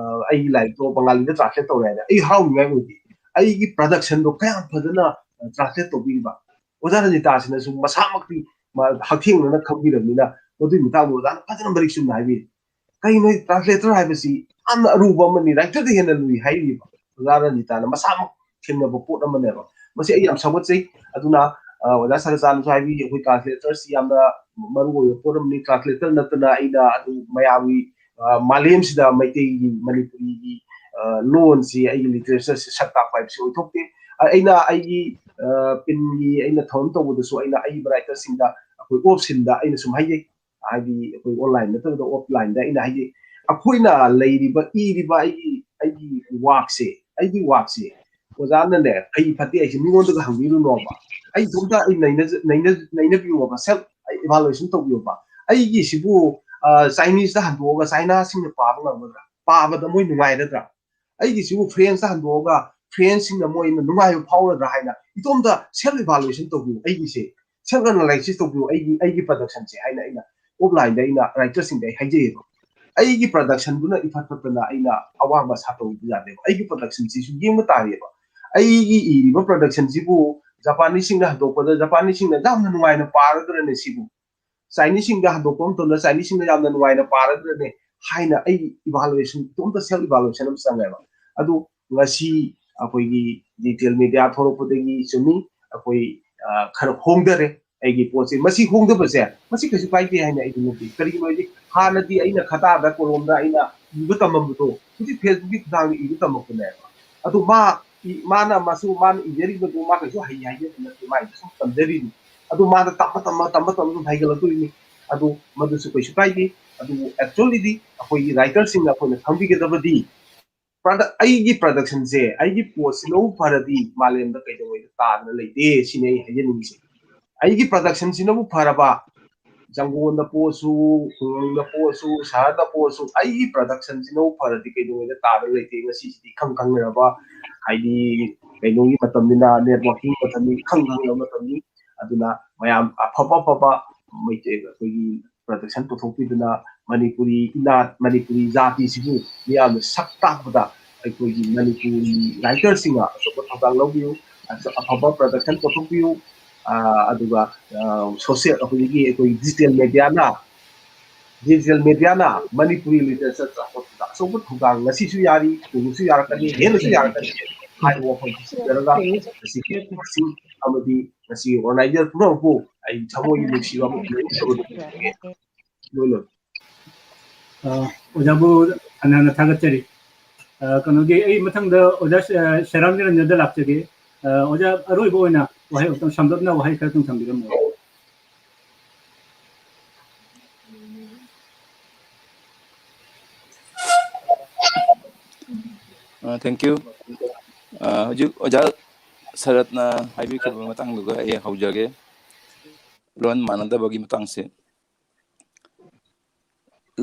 ꯑꯩꯒꯤ ꯂꯥꯏꯔꯤꯛꯇꯣ ꯕꯪꯒꯥꯂꯤꯗ translate ꯇꯧꯔꯦ ꯍꯥꯏꯅ ꯑꯩ ꯍꯔꯥꯎꯅꯤꯡꯉꯥꯏ ꯑꯣꯏꯗꯦ꯫ ꯑꯩꯒꯤ production ꯗꯣ ꯀꯌꯥꯝ ꯐꯖꯅ translate ꯇꯧꯕꯤꯔꯤꯕ꯫ ꯑꯣꯖꯥ ꯔꯟꯖꯤꯇꯥꯁꯤꯅꯁꯨ ꯃꯁꯥꯃꯛꯇꯤ ꯃꯥ ꯍꯛꯊꯦꯡꯅꯅ ꯈꯪꯕꯤꯔꯕꯅꯤꯅ ꯃꯗꯨꯒꯤ ꯃꯇꯥꯡꯗ ꯑꯣꯖꯥꯅ ꯐꯖꯅ ꯃꯔꯤꯛ ꯆꯨꯝꯅ ꯍꯥꯏꯕꯤꯔꯤ꯫ ꯀꯩꯅꯣ translator ꯍꯥꯏꯕꯁꯤ ꯌꯥꯝꯅ ꯑꯔꯨꯕ ꯑꯃꯅꯤ, writer ꯗ ꯍꯦꯟꯅ ꯂꯨꯏ ꯍꯥꯏꯔꯤꯕ꯫ ꯑꯣꯖꯥ ꯔꯟꯖꯤꯇꯥꯅ ꯃꯁꯥꯃꯛ ꯊꯦꯡꯅꯕ ꯄꯣꯠ ꯑꯃꯅꯦꯕ꯫ ꯃꯁꯤ ꯑꯩ ꯌꯥꯝ ꯁꯧꯒꯠꯆꯩ꯫ ꯑꯗꯨꯅ, ꯑ, ꯑꯣꯖꯥ ꯁꯔꯆꯥꯟꯁꯨ ꯍꯥꯏꯕꯤ, ꯑꯩꯈꯣꯏ translator ꯁꯤ ꯌꯥꯝꯅ ꯃꯔꯨ ꯑꯣꯏꯕ ꯄꯣꯠ ꯑꯃꯅꯤ꯫ Translator ꯅꯠꯇꯅ ꯑꯩꯅ ꯑꯗꯨ ꯃꯌꯥꯝꯒꯤ, ꯑ, ꯃꯥꯂꯦꯝꯁꯤꯗ ꯃꯩꯇꯩꯒꯤ, ꯃꯅꯤꯄꯨꯔꯤꯒꯤ, ꯑ, ꯂꯣꯟꯁꯤ, ꯑꯩꯒꯤ literature ꯁꯤ ꯁꯛ ꯇꯥꯛꯄ ꯍꯥꯏꯕꯁꯤ ꯑꯣꯏꯊꯣꯛꯇꯦ꯫ ꯑ, ꯑꯩꯅ ꯑꯩꯒꯤ, ꯑ, ꯄꯤꯟꯒꯤ ꯑꯩꯅ ꯊꯧꯔꯝ ꯇꯧꯕꯗꯁꯨ ꯑꯩꯅ ꯑꯩꯒꯤ writer ꯁꯤꯡꯗ ꯑꯩꯈꯣꯏ off scene ꯗ ꯑꯩꯅ ꯁꯨꯝ ꯍꯥꯏꯖꯩ, ꯍꯥꯏꯗꯤ ꯑꯩꯈꯣꯏ online ꯅꯠꯇꯕꯗ offline ꯗ ꯑꯩꯅ ꯍꯥꯏꯖꯩ, ꯑꯩꯈꯣꯏꯅ ꯂꯩꯔꯤꯕ, ꯏꯔꯤꯕ ꯑꯩꯒꯤ, ꯑꯩꯒꯤ work ꯁꯦ, ꯑꯩꯒꯤ work ꯁꯦ ꯑꯣꯖꯥꯅꯅꯦ, ꯐꯩ ꯐꯠꯇꯦ ꯑꯩꯁꯦ ꯃꯤꯉꯣꯟꯗꯒ ꯍꯪꯕꯤꯔꯨꯅꯣꯕ꯫ ꯑꯩ ꯏꯇꯣꯝꯇ ꯑꯩ ꯅꯩꯅꯖ-, ꯅꯩꯅ-, ꯅꯩꯅꯕꯤꯌꯣꯕ, self evaluation ꯇꯧꯕꯤꯌꯣꯕ꯫ ꯑꯩꯒꯤꯁꯤꯕꯨ, ꯑ, Chinese ꯇ ꯍꯟꯗꯣꯛꯑꯒ China ꯁꯤꯡꯅ ꯄꯥꯕ ꯉꯝꯒꯗ꯭ꯔꯥ? ꯄꯥꯕꯗ ꯃꯣꯏ ꯅꯨꯡꯉꯥꯏꯒꯗ꯭ꯔꯥ? ꯑꯩꯒꯤꯁꯤꯕꯨ French ꯇ ꯍꯟꯗꯣꯛꯑꯒ French ꯁꯤꯡꯅ ꯃꯣꯏꯅ ꯅꯨꯡꯉꯥꯏꯕ ꯐꯥꯎꯔꯗ꯭ꯔꯥ ꯍꯥꯏꯅ ꯏꯇꯣꯝꯇ self evaluation ꯇꯧꯕꯤꯌꯨ꯫ ꯑꯩꯒꯤꯁꯦ self analysis ꯇꯧꯕꯤꯌꯨ, ꯑꯩꯒꯤ, ꯑꯩꯒꯤ production ꯁꯦ ꯍꯥꯏꯅ ꯑꯩꯅ offline ꯗ ꯑꯩꯅ writer ꯁꯤꯡꯗ ꯑꯩ ꯍꯥꯏꯖꯩꯌꯦꯕ꯫ ꯑꯩꯒꯤ production ꯗꯨꯅ ꯏꯐꯠ ꯐꯠꯇꯅ ꯑꯩꯅ ꯑꯋꯥꯡꯕ ꯁꯥꯠꯇꯧꯕꯗꯤ ꯌꯥꯗꯦꯕ꯫ ꯑꯩꯒꯤ production ꯁꯤꯁꯨ ꯌꯦꯡꯕ ꯇꯥꯔꯦꯕ꯫ ꯑꯩꯒꯤ ꯏꯔꯤꯕ production ꯁꯤꯕꯨ Japanese ꯁꯤꯡꯅ ꯍꯟꯗꯣꯛꯄꯗ Japanese ꯁꯤꯡꯅ ꯌꯥꯝꯅ ꯅꯨꯡꯉꯥꯏꯅ ꯄꯥꯔꯗ꯭ꯔꯅꯦ ꯁꯤꯕꯨ? Chinese ꯁꯤꯡꯗ ꯍꯟꯗꯣꯛꯄ ꯃꯇꯝꯗ Chinese ꯁꯤꯡꯅ ꯌꯥꯝꯅ ꯅꯨꯡꯉꯥꯏꯅ ꯄꯥꯔꯗ꯭ꯔꯅꯦ ꯍꯥꯏꯅ ꯑꯩ evaluation, ꯏꯇꯣꯝꯇ self evaluation ꯑꯃ ꯆꯪꯉꯦꯕ꯫ ꯑꯗꯨ ꯉꯁꯤ ꯑꯩꯈꯣꯏꯒꯤ digital media ꯊꯣꯛꯂꯛꯄꯗꯒꯤ ꯆꯨꯝꯃꯤ, ꯑꯩꯈꯣꯏ, ꯑ, ꯈꯔ ꯍꯣꯡꯗꯔꯦ꯫ ꯑꯩꯒꯤ ꯄꯣꯠꯁꯦ, ꯃꯁꯤ ꯍꯣꯡꯗꯕꯁꯦ, ꯃꯁꯤ ꯀꯩꯁꯨ ꯀꯥꯏꯗꯦ ꯍꯥꯏꯅ ꯑꯩꯗꯤ ꯂꯧꯖꯩ꯫ ꯀꯔꯤꯒꯤꯅꯣ ꯍꯥꯏꯗꯤ ꯍꯥꯟꯅꯗꯤ ꯑꯩꯅ ꯈꯇꯥꯗ ꯀꯣꯂꯣꯝꯗ ꯑꯩꯅ ꯏꯕ ꯇꯝꯃꯝꯕꯗꯣ ꯍꯧꯖꯤꯛ Facebook ꯀꯤ ꯈꯨꯠꯊꯥꯡꯗ ꯏꯕ ꯇꯝꯃꯛꯄꯅꯦꯕ꯫ ꯑꯗꯨ ꯃꯥ, ꯏ-, ꯃꯥꯅ ꯃꯁꯨ, ꯃꯥꯅ ꯏꯖꯔꯤꯕꯗꯣ ꯃꯥ ꯀꯩꯁꯨ ꯍꯩ ꯍꯥꯏꯖꯕ ꯅꯠꯇꯦ, ꯃꯥꯏꯗꯤ ꯁꯨꯝ ꯇꯝꯖꯔꯤꯅꯤ꯫ ꯑꯗꯨ ꯃꯥꯅ ꯇꯝꯕ ꯇꯝꯕ, ꯇꯝꯕ ꯇꯝꯕ ꯑꯗꯨꯝ ꯍꯩꯒꯠꯂꯛꯇꯣꯏꯅꯤ꯫ ꯑꯗꯨ ꯃꯗꯨꯁꯨ ꯀꯩꯁꯨ ꯀꯥꯏꯗꯦ꯫ ꯑꯗꯨꯕꯨ actually ꯗꯤ ꯑꯩꯈꯣꯏꯒꯤ writer ꯁꯤꯡꯅ ꯑꯩꯈꯣꯏꯅ ꯈꯪꯕꯤꯒꯗꯕꯗꯤ, product, ꯑꯩꯒꯤ production ꯁꯦ, ꯑꯩꯒꯤ ꯄꯣꯠꯁꯤꯅꯕꯨ ꯐꯔꯗꯤ ꯃꯥꯂꯦꯝꯗ ꯀꯩꯗꯧꯉꯩꯗ ꯇꯥꯗꯅ ꯂꯩꯇꯦ ꯁꯤꯅꯤ ꯑꯩ ꯍꯥꯏꯖꯅꯤꯡꯉꯤꯁꯦ꯫ ꯑꯩꯒꯤ production ꯁꯤꯅꯕꯨ ꯐꯔꯕ, ꯖꯪꯒꯣꯜꯗ ꯄꯣꯛꯑꯁꯨ, ꯈꯨꯡꯒꯪꯗ ꯄꯣꯛꯑꯁꯨ, ꯁꯍꯔꯗ ꯄꯣꯛꯑꯁꯨ, ꯑꯩꯒꯤ production ꯁꯤꯅꯕꯨ ꯐꯔꯗꯤ ꯀꯩꯗꯧꯉꯩꯗ ꯇꯥꯗꯅ ꯂꯩꯇꯦ꯫ ꯉꯁꯤꯁꯤꯗꯤ ꯏꯈꯪ ꯈꯪꯅꯔꯕ, ꯍꯥꯏꯗꯤ ꯀꯩꯅꯣꯒꯤ ꯃꯇꯝꯅꯤꯅ, networking ꯃꯇꯝꯅꯤ, ꯏꯈꯪ ꯈꯪꯅꯕ ꯃꯇꯝꯅꯤ꯫ ꯑꯗꯨꯅ ꯃꯌꯥꯝ ꯑꯐꯕ ꯑꯐꯕ ꯃꯩꯇꯩ, ꯑꯩꯈꯣꯏꯒꯤ production ꯄꯨꯊꯣꯛꯄꯤꯗꯨꯅ ꯃꯅꯤꯄꯨꯔꯤ ꯏꯅꯥꯠ, ꯃꯅꯤꯄꯨꯔꯤ ꯖꯥꯇꯤꯁꯤꯕꯨ ꯃꯤꯌꯥꯝꯅ ꯁꯛ ꯇꯥꯛꯄꯗ ꯑꯩꯈꯣꯏꯒꯤ ꯃꯅꯤꯄꯨꯔꯤ writer ꯁꯤꯡꯅ ꯑꯆꯧꯕ ꯊꯧꯗꯥꯡ ꯂꯧꯕꯤꯌꯨ, ꯑꯐꯕ production ꯄꯨꯊꯣꯛꯄꯤꯌꯨ꯫ ꯑ, ꯑꯗꯨꯒ, ꯑ, social, ꯑꯩꯈꯣꯏꯒꯤ, ꯑꯩꯈꯣꯏ digital media ꯅ, digital media ꯅ ꯃꯅꯤꯄꯨꯔꯤ literature ꯆꯥꯎꯈꯠꯄꯗ ꯑꯆꯧꯕ ꯊꯧꯗꯥꯡ ꯉꯁꯤꯁꯨ ꯌꯥꯔꯤ, ꯇꯨꯡꯁꯨ ꯌꯥꯔꯛꯀꯅꯤ, ꯍꯦꯟꯅꯁꯨ ꯌꯥꯔꯛꯀꯅꯤ ꯍꯥꯏꯕ ꯋꯥꯐꯝꯁꯤ ꯊꯝꯖꯔꯒ ꯉꯁꯤꯒꯤ ꯃꯁꯤꯡ ꯑꯃꯗꯤ ꯉꯁꯤꯒꯤ organizer ꯄꯨꯝꯅꯃꯛꯄꯨ ꯑꯩ ꯊꯃꯣꯏꯒꯤ ꯅꯨꯡꯁꯤꯕ ꯑꯃ ꯐꯣꯡꯗꯣꯛꯆꯕꯗꯨ ꯂꯣꯏꯅ ꯑ, ꯑꯣꯖꯥꯕꯨ ꯍꯟꯅ ꯍꯟꯅ ꯊꯥꯒꯠꯆꯔꯤ꯫ ꯑ, ꯀꯩꯅꯣꯒꯤ, ꯑꯩ ꯃꯊꯪꯗ ꯑꯣꯖꯥ ꯁꯦ-, ꯁꯦꯔꯥꯝ ꯅꯤꯔꯟꯖꯟꯗ ꯂꯥꯛꯆꯒꯦ꯫ ꯑ, ꯑꯣꯖꯥ, ꯑꯔꯣꯏꯕ ꯑꯣꯏꯅ ꯋꯥꯍꯩ ꯑꯃꯇꯪ, ꯁꯝꯂꯞꯅ ꯋꯥꯍꯩ ꯈꯔꯇꯪ ꯊꯝꯕꯤꯔꯝꯃꯨ꯫ ꯑ, thank you꯫ ꯍꯧꯖꯤꯛ ꯑꯣꯖꯥ ꯁꯔꯠꯅ ꯍꯥꯏꯕꯤꯈꯤꯕ ꯃꯇꯥꯡꯗꯨꯒ ꯑꯩ ꯍꯧꯖꯒꯦ꯫ ꯂꯣꯟ ꯃꯥꯟꯅꯗꯕꯒꯤ ꯃꯇꯥꯡꯁꯦ,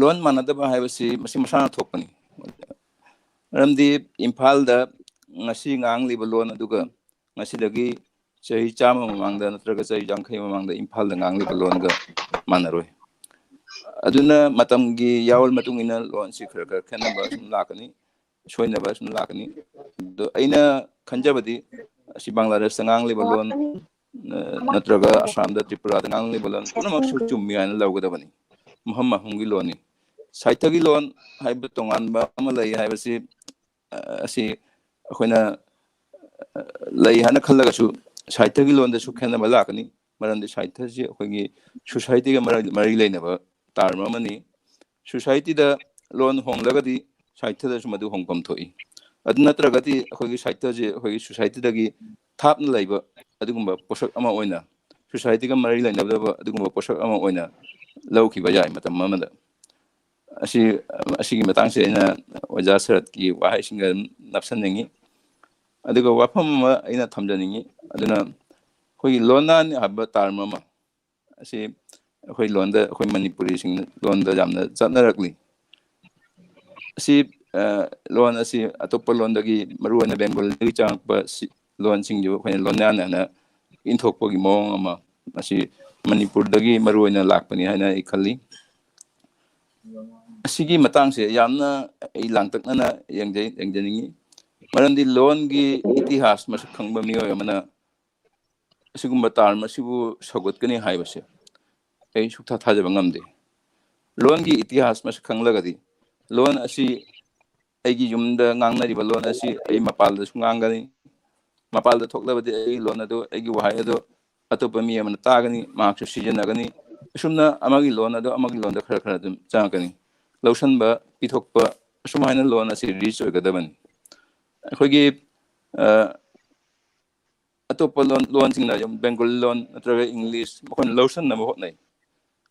ꯂꯣꯟ ꯃꯥꯟꯅꯗꯕ ꯍꯥꯏꯕꯁꯤ ꯃꯁꯤ ꯃꯁꯥꯅ ꯊꯣꯛꯄꯅꯤ꯫ ꯃꯔꯝꯗꯤ ꯏꯝꯐꯥꯜꯗ ꯉꯁꯤ ꯉꯥꯡꯂꯤꯕ ꯂꯣꯟ ꯑꯗꯨꯒ ꯉꯁꯤꯗꯒꯤ ꯆꯍꯤ ꯆꯥꯝꯃ ꯃꯃꯥꯡꯗ ꯅꯠꯇ꯭ꯔꯒ ꯆꯍꯤ ꯌꯥꯡꯈꯩ ꯃꯃꯥꯡꯗ ꯏꯝꯐꯥꯜꯗ ꯉꯥꯡꯂꯤꯕ ꯂꯣꯟꯒ ꯃꯥꯟꯅꯔꯣꯏ꯫ ꯑꯗꯨꯅ ꯃꯇꯝꯒꯤ ꯌꯥꯋꯣꯜ ꯃꯇꯨꯡ ꯏꯟꯅ ꯂꯣꯟꯁꯤ ꯈꯔ ꯈꯔ ꯈꯦꯠꯅꯕ ꯁꯨꯝ ꯂꯥꯛꯀꯅꯤ, ꯁꯣꯏꯅꯕ ꯁꯨꯝ ꯂꯥꯛꯀꯅꯤ꯫ ꯑꯗꯣ ꯑꯩꯅ ꯈꯟꯖꯕꯗꯤ ꯑꯁꯤ ꯕꯪꯒ꯭ꯂꯥꯗꯦꯁꯇ ꯉꯥꯡꯂꯤꯕ ꯂꯣꯟ, ꯑ, ꯅꯠꯇ꯭ꯔꯒ ꯑꯁꯥꯝꯗ, ꯇ꯭ꯔꯤꯄꯨꯔꯥꯗ ꯉꯥꯡꯂꯤꯕ ꯂꯣꯟ ꯄꯨꯝꯅꯃꯛꯁꯨ ꯆꯨꯝꯃꯤ ꯍꯥꯏꯅ ꯂꯧꯒꯗꯕꯅꯤ꯫ ꯃꯐꯝ ꯃꯐꯝꯒꯤ ꯂꯣꯟꯅꯤ꯫ ꯁꯥꯍꯤꯇ꯭ꯌꯒꯤ ꯂꯣꯟ ꯍꯥꯏꯕ ꯇꯣꯉꯥꯟꯕ ꯑꯃ ꯂꯩ ꯍꯥꯏꯕꯁꯤ, ꯑ, ꯑꯁꯤ ꯑꯩꯈꯣꯏꯅ, ꯑ, ꯂꯩ ꯍꯥꯏꯅ ꯈꯜꯂꯒꯁꯨ ꯁꯥꯍꯤꯇ꯭ꯌꯒꯤ ꯂꯣꯟꯗꯁꯨ ꯈꯦꯠꯅꯕ ꯂꯥꯛꯀꯅꯤ꯫ ꯃꯔꯝꯗꯤ ꯁꯥꯍꯤꯇ꯭ꯌꯁꯤ ꯑꯩꯈꯣꯏꯒꯤ ꯁꯣꯁꯥꯏꯇꯤꯒ ꯃꯔ-, ꯃꯔꯤ ꯂꯩꯅꯕ ꯇꯥꯔꯝ ꯑꯃꯅꯤ꯫ ꯁꯣꯁꯥꯏꯇꯤꯗ ꯂꯣꯟ ꯍꯣꯡꯂꯒꯗꯤ ꯁꯥꯍꯤꯇ꯭ꯌꯗꯁꯨ ꯃꯗꯨ ꯍꯣꯡꯐꯝ ꯊꯣꯛꯏ꯫ ꯑꯗꯨ ꯅꯠꯇ꯭ꯔꯒꯗꯤ ꯑꯩꯈꯣꯏꯒꯤ ꯁꯥꯍꯤꯇ꯭ꯌꯁꯦ ꯑꯩꯈꯣꯏꯒꯤ ꯁꯣꯁꯥꯏꯇꯤꯗꯒꯤ ꯊꯥꯞꯅ ꯂꯩꯕ ꯑꯗꯨꯒꯨꯝꯕ ꯄꯣꯠꯁꯛ ꯑꯃ ꯑꯣꯏꯅ, ꯁꯣꯁꯥꯏꯇꯤꯒ ꯃꯔꯤ ꯂꯩꯅꯗꯕ ꯑꯗꯨꯒꯨꯝꯕ ꯄꯣꯠꯁꯛ ꯑꯃ ꯑꯣꯏꯅ ꯂꯧꯈꯤꯕ ꯌꯥꯏ ꯃꯇꯝ ꯑꯃꯗ꯫ ꯑꯁꯤ, ꯑꯁꯤꯒꯤ ꯃꯇꯥꯡꯁꯦ ꯑꯩꯅ ꯑꯣꯖꯥ ꯁꯔꯠꯀꯤ ꯋꯥꯍꯩꯁꯤꯡꯒ ꯑꯗꯨꯝ ꯅꯞꯁꯟꯅꯤꯡꯉꯤ꯫ ꯑꯗꯨꯒ ꯋꯥꯐꯝ ꯑꯃ ꯑꯩꯅ ꯊꯝꯖꯅꯤꯡꯉꯤ꯫ ꯑꯗꯨꯅ ꯑꯩꯈꯣꯏꯒꯤ ꯂꯣꯟꯅꯥꯟ ꯍꯥꯏꯕ ꯇꯥꯔꯝ ꯑꯃ ꯑꯁꯤ ꯑꯩꯈꯣꯏ ꯂꯣꯟꯗ, ꯑꯩꯈꯣꯏ ꯃꯅꯤꯄꯨꯔꯤꯁꯤꯡ ꯂꯣꯟꯗ ꯌꯥꯝꯅ ꯆꯠꯅꯔꯛꯂꯤ꯫ ꯑꯁꯤ, ꯑ, ꯂꯣꯟ ꯑꯁꯤ ꯑꯇꯣꯞꯄ ꯂꯣꯟꯗꯒꯤ, ꯃꯔꯨꯑꯣꯏꯅ ꯕꯦꯡꯒꯣꯂꯤꯗꯒꯤ ꯆꯪꯉꯛꯄ ꯁꯤ-, ꯂꯣꯟꯁꯤꯡꯁꯤꯕꯨ ꯑꯩꯈꯣꯏꯅ ꯂꯣꯟꯌꯥꯟ ꯍꯥꯏꯅ ꯏꯟꯊꯣꯛꯄꯒꯤ ꯃꯑꯣꯡ ꯑꯃ ꯑꯁꯤ ꯃꯅꯤꯄꯨꯔꯗꯒꯤ ꯃꯔꯨꯑꯣꯏꯅ ꯂꯥꯛꯄꯅꯤ ꯍꯥꯏꯅ ꯑꯩ ꯈꯜꯂꯤ꯫ ꯑꯁꯤꯒꯤ ꯃꯇꯥꯡꯁꯦ ꯌꯥꯝꯅ ꯑꯩ ꯂꯥꯡꯇꯛꯅꯅ ꯌꯦꯡꯖꯩ-, ꯌꯦꯡꯖꯅꯤꯡꯉꯤ꯫ ꯃꯔꯝꯗꯤ ꯂꯣꯟꯒꯤ ꯏꯇꯤꯍꯥꯁ ꯃꯁꯛ ꯈꯪꯕ ꯃꯤꯑꯣꯏ ꯑꯃꯅ ꯑꯁꯤꯒꯨꯝꯕ ꯇꯥꯔꯝ ꯑꯁꯤꯕꯨ ꯁꯧꯒꯠꯀꯅꯤ ꯍꯥꯏꯕꯁꯦ ꯑꯩ ꯁꯨꯛꯊꯥ ꯊꯥꯖꯕ ꯉꯝꯗꯦ꯫ ꯂꯣꯟꯒꯤ ꯏꯇꯤꯍꯥꯁ ꯃꯁꯛ ꯈꯪꯂꯒꯗꯤ ꯂꯣꯟ ꯑꯁꯤ, ꯑꯩꯒꯤ ꯌꯨꯝꯗ ꯉꯥꯡꯅꯔꯤꯕ ꯂꯣꯟ ꯑꯁꯤ ꯑꯩ ꯃꯄꯥꯜꯗꯁꯨ ꯉꯥꯡꯒꯅꯤ, ꯃꯄꯥꯜꯗ ꯊꯣꯛꯂꯕꯗꯤ ꯑꯩꯒꯤ ꯂꯣꯟ ꯑꯗꯨ, ꯑꯩꯒꯤ ꯋꯥꯍꯩ ꯑꯗꯨ ꯑꯇꯣꯞꯄ ꯃꯤ ꯑꯃꯅ ꯇꯥꯒꯅꯤ, ꯃꯍꯥꯛꯁꯨ ꯁꯤꯖꯤꯟꯅꯒꯅꯤ꯫ ꯑꯁꯨꯝꯅ ꯑꯃꯒꯤ ꯂꯣꯟ ꯑꯗꯨ ꯑꯃꯒꯤ ꯂꯣꯟꯗ ꯈꯔ ꯈꯔ ꯑꯗꯨꯝ ꯆꯪꯉꯛꯀꯅꯤ꯫ ꯂꯧꯁꯟꯕ, ꯄꯤꯊꯣꯛꯄ, ꯑꯁꯨꯃꯥꯏꯅ ꯂꯣꯟ ꯑꯁꯤ ꯔꯤꯆ ꯑꯣꯏꯒꯗꯕꯅꯤ꯫ ꯑꯩꯈꯣꯏꯒꯤ, ꯑ, ꯑꯇꯣꯞꯄ ꯂꯣꯟ, ꯂꯣꯟꯁꯤꯡꯅ ꯑꯗꯨꯝ ꯕꯦꯡꯒꯣꯂꯤ ꯂꯣꯟ ꯅꯠꯇ꯭ꯔꯒ ꯏꯪꯂꯤꯁ ꯃꯈꯣꯏꯅ ꯂꯧꯁꯤꯟꯅꯕ ꯍꯣꯠꯅꯩ꯫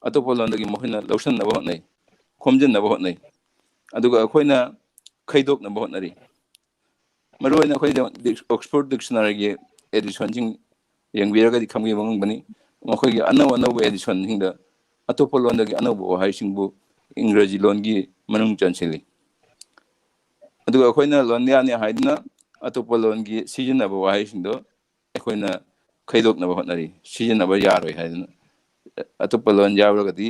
ꯑꯇꯣꯞꯄ ꯂꯣꯟꯗꯒꯤ ꯃꯈꯣꯏꯅ ꯂꯧꯁꯤꯟꯅꯕ ꯍꯣꯠꯅꯩ, ꯈꯣꯝꯖꯤꯟꯅꯕ ꯍꯣꯠꯅꯩ꯫ ꯑꯗꯨꯒ ꯑꯩꯈꯣꯏꯅ ꯈꯩꯗꯣꯛꯅꯕ ꯍꯣꯠꯅꯔꯤ꯫ ꯃꯔꯨꯑꯣꯏꯅ ꯑꯩꯈꯣꯏꯗ Oxford Dictionaryꯒꯤ editionꯁꯤꯡ ꯌꯦꯡꯕꯤꯔꯒꯗꯤ ꯈꯪꯕꯤꯕ ꯉꯝꯒꯅꯤ꯫ ꯃꯈꯣꯏꯒꯤ ꯑꯅꯧ ꯑꯅꯧꯕ editionꯁꯤꯡꯗ ꯑꯇꯣꯞꯄ ꯂꯣꯟꯗꯒꯤ ꯑꯅꯧꯕ ꯋꯥꯍꯩꯁꯤꯡꯕꯨ ꯏꯪꯒ꯭ꯔꯥꯖꯤ ꯂꯣꯟꯒꯤ ꯃꯅꯨꯡ ꯆꯟꯁꯤꯜꯂꯤ꯫ ꯑꯗꯨꯒ ꯑꯩꯈꯣꯏꯅ ꯂꯣꯟꯌꯥꯟꯅꯤ ꯍꯥꯏꯗꯨꯅ ꯑꯇꯣꯞꯄ ꯂꯣꯟꯒꯤ ꯁꯤꯖꯤꯟꯅꯕ ꯋꯥꯍꯩꯁꯤꯡꯗꯣ ꯑꯩꯈꯣꯏꯅ ꯈꯩꯗꯣꯛꯅꯕ ꯍꯣꯠꯅꯔꯤ, ꯁꯤꯖꯤꯟꯅꯕ ꯌꯥꯔꯣꯏ ꯍꯥꯏꯗꯨꯅ꯫ ꯑꯇꯣꯞꯄ ꯂꯣꯟ ꯌꯥꯎꯔꯒꯗꯤ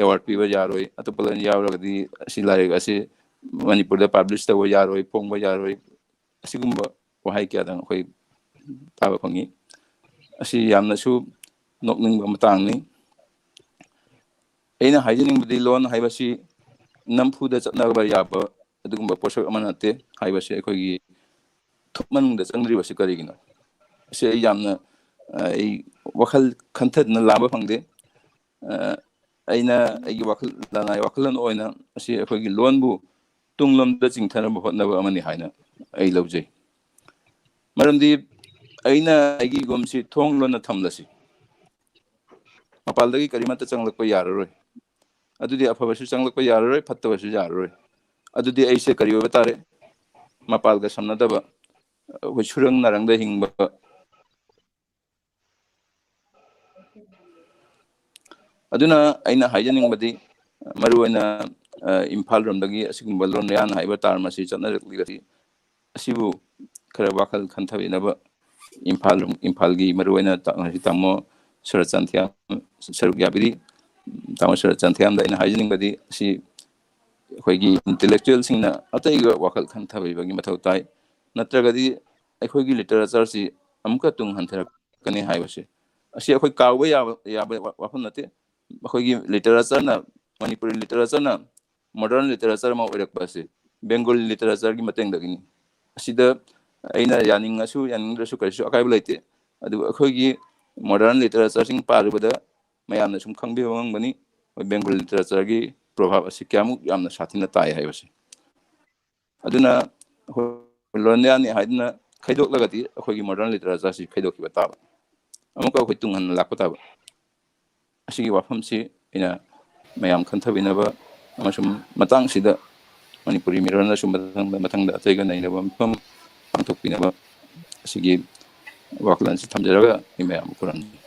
award ꯄꯤꯕ ꯌꯥꯔꯣꯏ, ꯑꯇꯣꯞꯄ ꯂꯣꯟ ꯌꯥꯎꯔꯒꯗꯤ ꯑꯁꯤ ꯂꯥꯏꯔꯤꯛ ꯑꯁꯤ ꯃꯅꯤꯄꯨꯔꯗ publish ꯇꯧꯕ ꯌꯥꯔꯣꯏ, ꯐꯣꯡꯕ ꯌꯥꯔꯣꯏ, ꯑꯁꯤꯒꯨꯝꯕ ꯋꯥꯍꯩ ꯀꯌꯥꯗꯪ ꯑꯩꯈꯣꯏ ꯇꯥꯕ ꯐꯪꯉꯤ꯫ ꯑꯁꯤ ꯌꯥꯝꯅꯁꯨ ꯅꯣꯛꯅꯤꯡꯕ ꯃꯇꯥꯡꯅꯤ꯫ ꯑꯩꯅ ꯍꯥꯏꯖꯅꯤꯡꯕꯗꯤ ꯂꯣꯟ ꯍꯥꯏꯕꯁꯤ ꯅꯝꯐꯨꯗ ꯆꯠꯅꯕ ꯌꯥꯕ ꯑꯗꯨꯒꯨꯝꯕ ꯄꯣꯠꯁꯛ ꯑꯃ ꯅꯠꯇꯦ ꯍꯥꯏꯕꯁꯤ ꯑꯩꯈꯣꯏꯒꯤ ꯊꯣꯛ ꯃꯅꯨꯡꯗ ꯆꯪꯗ꯭ꯔꯤꯕꯁꯤ ꯀꯔꯤꯒꯤꯅꯣ? ꯑꯁꯤ ꯑꯩ ꯌꯥꯝꯅ, ꯑ, ꯑꯩ ꯋꯥꯈꯜ ꯈꯟꯊꯗꯨꯅ ꯂꯥꯝꯕ ꯐꯪꯗꯦ꯫ ꯑ, ꯑꯩꯅ ꯑꯩꯒꯤ ꯋꯥꯈꯜ, ꯂꯅꯥꯏ ꯋꯥꯈꯜꯂꯣꯟ ꯑꯣꯏꯅ ꯑꯁꯤ ꯑꯩꯈꯣꯏꯒꯤ ꯂꯣꯟꯕꯨ ꯇꯨꯡꯂꯣꯝꯗ ꯆꯤꯡꯊꯅꯕ ꯍꯣꯠꯅꯕ ꯑꯃꯅꯤ ꯍꯥꯏꯅ ꯑꯩ ꯂꯧꯖꯩ꯫ ꯃꯔꯝꯗꯤ ꯑꯩꯅ ꯑꯩꯒꯤ ꯏꯒꯣꯝꯁꯤ ꯊꯣꯡ ꯂꯣꯟꯅ ꯊꯝꯂꯁꯤ, ꯃꯄꯥꯟꯗꯒꯤ ꯀꯔꯤꯃꯠꯇ ꯆꯪꯂꯛꯄ ꯌꯥꯔꯔꯣꯏ꯫ ꯑꯗꯨꯗꯤ ꯑꯐꯕꯁꯨ ꯆꯪꯂꯛꯄ ꯌꯥꯔꯔꯣꯏ, ꯐꯠꯇꯕꯁꯨ ꯌꯥꯔꯔꯣꯏ꯫ ꯑꯗꯨꯗꯤ ꯑꯩꯁꯦ ꯀꯔꯤ ꯑꯣꯏꯕ ꯇꯥꯔꯦ? ꯃꯄꯥꯜꯒ ꯁꯝꯅꯗꯕ, ꯑꯩꯈꯣꯏ ꯁꯨꯔꯪ ꯅꯥꯔꯪꯗ ꯍꯤꯡꯕ꯫ ꯑꯗꯨꯅ ꯑꯩꯅ ꯍꯥꯏꯖꯅꯤꯡꯕꯗꯤ, ꯃꯔꯨꯑꯣꯏꯅ, ꯑ, ꯏꯝꯐꯥꯜ ꯂꯣꯝꯗꯒꯤ ꯑꯁꯤꯒꯨꯝꯕ ꯂꯣꯟꯌꯥꯟ ꯍꯥꯏꯕ term ꯑꯁꯤ ꯆꯠꯅꯔꯛꯂꯤꯕꯁꯤ, ꯑꯁꯤꯕꯨ ꯈꯔ ꯋꯥꯈꯜ ꯈꯟꯊꯕꯤꯅꯕ ꯏꯝꯐꯥꯜ, ꯏꯝꯐꯥꯜꯒꯤ ꯃꯔꯨꯑꯣꯏꯅ ꯇꯥ-, ꯉꯁꯤ ꯇꯥꯃꯣ ꯁꯔꯠꯆꯟ ꯊꯤꯌꯥꯝ ꯁꯔꯨꯛ ꯌꯥꯕꯤꯔꯤ꯫ ꯇꯥꯃꯣ ꯁꯔꯠꯆꯟ ꯊꯤꯌꯥꯝꯗ ꯑꯩꯅ ꯍꯥꯏꯖꯅꯤꯡꯕꯗꯤ, ꯑꯁꯤ ꯑꯩꯈꯣꯏꯒꯤ intellectualꯁꯤꯡꯅ ꯑꯇꯩꯒ ꯋꯥꯈꯜ ꯈꯟꯊꯕꯤꯕꯒꯤ ꯃꯊꯧ ꯇꯥꯏ꯫ ꯅꯠꯇ꯭ꯔꯒꯗꯤ ꯑꯩꯈꯣꯏꯒꯤ literature ꯁꯤ ꯑꯃꯨꯛꯀ ꯇꯨꯡ ꯍꯟꯊꯔꯛꯀꯅꯤ ꯍꯥꯏꯕꯁꯦ, ꯑꯁꯤ ꯑꯩꯈꯣꯏ ꯀꯥꯎꯕ ꯌꯥꯕ, ꯌꯥꯕ ꯋꯥ-, ꯋꯥꯐꯝ ꯅꯠꯇꯦ꯫ ꯑꯩꯈꯣꯏꯒꯤ literature ꯅ, ꯃꯅꯤꯄꯨꯔꯤ literature ꯅ modern literature ꯑꯃ ꯑꯣꯏꯔꯛꯄ ꯑꯁꯤ Bengali literature ꯒꯤ ꯃꯇꯦꯡꯗꯒꯤꯅꯤ꯫ ꯑꯁꯤꯗ ꯑꯩꯅ ꯌꯥꯅꯤꯡꯉꯁꯨ ꯌꯥꯅꯤꯡꯗ꯭ꯔꯁꯨ ꯀꯔꯤꯁꯨ ꯑꯀꯥꯏꯕ ꯂꯩꯇꯦ꯫ ꯑꯗꯨꯕꯨ ꯑꯩꯈꯣꯏꯒꯤ modern literature ꯁꯤꯡ ꯄꯥꯔꯨꯕꯗ ꯃꯌꯥꯝꯅ ꯁꯨꯝ ꯈꯪꯕꯤꯕ ꯉꯝꯒꯅꯤ, ꯑꯩꯈꯣꯏ Bengali literature ꯒꯤ ꯄ꯭ꯔꯣꯚꯥꯕ ꯑꯁꯤ ꯀꯌꯥꯃꯨꯛ ꯌꯥꯝꯅ ꯁꯥꯊꯤꯅ ꯇꯥꯏ ꯍꯥꯏꯕꯁꯦ꯫ ꯑꯗꯨꯅ ꯑꯩꯈꯣꯏ ꯂꯣꯟꯌꯥꯟꯅꯤ ꯍꯥꯏꯗꯨꯅ ꯈꯩꯗꯣꯛꯂꯒꯗꯤ ꯑꯩꯈꯣꯏꯒꯤ modern literature ꯁꯤ ꯈꯩꯗꯣꯛꯈꯤꯕ ꯇꯥꯕ, ꯑꯃꯨꯛꯀ ꯑꯩꯈꯣꯏ ꯇꯨꯡ ꯍꯟꯅ ꯂꯥꯛꯄ ꯇꯥꯕ꯫ ꯑꯁꯤꯒꯤ ꯋꯥꯐꯝꯁꯤ ꯑꯩꯅ ꯃꯌꯥꯝ ꯈꯟꯊꯕꯤꯅꯕ ꯑꯃꯁꯨꯡ ꯃꯇꯥꯡꯁꯤꯗ ꯃꯅꯤꯄꯨꯔꯤ ꯃꯤꯔꯣꯜꯅꯁꯨ ꯃꯊꯪꯗ, ꯃꯊꯪꯗ ꯑꯇꯩꯒ ꯅꯩꯅꯕ ꯃꯐꯝ ꯄꯥꯡꯊꯣꯛꯄꯤꯅꯕ ꯑꯁꯤꯒꯤ ꯋꯥꯈꯜꯂꯣꯟꯁꯤ ꯊꯝꯖꯔꯒ ꯑꯩ ꯃꯌꯥꯝꯕꯨ ꯈꯨꯔꯨꯝꯖꯔꯤ꯫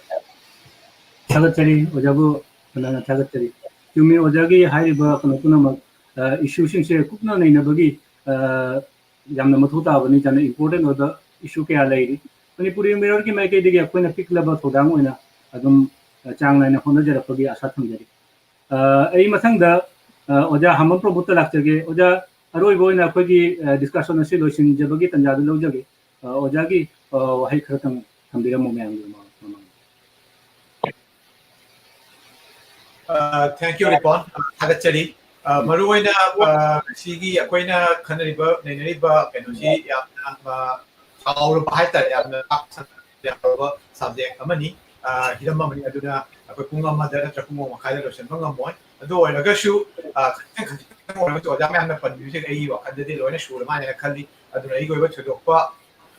ꯊꯥꯒꯠꯆꯔꯤ ꯑꯣꯖꯥꯕꯨ, ꯍꯟꯅ ꯊꯥꯒꯠꯆꯔꯤ꯫ ꯆꯨꯝꯃꯤ, ꯑꯣꯖꯥꯒꯤ ꯍꯥꯏꯔꯤꯕ ꯀꯩꯅꯣ ꯄꯨꯝꯅꯃꯛ, ꯑ, ꯏꯁꯨꯁꯤꯡꯁꯦ ꯀꯨꯞꯅ ꯅꯩꯅꯕꯒꯤ, ꯑ, ꯌꯥꯝꯅ ꯃꯊꯧ ꯇꯥꯕꯅꯤ, ꯌꯥꯝꯅ important ꯑꯣꯏꯕ ꯏꯁꯨ ꯀꯌꯥ ꯂꯩꯔꯤ꯫ ꯃꯅꯤꯄꯨꯔꯤ ꯃꯤꯔꯣꯜꯒꯤ ꯃꯥꯏꯀꯩꯗꯒꯤ ꯑꯩꯈꯣꯏꯅ ꯄꯤꯛꯂꯕ ꯊꯧꯗꯥꯡ ꯑꯣꯏꯅ ꯑꯗꯨꯝ, ꯑ, ꯆꯥꯡ ꯅꯥꯏꯅ ꯍꯣꯠꯅꯖꯔꯛꯄꯒꯤ ꯑꯥꯁꯥ ꯊꯝꯖꯔꯤ꯫ ꯑ, ꯑꯩ ꯃꯊꯪꯗ, ꯑ, ꯑꯣꯖꯥ ꯍꯥꯃꯝ ꯄ꯭ꯔꯃꯣꯗꯇ ꯂꯥꯛꯆꯒꯦ꯫ ꯑꯣꯖꯥ, ꯑꯔꯣꯏꯕ ꯑꯣꯏꯅ ꯑꯩꯈꯣꯏꯒꯤ, ꯑ, discussion ꯑꯁꯤ ꯂꯣꯏꯁꯤꯟꯖꯕꯒꯤ ꯇꯥꯟꯖꯥꯗꯨ ꯂꯧꯖꯒꯦ꯫ ꯑ, ꯑꯣꯖꯥꯒꯤ, ꯑ, ꯋꯥꯍꯩ ꯈꯔꯇꯪ ꯊꯝꯕꯤꯔꯝꯃꯨ ꯃꯌꯥꯝꯒꯤ ꯃꯃꯥꯡꯗ꯫ ꯑ, thank you, ꯔꯤꯄꯣꯟ꯫ ꯊꯥꯒꯠꯆꯔꯤ꯫ ꯑ, ꯃꯔꯨꯑꯣꯏꯅ, ꯑ, ꯉꯁꯤꯒꯤ ꯑꯩꯈꯣꯏꯅ ꯈꯟꯅꯔꯤꯕ, ꯅꯩꯅꯔꯤꯕ ꯀꯩꯅꯣꯁꯤ ꯌꯥꯝꯅ, ꯑ, ꯆꯥꯎꯔꯕ ꯍꯥꯏꯇꯥꯔꯦ, ꯌꯥꯝꯅ ꯄꯥꯛ ꯁꯟꯅ ꯌꯥꯎꯔꯕ subject ꯑꯃꯅꯤ꯫ ꯑ, ꯍꯤꯔꯝ ꯑꯃꯅꯤ꯫ ꯑꯗꯨꯅ ꯑꯩꯈꯣꯏ ꯄꯨꯡ ꯑꯃꯗ ꯅꯠꯇ꯭ꯔꯒ ꯄꯨꯡ ꯑꯃ ꯃꯈꯥꯏꯗ ꯂꯣꯏꯁꯤꯟꯕ ꯉꯝꯃꯣꯏ꯫ ꯑꯗꯨ ꯑꯣꯏꯔꯒꯁꯨ, ꯑ, ꯈꯖꯤꯛꯇꯪ, ꯈꯖꯤꯛꯇꯪ ꯑꯣꯏꯔꯒꯁꯨ ꯑꯣꯖꯥ ꯃꯌꯥꯝꯅ ꯄꯟꯕꯤꯕꯁꯦ ꯑꯩꯒꯤ ꯋꯥꯈꯜꯗꯗꯤ ꯂꯣꯏꯅ ꯁꯨꯔ ꯃꯥꯜꯂꯦꯅ ꯈꯜꯂꯤ꯫ ꯑꯗꯨꯅ ꯑꯩꯒꯤ ꯑꯣꯏꯕ ꯊꯣꯏꯗꯣꯛꯄ,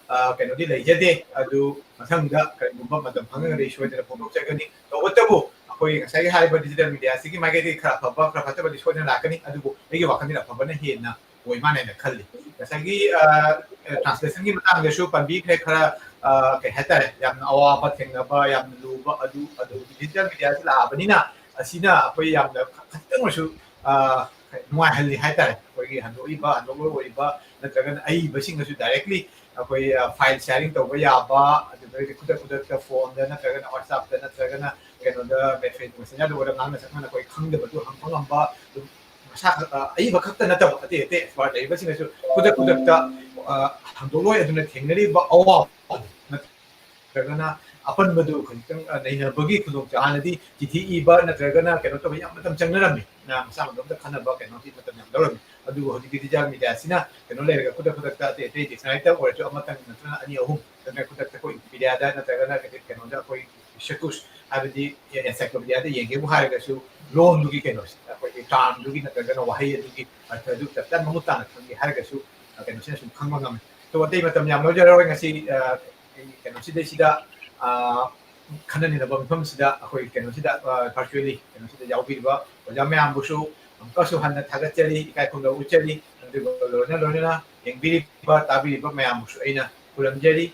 ꯑ, ꯀꯩꯅꯣꯗꯤ ꯂꯩꯖꯗꯦ꯫ ꯑꯗꯨ ꯃꯊꯪꯗ ꯀꯔꯤꯒꯨꯝꯕ ꯃꯇꯝ ꯐꯪꯉꯒꯗꯤ ꯁꯣꯏꯗꯅ ꯐꯣꯡꯗꯣꯛꯆꯒꯅꯤ꯫ ꯇꯧꯕꯇꯕꯨ ꯑꯩꯈꯣꯏ ꯉꯁꯥꯏꯒꯤ ꯍꯥꯏꯔꯤꯕ digital media ꯁꯤꯒꯤ ꯃꯥꯏꯀꯩꯗꯒꯤ ꯈꯔ ꯑꯐꯕ, ꯈꯔ ꯐꯠꯇꯕꯗꯤ ꯁꯣꯏꯗꯅ ꯂꯥꯛꯀꯅꯤ꯫ ꯑꯗꯨꯕꯨ ꯑꯩꯒꯤ ꯋꯥꯈꯜꯗꯗꯤ ꯑꯐꯕꯅ ꯍꯦꯟꯅ ꯑꯣꯏ ꯃꯥꯜꯂꯦꯅ ꯈꯜꯂꯤ꯫ ꯉꯁꯥꯏꯒꯤ, ꯑ, translation ꯒꯤ ꯃꯇꯥꯡꯗꯁꯨ ꯄꯟꯕꯤꯈ꯭ꯔꯦ ꯈꯔ, ꯑ, ꯀꯩ ꯍꯥꯏꯇꯥꯔꯦ, ꯌꯥꯝꯅ ꯑꯋꯥꯕ ꯊꯦꯡꯅꯕ, ꯌꯥꯝꯅ ꯂꯨꯕ, ꯑꯗꯨ, ꯑꯗꯨ digital media ꯁꯤ ꯂꯥꯛꯑꯕꯅꯤꯅ ꯑꯁꯤꯅ ꯑꯩꯈꯣꯏ ꯌꯥꯝꯅ ꯈ-, ꯈꯖꯤꯛꯇꯪ ꯑꯣꯏꯔꯁꯨ, ꯑ, ꯅꯨꯡꯉꯥꯏꯍꯜꯂꯤ ꯍꯥꯏꯇꯥꯔꯦ꯫ ꯑꯩꯈꯣꯏꯒꯤ ꯍꯟꯗꯣꯛꯏꯕ, ꯍꯟꯗꯣꯛꯂꯣꯏ ꯑꯣꯏꯔꯤꯕ ꯅꯠꯇ꯭ꯔꯒꯅ ꯑꯏꯕꯁꯤꯡꯅꯁꯨ directly ꯑꯩꯈꯣꯏ, ꯑ, file sharing ꯇꯧꯕ ꯌꯥꯕ, ꯑꯗꯨꯗꯒꯤꯗꯤ ꯈꯨꯗꯛ ꯈꯨꯗꯛꯇ phone ꯗ ꯅꯠꯇ꯭ꯔꯒꯅ WhatsApp ꯇ ꯅꯠꯇ꯭ꯔꯒꯅ ꯀꯩꯅꯣꯗ message, messenger ꯗ ꯑꯣꯏꯔ ꯉꯥꯡꯅ ꯁꯛꯅꯅ ꯑꯩꯈꯣꯏ ꯈꯪꯗꯕꯗꯨ ꯍꯪꯕ ꯉꯝꯕ, ꯑꯗꯨꯝ ꯃꯁꯥ ꯈꯛ-, ꯑ, ꯑꯏꯕ ꯈꯛꯇ ꯅꯠꯇꯕ ꯑꯇꯩ ꯑꯇꯩ expert ꯂꯩꯔꯤꯕꯁꯤꯡꯅꯁꯨ ꯈꯨꯗꯛ ꯈꯨꯗꯛꯇ, ꯑ, ꯍꯪꯗꯣꯛꯂꯣꯏ ꯑꯗꯨꯅ ꯊꯦꯡꯅꯔꯤꯕ ꯑꯋꯥꯕ ꯑꯗꯨ ꯅꯠꯇ꯭ꯔꯒꯅ ꯑꯄꯟꯕꯗꯨ ꯈꯖꯤꯛꯇꯪ, ꯑ, ꯅꯩꯅꯕꯒꯤ ꯈꯨꯗꯣꯡꯆꯥ-, ꯍꯥꯟꯅꯗꯤ ꯆꯤꯊꯤ ꯏꯕ ꯅꯠꯇ꯭ꯔꯒꯅ ꯀꯩꯅꯣ ꯇꯧꯕ ꯌꯥꯝ ꯃꯇꯝ ꯆꯪꯅꯔꯝꯃꯤ, ꯑ, ꯃꯁꯥ ꯃꯇꯣꯝꯇ ꯈꯟꯅꯕ ꯀꯩꯅꯣꯒꯤ ꯃꯇꯝ ꯌꯥꯝ ꯂꯧꯔꯝꯃꯤ꯫ ꯑꯗꯨꯕꯨ ꯍꯧꯖꯤꯛꯇꯤ digital media ꯁꯤꯅ ꯀꯩꯅꯣ ꯂꯩꯔꯒ ꯈꯨꯗꯛ ꯈꯨꯗꯛꯇ ꯑꯇꯩ ꯑꯇꯩ dictionary ꯇ ꯑꯣꯏꯔꯁꯨ ꯑꯃꯇꯪ ꯅꯠꯇ꯭ꯔꯒ ꯑꯅꯤ ꯑꯍꯨꯝ ꯅꯠꯇ꯭ꯔꯒ ꯈꯨꯗꯛꯇ ꯑꯩꯈꯣꯏ Wikipedia ꯗ ꯅꯠꯇ꯭ꯔꯒꯅ ꯀꯩꯅꯣꯗ ꯑꯩꯈꯣꯏ ꯁꯦꯀꯨꯁ ꯍꯥꯏꯕꯗꯤ encyclopedia ꯗ ꯌꯦꯡꯒꯦꯕꯨ ꯍꯥꯏꯔꯒꯁꯨ ꯂꯣꯟꯗꯨꯒꯤ ꯀꯩꯅꯣꯁꯦ ꯑꯩꯈꯣꯏꯒꯤ term ꯗꯨꯒꯤ ꯅꯠꯇ꯭ꯔꯒꯅ ꯋꯥꯍꯩ ꯑꯗꯨꯒꯤ ꯑꯔꯊ ꯑꯗꯨ ꯆꯞ ꯆꯥꯅ ꯃꯃꯨꯠ ꯇꯥꯅ ꯈꯪꯒꯦ ꯍꯥꯏꯔꯒꯁꯨ, ꯑ, ꯀꯩꯅꯣꯁꯤꯅ ꯁꯨꯝ ꯈꯪꯕ ꯉꯝꯃꯤ꯫ ꯑꯗꯣ ꯑꯇꯩ ꯃꯇꯝ ꯌꯥꯝ ꯂꯧꯖꯔꯔꯣꯏ ꯉꯁꯤ, ꯑ, ꯑꯩ ꯀꯩꯅꯣꯁꯤꯗꯩꯁꯤꯗ, ꯑ, ꯈꯟꯅ ꯅꯩꯅꯕ ꯃꯐꯝꯁꯤꯗ ꯑꯩꯈꯣꯏ ꯀꯩꯅꯣꯁꯤꯗ, ꯑ, virtually ꯀꯩꯅꯣꯁꯤꯗ ꯌꯥꯎꯕꯤꯔꯤꯕ ꯑꯣꯖꯥ ꯃꯌꯥꯝꯕꯨꯁꯨ ꯑꯃꯨꯛꯀꯁꯨ ꯍꯟꯅ ꯊꯥꯒꯠꯆꯔꯤ, ꯏꯀꯥꯏ ꯈꯨꯝꯅꯕ ꯎꯠꯆꯔꯤ꯫ ꯂꯣꯏꯅ ꯂꯣꯏꯅꯅ ꯌꯦꯡꯕꯤꯔꯤꯕ, ꯇꯥꯕꯤꯔꯤꯕ ꯃꯌꯥꯝꯕꯨꯁꯨ ꯑꯩꯅ ꯈꯨꯔꯨꯝꯖꯔꯤ꯫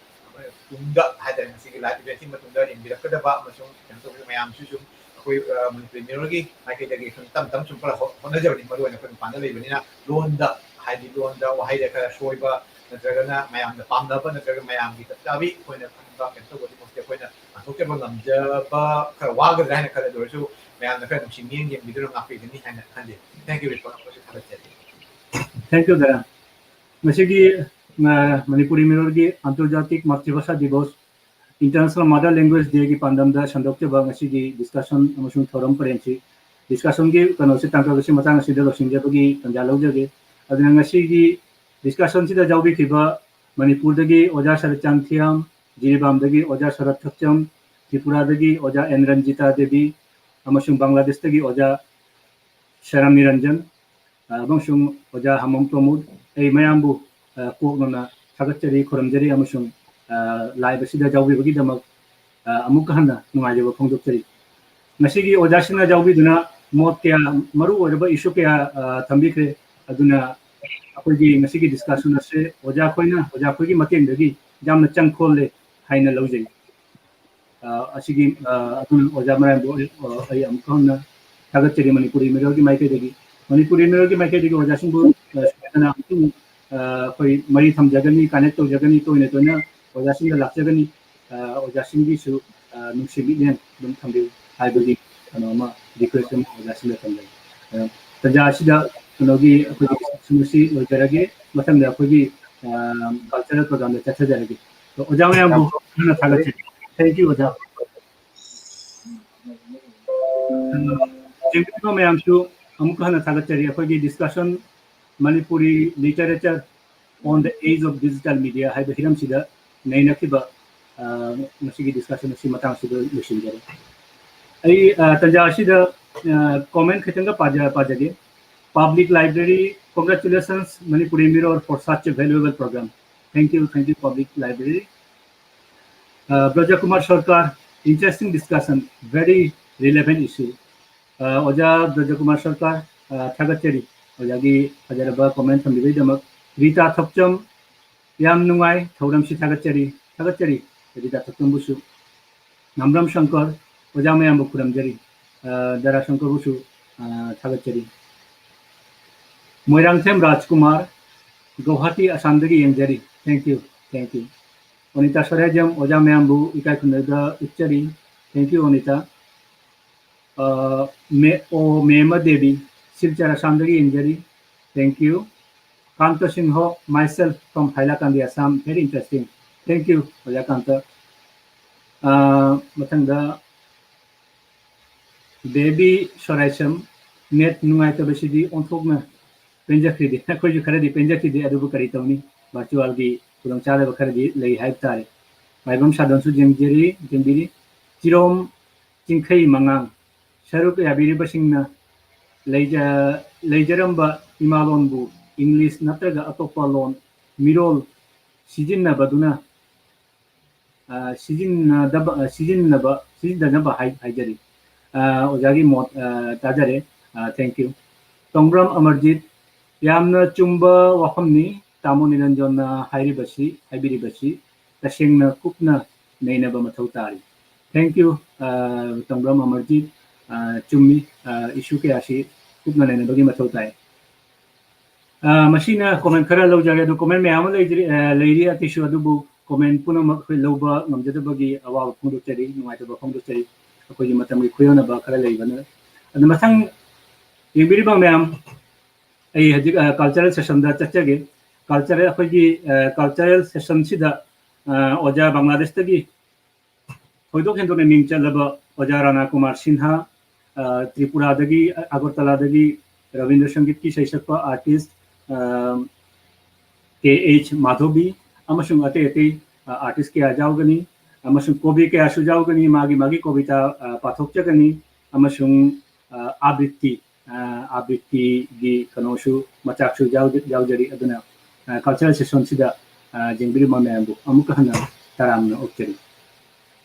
ꯇꯨꯡꯗ ꯍꯥꯏꯇꯥꯔꯦ, ꯃꯁꯤꯒꯤ live eventꯀꯤ ꯃꯇꯨꯡꯗ ꯌꯦꯡꯕꯤꯔꯛꯀꯗꯕ ꯑꯃꯁꯨꯡ ꯀꯩꯅꯣ ꯇꯧꯕ ꯃꯌꯥꯝꯁꯤꯁꯨ ꯑꯩꯈꯣꯏ, ꯑ, ꯃꯅꯤꯄꯨꯔꯤ ꯃꯤꯔꯣꯜꯒꯤ ꯃꯥꯏꯀꯩꯗꯒꯤ ꯁꯨꯝ ꯇꯞ ꯇꯞ ꯁꯨꯝ ꯈꯔ ꯍꯣ-, ꯍꯣꯠꯅꯖꯕꯅꯤ꯫ ꯃꯔꯨ ꯑꯣꯏꯅ ꯑꯩꯈꯣꯏ ꯃꯄꯥꯟꯗ ꯂꯩꯕꯅꯤꯅ ꯂꯣꯟꯗ, ꯍꯥꯏꯗꯤ ꯂꯣꯟꯗ ꯋꯥꯍꯩꯗ ꯈꯔ ꯁꯣꯏꯕ ꯅꯠꯇ꯭ꯔꯒꯅ ꯃꯌꯥꯝꯅ ꯄꯥꯝꯅꯕ ꯅꯠꯇ꯭ꯔꯒ ꯃꯌꯥꯝꯒꯤ ꯆꯞ ꯆꯥꯕꯤ ꯑꯩꯈꯣꯏꯅ ꯈꯟꯕ ꯀꯩꯅꯣ ꯇꯧꯕꯗꯤ ꯃꯛꯇꯤ ꯑꯩꯈꯣꯏꯅ ꯉꯥꯛꯊꯣꯛꯆꯕ ꯉꯝꯖꯕ ꯈꯔ ꯋꯥꯒꯗ꯭ꯔꯥ ꯍꯥꯏꯅ ꯈꯜꯂꯦ꯫ ꯑꯗꯨ ꯑꯣꯏꯔꯁꯨ ꯃꯌꯥꯝꯅ ꯈꯔ ꯅꯨꯡꯁꯤ ꯃꯤꯠꯌꯦꯡ ꯌꯦꯡꯕꯤꯗꯨꯅ ꯉꯥꯛꯄꯤꯒꯅꯤ ꯍꯥꯏꯅ ꯈꯜꯂꯤ꯫ Thank you, ꯔꯤꯄꯣꯔꯠ ꯑꯃꯁꯨ ꯊꯥꯒꯠꯆꯔꯤ꯫ Thank you, ꯗꯥ꯫ ꯉꯁꯤꯒꯤ, ꯑ, Manipuri ꯃꯤꯔꯣꯜꯒꯤ ꯑꯟꯇꯔꯖꯥꯇꯤꯛ ꯃꯥꯇ꯭ꯔꯤꯚꯥꯁꯥ divorce, International Mother Language Dayꯒꯤ ꯄꯥꯟꯗꯝꯗ ꯁꯟꯗꯣꯛꯆꯕ ꯉꯁꯤꯒꯤ discussion ꯑꯃꯁꯨꯡ ꯊꯧꯔꯝ ꯄꯔꯦꯡꯁꯤ, discussionꯒꯤ ꯀꯩꯅꯣꯁꯤ, ꯇꯥꯡꯀꯛ ꯑꯁꯤ ꯃꯇꯥꯡ ꯑꯁꯤꯗ ꯂꯣꯏꯁꯤꯟꯖꯕꯒꯤ ꯇꯥꯟꯖꯥ ꯂꯧꯖꯒꯦ꯫ ꯑꯗꯨꯅ ꯉꯁꯤꯒꯤ discussionꯁꯤꯗ ꯌꯥꯎꯕꯤꯈꯤꯕ ꯃꯅꯤꯄꯨꯔꯗꯒꯤ ꯑꯣꯖꯥ ꯁꯔꯠꯆꯥꯟ ꯊꯤꯌꯥꯝ, ꯖꯤꯔꯤꯕꯥꯝꯗꯒꯤ ꯑꯣꯖꯥ ꯁꯔꯠ ꯊꯛꯆꯝ, ꯇ꯭ꯔꯤꯄꯨꯔꯥꯗꯒꯤ ꯑꯣꯖꯥ ꯑꯦꯟ ꯔꯟꯖꯤꯇꯥ ꯗꯦꯕꯤ, ꯑꯃꯁꯨꯡ ꯕꯪꯒ꯭ꯂꯥꯗꯦꯁꯇꯒꯤ ꯑꯣꯖꯥ ꯁꯦꯔꯥꯝ ꯅꯤꯔꯟꯖꯟ, ꯑ, ꯑꯃꯁꯨꯡ ꯑꯣꯖꯥ ꯍꯥꯃꯣꯝ ꯄ꯭ꯔꯃꯣꯗ, ꯑꯩ ꯃꯌꯥꯝꯕꯨ, ꯑ, ꯀꯣꯛꯅꯅ ꯊꯥꯒꯠꯆꯔꯤ, ꯈꯨꯔꯨꯝꯖꯔꯤ ꯑꯃꯁꯨꯡ, ꯑ, live ꯑꯁꯤꯗ ꯌꯥꯎꯕꯤꯕꯒꯤꯗꯃꯛ, ꯑ, ꯑꯃꯨꯛꯀ ꯍꯟꯅ ꯅꯨꯡꯉꯥꯏꯖꯕ ꯐꯣꯡꯗꯣꯛꯆꯔꯤ꯫ ꯉꯁꯤꯒꯤ ꯑꯣꯖꯥꯁꯤꯡꯅ ꯌꯥꯎꯕꯤꯗꯨꯅ ꯃꯣꯠ ꯀꯌꯥ, ꯃꯔꯨ ꯑꯣꯏꯔꯕ issue ꯀꯌꯥ, ꯑ, ꯊꯝꯕꯤꯈ꯭ꯔꯦ꯫ ꯑꯗꯨꯅ ꯑꯩꯈꯣꯏꯒꯤ ꯉꯁꯤꯒꯤ discussion ꯑꯁꯦ ꯑꯣꯖꯥ ꯑꯩꯈꯣꯏꯅ, ꯑꯣꯖꯥ ꯑꯩꯈꯣꯏꯒꯤ ꯃꯇꯦꯡꯗꯒꯤ ꯌꯥꯝꯅ ꯆꯪꯈꯣꯜꯂꯦ ꯍꯥꯏꯅ ꯂꯧꯖꯩ꯫ ꯑ, ꯑꯁꯤꯒꯤ, ꯑ, ꯑꯗꯨꯅ ꯑꯣꯖꯥ ꯃꯔꯥꯏꯕꯣꯛ, ꯑ, ꯑꯩ ꯑꯃꯨꯛꯀ ꯍꯟꯅ ꯊꯥꯒꯠꯆꯔꯤ ꯃꯅꯤꯄꯨꯔꯤ ꯃꯤꯔꯣꯜꯒꯤ ꯃꯥꯏꯀꯩꯗꯒꯤ꯫ ꯃꯅꯤꯄꯨꯔꯤ ꯃꯤꯔꯣꯜꯒꯤ ꯃꯥꯏꯀꯩꯗꯒꯤ ꯑꯣꯖꯥꯁꯤꯡꯕꯨ, ꯑ, ꯁꯣꯏꯗꯅ ꯑꯃꯨꯛꯇꯪ, ꯑ, ꯑꯩꯈꯣꯏ ꯃꯔꯤ ꯊꯝꯖꯒꯅꯤ, connect ꯇꯧꯖꯒꯅꯤ, ꯇꯣꯏꯅ ꯇꯣꯏꯅ ꯑꯣꯖꯥꯁꯤꯡꯗ ꯂꯥꯛꯆꯒꯅꯤ꯫ ꯑ, ꯑꯣꯖꯥꯁꯤꯡꯒꯤꯁꯨ, ꯑ, ꯅꯨꯡꯁꯤ ꯃꯤꯠꯌꯦꯡ ꯑꯗꯨꯝ ꯊꯝꯕꯤꯌꯨ ꯍꯥꯏꯕꯒꯤ ꯀꯩꯅꯣ ꯑꯃ, request ꯑꯃ ꯑꯣꯖꯥꯁꯤꯡꯗ ꯊꯝꯖꯒꯦ꯫ ꯑ, ꯇꯥꯟꯖꯥ ꯑꯁꯤꯗ ꯀꯩꯅꯣꯒꯤ ꯑꯩꯈꯣꯏꯒꯤ discussion ꯑꯁꯤ ꯂꯣꯏꯖꯔꯒꯦ꯫ ꯃꯊꯪꯗ ꯑꯩꯈꯣꯏꯒꯤ, ꯑ, cultural programꯗ ꯆꯠꯊꯖꯔꯒꯦ꯫ ꯑꯗꯣ ꯑꯣꯖꯥ ꯃꯌꯥꯝꯕꯨ ꯍꯥꯟꯅ ꯊꯥꯒꯠꯆꯔꯤ꯫ Thank you, ꯑꯣꯖꯥ꯫ ꯌꯦꯡꯕꯤꯔꯤꯕ ꯃꯌꯥꯝꯁꯨ ꯑꯃꯨꯛꯀ ꯍꯟꯅ ꯊꯥꯒꯠꯆꯔꯤ꯫ ꯑꯩꯈꯣꯏꯒꯤ discussion, Manipuri literature on the age of digital media ꯍꯥꯏꯕ ꯍꯤꯔꯝꯁꯤꯗ ꯅꯩꯅꯈꯤꯕ, ꯑ, ꯉꯁꯤꯒꯤ discussion ꯑꯁꯤ ꯃꯇꯥꯡꯁꯤꯗ ꯂꯣꯏꯁꯤꯟꯖꯔꯦ꯫ ꯑꯩ, ꯑ, ꯇꯥꯟꯖꯥ ꯑꯁꯤꯗ, ꯑ, comment ꯈꯤꯇꯪꯒ ꯄꯥꯖ-, ꯄꯥꯖꯒꯦ꯫ Public Library, congratulations, Manipuri Mirror, for such a valuable program. Thank you, thank you, Public Library. Uh, Braja Kumar Sarkar, interesting discussion, very relevant issue. Uh, ꯑꯣꯖꯥ ꯕ꯭ꯔꯖꯀꯨꯃꯥꯔ ꯁꯔꯀꯥꯔ, uh, ꯊꯥꯒꯠꯆꯔꯤ꯫ ꯑꯣꯖꯥꯒꯤ ꯐꯖꯔꯕ comment ꯊꯝꯕꯤꯕꯒꯤꯗꯃꯛ꯫ ꯔꯤꯇꯥ ꯊꯣꯛꯆꯝ, ꯌꯥꯝ ꯅꯨꯡꯉꯥꯏ, ꯊꯧꯔꯝꯁꯤ ꯊꯥꯒꯠꯆꯔꯤ, ꯊꯥꯒꯠꯆꯔꯤ ꯔꯤꯇꯥ ꯊꯣꯛꯆꯝꯕꯨꯁꯨ꯫ ꯅꯥꯝꯕ꯭ꯔꯝ ꯁꯪꯀꯔ, ꯑꯣꯖꯥ ꯃꯌꯥꯝꯕꯨ ꯈꯨꯔꯨꯝꯖꯔꯤ꯫ ꯑ, ꯗꯥꯔꯥ ꯁꯪꯀꯔꯕꯨꯁꯨ, ꯑ, ꯊꯥꯒꯠꯆꯔꯤ꯫ ꯃꯣꯏꯔꯥꯡꯊꯦꯝ ꯔꯥꯖꯀꯨꯃꯥꯔ, Guwahati, ꯑꯁꯥꯝꯗꯒꯤ ꯌꯦꯡꯖꯔꯤ꯫ Thank you, thank you꯫ ꯑꯣꯅꯤꯇꯥ ꯁꯣꯔꯥꯏꯖꯝ, ꯑꯣꯖꯥ ꯃꯌꯥꯝꯕꯨ ꯏꯀꯥꯏ ꯈꯨꯝꯅꯕ ꯎꯠꯆꯔꯤ꯫ Thank you, ꯑꯣꯅꯤꯇꯥ꯫ ꯑ, ꯃꯦ-, ꯑꯣ, ꯃꯦꯃ Devi, Silchar, ꯑꯁꯥꯝꯗꯒꯤ ꯌꯦꯡꯖꯔꯤ꯫ Thank you꯫ ꯀꯥꯟꯇ Singh, myself from ꯍꯥꯏꯂꯥꯀꯥꯟꯗꯤ, Assam. Very interesting. Thank you, ꯑꯣꯖꯥ ꯀꯥꯟꯇ꯫ ꯑ, ꯃꯊꯪꯗ ꯕꯦꯕꯤ ꯁꯣꯔꯥꯏꯁꯝ, net ꯅꯨꯡꯉꯥꯏꯇꯕꯁꯤꯗꯤ ꯑꯣꯟꯊꯣꯛꯅ ꯄꯦꯟꯖꯈꯤꯗꯦ꯫ ꯑꯩꯈꯣꯏꯁꯨ ꯈꯔꯗꯤ ꯄꯦꯟꯖꯈꯤꯗꯦ, ꯑꯗꯨꯕꯨ ꯀꯔꯤ ꯇꯧꯅꯤ? Virtualꯒꯤ ꯈꯨꯗꯣꯡꯆꯥꯗꯕ ꯈꯔꯗꯤ ꯂꯩ ꯍꯥꯏꯕ ꯇꯥꯔꯦ꯫ ꯃꯥꯏꯕꯝ ꯁꯥꯗꯣꯟꯁꯨ ꯌꯦꯡꯖꯔꯤ, ꯌꯦꯡꯕꯤꯔꯤ꯫ ꯆꯤꯔꯣꯝ ꯆꯤꯡꯈꯩ ꯃꯉꯥꯡ, ꯁꯔꯨꯛ ꯌꯥꯕꯤꯔꯤꯕꯁꯤꯡꯅ ꯂꯩꯖ-, ꯂꯩꯖꯔꯝꯕ ꯏꯃꯥꯂꯣꯟꯕꯨ English ꯅꯠꯇ꯭ꯔꯒ ꯑꯇꯣꯞꯄ ꯂꯣꯟ, ꯃꯤꯔꯣꯜ ꯁꯤꯖꯤꯟꯅꯕꯗꯨꯅ, ꯑ, ꯁꯤꯖꯤꯟꯅꯗꯕ, ꯑ, ꯁꯤꯖꯤꯟꯅꯕ, ꯁꯤꯖꯤꯟꯅꯅꯕ ꯍꯥꯏ-, ꯍꯥꯏꯖꯔꯤ꯫ ꯑ, ꯑꯣꯖꯥꯒꯤ ꯃꯣꯠ, ꯑ, ꯇꯥꯖꯔꯦ꯫ ꯑ, thank you꯫ ꯇꯣꯡꯕ꯭ꯔꯝ ꯑꯃꯔꯖꯤꯠ, ꯌꯥꯝꯅ ꯆꯨꯝꯕ ꯋꯥꯐꯝꯅꯤ ꯇꯥꯃꯣ ꯅꯤꯔꯟꯖꯟꯅ ꯍꯥꯏꯔꯤꯕꯁꯤ, ꯍꯥꯏꯕꯤꯔꯤꯕꯁꯤ꯫ ꯇꯁꯦꯡꯅ ꯀꯨꯞꯅ ꯅꯩꯅꯕ ꯃꯊꯧ ꯇꯥꯔꯤ꯫ Thank you, ꯑ, ꯇꯣꯡꯕ꯭ꯔꯝ ꯑꯃꯔꯖꯤꯠ꯫ ꯑ, ꯆꯨꯝꯃꯤ, ꯑ, issue ꯀꯌꯥꯁꯤ ꯀꯨꯞꯅ ꯅꯩꯅꯕꯒꯤ ꯃꯊꯧ ꯇꯥꯏ꯫ ꯑ, ꯃꯁꯤꯅ comment ꯈꯔ ꯂꯧꯖꯔꯦ, ꯑꯗꯨ comment ꯃꯌꯥꯝ ꯑꯃ ꯂꯩꯖꯔꯤ, ꯑ, ꯂꯩꯔꯤ ꯑꯇꯩꯁꯨ, ꯑꯗꯨꯕꯨ comment ꯄꯨꯝꯅꯃꯛ ꯑꯩꯈꯣꯏ ꯂꯧꯕ ꯉꯝꯖꯗꯕꯒꯤ ꯑꯋꯥꯕ ꯐꯣꯡꯗꯣꯛꯆꯔꯤ, ꯅꯨꯡꯉꯥꯏꯇꯕ ꯐꯣꯡꯗꯣꯛꯆꯔꯤ꯫ ꯑꯩꯈꯣꯏꯒꯤ ꯃꯇꯝꯒꯤ ꯈꯨꯌꯧꯅꯕ ꯈꯔ ꯂꯩꯕꯅ꯫ ꯑꯗꯨ ꯃꯊꯪ ꯌꯦꯡꯕꯤꯔꯤꯕ ꯃꯌꯥꯝ, ꯑꯩ ꯍꯧꯖꯤꯛ, ꯑ, cultural sessionꯗ ꯆꯠꯆꯒꯦ꯫ Cultural, ꯑꯩꯈꯣꯏꯒꯤ, ꯑ, cultural sessionꯁꯤꯗ, ꯑ, ꯑꯣꯖꯥ ꯕꯪꯒ꯭ꯂꯥꯗꯦꯁꯇꯒꯤ ꯊꯣꯏꯗꯣꯛ ꯍꯦꯟꯗꯣꯛꯅ ꯃꯤꯡ ꯆꯠꯂꯕ ꯑꯣꯖꯥ ꯔꯥꯅꯥ ꯀꯨꯃꯥꯔ ꯁꯤꯟꯍꯥ, ꯑ, ꯇ꯭ꯔꯤꯄꯨꯔꯥꯗꯒꯤ, ꯑ, ꯑꯒꯔꯇꯂꯥꯗꯒꯤ ꯔꯕꯤꯟꯗ꯭ꯔ ꯁꯪꯒꯤꯠꯀꯤ ꯏꯁꯩ ꯁꯛꯄ artist, ꯑ, ꯀꯦ ꯑꯩꯆ ꯃꯥꯙꯣꯕꯤ ꯑꯃꯁꯨꯡ ꯑꯇꯩ ꯑꯇꯩ, ꯑ, artist ꯀꯌꯥ ꯌꯥꯎꯒꯅꯤ, ꯑꯃꯁꯨꯡ ꯀꯣꯕꯤ ꯀꯌꯥꯁꯨ ꯌꯥꯎꯒꯅꯤ꯫ ꯃꯥꯒꯤ ꯃꯥꯒꯤ ꯀꯣꯕꯤꯇꯥ, ꯑ, ꯄꯥꯊꯣꯛꯆꯒꯅꯤ, ꯑꯃꯁꯨꯡ, ꯑ, ꯑꯥꯕ꯭ꯔꯤꯇꯤ, ꯑ, ꯑꯥꯕ꯭ꯔꯤꯇꯤꯒꯤ ꯀꯩꯅꯣꯁꯨ, ꯃꯆꯥꯛꯁꯨ ꯌꯥꯎꯖ-, ꯌꯥꯎꯖꯔꯤ꯫ ꯑꯗꯨꯅ, ꯑ, cultural sessionꯁꯤꯗ, ꯑ, ꯌꯦꯡꯕꯤꯔꯤꯕ ꯃꯌꯥꯝꯕꯨ ꯑꯃꯨꯛꯀ ꯍꯟꯅ ꯇꯔꯥꯝꯅ ꯑꯣꯛꯆꯔꯤ꯫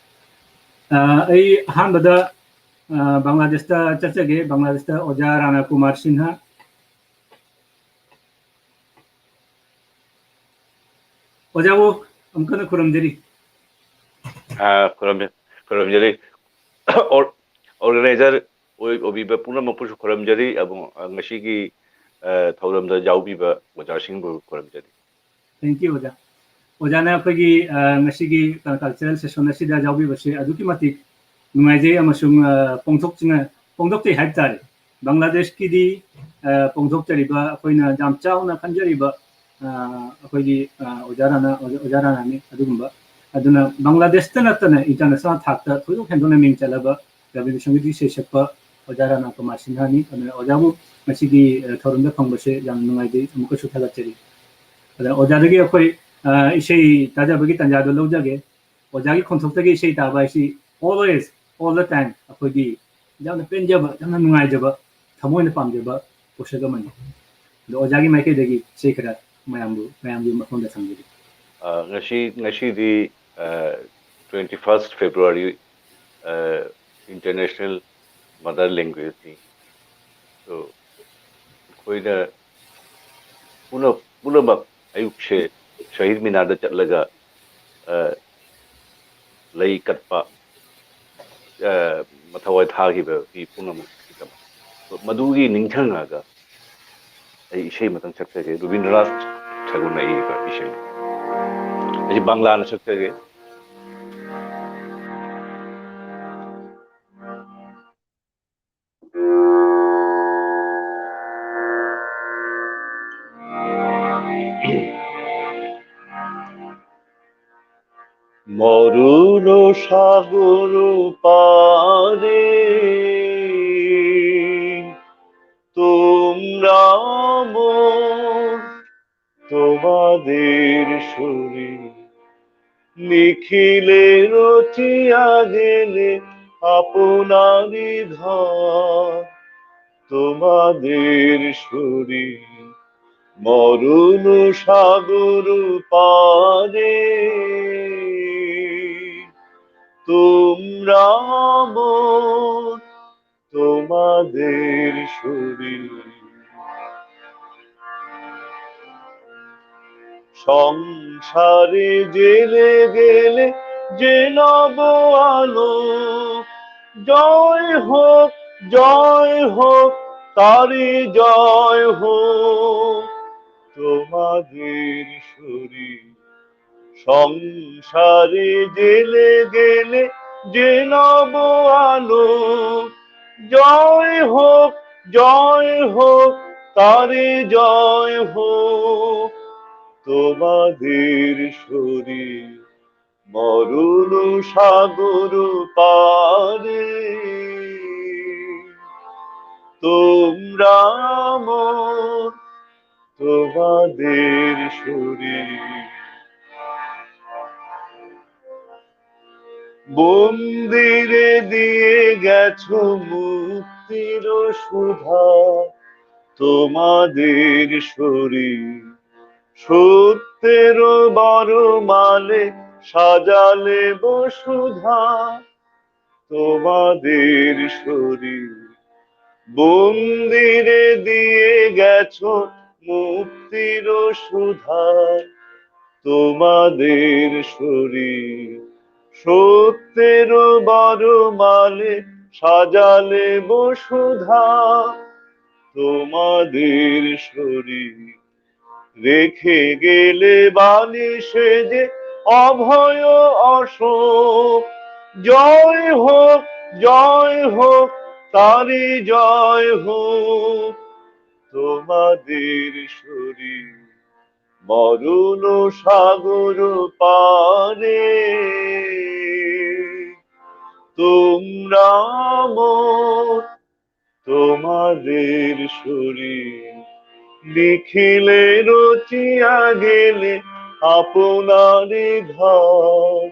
ꯑ, ꯑꯩ ꯑꯍꯥꯟꯕꯗ, ꯑ, ꯕꯪꯒ꯭ꯂꯥꯗꯦꯁꯇ ꯆꯠꯆꯒꯦ꯫ ꯕꯪꯒ꯭ꯂꯥꯗꯦꯁꯇ ꯑꯣꯖꯥ ꯔꯥꯅꯥ ꯀꯨꯃꯥꯔ ꯁꯤꯟꯍꯥ, ꯑꯣꯖꯥꯕꯨ ꯑꯃꯨꯛ ꯍꯟꯅ ꯈꯨꯔꯨꯝꯖꯔꯤ꯫ ꯑꯥ, ꯈꯨꯔꯨꯝꯖ- ꯈꯨꯔꯨꯝꯖꯔꯤ꯫ ꯑꯣꯔ- organizer ꯑꯣꯏ- ꯑꯣꯏꯕꯤꯕ ꯄꯨꯝꯅꯃꯛꯄꯨꯁꯨ ꯈꯨꯔꯨꯝꯖꯔꯤ꯫ ꯑꯃꯨꯛ, ꯑ, ꯉꯁꯤꯒꯤ, ꯑ, ꯊꯧꯔꯝꯗ ꯌꯥꯎꯕꯤꯕ ꯑꯣꯖꯥꯁꯤꯡꯕꯨ ꯈꯨꯔꯨꯝꯖꯔꯤ꯫ Thank you, ꯑꯣꯖꯥ꯫ ꯑꯣꯖꯥꯅ ꯑꯩꯈꯣꯏꯒꯤ, ꯑ, ꯉꯁꯤꯒꯤ cultural session ꯑꯁꯤꯗ ꯌꯥꯎꯕꯤꯕꯁꯦ ꯑꯗꯨꯛꯀꯤ ꯃꯇꯤꯛ ꯅꯨꯡꯉꯥꯏꯖꯩ ꯑꯃꯁꯨꯡ, ꯑ, ꯄꯣꯡꯊꯣꯛꯆꯅ- ꯄꯣꯡꯊꯣꯛꯆꯩ ꯍꯥꯏꯕ ꯇꯥꯔꯦ꯫ ꯕꯪꯒ꯭ꯂꯥꯗꯦꯁꯀꯤꯗꯤ, ꯑ, ꯄꯣꯡꯊꯣꯛꯆꯔꯤꯕ, ꯑꯩꯈꯣꯏꯅ ꯌꯥꯝ ꯆꯥꯎꯅ ꯈꯟꯖꯔꯤꯕ, ꯑ, ꯑꯩꯈꯣꯏꯒꯤ, ꯑ, ꯑꯣꯖꯥ ꯔꯥꯅꯥ, ꯑꯣꯖꯥ, ꯑꯣꯖꯥ ꯔꯥꯅꯥꯅꯤ꯫ ꯑꯗꯨꯒꯨꯝꯕ, ꯑꯗꯨꯅ ꯕꯪꯒ꯭ꯂꯥꯗꯦꯁꯇ ꯅꯠꯇꯅ international ꯊꯥꯛꯇ ꯊꯣꯏꯗꯣꯛ ꯍꯦꯟꯗꯣꯛꯅ ꯃꯤꯡ ꯆꯠꯂꯕ ꯔꯕꯤꯟꯗ꯭ꯔ ꯁꯪꯒꯤꯠꯀꯤ ꯏꯁꯩ ꯁꯛꯄ ꯑꯣꯖꯥ ꯔꯥꯅꯥ ꯀꯨꯃꯥꯔ ꯁꯤꯟꯍꯥꯅꯤ꯫ ꯑꯗꯨꯅ ꯑꯣꯖꯥꯕꯨ ꯉꯁꯤꯒꯤ, ꯑ, ꯊꯧꯔꯝꯗ ꯐꯪꯕꯁꯦ ꯌꯥꯝ ꯅꯨꯡꯉꯥꯏꯖꯩ, ꯑꯃꯨꯛꯀꯁꯨ ꯊꯥꯒꯠꯆꯔꯤ꯫ ꯑꯗꯨꯅ ꯑꯣꯖꯥꯗꯒꯤ ꯑꯩꯈꯣꯏ, ꯑ, ꯏꯁꯩ ꯇꯥꯖꯕꯒꯤ ꯇꯥꯟꯖꯥꯗꯣ ꯂꯧꯖꯒꯦ꯫ ꯑꯣꯖꯥꯒꯤ ꯈꯣꯟꯊꯣꯛꯇꯒꯤ ꯏꯁꯩ ꯇꯥꯕ ꯍꯥꯏꯁꯤ always, all the time ꯑꯩꯈꯣꯏꯒꯤ ꯌꯥꯝꯅ ꯄꯦꯟꯖꯕ, ꯌꯥꯝꯅ ꯅꯨꯡꯉꯥꯏꯖꯕ, ꯊꯃꯣꯏꯅ ꯄꯥꯝꯖꯕ ꯄꯣꯠꯁꯛ ꯑꯃꯅꯤ꯫ ꯑꯗꯣ ꯑꯣꯖꯥꯒꯤ ꯃꯥꯏꯀꯩꯗꯒꯤ ꯏꯁꯩ ꯈꯔ ꯃꯌꯥꯝꯕꯨ, ꯃꯌꯥꯝꯒꯤ ꯃꯐꯝꯗ ꯊꯝꯖꯔꯤ꯫ ꯑ, ꯉꯁꯤ ꯉꯁꯤꯗꯤ, ꯑ, twenty first February, ꯑ, International Mother Language Day꯫ So, ꯑꯩꯈꯣꯏꯅ ꯄꯨꯝꯅ- ꯄꯨꯝꯅꯃꯛ ꯑꯌꯨꯛꯁꯦ ꯁꯍꯤꯗ ꯃꯤꯅꯥꯔꯗ ꯆꯠꯂꯒ, ꯑ, ꯂꯩ ꯀꯠꯄ, ꯑ, ꯃꯊꯧꯋꯥꯏ ꯊꯥꯈꯤꯕ ꯃꯤ ꯄꯨꯝꯅꯃꯛꯀꯤꯗꯃꯛ ꯃꯗꯨꯒꯤ ꯅꯤꯡꯁꯤꯡꯉꯒ ꯑꯩ ꯏꯁꯩ ꯑꯃꯇꯪ ꯁꯛꯆꯒꯦ꯫ ꯔꯕꯤꯟꯗ꯭ꯔꯅꯥꯊ ꯊꯦꯒꯣꯔꯅ ꯏꯕ ꯏꯁꯩ꯫ ꯑꯩꯁꯦ ꯕꯪꯂꯥꯅ ꯁꯛꯆꯒꯦ꯫ মরুণ সাগর পারে তোমরা মোর, তোমাদের শরীর নিখিলে রচিয়া গেলে আপনারই ধন। তোমাদের শরীর মরুণ সাগর পারে তোমরা মোর, তোমাদের শরীর সংসারে জেলে গেলে যে নব আলো, জয় হোক, জয় হোক, তারই জয় হোক। তোমাদের শরীর সংসারে জেলে গেলে যে নব আলো, জয় হোক, জয় হোক, তারই জয় হোক। তোমাদের শরীর মরণ সাগর পারে, তোমরা অমর, তোমাদের শরীর। মন্দিরে দিয়ে গেছো মুক্তির সুধা, তোমাদের শরীর সত্যের বরমালে সাজালে বসুধা। তোমাদের শরীর মন্দিরে দিয়ে গেছো মুক্তির সুধা, তোমাদের শরীর সত্যের বরমালে সাজালে বসুধা। তোমাদের শরীর রেখে গেলে বাণী সেজে অভয় অশোক। জয় হোক, জয় হোক, তারই জয় হোক। তোমাদের শরীর মরণ সাগর পারে, তোমরা অমর, তোমাদের শরীর নিখিলে রচিয়া গেলে আপনার ঘর।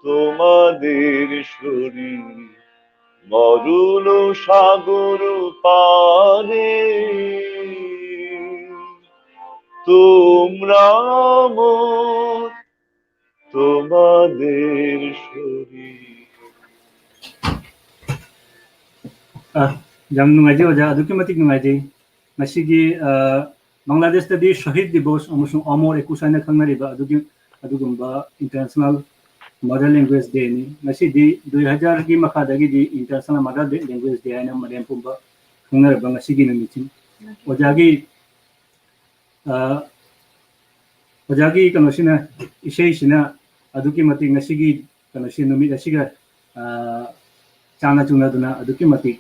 তোমাদের শরীর মরণ সাগর পারে, তোমরা অমর, তোমাদের শরীর। ꯑ, ꯌꯥꯝ ꯅꯨꯡꯉꯥꯏꯖꯩ ꯑꯣꯖꯥ, ꯑꯗꯨꯛꯀꯤ ꯃꯇꯤꯛ ꯅꯨꯡꯉꯥꯏꯖꯩ꯫ ꯉꯁꯤꯒꯤ, ꯑ, ꯕꯪꯒ꯭ꯂꯥꯗꯦꯁꯇꯗꯤ ꯁꯍꯤꯗ ꯗꯤꯕꯣꯁ ꯑꯃꯁꯨꯡ ꯑꯃꯣꯔ ꯑꯦꯀꯨꯁ ꯍꯥꯏꯅ ꯈꯪꯅꯔꯤꯕ ꯑꯗꯨꯒꯤ, ꯑꯗꯨꯒꯨꯝꯕ ꯏꯟꯇꯔꯅꯦꯁꯅꯦꯜ ꯃꯗꯔ ꯂꯦꯡꯒ꯭ꯋꯦꯖ ꯗꯦꯅꯤ꯫ ꯉꯁꯤꯗꯤ ꯗꯨꯏ ꯍꯖꯥꯔꯒꯤ ꯃꯈꯥꯗꯒꯤꯗꯤ ꯏꯟꯇꯔꯅꯦꯁꯅꯦꯜ ꯃꯗꯔ ꯂꯦꯡꯒ꯭ꯋꯦꯖ ꯗꯦ ꯍꯥꯏꯅ ꯃꯥꯂꯦꯝ ꯄꯨꯝꯕ ꯈꯪꯅꯔꯕ ꯉꯁꯤꯒꯤ ꯅꯨꯃꯤꯠꯁꯤꯅꯤ꯫ ꯑꯣꯖꯥꯒꯤ, ꯑ, ꯑꯣꯖꯥꯒꯤ ꯀꯩꯅꯣꯁꯤꯅ, ꯏꯁꯩꯁꯤꯅ ꯑꯗꯨꯛꯀꯤ ꯃꯇꯤꯛ ꯉꯁꯤꯒꯤ ꯀꯩꯅꯣꯁꯤ, ꯅꯨꯃꯤꯠ ꯑꯁꯤꯒ, ꯑ, ꯆꯥꯟꯅ ꯆꯨꯅꯗꯨꯅ ꯑꯗꯨꯛꯀꯤ ꯃꯇꯤꯛ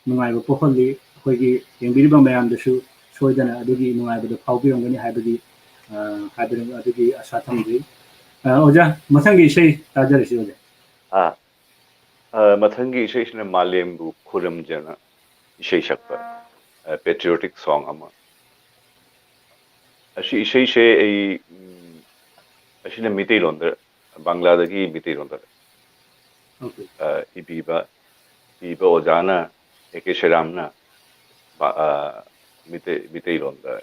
ꯅꯨꯡꯉꯥꯏꯕ ꯄꯣꯛꯍꯜꯂꯤ꯫ ꯑꯩꯈꯣꯏꯒꯤ ꯌꯦꯡꯕꯤꯔꯤꯕ ꯃꯌꯥꯝꯗꯁꯨ ꯁꯣꯏꯗꯅ ꯑꯗꯨꯒꯤ ꯅꯨꯡꯉꯥꯏꯕꯗꯣ ꯐꯥꯎꯕꯤꯔꯝꯒꯅꯤ ꯍꯥꯏꯕꯒꯤ, ꯑ, ꯍꯥꯏꯕꯗꯤ ꯑꯗꯨꯒꯤ ꯑꯁꯥ ꯊꯝꯖꯩ꯫ ꯑ, ꯑꯣꯖꯥ, ꯃꯊꯪꯒꯤ ꯏꯁꯩ ꯇꯥꯖꯔꯁꯤ, ꯑꯣꯖꯥ꯫ ꯑꯥ, ꯑ, ꯃꯊꯪꯒꯤ ꯏꯁꯩꯁꯤꯅ ꯃꯥꯂꯦꯝꯕꯨ ꯈꯨꯔꯨꯝꯖꯅ ꯏꯁꯩ ꯁꯛꯄ, ꯑ, ꯄꯦꯇ꯭ꯔꯤꯌꯣꯇꯤꯛ ꯁꯣꯡ ꯑꯃ꯫ ꯑꯁꯤ ꯏꯁꯩꯁꯦ ꯑꯩ, ꯎꯝ, ꯑꯁꯤꯅ ꯃꯤꯇꯩꯂꯣꯟꯗ, ꯕꯪꯒ꯭ꯂꯥꯗꯒꯤ ꯃꯤꯇꯩꯂꯣꯟꯗ, ꯑꯣꯀꯦ꯫ ꯑ, ꯏꯕꯤꯕ, ꯏꯕ ꯑꯣꯖꯥꯅ ꯑꯦ ꯀꯦ ꯁꯦꯔꯥꯝꯅ ꯕ-, ꯑ, ꯃꯤꯇꯩ-, ꯃꯤꯇꯩꯂꯣꯟꯗ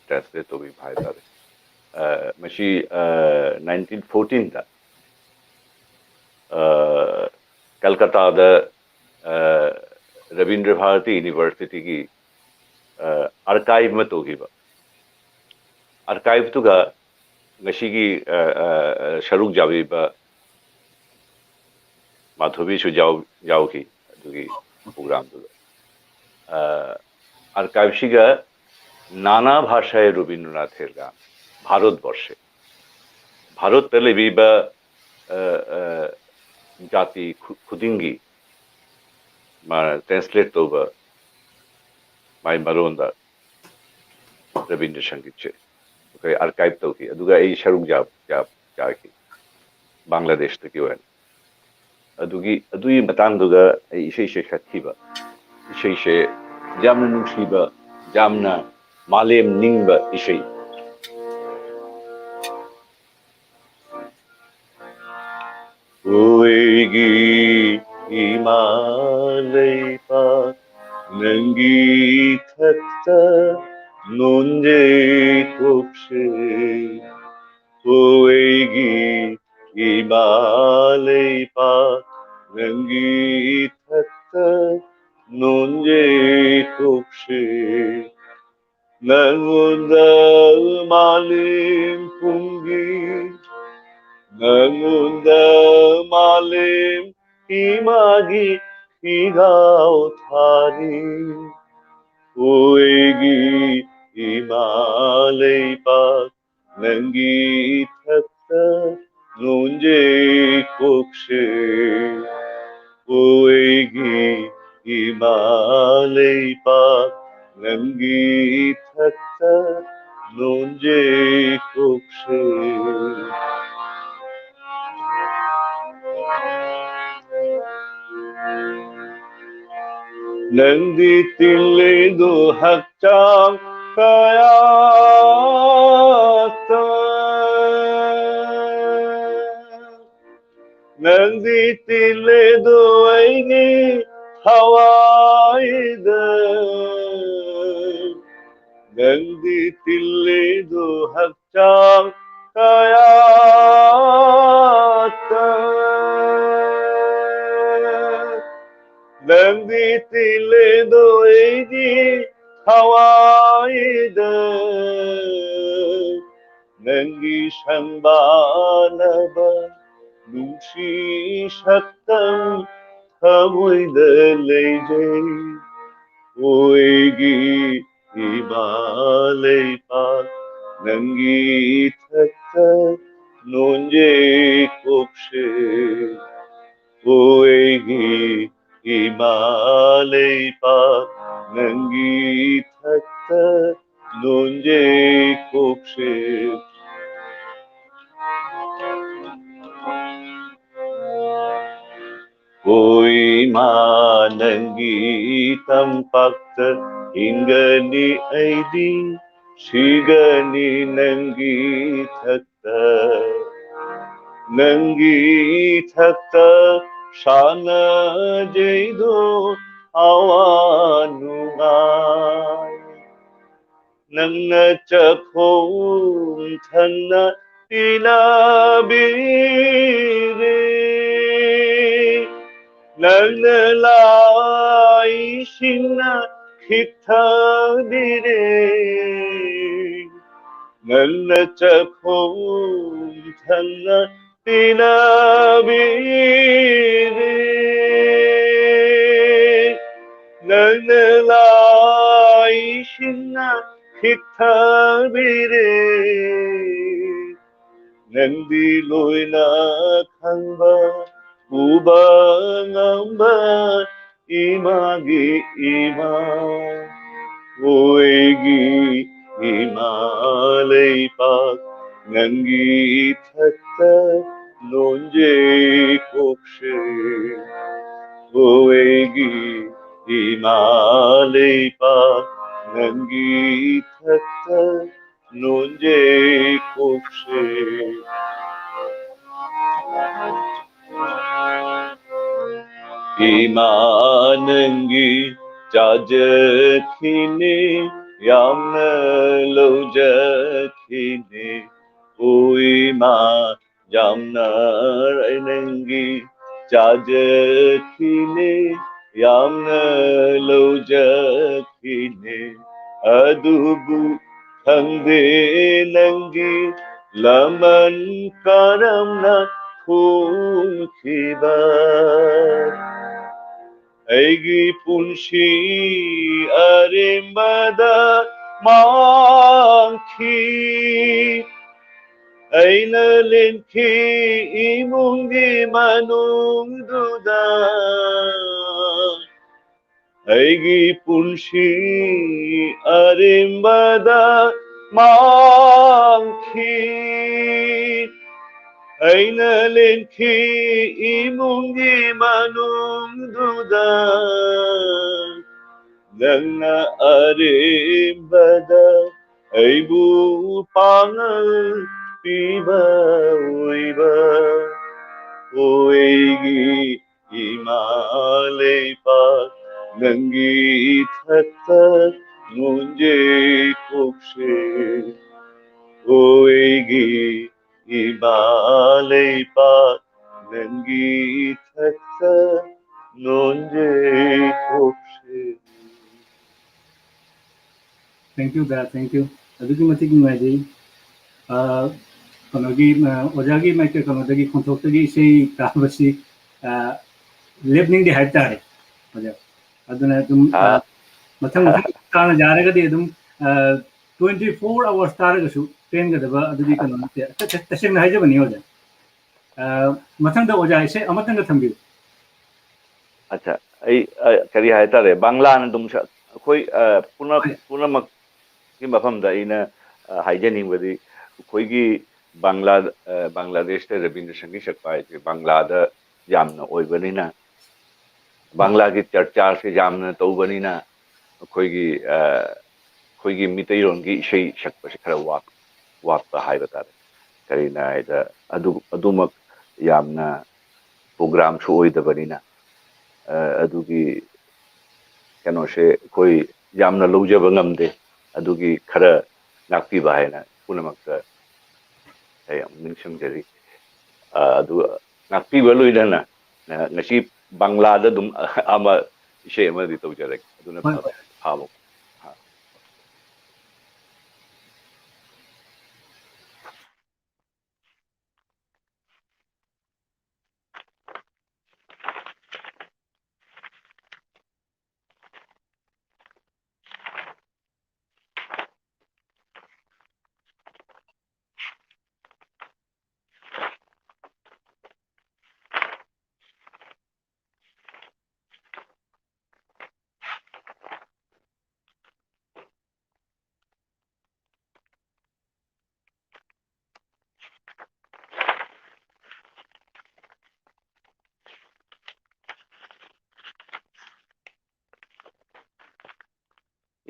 ꯇ꯭ꯔꯥꯟꯁꯂꯦꯠ ꯇꯧꯕꯤꯕ ꯍꯥꯏꯇꯥꯔꯦ꯫ ꯑ, ꯃꯁꯤ, ꯑ, ꯅꯥꯏꯟꯇꯤꯟ ꯐꯣꯔꯇꯤꯟꯗ, ꯑ, ꯀꯜꯀꯇꯥꯗ, ꯑ, ꯔꯕꯤꯟꯗ꯭ꯔ ꯚꯥꯔꯇꯤ ꯌꯨꯅꯤꯚꯔꯁꯤꯇꯤꯒꯤ, ꯑ, ꯑꯥꯔꯀꯥꯏꯚ ꯑꯃ ꯇꯧꯈꯤꯕ꯫ ꯑꯥꯔꯀꯥꯏꯚꯇꯨꯒ ꯉꯁꯤꯒꯤ, ꯑ, ꯑ, ꯑ, ꯁꯔꯨꯛ ꯌꯥꯕꯤꯕ ꯃꯥꯙꯕꯤꯁꯨ ꯌꯥꯎ-, ꯌꯥꯎꯈꯤ ꯑꯗꯨꯒꯤ ꯄ꯭ꯔꯣꯒ꯭ꯔꯥꯝꯗꯨꯗ꯫ ꯑ, ꯑꯥꯔꯀꯥꯏꯚꯁꯤꯒ ꯅꯥꯅꯥ ꯚꯥꯁꯥꯌꯦ ꯔꯕꯤꯟꯗ꯭ꯔꯅꯥꯊ ꯊꯦꯔꯒꯥꯟ, ꯚꯥꯔꯠ ꯕꯔꯁꯦ, ꯚꯥꯔꯠꯇ ꯂꯩꯕꯤꯕ, ꯑ, ꯑ, ꯖꯥꯇꯤ ꯈꯨ-, ꯈꯨꯗꯤꯡꯒꯤ ꯃꯥꯅ ꯇ꯭ꯔꯥꯟꯁꯂꯦꯠ ꯇꯧꯕ ꯃꯥꯏ ꯃꯔꯣꯟꯗ ꯔꯕꯤꯟꯗ꯭ꯔ ꯁꯪꯒꯤꯠꯁꯦ ꯑꯩꯈꯣꯏ ꯑꯥꯔꯀꯥꯏꯚ ꯇꯧꯈꯤ꯫ ꯑꯗꯨꯒ ꯑꯩ ꯁꯔꯨꯛ ꯌꯥ-, ꯌꯥ-, ꯌꯥꯈꯤ, ꯕꯪꯒ꯭ꯂꯥꯗꯦꯁꯇꯒꯤ ꯑꯣꯏꯅ꯫ ꯑꯗꯨꯒꯤ, ꯑꯗꯨꯒꯤ ꯃꯇꯥꯡꯗꯨꯗ ꯑꯩ ꯏꯁꯩꯁꯦ ꯁꯛꯈꯤꯕ꯫ ꯏꯁꯩꯁꯦ ꯌꯥꯝꯅ ꯅꯨꯡꯁꯤꯕ, ꯌꯥꯝꯅ ꯃꯥꯂꯦꯝ ꯅꯤꯡꯕ ꯏꯁꯩ꯫ ꯑꯩꯒꯤ ꯏꯃꯥ ꯂꯩꯄꯥꯛ, ꯅꯪꯒꯤ ꯏꯊꯛꯇ ꯅꯣꯟꯖꯩ ꯀꯣꯛꯁꯦ꯫ ꯑꯩꯒꯤ ꯏꯃꯥ ꯂꯩꯄꯥꯛ, ꯅꯪꯒꯤ ꯏꯊꯛꯇ ꯅꯣꯟꯖꯩ ꯀꯣꯛꯁꯦ꯫ ꯅꯪꯉꯣꯟꯗ ꯃꯥꯂꯦꯝ ꯄꯨꯝꯒꯤ, ꯅꯪꯉꯣꯟꯗ ꯃꯥꯂꯦꯝ ꯏꯃꯥꯒꯤ ꯐꯤꯒꯥꯎ ꯊꯥꯔꯤ꯫ ꯑꯣꯏꯒꯤ ꯏꯃꯥ ꯂꯩꯄꯥꯛ, ꯅꯪꯒꯤ ꯏꯊꯛꯇ ꯅꯣꯟꯖꯩ ꯀꯣꯛꯁꯦ꯫ ꯑꯣꯏꯒꯤ ꯏꯃꯥ ꯂꯩꯄꯥꯛ, ꯅꯪꯒꯤ ꯏꯊꯛꯇ ꯅꯣꯟꯖꯩ ꯀꯣꯛꯁꯦ꯫ ꯅꯪꯗꯤ ꯇꯤꯜꯂꯤꯗꯨ ꯍꯛꯆꯥꯡ ꯀꯌꯥꯇ꯫ ꯅꯪꯗꯤ ꯇꯤꯜꯂꯤꯗꯨ ꯑꯩꯒꯤ ꯊꯋꯥꯏꯗ꯫ ꯅꯪꯗꯤ ꯇꯤꯜꯂꯤꯗꯨ ꯍꯛꯆꯥꯡ ꯀꯌꯥꯇ꯫ ꯅꯪꯗꯤ ꯇꯤꯜꯂꯤꯗꯨ ꯑꯩꯒꯤ ꯊꯋꯥꯏꯗ꯫ ꯅꯪꯒꯤ ꯁꯪꯕꯥꯅꯕ ꯅꯨꯡꯁꯤ ꯁꯛꯇꯝ ꯊꯃꯣꯏꯗ ꯂꯩꯖꯩ꯫ ꯑꯣꯏꯒꯤ ꯏꯃꯥ ꯂꯩꯄꯥꯛ, ꯅꯪꯒꯤ ꯏꯊꯛꯇ ꯅꯣꯟꯖꯩ ꯀꯣꯛꯁꯦ꯫ ꯑꯣꯏꯒꯤ ꯏꯃꯥ ꯂꯩꯄꯥꯛ, ꯅꯪꯒꯤ ꯏꯊꯛꯇ ꯅꯣꯟꯖꯩ ꯀꯣꯛꯁꯦ꯫ ꯑꯣ ꯏꯃꯥ, ꯅꯪꯒꯤ ꯇꯝꯄꯥꯛꯇ ꯍꯤꯡꯒꯅꯤ ꯑꯩꯗꯤ, ꯁꯤꯒꯅꯤ ꯅꯪꯒꯤ ꯏꯊꯛꯇ꯫ ꯅꯪꯒꯤ ꯏꯊꯛꯇ ꯁꯥꯟꯅꯖꯩꯗꯣ ꯑꯋꯥ ꯅꯨꯡꯉꯥꯏ꯫ ꯅꯪꯅ ꯆꯥꯛꯈꯨꯝ ꯊꯟꯅ ꯄꯤꯅꯕꯤꯔꯦ꯫ ꯅꯪꯅ ꯂꯥꯏꯁꯤꯡꯅ ꯍꯤꯛꯊꯕꯤꯔꯦ꯫ ꯅꯪꯅ ꯆꯥꯛꯈꯨꯝ ꯊꯪꯅ ꯄꯤꯅꯕꯤꯔꯦ꯫ ꯅꯪꯅ ꯂꯥꯏꯁꯤꯡꯅ ꯍꯤꯛꯊꯕꯤꯔꯦ꯫ ꯅꯪꯗꯤ ꯂꯣꯏꯅ ꯈꯪꯕ, ꯎꯕ ꯉꯝꯕ, ꯏꯃꯥꯒꯤ ꯏꯃꯥ, ꯑꯣꯏꯒꯤ ꯏꯃꯥ ꯂꯩꯄꯥꯛ, ꯅꯪꯒꯤ ꯏꯊꯛꯇ ꯅꯣꯟꯖꯩ ꯀꯣꯛꯁꯦ꯫ ꯑꯣꯏꯒꯤ ꯏꯃꯥ ꯂꯩꯄꯥꯛ, ꯅꯪꯒꯤ ꯏꯊꯛꯇ ꯅꯣꯟꯖꯩ ꯀꯣꯛꯁꯦ꯫ ꯏꯃꯥ ꯅꯪꯒꯤ ꯆꯥꯖꯈꯤꯅꯤ, ꯌꯥꯝꯅ ꯂꯧꯖꯈꯤꯅꯤ꯫ ꯑꯣ ꯏꯃꯥ, ꯌꯥꯝꯅ ꯅꯪꯒꯤ ꯆꯥꯖꯈꯤꯅꯤ, ꯌꯥꯝꯅ ꯂꯧꯖꯈꯤꯅꯤ꯫ ꯑꯗꯨꯕꯨ ꯈꯪꯗꯦ ꯅꯪꯒꯤ ꯂꯃꯟ ꯀꯔꯝꯅ ꯊꯨꯡꯈꯤꯕ꯫ ꯑꯩꯒꯤ ꯄꯨꯟꯁꯤ ꯑꯔꯦꯝꯕꯗ ꯃꯥꯡꯈꯤ꯫ ꯑꯩꯅ ꯂꯦꯟꯈꯤ ꯏꯃꯨꯡꯒꯤ ꯃꯅꯨꯡꯗꯨꯗ꯫ ꯑꯩꯒꯤ ꯄꯨꯟꯁꯤ ꯑꯔꯦꯝꯕꯗ ꯃꯥꯡꯈꯤ꯫ ꯑꯩꯅ ꯂꯦꯟꯈꯤ ꯏꯃꯨꯡꯒꯤ ꯃꯅꯨꯡꯗꯨꯗ꯫ ꯅꯪꯅ ꯑꯔꯦꯝꯕꯗ ꯑꯩꯕꯨ ꯄꯥꯡꯒꯜ ꯄꯤꯕ ꯑꯣꯏꯕ꯫ ꯑꯣꯏꯒꯤ ꯏꯃꯥ ꯂꯩꯄꯥꯛ, ꯅꯪꯒꯤ ꯏꯊꯛꯇ ꯅꯣꯟꯖꯩ ꯀꯣꯛꯁꯦ꯫ ꯑꯣꯏꯒꯤ ꯏꯃꯥ ꯂꯩꯄꯥꯛ, ꯅꯪꯒꯤ ꯏꯊꯛꯇ ꯅꯣꯟꯖꯩ ꯀꯣꯛꯁꯦ꯫ Thank you, da, thank you. ꯑꯗꯨꯛꯀꯤ ꯃꯇꯤꯛ ꯅꯨꯡꯉꯥꯏꯖꯩ꯫ ꯑ, ꯀꯩꯅꯣꯒꯤ, ꯑ, ꯑꯣꯖꯥꯒꯤ ꯃꯥꯏꯀꯩ, ꯀꯩꯅꯣꯗꯒꯤ, ꯈꯣꯟꯊꯣꯛꯇꯒꯤ ꯏꯁꯩ ꯇꯥꯕꯁꯤ, ꯑ, ꯂꯦꯞꯅꯤꯡꯗꯦ ꯍꯥꯏꯕ ꯇꯥꯔꯦ, ꯑꯣꯖꯥ꯫ ꯑꯗꯨꯅ ꯑꯗꯨꯝ, ꯑ, ꯑ, ꯃꯊꯪ ꯃꯊꯪ ꯇꯥꯅ ꯌꯥꯔꯒꯗꯤ ꯑꯗꯨꯝ, ꯑ, twenty four hours ꯇꯥꯔꯒꯁꯨ ꯄꯦꯟꯒꯗꯕ ꯑꯗꯨꯗꯤ ꯀꯩꯅꯣ ꯅꯠꯇꯦ꯫ ꯇ-, ꯇ-, ꯇꯁꯦꯡꯅ ꯍꯥꯏꯖꯕꯅꯤ, ꯑꯣꯖꯥ꯫ ꯑ, ꯃꯊꯪꯗ ꯑꯣꯖꯥ ꯏꯁꯩ ꯑꯃꯇꯪꯒ ꯊꯝꯕꯤꯌꯨ꯫ ꯑꯠꯆꯥ, ꯑꯩ, ꯑ, ꯀꯔꯤ ꯍꯥꯏꯇꯥꯔꯦ, ꯕꯪꯂꯥꯅ ꯑꯗꯨꯝ ꯁꯛ-, ꯑꯩꯈꯣꯏ, ꯑ, ꯄꯨꯝꯅ-, ꯍꯣꯏ꯫ ꯄꯨꯝꯅꯃꯛꯀꯤ ꯃꯐꯝꯗ ꯑꯩꯅ, ꯑ, ꯍꯥꯏꯖꯅꯤꯡꯕꯗꯤ, ꯑꯩꯈꯣꯏꯒꯤ ꯕꯪꯂꯥ-, ꯑ, ꯕꯪꯂꯥꯗꯦꯁꯇ ꯔꯕꯤꯟꯗ꯭ꯔ ꯁꯪꯒꯤꯠ ꯁꯛꯄ ꯍꯥꯏꯁꯦ ꯕꯪꯂꯥꯗ ꯌꯥꯝꯅ ꯑꯣꯏꯕꯅꯤꯅ, ꯕꯪꯂꯥꯒꯤ ꯆꯔꯆꯥꯁꯦ ꯌꯥꯝꯅ ꯇꯧꯕꯅꯤꯅ, ꯑꯩꯈꯣꯏꯒꯤ, ꯑ, ꯑꯩꯈꯣꯏꯒꯤ ꯃꯤꯇꯩꯔꯣꯟꯒꯤ ꯏꯁꯩ ꯁꯛꯄꯁꯦ ꯈꯔ ꯋꯥꯠ-, ꯋꯥꯠꯄ ꯍꯥꯏꯕ ꯇꯥꯔꯦ꯫ ꯀꯔꯤꯅ ꯍꯥꯏꯗ, ꯑꯗꯨ, ꯑꯗꯨꯃꯛ ꯌꯥꯝꯅ ꯄ꯭ꯔꯣꯒ꯭ꯔꯥꯝꯁꯨ ꯑꯣꯏꯗꯕꯅꯤꯅ, ꯑ, ꯑꯗꯨꯒꯤ ꯀꯩꯅꯣꯁꯦ ꯑꯩꯈꯣꯏ ꯌꯥꯝꯅ ꯂꯧꯖꯕ ꯉꯝꯗꯦ꯫ ꯑꯗꯨꯒꯤ ꯈꯔ ꯉꯥꯛꯄꯤꯕ ꯍꯥꯏꯅ ꯄꯨꯝꯅꯃꯛꯇ ꯑꯩ ꯌꯥꯝ ꯅꯤꯡꯁꯤꯡꯖꯔꯤ꯫ ꯑ, ꯑꯗꯨꯒ ꯉꯥꯛꯄꯤꯕ ꯂꯣꯏꯅꯅ, ꯑ, ꯉꯁꯤ ꯕꯪꯂꯥꯗ ꯑꯗꯨꯝ ꯑꯃ, ꯏꯁꯩ ꯑꯃꯗꯤ ꯇꯧꯖꯔꯒꯦ꯫ ꯑꯗꯨꯅ ꯍꯣꯏ, ꯐ-, ꯍꯣꯏ꯫ ꯐꯥꯕ꯫ ꯑ꯫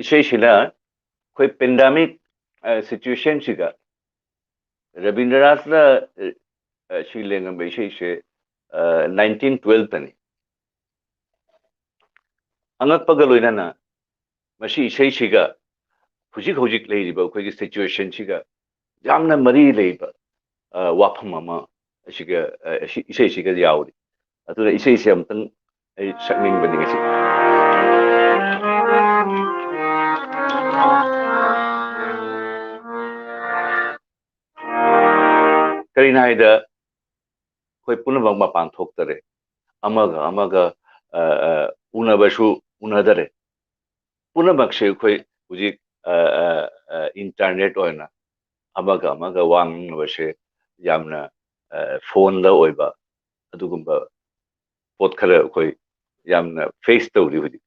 ꯏꯁꯩꯁꯤꯅ ꯑꯩꯈꯣꯏ ꯄꯦꯟꯗꯥꯃꯤꯛ, ꯑ, ꯁꯤꯆꯨꯋꯦꯁꯟꯁꯤꯒ ꯔꯕꯤꯟꯗ꯭ꯔꯅꯥꯊꯅ, ꯑ, ꯑ, ꯁꯤ ꯂꯦꯡꯉꯝꯕ ꯏꯁꯩꯁꯦ, ꯑ, nineteen twelve ꯇꯅꯤ꯫ ꯑꯉꯛꯄꯒ ꯂꯣꯏꯅꯅ ꯃꯁꯤ ꯏꯁꯩꯁꯤꯒ ꯍꯧꯖꯤꯛ ꯍꯧꯖꯤꯛ ꯂꯩꯔꯤꯕ ꯑꯩꯈꯣꯏꯒꯤ ꯁꯤꯆꯨꯋꯦꯁꯟꯁꯤꯒ ꯌꯥꯝꯅ ꯃꯔꯤ ꯂꯩꯕ, ꯑ, ꯋꯥꯐꯝ ꯑꯃ ꯑꯁꯤꯒ, ꯑ, ꯑꯁꯤ ꯏꯁꯩꯁꯤꯒ ꯌꯥꯎꯔꯤ꯫ ꯑꯗꯨꯅ ꯏꯁꯩꯁꯦ ꯑꯃꯨꯛꯇꯪ ꯑꯩ ꯁꯛꯅꯤꯡꯕꯅꯤ ꯉꯁꯤ꯫ ꯀꯔꯤꯅꯣ ꯍꯥꯏꯗ ꯑꯩꯈꯣꯏ ꯄꯨꯝꯅꯃꯛ ꯃꯄꯥꯟ ꯊꯣꯛꯇꯔꯦ, ꯑꯃꯒ ꯑꯃꯒ ꯑ, ꯑ, ꯎꯅꯕꯁꯨ ꯎꯅꯗꯔꯦ꯫ ꯄꯨꯝꯅꯃꯛꯁꯦ ꯑꯩꯈꯣꯏ ꯍꯧꯖꯤꯛ ꯑ, ꯑ, ꯑ, ꯏꯟꯇꯔꯅꯦꯠ ꯑꯣꯏꯅ ꯑꯃꯒ ꯑꯃꯒ ꯋꯥ ꯉꯥꯡꯅꯕꯁꯦ ꯌꯥꯝꯅ ꯑ, ꯐꯣꯟꯗ ꯑꯣꯏꯕ ꯑꯗꯨꯒꯨꯝꯕ ꯄꯣꯠ ꯈꯔ ꯑꯩꯈꯣꯏ ꯌꯥꯝꯅ ꯐꯦꯁ ꯇꯧꯔꯤ ꯍꯧꯖꯤꯛ꯫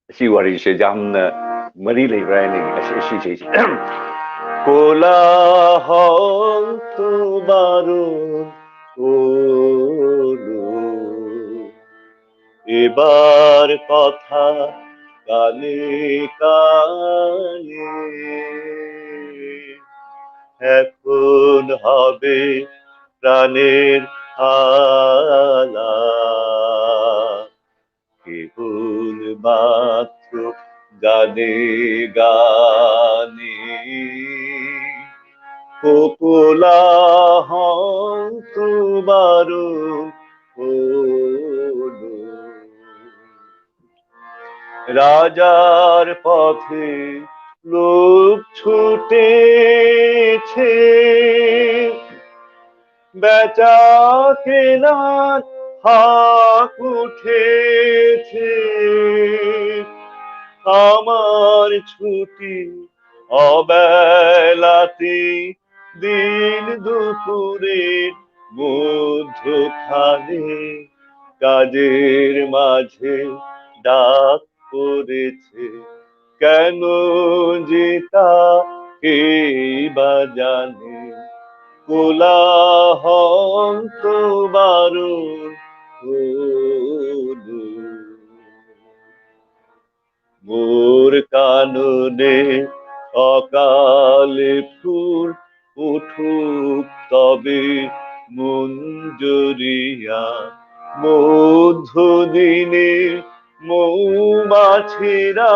ꯑꯁꯤ ꯋꯥꯔꯤꯁꯦ ꯌꯥꯝꯅ ꯃꯔꯤ ꯂꯩꯕ꯭ꯔꯥ ꯍꯥꯏꯅ ꯑꯁꯤ ꯑꯁꯤꯁꯦ ꯀꯣꯂꯥꯍꯜ বারণ হলো। এবার কথা কানে কানে এখন হবে প্রাণের আলাপ। কেবল মাত্র গানে গানে কোলাহল বারণ হলো। রাজার পথে লোক ছুটেছে, বেচা কেনার হাক উঠেছে। আমার ছুটি অবেলাতে দিন দুপুরের মধ্যখানে কাজের মাঝে ডাক পড়েছে। কেন যে তা কেই বা জানে, কোলাহল তো বারণ হলো। মোর কাননে অকালে ফুল উঠুক তবে মঞ্জরিয়া, মধ্যদিনে মৌমাছিরা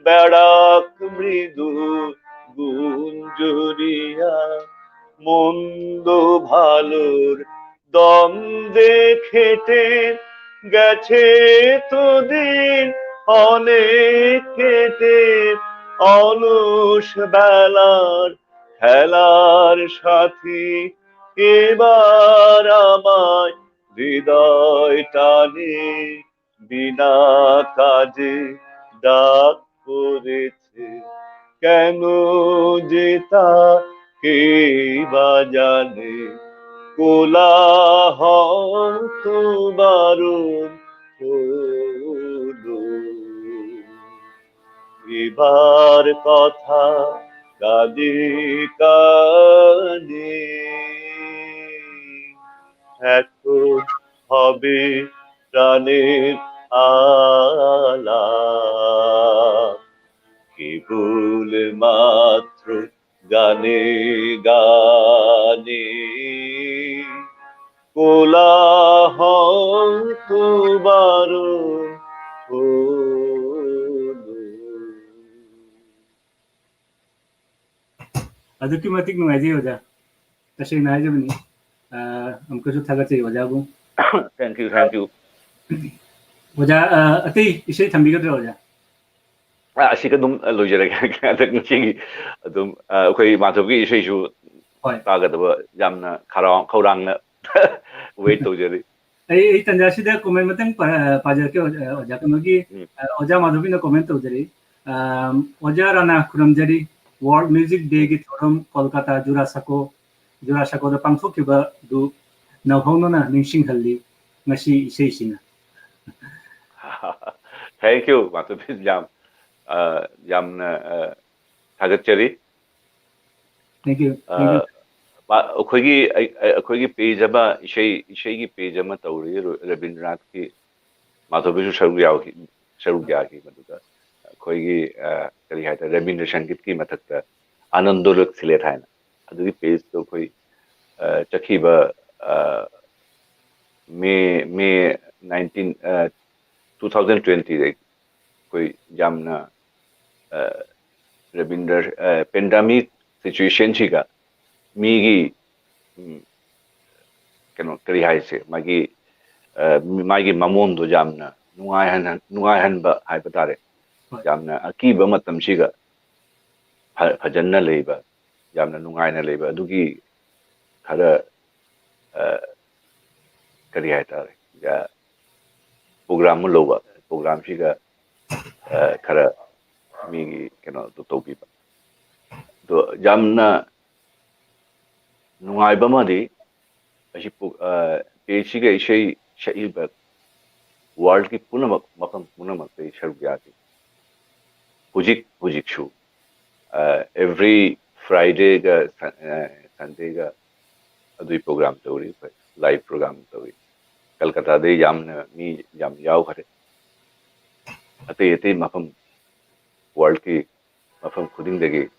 বেড়াক মৃদু গুঞ্জরিয়া। মন্দ ভালোর দ্বন্দ্বে খেটে গেছে তো দিন অনেক কেটে, অলস বেলার খেলার সাথী এবার আমায় হৃদয় টানে বিনা কাজে ডাক পড়েছে। কেন যে তা কে বা জানে, কোলাহল তো বারণ হলো। এবার কথা কানে কানে এখন হবে প্রাণের আলাপ। কেবল মাত্র গানে গানে কোলাহল তো বারণ হলো। ꯑꯗꯨꯛꯀꯤ ꯃꯇꯤꯛ ꯅꯨꯡꯉꯥꯏꯖꯩ ꯑꯣꯖꯥ꯫ ꯇꯁꯦꯡꯅ ꯍꯥꯏꯖꯕꯅꯤ꯫ ꯑ, ꯑꯃꯨꯛꯀꯁꯨ ꯊꯥꯒꯠꯆꯔꯤ ꯑꯣꯖꯥꯕꯨ꯫ Thank you, thank you. ꯑꯣꯖꯥ, ꯑ, ꯑꯇꯩ ꯏꯁꯩ ꯊꯝꯕꯤꯒꯗ꯭ꯔꯥ ꯑꯣꯖꯥ? ꯑ, ꯑꯁꯤꯒ ꯑꯗꯨꯝ, ꯑ, ꯂꯣꯏꯖꯔꯒꯦ꯫ ꯍꯟꯗꯛ ꯉꯁꯤꯒꯤ ꯑꯗꯨꯝ, ꯑ, ꯑꯩꯈꯣꯏ ꯃꯥꯙꯕꯒꯤ ꯏꯁꯩꯁꯨ ꯍꯣꯏ꯫ ꯇꯥꯒꯗꯕ ꯌꯥꯝꯅ ꯈꯔꯥꯎ-, ꯈꯧꯔꯥꯡꯅ wait ꯇꯧꯖꯔꯤ꯫ ꯑꯩ, ꯑꯩ ꯇꯟꯖꯥꯁꯤꯗ comment ꯃꯇꯪ ꯄꯥ-, ꯄꯥꯖꯔꯛꯀꯦ, ꯑꯣꯖꯥ, ꯑꯣꯖꯥ ꯀꯩꯅꯣꯒꯤ, ꯎꯝ꯫ ꯑ, ꯑꯣꯖꯥ ꯃꯥꯙꯕꯤꯅ comment ꯇꯧꯖꯔꯤ꯫ ꯑ, ꯑꯣꯖꯥ ꯔꯥꯅꯥ ꯈꯨꯔꯨꯝꯖꯔꯤ꯫ World Music Day ꯒꯤ ꯊꯧꯔꯝ ꯀꯣꯜꯀꯥꯇꯥ ꯖꯨꯔꯥꯁꯥꯀꯣ, ꯖꯨꯔꯥꯁꯥꯀꯣꯗ ꯄꯥꯡꯊꯣꯛꯈꯤꯕꯗꯨ ꯅꯧꯍꯧꯅꯅ ꯅꯤꯡꯁꯤꯡꯍꯜꯂꯤ ꯉꯁꯤ ꯏꯁꯩꯁꯤꯅ꯫ Thank you, ꯃꯥꯙꯕꯤ꯫ ꯌꯥꯝ, ꯑ, ꯌꯥꯝꯅ, ꯑ, ꯊꯥꯒꯠꯆꯔꯤ꯫ Thank you, ꯑ, thank you. ꯃꯥ-, ꯑꯩꯈꯣꯏꯒꯤ, ꯑꯩ-, ꯑꯩ-, ꯑꯩꯈꯣꯏꯒꯤ page ꯑꯃ, ꯏꯁꯩ, ꯏꯁꯩꯒꯤ page ꯑꯃ ꯇꯧꯔꯤ, ꯔ-, ꯔꯕꯤꯟꯗ꯭ꯔꯅꯥꯊꯀꯤ, ꯃꯥꯙꯕꯤꯁꯨ ꯁꯔꯨꯛ ꯌꯥꯎꯈꯤ, ꯁꯔꯨꯛ ꯌꯥꯈꯤ ꯃꯗꯨꯗ꯫ ꯑꯩꯈꯣꯏꯒꯤ, ꯑ, ꯀꯔꯤ ꯍꯥꯏꯇꯥꯔꯦ, ꯔꯕꯤꯟꯗ꯭ꯔ ꯁꯪꯒꯤꯠꯀꯤ ꯃꯊꯛꯇ ꯑꯥꯅꯟꯗꯣ ꯂꯛ ꯁꯤꯂꯦꯠ ꯍꯥꯏꯅ ꯑꯗꯨꯒꯤ page ꯇꯣ ꯑꯩꯈꯣꯏ, ꯑ, ꯆꯠꯈꯤꯕ, ꯑ, May, May nineteen, ꯑ, two thousand twenty ꯗ ꯑꯩꯈꯣꯏ ꯌꯥꯝꯅ, ꯑ, ꯔꯕꯤꯟꯗ꯭ꯔ, ꯑ, pandemic situation ꯁꯤꯒ ꯃꯤꯒꯤ, ꯎꯝ, ꯀꯩꯅꯣ, ꯀꯔꯤ ꯍꯥꯏꯁꯦ, ꯃꯥꯒꯤ, ꯑ, ꯃꯥꯒꯤ ꯃꯃꯣꯟꯗꯣ ꯌꯥꯝꯅ ꯅꯨꯡꯉꯥꯏꯍꯟ-, ꯅꯨꯡꯉꯥꯏꯍꯟꯕ ꯍꯥꯏꯕ ꯇꯥꯔꯦ꯫ ꯍꯣꯏ꯫ ꯌꯥꯝꯅ ꯑꯀꯤꯕ ꯃꯇꯝꯁꯤꯒ ꯐ-, ꯐꯖꯅ ꯂꯩꯕ, ꯌꯥꯝꯅ ꯅꯨꯡꯉꯥꯏꯅ ꯂꯩꯕ, ꯑꯗꯨꯒꯤ ꯈꯔ, ꯑ, ꯀꯔꯤ ꯍꯥꯏꯇꯥꯔꯦ, ꯑ, program ꯑꯃ ꯂꯧꯕ, programꯁꯤꯒ, ꯑ, ꯈꯔ ꯃꯤꯒꯤ ꯀꯩꯅꯣꯗꯣ ꯇꯧꯕꯤꯕ꯫ ꯑꯗꯣ ꯌꯥꯝꯅ ꯅꯨꯡꯉꯥꯏꯕ ꯑꯃꯗꯤ ꯑꯁꯤ ꯄꯨ-, ꯑ, ꯄꯦꯁꯤꯒ ꯏꯁꯩ ꯁꯛꯏꯕ worldꯀꯤ ꯄꯨꯝꯅꯃꯛ, ꯃꯐꯝ ꯄꯨꯝꯅꯃꯛꯇꯒꯤ ꯁꯔꯨꯛ ꯌꯥꯈꯤ꯫ ꯍꯧꯖꯤꯛ, ꯍꯧꯖꯤꯛꯁꯨ, ꯑ, every Fridayꯒ ꯁ-, ꯑ, Sundayꯒ ꯑꯗꯨꯒꯤ program ꯇꯧꯔꯤ ꯑꯩꯈꯣꯏ, live program ꯇꯧꯔꯤ꯫ ꯀꯜꯀꯇꯥꯗꯩ ꯌꯥꯝꯅ ꯃꯤ ꯌꯥꯝ ꯌꯥꯎꯈ꯭ꯔꯦ꯫ ꯑꯇꯩ ꯑꯇꯩ ꯃꯐꯝ, worldꯀꯤ ꯃꯐꯝ ꯈꯨꯗꯤꯡꯗꯒꯤ,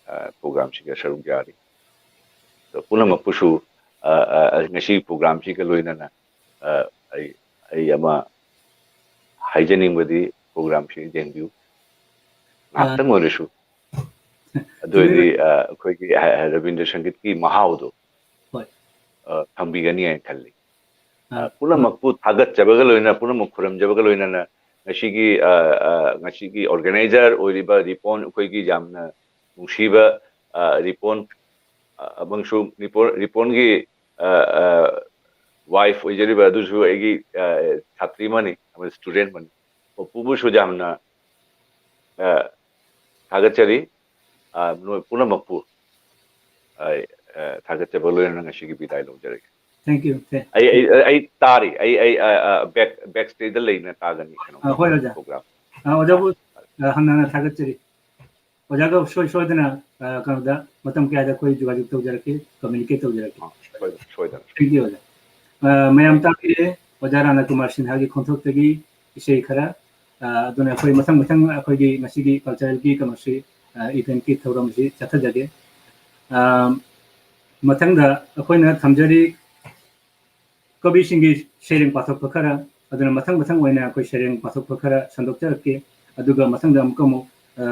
ꯑ, programꯁꯤꯗ ꯁꯔꯨꯛ ꯌꯥꯔꯤ꯫ ꯑꯗꯣ ꯄꯨꯝꯅꯃꯛꯄꯨꯁꯨ, ꯑ, ꯑ, ꯉꯁꯤ programꯁꯤꯒ ꯂꯣꯏꯅꯅ, ꯑ, ꯑꯩ, ꯑꯩ ꯑꯃ ꯍꯥꯏꯖꯅꯤꯡꯕꯗꯤ, programꯁꯤ ꯌꯦꯡꯕꯤꯌꯨ, ꯉꯥꯏꯍꯥꯛꯇꯪ ꯑꯣꯏꯔꯁꯨ꯫ ꯑꯗꯨ ꯑꯣꯏꯔꯗꯤ, ꯑ, ꯑꯩꯈꯣꯏꯒꯤ ꯍ-, ꯍ-, ꯔꯕꯤꯟꯗ꯭ꯔ ꯁꯪꯒꯤꯠꯀꯤ ꯃꯍꯥꯎꯗꯣ, ꯍꯣꯏ꯫ ꯑ, ꯐꯪꯕꯤꯒꯅꯤ ꯍꯥꯏꯅ ꯈꯜꯂꯤ꯫ ꯑ, ꯑ, ꯄꯨꯝꯅꯃꯛꯄꯨ ꯊꯥꯒꯠꯆꯕꯒ ꯂꯣꯏꯅꯅ, ꯄꯨꯝꯅꯃꯛ ꯈꯨꯔꯨꯝꯖꯕꯒ ꯂꯣꯏꯅꯅ, ꯉꯁꯤꯒꯤ, ꯑ, ꯑ, ꯉꯁꯤꯒꯤ organizer ꯑꯣꯏꯔꯤꯕ ꯔꯤꯄꯣꯟ, ꯑꯩꯈꯣꯏꯒꯤ ꯌꯥꯝꯅ ꯅꯨꯡꯁꯤꯕ, ꯑ, ꯔꯤꯄꯣꯟ, ꯑ, ꯑꯃꯁꯨꯡ ꯔꯤꯄꯣꯟ, ꯔꯤꯄꯣꯟꯒꯤ, ꯑ, ꯑ, wife ꯑꯣꯏꯖꯔꯤꯕ ꯑꯗꯨꯁꯨ ꯑꯩꯒꯤ, ꯑ, ꯁꯥꯇ꯭ꯔꯤ ꯑꯃꯅꯤ, ꯑꯃꯗꯤ student ꯑꯃꯅꯤ꯫ ꯃꯄꯨꯕꯨꯁꯨ ꯌꯥꯝꯅ, ꯑ, ꯊꯥꯒꯠꯆꯔꯤ꯫ ꯑ, ꯅꯣꯏ ꯄꯨꯝꯅꯃꯛꯄꯨ, ꯑ, ꯑ, ꯊꯥꯒꯠꯆꯕ ꯂꯣꯏꯅꯅ ꯉꯁꯤꯒꯤ ꯕꯤꯗꯥꯏ ꯂꯧꯖꯔꯒꯦ꯫ Thank you. Thank ꯑꯩ, ꯑꯩ, ꯑꯩ ꯇꯥꯔꯤ, ꯑꯩ, ꯑꯩ, ꯑ, ꯑ, back, backstageꯗ ꯂꯩꯅ ꯇꯥꯒꯅꯤ, ꯀꯩꯅꯣ, ꯑ, ꯍꯣꯏ, ꯑꯣꯖꯥ꯫ Program꯫ ꯑ, ꯑꯣꯖꯥꯕꯨ, ꯑ, ꯍꯟꯅ ꯍꯟꯅ ꯊꯥꯒꯠꯆꯔꯤ꯫ ꯑꯣꯖꯥꯒ ꯁꯣꯏ ꯁꯣꯏꯗꯅ, ꯑ, ꯀꯩꯅꯣꯗ ꯃꯇꯝ ꯀꯌꯥꯗ ꯑꯩꯈꯣꯏ ꯖꯣꯒꯥꯖꯣꯒ ꯇꯧꯖꯔꯛꯀꯦ, communicate ꯇꯧꯖꯔꯛꯀꯦ꯫ ꯑ, ꯁꯣꯏꯗꯅ, ꯁꯣꯏꯗꯅ꯫ Thank you, ꯑꯣꯖꯥ꯫ ꯑ, ꯃꯌꯥꯝ ꯇꯥꯕꯤꯔꯦ, ꯑꯣꯖꯥ ꯔꯥꯅꯥ ꯀꯨꯃꯥꯔ ꯁꯤꯟꯍꯥꯒꯤ ꯈꯣꯟꯊꯣꯛꯇꯒꯤ ꯏꯁꯩ ꯈꯔ, ꯑ, ꯑꯗꯨꯅ ꯑꯩꯈꯣꯏ ꯃꯊꯪ ꯃꯊꯪ ꯑꯩꯈꯣꯏꯒꯤ ꯃꯁꯤꯒꯤ culturalꯒꯤ ꯀꯩꯅꯣꯁꯤ, ꯑ, eventꯀꯤ ꯊꯧꯔꯝꯁꯤ ꯆꯠꯊꯖꯒꯦ꯫ ꯑ, ꯃꯊꯪꯗ ꯑꯩꯈꯣꯏꯅ ꯊꯝꯖꯔꯤ ꯀꯕꯤꯁꯤꯡꯒꯤ ꯁꯩꯔꯦꯡ ꯄꯥꯊꯣꯛꯄ ꯈꯔ, ꯑꯗꯨꯅ ꯃꯊꯪ ꯃꯊꯪ ꯑꯣꯏꯅ ꯑꯩꯈꯣꯏ ꯁꯩꯔꯦꯡ ꯄꯥꯊꯣꯛꯄ ꯈꯔ ꯁꯟꯗꯣꯛꯆꯔꯛꯀꯦ꯫ ꯑꯗꯨꯒ ꯃꯊꯪꯗ ꯑꯃꯨꯛꯀ ꯑꯃꯨꯛ, ꯑ,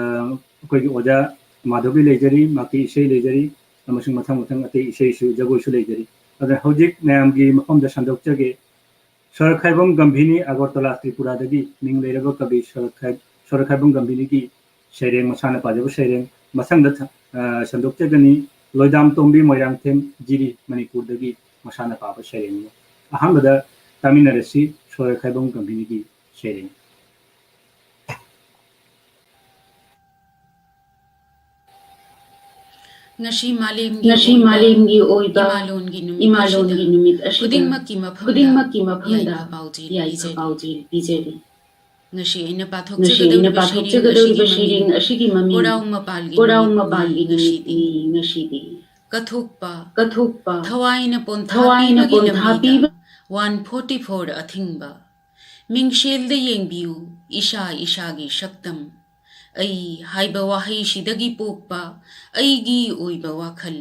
ꯑꯩꯈꯣꯏꯒꯤ ꯑꯣꯖꯥ ꯃꯥꯙꯕꯤ ꯂꯩꯖꯔꯤ, ꯃꯍꯥꯛꯀꯤ ꯏꯁꯩ ꯂꯩꯖꯔꯤ, ꯑꯃꯁꯨꯡ ꯃꯊꯪ ꯃꯊꯪ ꯑꯇꯩ ꯏꯁꯩꯁꯨ, ꯖꯒꯣꯏꯁꯨ ꯂꯩꯖꯔꯤ꯫ ꯑꯗꯨꯅ ꯍꯧꯖꯤꯛ ꯃꯌꯥꯝꯒꯤ ꯃꯐꯝꯗ ꯁꯟꯗꯣꯛꯆꯒꯦ꯫ ꯁꯣꯔꯣꯛꯈꯥꯏꯕꯝ ꯒꯝꯚꯤꯔꯅꯤ, ꯑꯒꯔꯇꯂꯥ, ꯇ꯭ꯔꯤꯄꯨꯔꯥꯗꯒꯤ ꯃꯤꯡ ꯂꯩꯔꯕ ꯀꯕꯤ ꯁꯣꯔꯣꯛꯈꯥꯏ-, ꯁꯣꯔꯣꯛꯈꯥꯏꯕꯝ ꯒꯝꯚꯤꯔꯅꯤꯒꯤ ꯁꯩꯔꯦꯡ, ꯃꯁꯥꯅ ꯄꯥꯖꯕ ꯁꯩꯔꯦꯡ꯫ ꯃꯊꯪꯗ ꯊ-, ꯑ, ꯁꯟꯗꯣꯛꯆꯒꯅꯤ꯫ ꯂꯣꯏꯗꯥꯝ ꯇꯣꯝꯕꯤ ꯃꯣꯏꯔꯥꯡꯊꯦꯝ, ꯖꯤꯔꯤ, ꯃꯅꯤꯄꯨꯔꯗꯒꯤ ꯃꯁꯥꯅ ꯄꯥꯕ ꯁꯩꯔꯦꯡꯅꯤ꯫ ꯑꯍꯥꯟꯕꯗ ꯇꯥꯃꯤꯟꯅꯔꯁꯤ ꯁꯣꯔ ꯈꯥꯏꯕꯝ ꯒꯝꯚꯤꯔꯒꯤ ꯁꯩꯔꯦꯡ꯫ ꯉꯁꯤ ꯃꯥꯂꯦꯝꯒꯤ ꯉꯁꯤ ꯑꯣꯏꯕ ꯃꯥꯂꯦꯝꯒꯤ ꯑꯣꯏꯕ ꯏꯃꯥꯂꯣꯟꯒꯤ ꯅꯨꯃꯤꯠ ꯏꯃꯥꯂꯣꯟꯒꯤ ꯑꯁꯤꯗ ꯅꯨꯃꯤꯠ ꯑꯁꯤꯗ ꯈꯨꯗꯤꯡꯃꯛꯀꯤ ꯃꯐꯝꯗ ꯈꯨꯗꯤꯡꯃꯛꯀꯤ ꯃꯐꯝꯗ ꯌꯥꯏꯐ ꯄꯥꯎꯖꯦꯜ ꯌꯥꯏꯐ ꯄꯤꯖꯔꯤ꯫ ꯄꯥꯎꯖꯦꯜ ꯄꯤꯖꯔꯤ꯫ ꯉꯁꯤ ꯑꯩꯅ ꯉꯁꯤ ꯑꯩꯅ ꯄꯥꯊꯣꯛꯆꯒꯗꯧꯔꯤꯕ ꯁꯩꯔꯦꯡ ꯄꯥꯊꯣꯛꯆꯒꯗꯧꯔꯤꯕ ꯑꯁꯤꯒꯤ ꯁꯩꯔꯦꯡ ꯃꯃꯤꯡ ꯑꯁꯤꯒꯤ ꯃꯃꯤꯡ ꯀꯣꯔꯥꯎ ꯃꯄꯥꯜꯒꯤ ꯀꯣꯔꯥꯎ ꯅꯨꯃꯤꯠꯅꯤ ꯃꯄꯥꯜꯒꯤ ꯉꯁꯤꯗꯤ꯫ ꯅꯨꯃꯤꯠꯅꯤ ꯉꯁꯤꯗꯤ꯫ ꯀꯠꯊꯣꯛꯄ, ꯀꯠꯊꯣꯛꯄ, ꯊꯋꯥꯏꯅ ꯄꯣꯟꯊꯥ ꯊꯋꯥꯏꯅ ꯄꯤꯕꯒꯤ ꯄꯣꯟꯊꯥ ꯂꯝꯕꯤꯗ ꯄꯤꯕ꯫ ꯋꯥꯟ ꯐꯣꯔꯇꯤ ꯐꯣꯔ ꯑꯊꯤꯡꯕ꯫ ꯃꯤꯡꯁꯦꯜꯗ ꯌꯦꯡꯕꯤꯌꯨ ꯏꯁꯥ ꯏꯁꯥꯒꯤ ꯁꯛꯇꯝ꯫ ꯑꯩ ꯍꯥꯏꯕ ꯋꯥꯍꯩꯁꯤꯗꯒꯤ ꯄꯣꯛꯄ ꯑꯩꯒꯤ ꯑꯣꯏꯕ ꯋꯥꯈꯜ,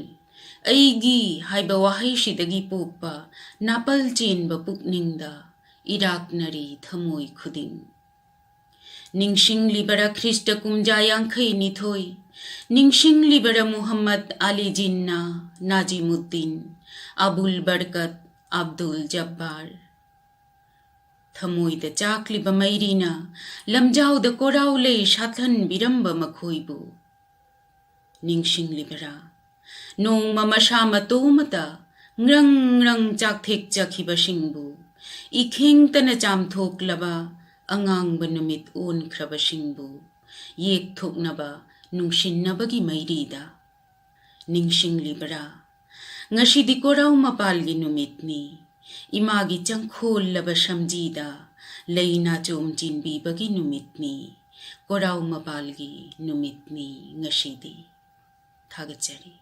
ꯑꯩꯒꯤ ꯍꯥꯏꯕ ꯋꯥꯍꯩꯁꯤꯗꯒꯤ ꯄꯣꯛꯄ ꯅꯥꯄꯜ ꯆꯦꯟꯕ ꯄꯨꯛꯅꯤꯡꯗ ꯏꯔꯥꯛꯅꯔꯤ ꯊꯃꯣꯏ ꯈꯨꯗꯤꯡ꯫ ꯅꯤꯡꯁꯤꯡꯂꯤꯕꯔꯥ ꯈ꯭ꯔꯤꯁꯇ ꯀꯨꯝꯖꯥ ꯌꯥꯡꯈꯩ ꯅꯤꯊꯣꯏ? ꯅꯤꯡꯁꯤꯡꯂꯤꯕꯔꯥ ꯃꯨꯍꯝꯃꯗ ꯑꯂꯤ ꯖꯤꯟꯅꯥ, ꯅꯥꯖꯤꯃꯨꯗꯗꯤꯟ, ꯑꯕꯨꯜ ꯕꯔꯀꯠ, ꯑꯕꯗꯨꯜ ꯖꯕ꯭ꯕꯥꯔ? ꯊꯃꯣꯏꯗ ꯆꯥꯛꯂꯤꯕ ꯃꯩꯔꯤꯅ ꯂꯝꯖꯥꯎꯗ ꯀꯣꯔꯥꯎ ꯂꯩ ꯁꯥꯠꯍꯟꯕꯤꯔꯝꯕ ꯃꯈꯣꯏꯕꯨ ꯅꯤꯡꯁꯤꯡꯂꯤꯕꯔꯥ? ꯅꯣꯡꯃ ꯃꯁꯥ ꯃꯇꯣꯝꯇ ꯉ꯭ꯔꯪ ꯉ꯭ꯔꯪ ꯆꯥꯛꯊꯦꯛꯆꯈꯤꯕꯁꯤꯡꯕꯨ, ꯏꯈꯦꯡꯇꯅ ꯆꯥꯝꯊꯣꯛꯂꯕ ꯑꯉꯥꯡꯕ ꯅꯨꯃꯤꯠ ꯑꯣꯟꯈ꯭ꯔꯕꯁꯤꯡꯕꯨ ꯌꯦꯛꯊꯣꯛꯅꯕ ꯅꯨꯡꯁꯤꯟꯅꯕꯒꯤ ꯃꯩꯔꯤꯗ ꯅꯤꯡꯁꯤꯡꯂꯤꯕꯔꯥ? ꯉꯁꯤꯗꯤ ꯀꯣꯔꯥꯎ ꯃꯄꯥꯜꯒꯤ ꯅꯨꯃꯤꯠꯅꯤ꯫ ꯏꯃꯥꯒꯤ ꯆꯪꯈꯣꯜꯂꯕ ꯁꯝꯖꯤꯗ ꯂꯩ ꯅꯥꯆꯣꯝ ꯆꯤꯟꯕꯤꯕꯒꯤ ꯅꯨꯃꯤꯠꯅꯤ꯫ ꯀꯣꯔꯥꯎ ꯃꯄꯥꯜꯒꯤ ꯅꯨꯃꯤꯠꯅꯤ ꯉꯁꯤꯗꯤ꯫ ꯊꯥꯒꯠꯆꯔꯤ꯫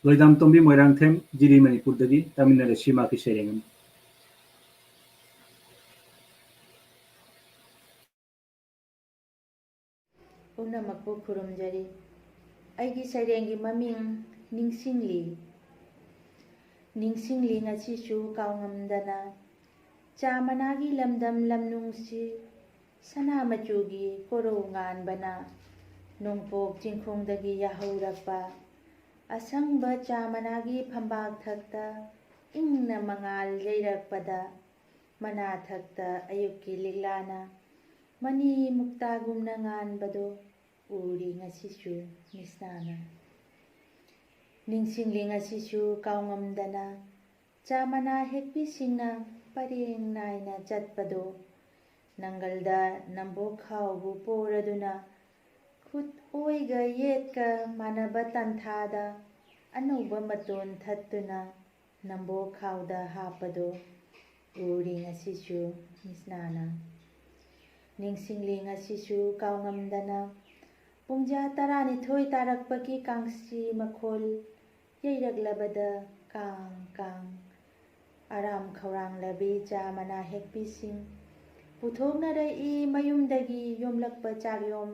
ꯂꯣꯏꯗꯥꯝ ꯇꯣꯝꯕꯤ ꯃꯣꯏꯔꯥꯡꯊꯦꯝ, ꯖꯤꯔꯤ, ꯃꯅꯤꯄꯨꯔꯗꯒꯤ ꯇꯥꯃꯤꯟꯅꯔꯁꯤ ꯃꯍꯥꯛꯀꯤ ꯁꯩꯔꯦꯡ ꯑꯃ꯫ ꯄꯨꯝꯅꯃꯛꯄꯨ ꯈꯨꯔꯨꯝꯖꯔꯤ꯫ ꯑꯩꯒꯤ ꯁꯩꯔꯦꯡꯒꯤ ꯃꯃꯤꯡ ꯅꯤꯡꯁꯤꯡꯂꯤ꯫ ꯅꯤꯡꯁꯤꯡꯂꯤ ꯉꯁꯤꯁꯨ ꯀꯥꯎꯉꯝꯗꯅ꯫ ꯆꯥ ꯃꯅꯥꯒꯤ ꯂꯝꯗꯝ ꯂꯝꯅꯨꯡꯁꯤ ꯁꯅꯥ ꯃꯆꯨꯒꯤ ꯀꯣꯔꯧ ꯉꯥꯟꯕꯅ ꯅꯣꯡꯄꯣꯛ ꯆꯤꯡꯈꯣꯡꯗꯒꯤ ꯌꯥꯍꯧꯔꯛꯄ꯫ ꯑꯁꯪꯕ ꯆꯥ ꯃꯅꯥꯒꯤ ꯐꯝꯕꯥꯛ ꯊꯛꯇ ꯏꯪꯅ ꯃꯉꯥꯜ ꯌꯩꯔꯛꯄꯗ, ꯃꯅꯥꯊꯛꯇ ꯑꯌꯨꯛꯀꯤ ꯂꯤꯛꯂꯥꯅ ꯃꯅꯤ ꯃꯨꯛꯇꯥꯒꯨꯝꯅ ꯉꯥꯟꯕꯗꯣ ꯎꯔꯤ ꯉꯁꯤꯁꯨ ꯃꯤꯠꯁꯅꯥꯅ꯫ ꯅꯤꯡꯁꯤꯡꯂꯤ ꯉꯁꯤꯁꯨ ꯀꯥꯎꯉꯝꯗꯅ꯫ ꯆꯥ ꯃꯅꯥ ꯍꯦꯛꯄꯤꯁꯤꯡꯅ ꯄꯔꯦꯡ ꯅꯥꯏꯅ ꯆꯠꯄꯗꯣ, ꯅꯪꯒꯜꯗ ꯅꯝꯕꯣꯛ ꯈꯥꯎꯕꯨ ꯄꯣꯔꯗꯨꯅ, ꯈꯨꯠ ꯑꯣꯏꯒ ꯌꯦꯠꯀ ꯃꯥꯟꯅꯕ ꯇꯥꯟꯊꯥꯗ ꯑꯅꯧꯕ ꯃꯇꯣꯟ ꯊꯠꯇꯨꯅ ꯅꯝꯕꯣꯛ ꯈꯥꯎꯗ ꯍꯥꯞꯄꯗꯣ ꯎꯔꯤ ꯉꯁꯤꯁꯨ ꯃꯤꯠꯁꯅꯥꯅ꯫ ꯅꯤꯡꯁꯤꯡꯂꯤ ꯉꯁꯤꯁꯨ ꯀꯥꯎꯉꯝꯗꯅ꯫ ꯄꯨꯡꯖꯥ ꯇꯔꯥꯅꯤꯊꯣꯏ ꯇꯥꯔꯛꯄꯒꯤ ꯀꯥꯡꯁꯤ ꯃꯈꯣꯜ ꯌꯩꯔꯛꯂꯕꯗ ꯀꯥꯡ ꯀꯥꯡ ꯑꯔꯥꯝ ꯈꯧꯔꯥꯡꯂꯕꯤ ꯆꯥ ꯃꯅꯥ ꯍꯦꯛꯄꯤꯁꯤꯡ ꯄꯨꯊꯣꯛꯅꯔꯛꯏ ꯃꯌꯨꯝꯗꯒꯤ ꯌꯣꯝꯂꯛꯄ ꯆꯥꯛꯌꯣꯝ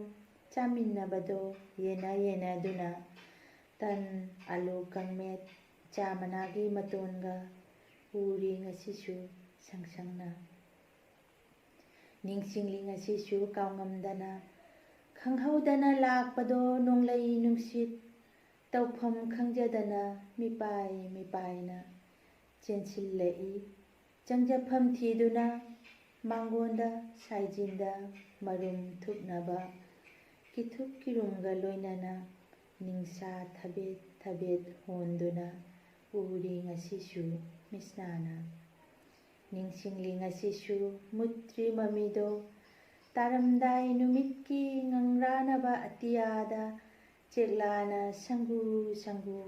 ꯆꯥꯃꯤꯟꯅꯕꯗꯣ ꯌꯦꯟꯅ ꯌꯦꯟꯅꯗꯨꯅ ꯇꯟ, ꯑꯂꯨ ꯀꯪꯃꯦꯠ, ꯆꯥ ꯃꯅꯥꯒꯤ ꯃꯇꯣꯟꯒ ꯎꯔꯤ ꯉꯁꯤꯁꯨ ꯁꯪ ꯁꯪꯅ꯫ ꯅꯤꯡꯁꯤꯡꯂꯤ ꯉꯁꯤꯁꯨ ꯀꯥꯎꯉꯝꯗꯅ꯫ ꯈꯪꯍꯧꯗꯅ ꯂꯥꯛꯄꯗꯣ ꯅꯣꯡꯂꯩ ꯅꯨꯡꯁꯤꯠ ꯇꯧꯐꯝ ꯈꯪꯖꯗꯅ ꯃꯤꯄꯥꯏ ꯃꯤꯄꯥꯏꯅ ꯆꯦꯟꯁꯤꯜꯂꯛꯏ꯫ ꯆꯪꯖꯐꯝ ꯊꯤꯗꯨꯅ ꯃꯥꯡꯒꯣꯟꯗ ꯁꯥꯏꯖꯤꯟꯗ ꯃꯔꯨꯝ ꯊꯨꯞꯅꯕ ꯀꯤꯊꯨꯞ ꯀꯤꯔꯨꯝꯒ ꯂꯣꯏꯅꯅ ꯅꯤꯡꯁꯥ ꯊꯕꯦꯠ ꯊꯕꯦꯠ ꯍꯣꯟꯗꯨꯅ ꯎꯔꯤ ꯉꯁꯤꯁꯨ ꯃꯤꯠꯁꯅꯥꯅ꯫ ꯅꯤꯡꯁꯤꯡꯂꯤ ꯉꯁꯤꯁꯨ ꯃꯨꯠꯇ꯭ꯔꯤ ꯃꯃꯤꯗꯣ꯫ ꯇꯥꯔꯝꯗꯥꯏ ꯅꯨꯃꯤꯠꯀꯤ ꯉꯪꯔꯥꯅꯕ ꯑꯇꯤꯌꯥꯗ ꯆꯦꯛꯂꯥꯅ ꯁꯪꯒꯨ ꯁꯪꯒꯨ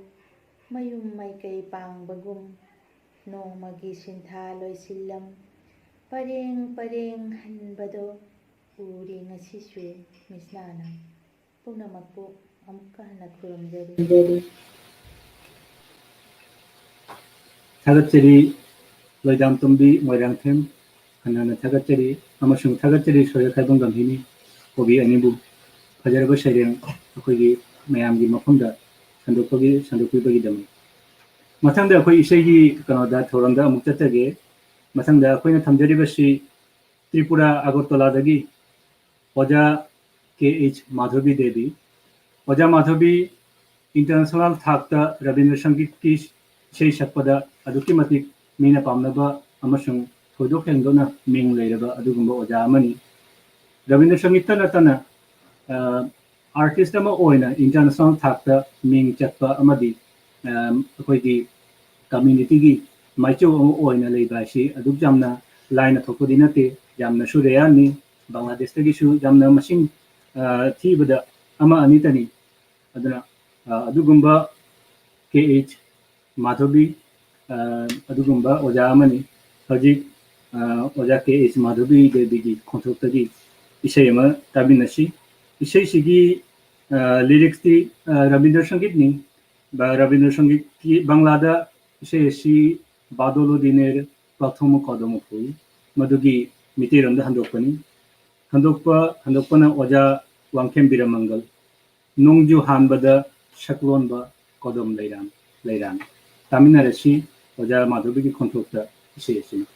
ꯃꯌꯨꯝ ꯃꯥꯏꯀꯩ ꯄꯥꯡꯕꯒꯨꯝ ꯅꯣꯡꯃꯒꯤ ꯁꯤꯟꯊꯥ ꯂꯣꯏꯁꯤꯜꯂꯝ ꯄꯔꯦꯡ ꯄꯔꯦꯡ ꯍꯟꯕꯗꯣ ꯎꯔꯤ ꯉꯁꯤꯁꯨ ꯃꯤꯠꯁꯅꯥꯅ꯫ ꯄꯨꯝꯅꯃꯛꯄꯨ ꯑꯃꯨꯛꯀ ꯍꯟꯅ ꯈꯨꯔꯨꯝꯖꯔꯤ꯫ ꯊꯥꯒꯠꯆꯔꯤ ꯂꯣꯏꯗꯥꯝꯇꯣꯝꯕꯤ ꯃꯣꯏꯔꯥꯡꯊꯦꯝ, ꯍꯟꯅ ꯍꯟꯅ ꯊꯥꯒꯠꯆꯔꯤ ꯑꯃꯁꯨꯡ ꯊꯥꯒꯠꯆꯔꯤ ꯁꯣꯏꯔ ꯈꯥꯏꯕꯝ ꯒꯝꯚꯤꯅꯤ ꯀꯣꯕꯤ ꯑꯅꯤꯕꯨ ꯐꯖꯔꯕ ꯁꯩꯔꯦꯡ ꯑꯩꯈꯣꯏꯒꯤ ꯃꯌꯥꯝꯒꯤ ꯃꯐꯝꯗ ꯁꯟꯗꯣꯛꯄꯒꯤ, ꯁꯟꯗꯣꯛꯄꯤꯕꯒꯤꯗꯃꯛ꯫ ꯃꯊꯪꯗ ꯑꯩꯈꯣꯏ ꯏꯁꯩꯒꯤ ꯀꯩꯅꯣꯗ, ꯊꯧꯔꯝꯗ ꯑꯃꯨꯛ ꯆꯠꯆꯒꯦ꯫ ꯃꯊꯪꯗ ꯑꯩꯈꯣꯏꯅ ꯊꯝꯖꯔꯤꯕꯁꯤ ꯇ꯭ꯔꯤꯄꯨꯔꯥ ꯑꯒꯔꯇꯂꯥꯗꯒꯤ ꯑꯣꯖꯥ ꯀꯦ ꯑꯩꯆ ꯃꯥꯙꯕꯤ ꯗꯦꯕꯤ꯫ ꯑꯣꯖꯥ ꯃꯥꯙꯕꯤ ꯏꯟꯇꯔꯅꯦꯁꯅꯦꯜ ꯊꯥꯛꯇ ꯔꯕꯤꯟꯗ꯭ꯔ ꯁꯪꯒꯤꯠꯀꯤ ꯏꯁꯩ ꯁꯛꯄꯗ ꯑꯗꯨꯛꯀꯤ ꯃꯇꯤꯛ ꯃꯤꯅ ꯄꯥꯝꯅꯕ ꯑꯃꯁꯨꯡ ꯊꯣꯏꯗꯣꯛ ꯍꯦꯟꯗꯣꯛꯅ ꯃꯤꯡ ꯂꯩꯔꯕ ꯑꯗꯨꯒꯨꯝꯕ ꯑꯣꯖꯥ ꯑꯃꯅꯤ꯫ ꯔꯕꯤꯟꯗ꯭ꯔ ꯁꯪꯒꯤꯠꯇ ꯅꯠꯇꯅ, ꯑ, ꯑꯥꯔꯇꯤꯁ ꯑꯃ ꯑꯣꯏꯅ ꯏꯟꯇꯔꯅꯦꯁꯅꯦꯜ ꯊꯥꯛꯇ ꯃꯤꯡ ꯆꯠꯄ ꯑꯃꯗꯤ, ꯑ, ꯑꯩꯈꯣꯏꯒꯤ ꯀꯝꯃ꯭ꯌꯨꯅꯤꯇꯤꯒꯤ ꯃꯥꯏꯆꯧ ꯑꯃ ꯑꯣꯏꯅ ꯂꯩꯕ ꯍꯥꯏꯁꯤ ꯑꯗꯨꯛ ꯌꯥꯝꯅ ꯂꯥꯏꯅ ꯊꯣꯛꯄꯗꯤ ꯅꯠꯇꯦ, ꯌꯥꯝꯅꯁꯨ ꯔꯦꯌꯔꯅꯤ꯫ ꯕꯪꯒ꯭ꯂꯥꯗꯦꯁꯇꯒꯤꯁꯨ ꯌꯥꯝꯅ ꯃꯁꯤꯡ, ꯑ, ꯊꯤꯕꯗ ꯑꯃ ꯑꯅꯤꯇꯅꯤ꯫ ꯑꯗꯨꯅ, ꯑ, ꯑꯗꯨꯒꯨꯝꯕ ꯀꯦ ꯑꯩꯆ ꯃꯥꯙꯕꯤ, ꯑ, ꯑꯗꯨꯒꯨꯝꯕ ꯑꯣꯖꯥ ꯑꯃꯅꯤ꯫ ꯍꯧꯖꯤꯛ, ꯑ, ꯑꯣꯖꯥ ꯀꯦ ꯑꯩꯆ ꯃꯥꯙꯕꯤ ꯗꯦꯕꯤꯒꯤ ꯈꯣꯟꯊꯣꯛꯇꯒꯤ ꯏꯁꯩ ꯑꯃ ꯇꯥꯃꯤꯟꯅꯁꯤ꯫ ꯏꯁꯩꯁꯤꯒꯤ, ꯑ, ꯂꯤꯔꯤꯛꯁꯇꯤ, ꯑ, ꯔꯕꯤꯟꯗ꯭ꯔ ꯁꯪꯒꯤꯠꯅꯤ꯫ ꯕ-, ꯔꯕꯤꯟꯗ꯭ꯔ ꯁꯪꯒꯤꯠꯀꯤ ꯕꯪꯂꯥꯗ ꯏꯁꯩ ꯑꯁꯤ ꯕꯥꯗꯣꯂꯣ ꯗꯤꯅꯦꯔ ꯄ꯭ꯔꯊꯣꯃ ꯀꯗꯣꯃ ꯐꯨꯜ, ꯃꯗꯨꯒꯤ ꯃꯤꯇꯩꯔꯣꯟꯗ ꯍꯟꯗꯣꯛꯄꯅꯤ꯫ ꯍꯟꯗꯣꯛꯄ, ꯍꯟꯗꯣꯛꯄꯅ ꯑꯣꯖꯥ ꯋꯥꯡꯈꯦꯝ ꯕꯤꯔꯃꯪꯒꯜ꯫ ꯅꯣꯡꯖꯨ ꯍꯥꯟꯕꯗ ꯁꯛꯂꯣꯟꯕ ꯀꯗꯣꯝ ꯂꯩꯔꯥꯡ, ꯂꯩꯔꯥꯡ꯫ ꯇꯥꯃꯤꯟꯅꯔꯁꯤ ꯑꯣꯖꯥ ꯃꯥꯙꯕꯤꯒꯤ ꯈꯣꯟꯊꯣꯛꯇ ꯏꯁꯩ ꯑꯁꯤꯅ꯫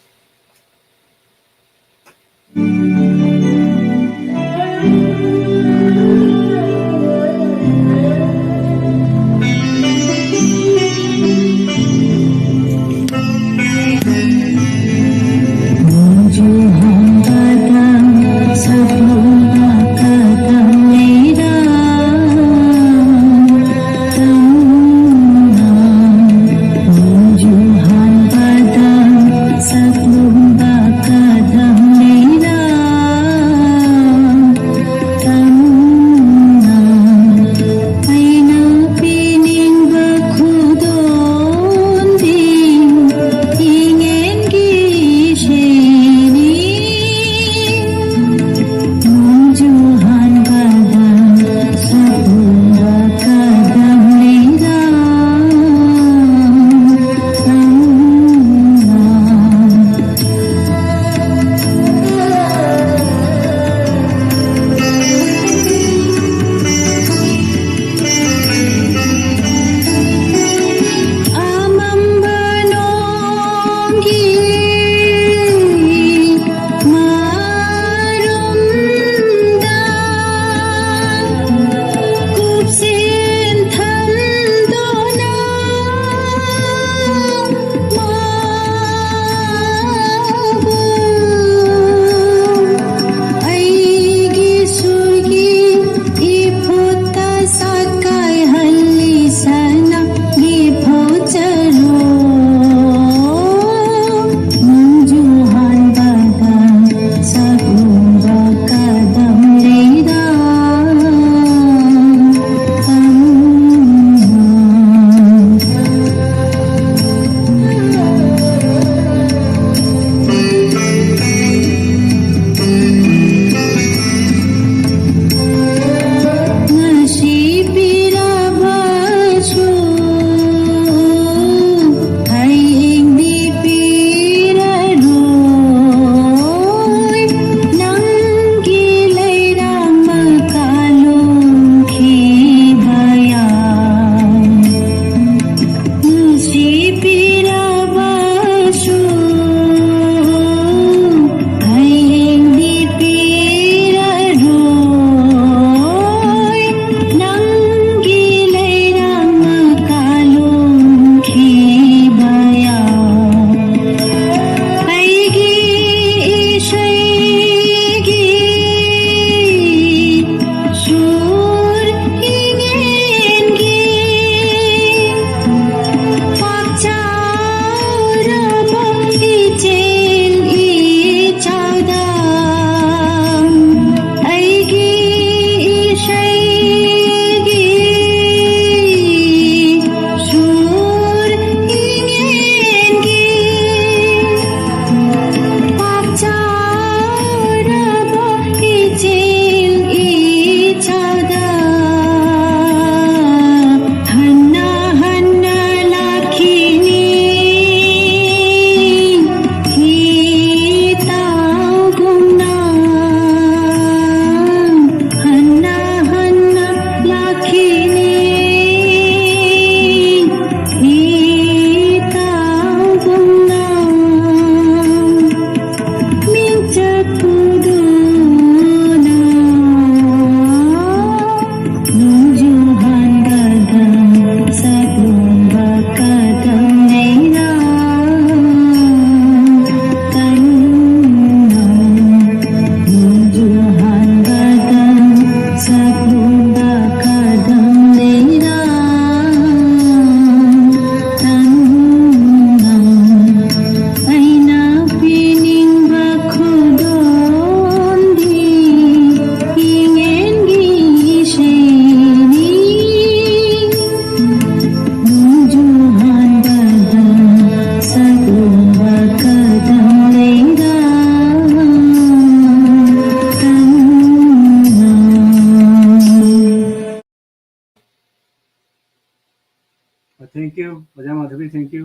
Thank you, ꯑꯣꯖꯥ ꯃꯥꯙꯕꯤ, thank you꯫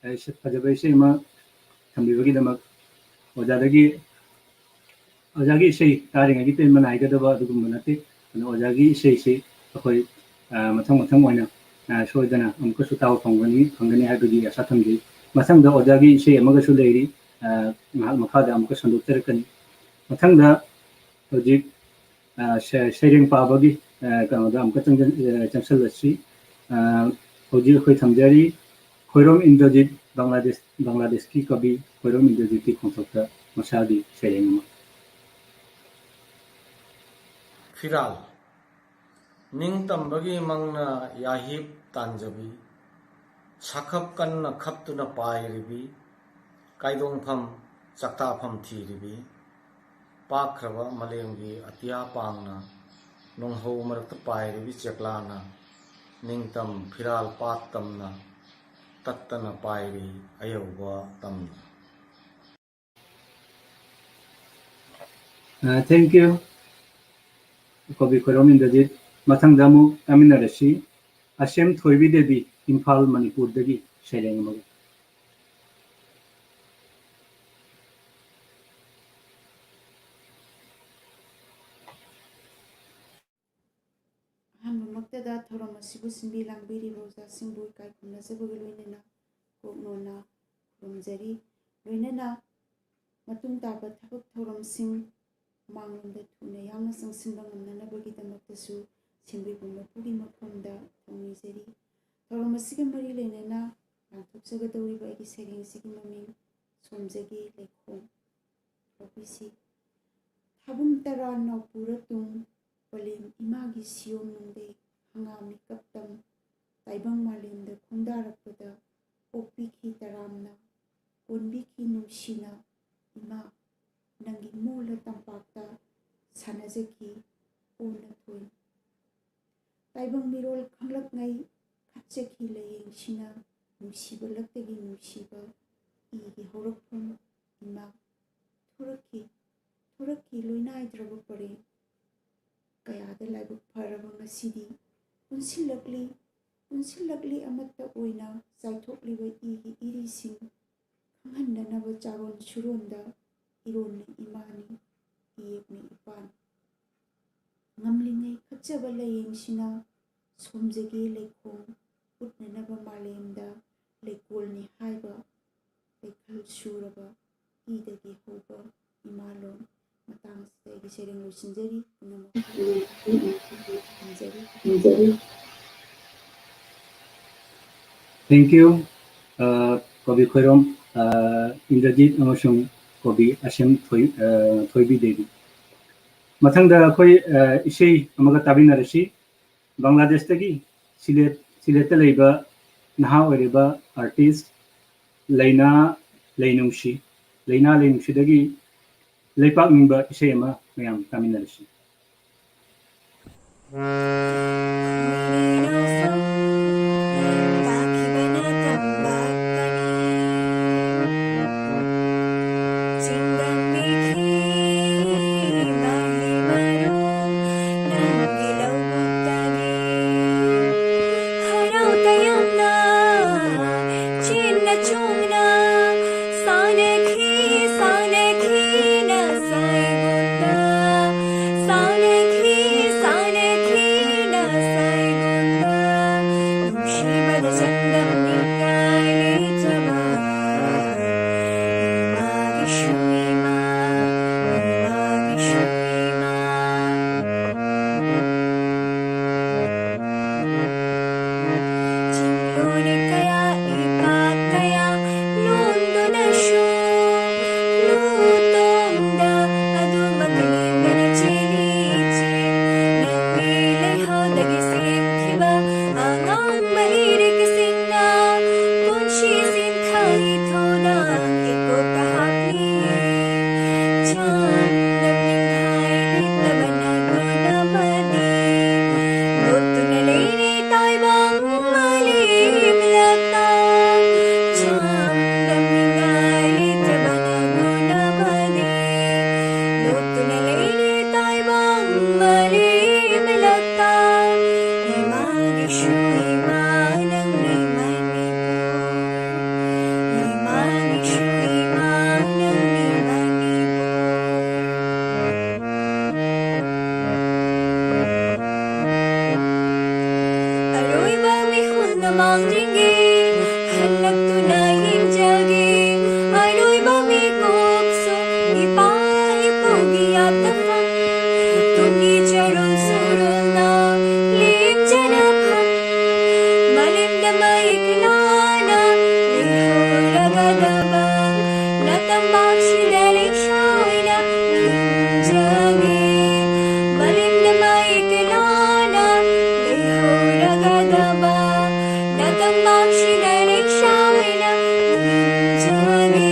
ꯑꯩ ꯁꯤ ꯐꯖꯕ ꯏꯁꯩ ꯑꯃ ꯊꯝꯕꯤꯕꯒꯤꯗꯃꯛ꯫ ꯑꯣꯖꯥꯗꯒꯤ, ꯑꯣꯖꯥꯒꯤ ꯏꯁꯩ ꯇꯥꯔꯤꯉꯩꯒꯤ ꯄꯦꯟꯕ ꯅꯥꯏꯒꯗꯕ ꯑꯗꯨꯒꯨꯝꯕ ꯅꯠꯇꯦ꯫ ꯑꯗꯨꯅ ꯑꯣꯖꯥꯒꯤ ꯏꯁꯩꯁꯤ ꯑꯩꯈꯣꯏ, ꯑ, ꯃꯊꯪ ꯃꯊꯪ ꯑꯣꯏꯅ, ꯑ, ꯁꯣꯏꯗꯅ ꯑꯃꯨꯛꯀꯁꯨ ꯇꯥꯕ ꯐꯪꯒꯅꯤ, ꯐꯪꯒꯅꯤ ꯍꯥꯏꯕꯒꯤ ꯑꯁꯥ ꯊꯝꯖꯩ꯫ ꯃꯊꯪꯗ ꯑꯣꯖꯥꯒꯤ ꯏꯁꯩ ꯑꯃꯒꯁꯨ ꯂꯩꯔꯤ, ꯑ, ꯉꯥꯏꯍꯥꯛ ꯃꯈꯥꯗ ꯑꯃꯨꯛꯀ ꯁꯟꯗꯣꯛꯆꯔꯛꯀꯅꯤ꯫ ꯃꯊꯪꯗ ꯍꯧꯖꯤꯛ, ꯑ, ꯁꯩ-, ꯁꯩꯔꯦꯡ ꯄꯥꯕꯒꯤ, ꯑ, ꯀꯩꯅꯣꯗ ꯑꯃꯨꯛꯀ ꯆꯪꯖꯟ-, ꯑ, ꯆꯪꯁꯜꯂꯁꯤ꯫ ꯑ, ꯍꯧꯖꯤꯛ ꯑꯩꯈꯣꯏ ꯊꯝꯖꯔꯤ ꯈꯣꯏꯔꯣꯝ ꯏꯟꯗ꯭ꯔꯖꯤꯠ, ꯕꯪꯒ꯭ꯂꯥꯗꯦꯁ, ꯕꯪꯒ꯭ꯂꯥꯗꯦꯁꯀꯤ ꯀꯕꯤ ꯈꯣꯏꯔꯣꯝ ꯏꯟꯗ꯭ꯔꯖꯤꯠꯀꯤ ꯈꯣꯡꯊꯣꯛꯇ ꯃꯁꯥꯒꯤ ꯁꯩꯔꯦꯡ ꯑꯃ꯫ ꯐꯤꯔꯥꯜ꯫ ꯅꯤꯡꯇꯝꯕꯒꯤ ꯃꯪꯅ ꯌꯥꯍꯤꯞ ꯇꯥꯟꯖꯕꯤ, ꯁꯥꯈꯞ ꯀꯟꯅ ꯈꯞꯇꯨꯅ ꯄꯥꯏꯔꯤꯕꯤ, ꯀꯥꯏꯗꯣꯡꯐꯝ ꯆꯥꯛꯇꯥꯐꯝ ꯊꯤꯔꯤꯕꯤ, ꯄꯥꯛꯈ꯭ꯔꯕ ꯃꯥꯂꯦꯝꯒꯤ ꯑꯇꯤꯌꯥ ꯄꯥꯡꯅ ꯅꯣꯡꯍꯧ ꯃꯔꯛꯇ ꯄꯥꯏꯔꯤꯕꯤ ꯆꯦꯛꯂꯥꯅ ꯅꯤꯡꯇꯝ ꯐꯤꯔꯥꯜ ꯄꯥꯠ ꯇꯝꯅ ꯇꯠꯇꯅ ꯄꯥꯏꯔꯤ ꯑꯌꯧꯕ ꯇꯝꯅ꯫ ꯑ, thank you, ꯀꯣꯕꯤ ꯈꯣꯏꯔꯣꯝ ꯏꯟꯗ꯭ꯔꯖꯤꯠ꯫ ꯃꯊꯪꯗ ꯑꯃꯨꯛ ꯇꯥꯃꯤꯟꯅꯔꯁꯤ꯫ ꯑꯁꯦꯝ ꯊꯣꯏꯕꯤ ꯗꯦꯕꯤ, ꯏꯝꯐꯥꯜ, ꯃꯅꯤꯄꯨꯔꯗꯒꯤ ꯁꯩꯔꯦꯡ ꯑꯃꯒ꯫ ꯑꯍꯥꯟꯕꯃꯛꯇꯗ ꯊꯧꯔꯝ ꯑꯁꯤꯕꯨ ꯁꯤꯟꯕꯤ ꯂꯥꯡꯕꯤꯔꯤꯕ ꯑꯣꯖꯥꯁꯤꯡꯕꯨ ꯏꯀꯥꯏ ꯈꯨꯝꯅꯖꯕꯒ ꯂꯣꯏꯅꯅ ꯀꯣꯛ ꯅꯣꯟꯅ ꯈꯨꯔꯨꯝꯖꯔꯤ꯫ ꯂꯣꯏꯅꯅ ꯃꯇꯨꯡ ꯇꯥꯕ ꯊꯕꯛ ꯊꯧꯔꯝꯁꯤꯡ ꯃꯥꯡꯂꯣꯝꯗ ꯊꯨꯅ ꯌꯥꯡꯅ ꯆꯪꯁꯤꯟꯕ ꯉꯝꯅꯅꯕꯒꯤꯗꯃꯛꯇꯁꯨ ꯁꯤꯟꯕꯤꯕ ꯃꯄꯨꯒꯤ ꯃꯐꯝꯗ ꯊꯧꯅꯤꯖꯔꯤ꯫ ꯊꯧꯔꯝ ꯑꯁꯤꯒ ꯃꯔꯤ ꯂꯩꯅꯅ ꯂꯥꯟꯊꯣꯛꯆꯒꯗꯧꯔꯤꯕ ꯑꯩꯒꯤ ꯁꯩꯔꯦꯡꯁꯤꯒꯤ ꯃꯃꯤꯡ ꯁꯣꯝꯖꯒꯤ ꯂꯩꯈꯣꯝ꯫ ꯂꯧꯕꯤꯁꯤ꯫ ꯊꯥꯕꯨꯝ ꯇꯔꯥ ꯅꯥꯎꯄꯨꯔ ꯇꯨꯡ, ꯄꯂꯦꯝ ꯏꯃꯥꯒꯤ ꯁꯤꯌꯣꯝ ꯅꯨꯡꯗꯩ, ꯍꯪꯒꯥꯝ ꯃꯤꯀꯞ ꯇꯝ, ꯇꯥꯏꯕꯪ ꯃꯥꯂꯦꯝꯗ ꯈꯣꯡꯗꯥꯔꯛꯄꯗ, ꯑꯣꯛꯄꯤꯈꯤ ꯇꯔꯥꯝꯅ, ꯀꯣꯟꯕꯤꯈꯤ ꯅꯨꯡꯁꯤꯅ, ꯏꯃꯥ ꯅꯪꯒꯤ ꯃꯣꯜꯂ ꯇꯝꯄꯥꯛꯇ ꯁꯥꯟꯅꯖꯈꯤ ꯑꯣꯟꯅ ꯊꯣꯏ꯫ ꯇꯥꯏꯕꯪ ꯃꯤꯔꯣꯜ ꯈꯪꯂꯛꯉꯩ ꯈꯠꯆꯈꯤ ꯂꯥꯏꯌꯦꯡꯁꯤꯅ, ꯅꯨꯡꯁꯤꯕ ꯂꯛꯇꯒꯤ ꯅꯨꯡꯁꯤꯕ ꯏꯒꯤ ꯍꯧꯔꯛꯐꯝ ꯏꯃꯥ꯫ ꯊꯣꯔꯛꯈꯤ, ꯊꯣꯔꯛꯈꯤ ꯂꯣꯏꯅꯥꯏꯗ꯭ꯔꯕ ꯄꯔꯦꯡ ꯀꯌꯥꯗ ꯂꯥꯏꯕꯛ ꯐꯔꯕ ꯉꯁꯤꯗꯤ ꯄꯨꯟꯁꯤꯜꯂꯛꯂꯤ ꯄꯨꯟꯁꯤꯜꯂꯛꯂꯤ ꯑꯃꯠꯇ ꯑꯣꯏꯅ ꯆꯥꯏꯊꯣꯛꯂꯤꯕ ꯏꯒꯤ ꯏꯔꯤꯁꯤꯡ ꯈꯪꯍꯟꯅꯅꯕ ꯆꯥꯔꯣꯟ ꯁꯨꯔꯣꯟꯗ ꯏꯔꯣꯟꯅ ꯏꯃꯥꯅꯤ, ꯏꯌꯦꯛꯅ ꯏꯄꯥꯅꯤ꯫ ꯉꯝꯂꯤꯉꯩ ꯈꯠꯆꯕ ꯂꯥꯏꯌꯦꯡꯁꯤꯅ ꯁꯣꯝꯖꯒꯦ ꯂꯩꯈꯣꯡ ꯎꯠꯅꯅꯕ ꯃꯥꯂꯦꯝꯗ ꯂꯩꯀꯣꯜꯅꯤ ꯍꯥꯏꯕ ꯂꯩꯈꯜ ꯁꯨꯔꯕ ꯏꯗꯒꯤ ꯍꯧꯕ ꯏꯃꯥꯂꯣꯟ꯫ ꯃꯇꯥꯡ ꯑꯁꯤꯗ ꯑꯩꯒꯤ ꯁꯩꯔꯦꯡ ꯂꯣꯏꯁꯤꯟꯖꯔꯤ꯫ ꯄꯨꯝꯅꯃꯛ ꯊꯝꯖꯔꯤ꯫ Thank you, ꯑ, ꯀꯣꯕꯤ ꯈꯣꯏꯔꯣꯝ, ꯑ, ꯏꯟꯗ꯭ꯔꯖꯤꯠ ꯑꯃꯁꯨꯡ ꯀꯣꯕꯤ ꯑꯁꯦꯝ ꯊꯣꯏ-, ꯑ, ꯊꯣꯏꯕꯤ ꯗꯦꯕꯤ꯫ ꯃꯊꯪꯗ ꯑꯩꯈꯣꯏ, ꯑ, ꯏꯁꯩ ꯑꯃꯒ ꯇꯥꯃꯤꯟꯅꯔꯁꯤ꯫ ꯕꯪꯒ꯭ꯂꯥꯗꯦꯁꯇꯒꯤ ꯁꯤꯂꯦꯠ, ꯁꯤꯂꯦꯠꯇ ꯂꯩꯕ ꯅꯍꯥ ꯑꯣꯏꯔꯤꯕ artist ꯂꯩꯅꯥ ꯂꯩꯅꯨꯡꯁꯤ, ꯂꯩꯅꯥ ꯂꯩꯅꯨꯡꯁꯤꯗꯒꯤ ꯂꯩꯄꯥꯛ ꯅꯤꯡꯕ ꯏꯁꯩ ꯑꯃ ꯃꯌꯥꯝ ꯇꯥꯃꯤꯟꯅꯔꯁꯤ꯫ ꯃꯥꯡꯖꯤꯟꯒꯤ ꯍꯜꯂꯛꯇꯨꯅ ꯌꯦꯡꯖꯒꯦ꯫ ꯑꯔꯣꯏꯕ ꯃꯤꯀꯨꯞꯁꯨ ꯏꯄꯥ ꯏꯄꯨꯒꯤ ꯌꯥꯇꯐꯝ꯫ ꯇꯨꯡꯒꯤ ꯆꯔꯣꯜ ꯁꯨꯔꯣꯜꯅ ꯂꯦꯝꯖꯅꯐꯝ꯫ ꯃꯥꯂꯦꯝꯗ ꯃꯌꯦꯛ ꯂꯥꯅ ꯂꯩꯍꯧꯔꯒꯗꯕ ꯅꯇꯝꯄꯥꯛꯁꯤꯗ ꯂꯩꯁꯥ ꯑꯣꯏꯅ ꯈꯤꯟꯖꯒꯦ꯫ ꯃꯥꯂꯦꯝꯗ ꯃꯌꯦꯛ ꯂꯥꯅ ꯂꯩꯍꯧꯔꯒꯗꯕ ꯅꯇꯝꯄꯥꯛꯁꯤꯗ ꯂꯩꯁꯥ ꯑꯣꯏꯅ ꯈꯤꯟꯖꯒꯦ꯫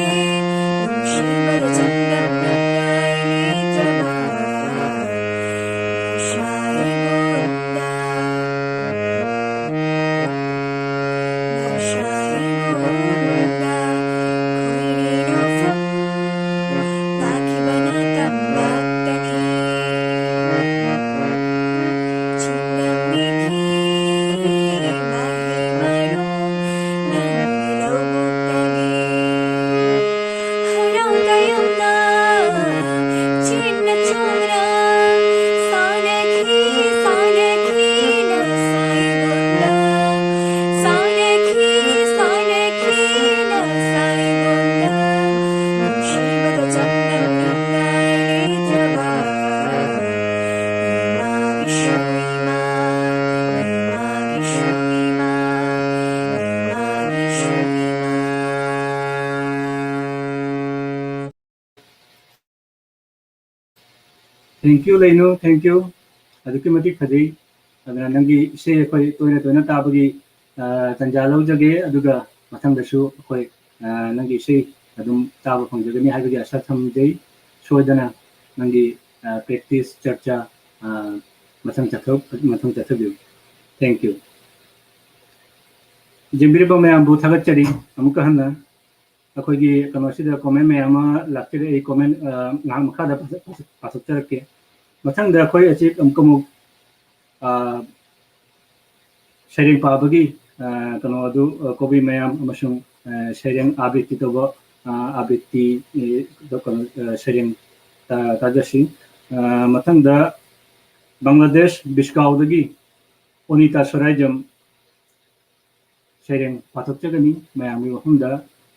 ꯅꯨꯡꯁꯤꯕꯗ ꯆꯥꯡꯗꯝꯅꯉꯥꯏ ꯂꯩꯇ꯭ꯔꯕ ꯅꯨꯡꯁꯥ ꯑꯩꯉꯣꯟꯗ꯫ Thank you, ꯂꯩꯅꯨ, thank you꯫ ꯑꯗꯨꯛꯀꯤ ꯃꯇꯤꯛ ꯐꯖꯩ꯫ ꯑꯗꯨꯅ ꯅꯪꯒꯤ ꯏꯁꯩ ꯑꯩꯈꯣꯏ ꯇꯣꯏꯅ ꯇꯣꯏꯅ ꯇꯥꯕꯒꯤ, ꯑ, ꯇꯥꯟꯖꯥ ꯂꯧꯖꯒꯦ꯫ ꯑꯗꯨꯒ ꯃꯊꯪꯗꯁꯨ ꯑꯩꯈꯣꯏ, ꯑ, ꯅꯪꯒꯤ ꯏꯁꯩ ꯑꯗꯨꯝ ꯇꯥꯕ ꯐꯪꯖꯒꯅꯤ ꯍꯥꯏꯕꯒꯤ ꯑꯥꯁꯥ ꯊꯝꯖꯩ꯫ ꯁꯣꯏꯗꯅ ꯅꯪꯒꯤ, ꯑ, practice, ꯆꯔꯆꯥ, ꯑ, ꯃꯊꯪ ꯆꯠꯊ-, ꯃꯊꯪ ꯆꯠꯊꯕꯤꯌꯨ꯫ Thank you꯫ ꯌꯦꯡꯕꯤꯔꯤꯕ ꯃꯌꯥꯝꯕꯨ ꯊꯥꯒꯠꯆꯔꯤ ꯑꯃꯨꯛꯀ ꯍꯟꯅ꯫ ꯑꯩꯈꯣꯏꯒꯤ ꯀꯩꯅꯣꯁꯤꯗ comment ꯃꯌꯥꯝ ꯑꯃ ꯂꯥꯛꯆꯔꯤ꯫ ꯑꯩ comment, ꯑ, ꯉꯥꯏꯍꯥꯛ ꯃꯈꯥꯗ ꯄꯥꯊꯣꯛ-, ꯄꯥꯊꯣꯛ-, ꯄꯥꯊꯣꯛꯆꯔꯛꯀꯦ꯫ ꯃꯊꯪꯗ ꯑꯩꯈꯣꯏ ꯑꯁꯤ ꯑꯃꯨꯛꯀ ꯑꯃꯨꯛ, ꯑ, ꯁꯩꯔꯦꯡ ꯄꯥꯕꯒꯤ, ꯑ, ꯀꯩꯅꯣ ꯑꯗꯨ, ꯑ, ꯀꯧꯕꯤ ꯃꯌꯥꯝ ꯑꯃꯁꯨꯡ, ꯑ, ꯁꯩꯔꯦꯡ ꯑꯥꯕ꯭ꯔꯤꯇꯤ ꯇꯧꯕ, ꯑ, ꯑꯥꯕ꯭ꯔꯤꯇꯤ, ꯑ, ꯀꯩꯅꯣ, ꯑ, ꯁꯩꯔꯦꯡ, ꯑ, ꯇꯥꯖꯁꯤ꯫ ꯑ, ꯃꯊꯪꯗ ꯕꯪꯒ꯭ꯂꯥꯗꯦꯁ ꯕꯤꯁꯀꯥꯎꯗꯒꯤ ꯑꯣꯅꯤꯇꯥ ꯁꯣꯔꯥꯏꯖꯝ, ꯁꯩꯔꯦꯡ ꯄꯥꯊꯣꯛꯆꯒꯅꯤ꯫ ꯃꯌꯥꯝꯒꯤ ꯃꯐꯝꯗ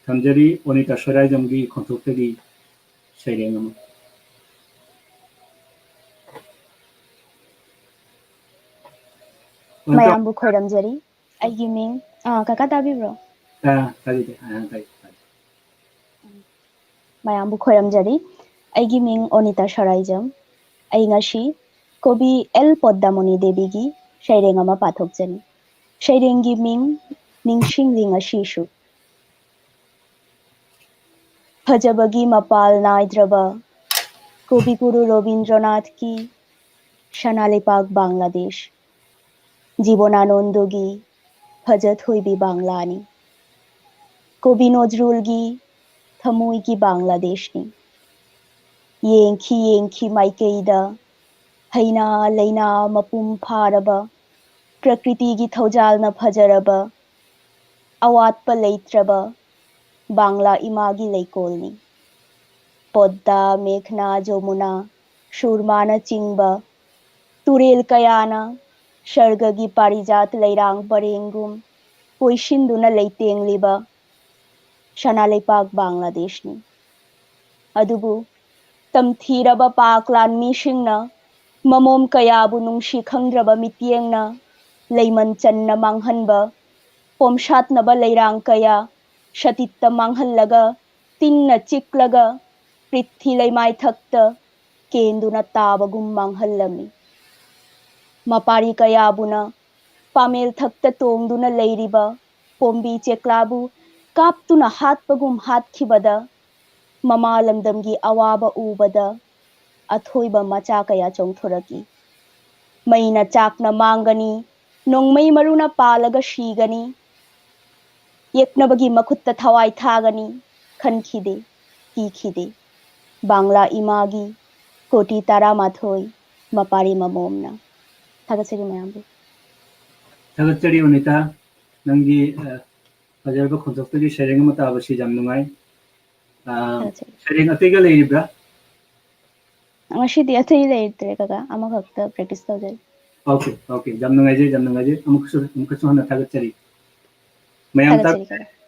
ꯊꯝꯖꯔꯤ ꯑꯣꯅꯤꯇꯥ ꯁꯣꯔꯥꯏꯖꯝꯒꯤ ꯈꯣꯟꯊꯣꯛꯇꯒꯤ ꯁꯩꯔꯦꯡ ꯑꯃ꯫ ꯑꯣꯅꯤꯇꯥ ꯃꯌꯥꯝꯕꯨ ꯈꯣꯏꯔꯝꯖꯔꯤ꯫ ꯑꯩꯒꯤ ꯃꯤꯡ, ꯑꯥ, ꯀꯀꯥ ꯇꯥꯕꯤꯕ꯭ꯔꯣ? ꯑꯥ, ꯇꯥꯖꯩ, ꯇꯥꯖꯩ꯫ ꯑꯥ, ꯇꯥꯏ, ꯇꯥꯏ꯫ ꯃꯌꯥꯝꯕꯨ ꯈꯣꯏꯔꯝꯖꯔꯤ꯫ ꯑꯩꯒꯤ ꯃꯤꯡ ꯑꯣꯅꯤꯇꯥ ꯁꯔꯥꯏꯖꯝ꯫ ꯑꯩ ꯉꯁꯤ ꯀꯣꯕꯤ ꯑꯦꯜ ꯄꯣꯗ꯭ꯗꯥꯃꯣꯅꯤ ꯗꯦꯕꯤꯒꯤ ꯁꯩꯔꯦꯡ ꯑꯃ ꯄꯥꯊꯣꯛꯆꯅꯤ꯫ ꯁꯩꯔꯦꯡꯒꯤ ꯃꯤꯡ ꯅꯤꯡꯁꯤꯡꯂꯤ ꯉꯁꯤꯁꯨ꯫ ꯐꯖꯕꯒꯤ ꯃꯄꯥꯜ ꯅꯥꯏꯗ꯭ꯔꯕ ꯀꯣꯕꯤꯒꯨꯔꯨ ꯔꯣꯕꯤꯟꯗ꯭ꯔꯅꯥꯊꯀꯤ ꯁꯅꯥ ꯂꯩꯄꯥꯛ ꯕꯪꯒ꯭ꯂꯥꯗꯦꯁ, ꯖꯤꯕꯅꯥꯅꯟꯗꯒꯤ ꯐꯖꯊꯣꯏꯕꯤ ꯕꯪꯒ꯭ꯂꯥꯅꯤ, ꯀꯣꯕꯤ ꯅꯖꯔꯨꯜꯒꯤ ꯊꯃꯣꯏꯒꯤ ꯕꯪꯒ꯭ꯂꯥꯗꯦꯁꯅꯤ꯫ ꯌꯦꯡꯈꯤ ꯌꯦꯡꯈꯤ ꯃꯥꯏꯀꯩꯗ ꯍꯩꯅꯥ ꯂꯩꯅꯥ ꯃꯄꯨꯡ ꯐꯥꯔꯕ, ꯄ꯭ꯔꯀ꯭ꯔꯤꯇꯤꯒꯤ ꯊꯧꯖꯥꯜꯅ ꯐꯖꯔꯕ, ꯑꯋꯥꯠꯄ ꯂꯩꯇ꯭ꯔꯕ ꯕꯪꯒ꯭ꯂꯥ ꯏꯃꯥꯒꯤ ꯂꯩꯀꯣꯜꯅꯤ꯫ ꯄꯣꯗ꯭ꯗꯥ, ꯃꯦꯘꯅꯥ, ꯖꯃꯨꯅꯥ, ꯁꯨꯔꯃꯥꯅꯆꯤꯡꯕ ꯇꯨꯔꯦꯜ ꯀꯌꯥꯅ ꯁꯔꯒꯒꯤ ꯄꯥꯔꯤꯖꯥꯠ ꯂꯩꯔꯥꯡ ꯄꯔꯦꯡꯒꯨꯝ ꯀꯣꯏꯁꯤꯟꯗꯨꯅ ꯂꯩꯇꯦꯡꯂꯤꯕ ꯁꯅꯥ ꯂꯩꯄꯥꯛ ꯕꯪꯒ꯭ꯂꯥꯗꯦꯁꯅꯤ꯫ ꯑꯗꯨꯕꯨ ꯇꯝꯊꯤꯔꯕ ꯄꯥꯛ ꯂꯥꯟꯃꯤꯁꯤꯡꯅ ꯃꯃꯣꯝ ꯀꯌꯥꯕꯨ ꯅꯨꯡꯁꯤ ꯈꯪꯗ꯭ꯔꯕ ꯃꯤꯠꯌꯦꯡꯅ ꯂꯩꯃꯟ ꯆꯟꯅ ꯃꯥꯡꯍꯟꯕ, ꯄꯣꯝꯁꯥꯠꯅꯕ ꯂꯩꯔꯥꯡ ꯀꯌꯥ ꯁꯇꯤꯠꯇ ꯃꯥꯡꯍꯜꯂꯒ, ꯇꯤꯟꯅ ꯆꯤꯛꯂꯒ ꯄ꯭ꯔꯤꯊꯤ ꯂꯩꯃꯥꯏꯊꯛꯇ ꯀꯦꯟꯗꯨꯅ ꯇꯥꯕꯒꯨꯝ ꯃꯥꯡꯍꯜꯂꯝꯃꯤ꯫ ꯃꯄꯥꯔꯤ ꯀꯌꯥꯕꯨꯅ ꯄꯥꯃꯦꯜ ꯊꯛꯇ ꯇꯣꯡꯗꯨꯅ ꯂꯩꯔꯤꯕ ꯄꯣꯝꯕꯤ ꯆꯦꯛꯂꯥꯕꯨ ꯀꯥꯞꯇꯨꯅ ꯍꯥꯠꯄꯒꯨꯝ ꯍꯥꯠꯈꯤꯕꯗ, ꯃꯃꯥ ꯂꯝꯗꯝꯒꯤ ꯑꯋꯥꯕ ꯎꯕꯗ ꯑꯊꯣꯏꯕ ꯃꯆꯥ ꯀꯌꯥ ꯆꯣꯡꯊꯣꯔꯛꯏ꯫ ꯃꯩꯅ ꯆꯥꯛꯅ ꯃꯥꯡꯒꯅꯤ, ꯅꯣꯡꯃꯩ ꯃꯔꯨꯅ ꯄꯥꯜꯂꯒ ꯁꯤꯒꯅꯤ, ꯌꯦꯛꯅꯕꯒꯤ ꯃꯈꯨꯠꯇ ꯊꯋꯥꯏ ꯊꯥꯒꯅꯤ ꯈꯟꯈꯤꯗꯦ, ꯀꯤꯈꯤꯗꯦ꯫ ꯕꯪꯒ꯭ꯂꯥ ꯏꯃꯥꯒꯤ ꯀꯣꯇꯤ ꯇꯔꯥꯃꯥꯊꯣꯏ ꯃꯄꯥꯔꯤ ꯃꯃꯣꯝꯅ꯫ ꯊꯥꯒꯠꯆꯔꯤ ꯃꯌꯥꯝꯕꯨ꯫ ꯊꯥꯒꯠꯆꯔꯤ ꯑꯣꯅꯤꯇꯥ, ꯅꯪꯒꯤ, ꯑ, ꯐꯖꯔꯕ ꯈꯣꯟꯊꯣꯛꯇꯒꯤ ꯁꯩꯔꯦꯡ ꯑꯃ ꯇꯥꯕꯁꯤ ꯌꯥꯝ ꯅꯨꯡꯉꯥꯏ꯫ ꯑ, ꯊꯥꯒꯠꯆꯔꯤ꯫ ꯁꯩꯔꯦꯡ ꯑꯇꯩꯒ ꯂꯩꯔꯤꯕ꯭ꯔꯥ? ꯉꯁꯤꯗꯤ ꯑꯇꯩ ꯂꯩꯇ꯭ꯔꯦ ꯀꯀꯥ, ꯑꯃꯈꯛꯇ practice ꯇꯧꯖꯔꯤ꯫ Okay, okay, ꯌꯥꯝ ꯅꯨꯡꯉꯥꯏꯖꯩ, ꯌꯥꯝ ꯅꯨꯡꯉꯥꯏꯖꯩ꯫ ꯑꯃꯨꯛꯁꯨ, ꯑꯃꯨꯛꯀꯁꯨ ꯍꯟꯅ ꯊꯥꯒꯠꯆꯔꯤ꯫ ꯃꯌꯥꯝ ꯇꯥ-, ꯊꯥꯒꯠꯆꯔꯤ ꯀꯀꯥ꯫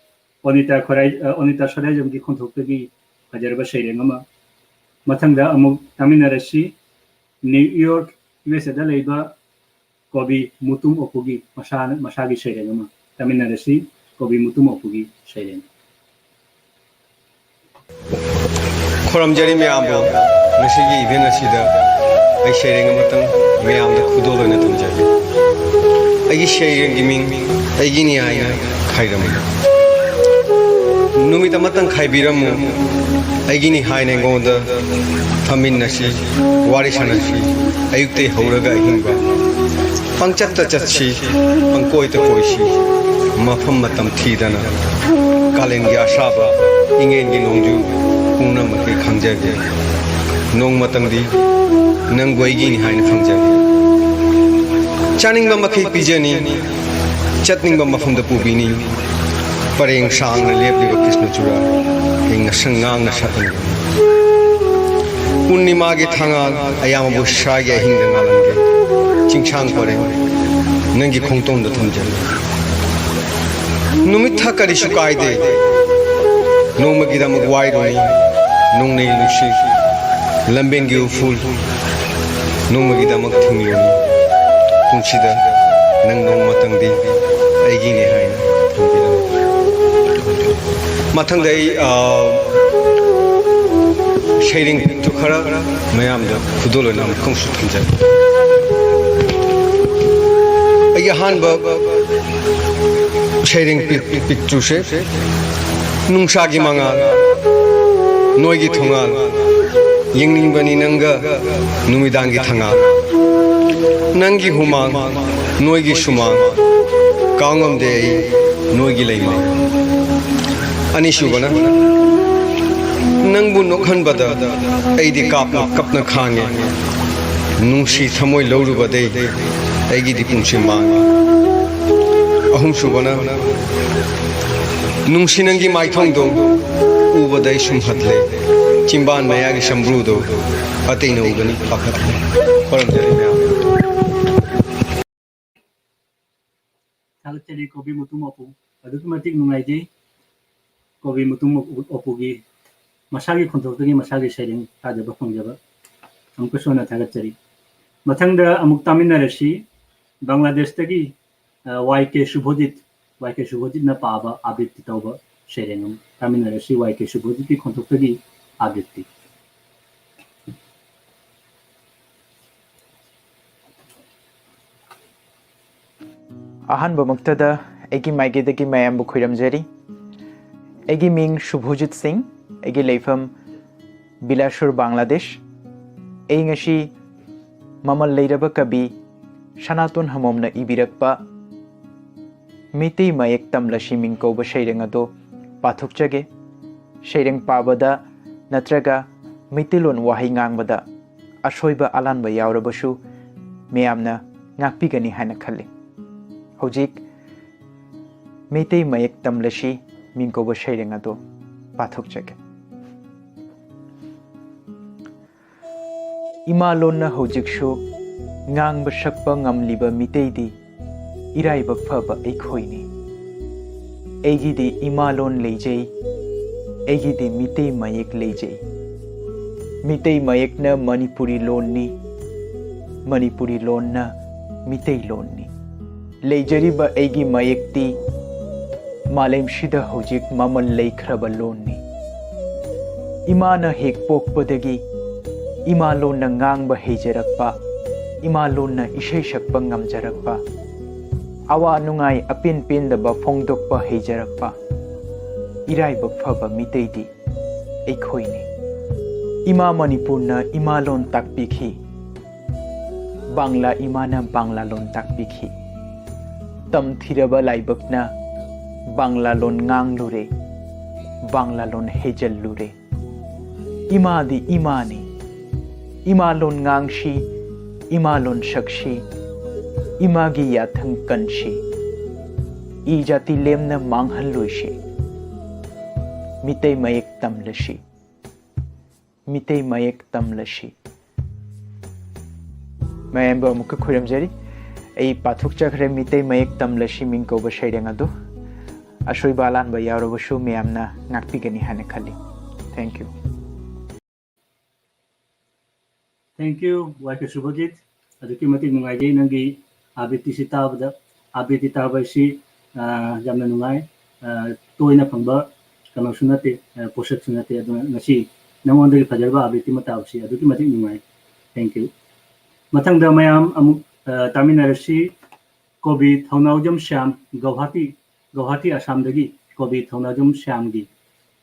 ꯑꯣꯅꯤꯇꯥ ꯈꯣꯔꯥꯏ-, ꯑ, ꯑꯣꯅꯤꯇꯥ ꯁꯣꯔꯥꯏꯖꯝꯒꯤ ꯈꯣꯟꯊꯣꯛꯇꯒꯤ ꯐꯖꯔꯕ ꯁꯩꯔꯦꯡ ꯑꯃ꯫ ꯃꯊꯪꯗ ꯑꯃꯨꯛ ꯇꯥꯃꯤꯟꯅꯔꯁꯤ꯫ ꯅ꯭ꯌꯨ ꯌꯣꯔꯛ, ꯌꯨ ꯑꯦꯁ ꯑꯦꯗ ꯂꯩꯕ ꯀꯣꯕꯤ ꯃꯨꯇꯨꯝ ꯑꯣꯄꯨꯒꯤ ꯃꯁꯥꯅ, ꯃꯁꯥꯒꯤ ꯁꯩꯔꯦꯡ ꯑꯃ ꯇꯥꯃꯤꯟꯅꯔꯁꯤ꯫ ꯀꯣꯕꯤ ꯃꯨꯇꯨꯝ ꯑꯣꯄꯨꯒꯤ ꯁꯩꯔꯦꯡ꯫ ꯈꯨꯔꯨꯝꯖꯔꯤ ꯃꯌꯥꯝꯕꯨ꯫ ꯉꯁꯤꯒꯤ ꯏꯚꯦꯟ ꯑꯁꯤꯗ ꯑꯩ ꯁꯩꯔꯦꯡ ꯑꯃꯇꯪ ꯃꯌꯥꯝꯗ ꯈꯨꯗꯣꯜ ꯑꯣꯏꯅ ꯊꯝꯖꯒꯦ꯫ ꯑꯩꯒꯤ ꯁꯩꯔꯦꯡꯒꯤ ꯃꯤꯡ ꯑꯩꯒꯤꯅꯤ ꯍꯥꯏꯅ ꯈꯥꯏꯔꯝꯃꯨ꯫ ꯅꯨꯃꯤꯠ ꯑꯃꯇꯪ ꯈꯥꯏꯕꯤꯔꯝꯃꯨ꯫ ꯑꯩꯒꯤꯅꯤ ꯍꯥꯏꯅ ꯑꯩꯉꯣꯟꯗ ꯐꯝꯃꯤꯟꯅꯁꯤ, ꯋꯥꯔꯤ ꯁꯥꯟꯅꯁꯤ꯫ ꯑꯌꯨꯛꯇꯩ ꯍꯧꯔꯒ ꯑꯍꯤꯡꯕ ꯄꯪꯆꯠꯇ ꯆꯠꯁꯤ, ꯄꯪꯀꯣꯏꯇ ꯀꯣꯏꯁꯤ, ꯃꯐꯝ ꯃꯇꯝ ꯊꯤꯗꯅ꯫ ꯀꯥꯂꯦꯟꯒꯤ ꯑꯁꯥꯕ, ꯏꯉꯦꯟꯒꯤ ꯅꯣꯡꯖꯨ, ꯄꯨꯝꯅꯃꯛꯀꯤ ꯈꯪꯖꯒꯦ꯫ ꯅꯣꯡꯃꯇꯪꯗꯤ ꯅꯪꯕꯨ ꯑꯩꯒꯤꯅꯤ ꯍꯥꯏꯅ ꯈꯪꯖꯒꯦ꯫ ꯆꯥꯅꯤꯡꯕ ꯃꯈꯩ ꯄꯤꯖꯅꯤ, ꯆꯠꯅꯤꯡꯕ ꯃꯐꯝꯗ ꯄꯨꯕꯤꯅꯤ꯫ ꯄꯔꯦꯡ ꯁꯥꯡꯅ ꯂꯦꯞꯂꯤꯕ ꯀ꯭ꯔꯤꯁꯅꯆꯨꯔꯥ ꯑꯩ ꯉꯁꯪ ꯉꯥꯡꯅ ꯁꯥꯠꯍꯟꯒꯅꯤ꯫ ꯄꯨꯔꯅꯤꯃꯥꯒꯤ ꯊꯥꯉꯥꯜ ꯑꯌꯥꯝꯕꯕꯨ ꯁ꯭ꯋꯥꯏꯒꯤ ꯑꯍꯤꯡꯗ ꯉꯥꯜꯍꯟꯒꯦ꯫ ꯆꯤꯡꯁꯥꯡ ꯄꯔꯦꯡ ꯅꯪꯒꯤ ꯈꯣꯡꯇꯣꯝꯗ ꯊꯝꯖꯒꯦ꯫ ꯅꯨꯃꯤꯠ ꯊꯥ ꯀꯔꯤꯁꯨ ꯀꯥꯏꯗꯦ꯫ ꯅꯣꯡꯃꯒꯤꯗꯃꯛ ꯋꯥꯏꯔꯣꯏ꯫ ꯅꯣꯡꯂꯩ ꯅꯨꯡꯁꯤꯠ, ꯂꯝꯕꯦꯟꯒꯤ ꯎꯐꯨꯜ, ꯅꯣꯡꯃꯒꯤꯗꯃꯛ ꯊꯤꯡꯂꯨꯅꯤ꯫ ꯄꯨꯟꯁꯤꯗ ꯅꯪ ꯅꯣꯡꯃꯇꯪꯗꯤ ꯑꯩꯒꯤꯅꯤ ꯍꯥꯏꯅ ꯊꯝꯕꯤꯔꯝꯃꯨ꯫ ꯃꯊꯪꯗ ꯑꯩ, ꯑ, ꯁꯩꯔꯦꯡ ꯄꯤꯛꯇꯨ ꯈꯔ ꯃꯌꯥꯝꯗ ꯈꯨꯗꯣꯜ ꯑꯣꯏꯅ ꯑꯃꯨꯛꯇꯪꯁꯨ ꯊꯝꯖꯒꯦ꯫ ꯑꯩꯒꯤ ꯑꯍꯥꯟꯕ ꯁꯩꯔꯦꯡ ꯄꯤꯛ-, ꯄꯤꯛꯇꯨꯁꯦ ꯅꯨꯡꯁꯥꯒꯤ ꯃꯉꯥꯜ, ꯅꯣꯏꯒꯤ ꯊꯣꯡꯉꯥꯜ, ꯌꯦꯡꯅꯤꯡꯕꯅꯤ ꯅꯪꯒ ꯅꯨꯃꯤꯗꯥꯡꯒꯤ ꯊꯉꯥꯜ꯫ ꯅꯪꯒꯤ ꯍꯨꯃꯥꯡ, ꯅꯣꯏꯒꯤ ꯁꯨꯃꯥꯡ, ꯀꯥꯎꯉꯝꯗꯦ ꯑꯩ ꯅꯣꯏꯒꯤ ꯂꯩꯃꯥꯡ꯫ ꯑꯅꯤꯁꯨꯕꯅ, ꯅꯪꯕꯨ ꯅꯣꯛꯍꯟꯕꯗ ꯑꯩꯗꯤ ꯀꯥꯞꯅ ꯀꯞꯅ ꯈꯥꯡꯉꯦ꯫ ꯅꯨꯡꯁꯤ ꯊꯃꯣꯏ ꯂꯧꯔꯨꯕꯗꯩ ꯑꯩꯒꯤꯗꯤ ꯄꯨꯟꯁꯤ ꯃꯥꯡꯉꯦ꯫ ꯑꯍꯨꯝꯁꯨꯕꯅ, ꯅꯨꯡꯁꯤ ꯅꯪꯒꯤ ꯃꯥꯏꯊꯣꯡꯗꯣ ꯎꯕꯗ ꯑꯩ ꯁꯨꯝ ꯍꯠꯂꯦ꯫ ꯆꯤꯝꯕꯥꯟ ꯃꯌꯥꯒꯤ ꯁꯝꯕ꯭ꯔꯨꯗꯣ ꯑꯇꯩꯅ ꯎꯒꯅꯤ ꯄꯥꯈꯠꯂꯦ꯫ ꯈꯨꯔꯨꯝꯖꯔꯤ ꯃꯌꯥꯝ꯫ ꯊꯥꯒꯠꯆꯔꯤ ꯀꯣꯕꯤ ꯃꯨꯇꯨꯝ ꯑꯄꯨ꯫ ꯑꯗꯨꯛꯀꯤ ꯃꯇꯤꯛ ꯅꯨꯡꯉꯥꯏꯖꯩ꯫ ꯀꯣꯕꯤ ꯃꯨꯇꯨꯝ ꯑꯣꯄꯨꯒꯤ ꯃꯁꯥꯒꯤ ꯈꯣꯟꯊꯣꯛꯇꯒꯤ ꯃꯁꯥꯒꯤ ꯁꯩꯔꯦꯡ ꯇꯥꯖꯕ ꯐꯪꯖꯕ ꯑꯃꯨꯛꯀꯁꯨ ꯍꯟꯅ ꯊꯥꯒꯠꯆꯔꯤ꯫ ꯃꯊꯪꯗ ꯑꯃꯨꯛ ꯇꯥꯃꯤꯟꯅꯔꯁꯤ꯫ ꯕꯪꯒ꯭ꯂꯥꯗꯦꯁꯇꯒꯤ ꯋꯥꯏ ꯀꯦ ꯁꯨꯚꯣꯖꯤꯠ, ꯋꯥꯏ ꯀꯦ ꯁꯨꯚꯣꯖꯤꯠꯅ ꯄꯥꯕ ꯑꯥꯕ꯭ꯔꯤꯇꯤ ꯇꯧꯕ ꯁꯩꯔꯦꯡ ꯑꯃ ꯇꯥꯃꯤꯟꯅꯔꯁꯤ꯫ ꯋꯥꯏ ꯀꯦ ꯁꯨꯚꯣꯖꯤꯠꯀꯤ ꯈꯣꯟꯊꯣꯛꯇꯒꯤ ꯑꯥꯕ꯭ꯔꯤꯇꯤ꯫ ꯑꯍꯥꯟꯕꯃꯛꯇꯗ ꯑꯩꯒꯤ ꯃꯥꯏꯀꯩꯗꯒꯤ ꯃꯌꯥꯝꯕꯨ ꯈꯨꯔꯨꯝꯖꯔꯤ꯫ ꯑꯩꯒꯤ ꯃꯤꯡ ꯁꯨꯚꯣꯖꯤꯠ ꯁꯤꯡ, ꯑꯩꯒꯤ ꯂꯩꯐꯝ ꯕꯤꯂꯥꯁꯨꯔ, ꯕꯪꯒ꯭ꯂꯥꯗꯦꯁ꯫ ꯑꯩ ꯉꯁꯤ ꯃꯃꯜ ꯂꯩꯔꯕ ꯀꯕꯤ ꯁꯅꯥꯇꯣꯟ ꯍꯃꯣꯝꯅ ꯏꯕꯤꯔꯛꯄ ꯃꯩꯇꯩ ꯃꯌꯦꯛ ꯇꯝꯂꯁꯤ ꯃꯤꯡ ꯀꯧꯕ ꯁꯩꯔꯦꯡ ꯑꯗꯨ ꯄꯥꯊꯣꯛꯆꯒꯦ꯫ ꯁꯩꯔꯦꯡ ꯄꯥꯕꯗ ꯅꯠꯇ꯭ꯔꯒ ꯃꯩꯇꯩꯂꯣꯟ ꯋꯥꯍꯩ ꯉꯥꯡꯕꯗ ꯑꯁꯣꯏꯕ ꯑꯂꯥꯟꯕ ꯌꯥꯎꯔꯕꯁꯨ ꯃꯌꯥꯝꯅ ꯉꯥꯛꯄꯤꯒꯅꯤ ꯍꯥꯏꯅ ꯈꯜꯂꯤ꯫ ꯍꯧꯖꯤꯛ ꯃꯩꯇꯩ ꯃꯌꯦꯛ ꯇꯝꯂꯁꯤ ꯃꯤꯡ ꯀꯧꯕ ꯁꯩꯔꯦꯡ ꯑꯗꯨ ꯄꯥꯊꯣꯛꯆꯒꯦ꯫ ꯏꯃꯥ ꯂꯣꯟꯅ ꯍꯧꯖꯤꯛꯁꯨ ꯉꯥꯡꯕ ꯁꯛꯄ ꯉꯝꯂꯤꯕ ꯃꯤꯇꯩꯗꯤ ꯏꯔꯥꯏꯕꯛ ꯐꯕ ꯑꯩꯈꯣꯏꯅꯤ꯫ ꯑꯩꯒꯤꯗꯤ ꯏꯃꯥ ꯂꯣꯟ ꯂꯩꯖꯩ, ꯑꯩꯒꯤꯗꯤ ꯃꯤꯇꯩ ꯃꯌꯦꯛ ꯂꯩꯖꯩ꯫ ꯃꯤꯇꯩ ꯃꯌꯦꯛꯅ ꯃꯅꯤꯄꯨꯔꯤ ꯂꯣꯟꯅꯤ, ꯃꯅꯤꯄꯨꯔꯤ ꯂꯣꯟꯅ ꯃꯤꯇꯩ ꯂꯣꯟꯅꯤ꯫ ꯂꯩꯖꯔꯤꯕ ꯑꯩꯒꯤ ꯃꯌꯦꯛꯇꯤ ꯃꯥꯂꯦꯝꯁꯤꯗ ꯍꯧꯖꯤꯛ ꯃꯃꯜ ꯂꯩꯈ꯭ꯔꯕ ꯂꯣꯟꯅꯤ꯫ ꯏꯃꯥꯅ ꯍꯦꯛ ꯄꯣꯛꯄꯗꯒꯤ ꯏꯃꯥ ꯂꯣꯟꯅ ꯉꯥꯡꯕ ꯍꯩꯖꯔꯛꯄ, ꯏꯃꯥ ꯂꯣꯟꯅ ꯏꯁꯩ ꯁꯛꯄ ꯉꯝꯖꯔꯛꯄ, ꯑꯋꯥ ꯅꯨꯡꯉꯥꯏ ꯑꯄꯦꯟ ꯄꯦꯟꯗꯕ ꯐꯣꯡꯗꯣꯛꯄ ꯍꯩꯖꯔꯛꯄ ꯏꯔꯥꯏꯕꯛ ꯐꯕ ꯃꯤꯇꯩꯗꯤ ꯑꯩꯈꯣꯏꯅꯤ꯫ ꯏꯃꯥ ꯃꯅꯤꯄꯨꯔꯅ ꯏꯃꯥ ꯂꯣꯟ ꯇꯥꯛꯄꯤꯈꯤ, ꯕꯪꯂꯥ ꯏꯃꯥꯅ ꯕꯪꯂꯥ ꯂꯣꯟ ꯇꯥꯛꯄꯤꯈꯤ꯫ ꯇꯝꯊꯤꯔꯕ ꯂꯥꯏꯕꯛꯅ ꯕꯪꯂꯥ ꯂꯣꯟ ꯉꯥꯡꯂꯨꯔꯦ, ꯕꯪꯂꯥ ꯂꯣꯟ ꯍꯩꯖꯜꯂꯨꯔꯦ꯫ ꯏꯃꯥꯗꯤ ꯏꯃꯥꯅꯤ꯫ ꯏꯃꯥ ꯂꯣꯟ ꯉꯥꯡꯁꯤ, ꯏꯃꯥ ꯂꯣꯟ ꯁꯛꯁꯤ, ꯏꯃꯥꯒꯤ ꯌꯥꯊꯪ ꯀꯟꯁꯤ꯫ ꯏ ꯖꯥꯇꯤ ꯂꯦꯝꯅ ꯃꯥꯡꯍꯜꯂꯣꯏꯁꯤ꯫ ꯃꯤꯇꯩ ꯃꯌꯦꯛ ꯇꯝꯂꯁꯤ꯫ ꯃꯤꯇꯩ ꯃꯌꯦꯛ ꯇꯝꯂꯁꯤ꯫ ꯃꯌꯥꯝꯕꯨ ꯑꯃꯨꯛꯀ ꯈꯨꯔꯨꯝꯖꯔꯤ꯫ ꯑꯩ ꯄꯥꯊꯣꯛꯆꯈ꯭ꯔꯦ ꯃꯤꯇꯩ ꯃꯌꯦꯛ ꯇꯝꯂꯁꯤ ꯃꯤꯡ ꯀꯧꯕ ꯁꯩꯔꯦꯡ ꯑꯗꯨ꯫ ꯑꯁꯣꯏꯕ ꯑꯂꯥꯟꯕ ꯌꯥꯎꯔꯕꯁꯨ ꯃꯌꯥꯝꯅ ꯉꯥꯛꯄꯤꯒꯅꯤ ꯍꯥꯏꯅ ꯈꯜꯂꯤ꯫ Thank you꯫ Thank you, ꯋꯥꯏ ꯀꯦ ꯁꯨꯚꯖꯤꯠ꯫ ꯑꯗꯨꯛꯀꯤ ꯃꯇꯤꯛ ꯅꯨꯡꯉꯥꯏꯖꯩ ꯅꯪꯒꯤ ꯑꯥꯕ꯭ꯔꯤꯇꯤꯁꯤ ꯇꯥꯕꯗ꯫ ꯑꯥꯕ꯭ꯔꯤꯇꯤ ꯇꯥꯕ ꯍꯥꯏꯁꯤ, ꯑ, ꯌꯥꯝꯅ ꯅꯨꯡꯉꯥꯏ꯫ ꯑ, ꯇꯣꯏꯅ ꯐꯪꯕ ꯀꯩꯅꯣꯁꯨ ꯅꯠꯇꯦ, ꯑ, ꯄꯣꯠꯁꯛꯁꯨ ꯅꯠꯇꯦ꯫ ꯑꯗꯨꯅ ꯉꯁꯤ ꯅꯉꯣꯟꯗꯒꯤ ꯐꯖꯔꯕ ꯑꯥꯕ꯭ꯔꯤꯇꯤ ꯑꯃ ꯇꯥꯕꯁꯤ ꯑꯗꯨꯛꯀꯤ ꯃꯇꯤꯛ ꯅꯨꯡꯉꯥꯏ꯫ Thank you꯫ ꯃꯊꯪꯗ ꯃꯌꯥꯝ ꯑꯃꯨꯛ, ꯑ, ꯇꯥꯃꯤꯟꯅꯔꯁꯤ꯫ ꯀꯣꯕꯤ ꯊꯧꯅꯥꯎꯖꯝ ꯁ꯭ꯌꯥꯝ, ꯒꯧꯍꯥꯇꯤ, ꯒꯧꯍꯥꯇꯤ, ꯑꯁꯥꯝꯗꯒꯤ ꯀꯣꯕꯤ ꯊꯧꯅꯥꯎꯖꯝ ꯁ꯭ꯌꯥꯝꯒꯤ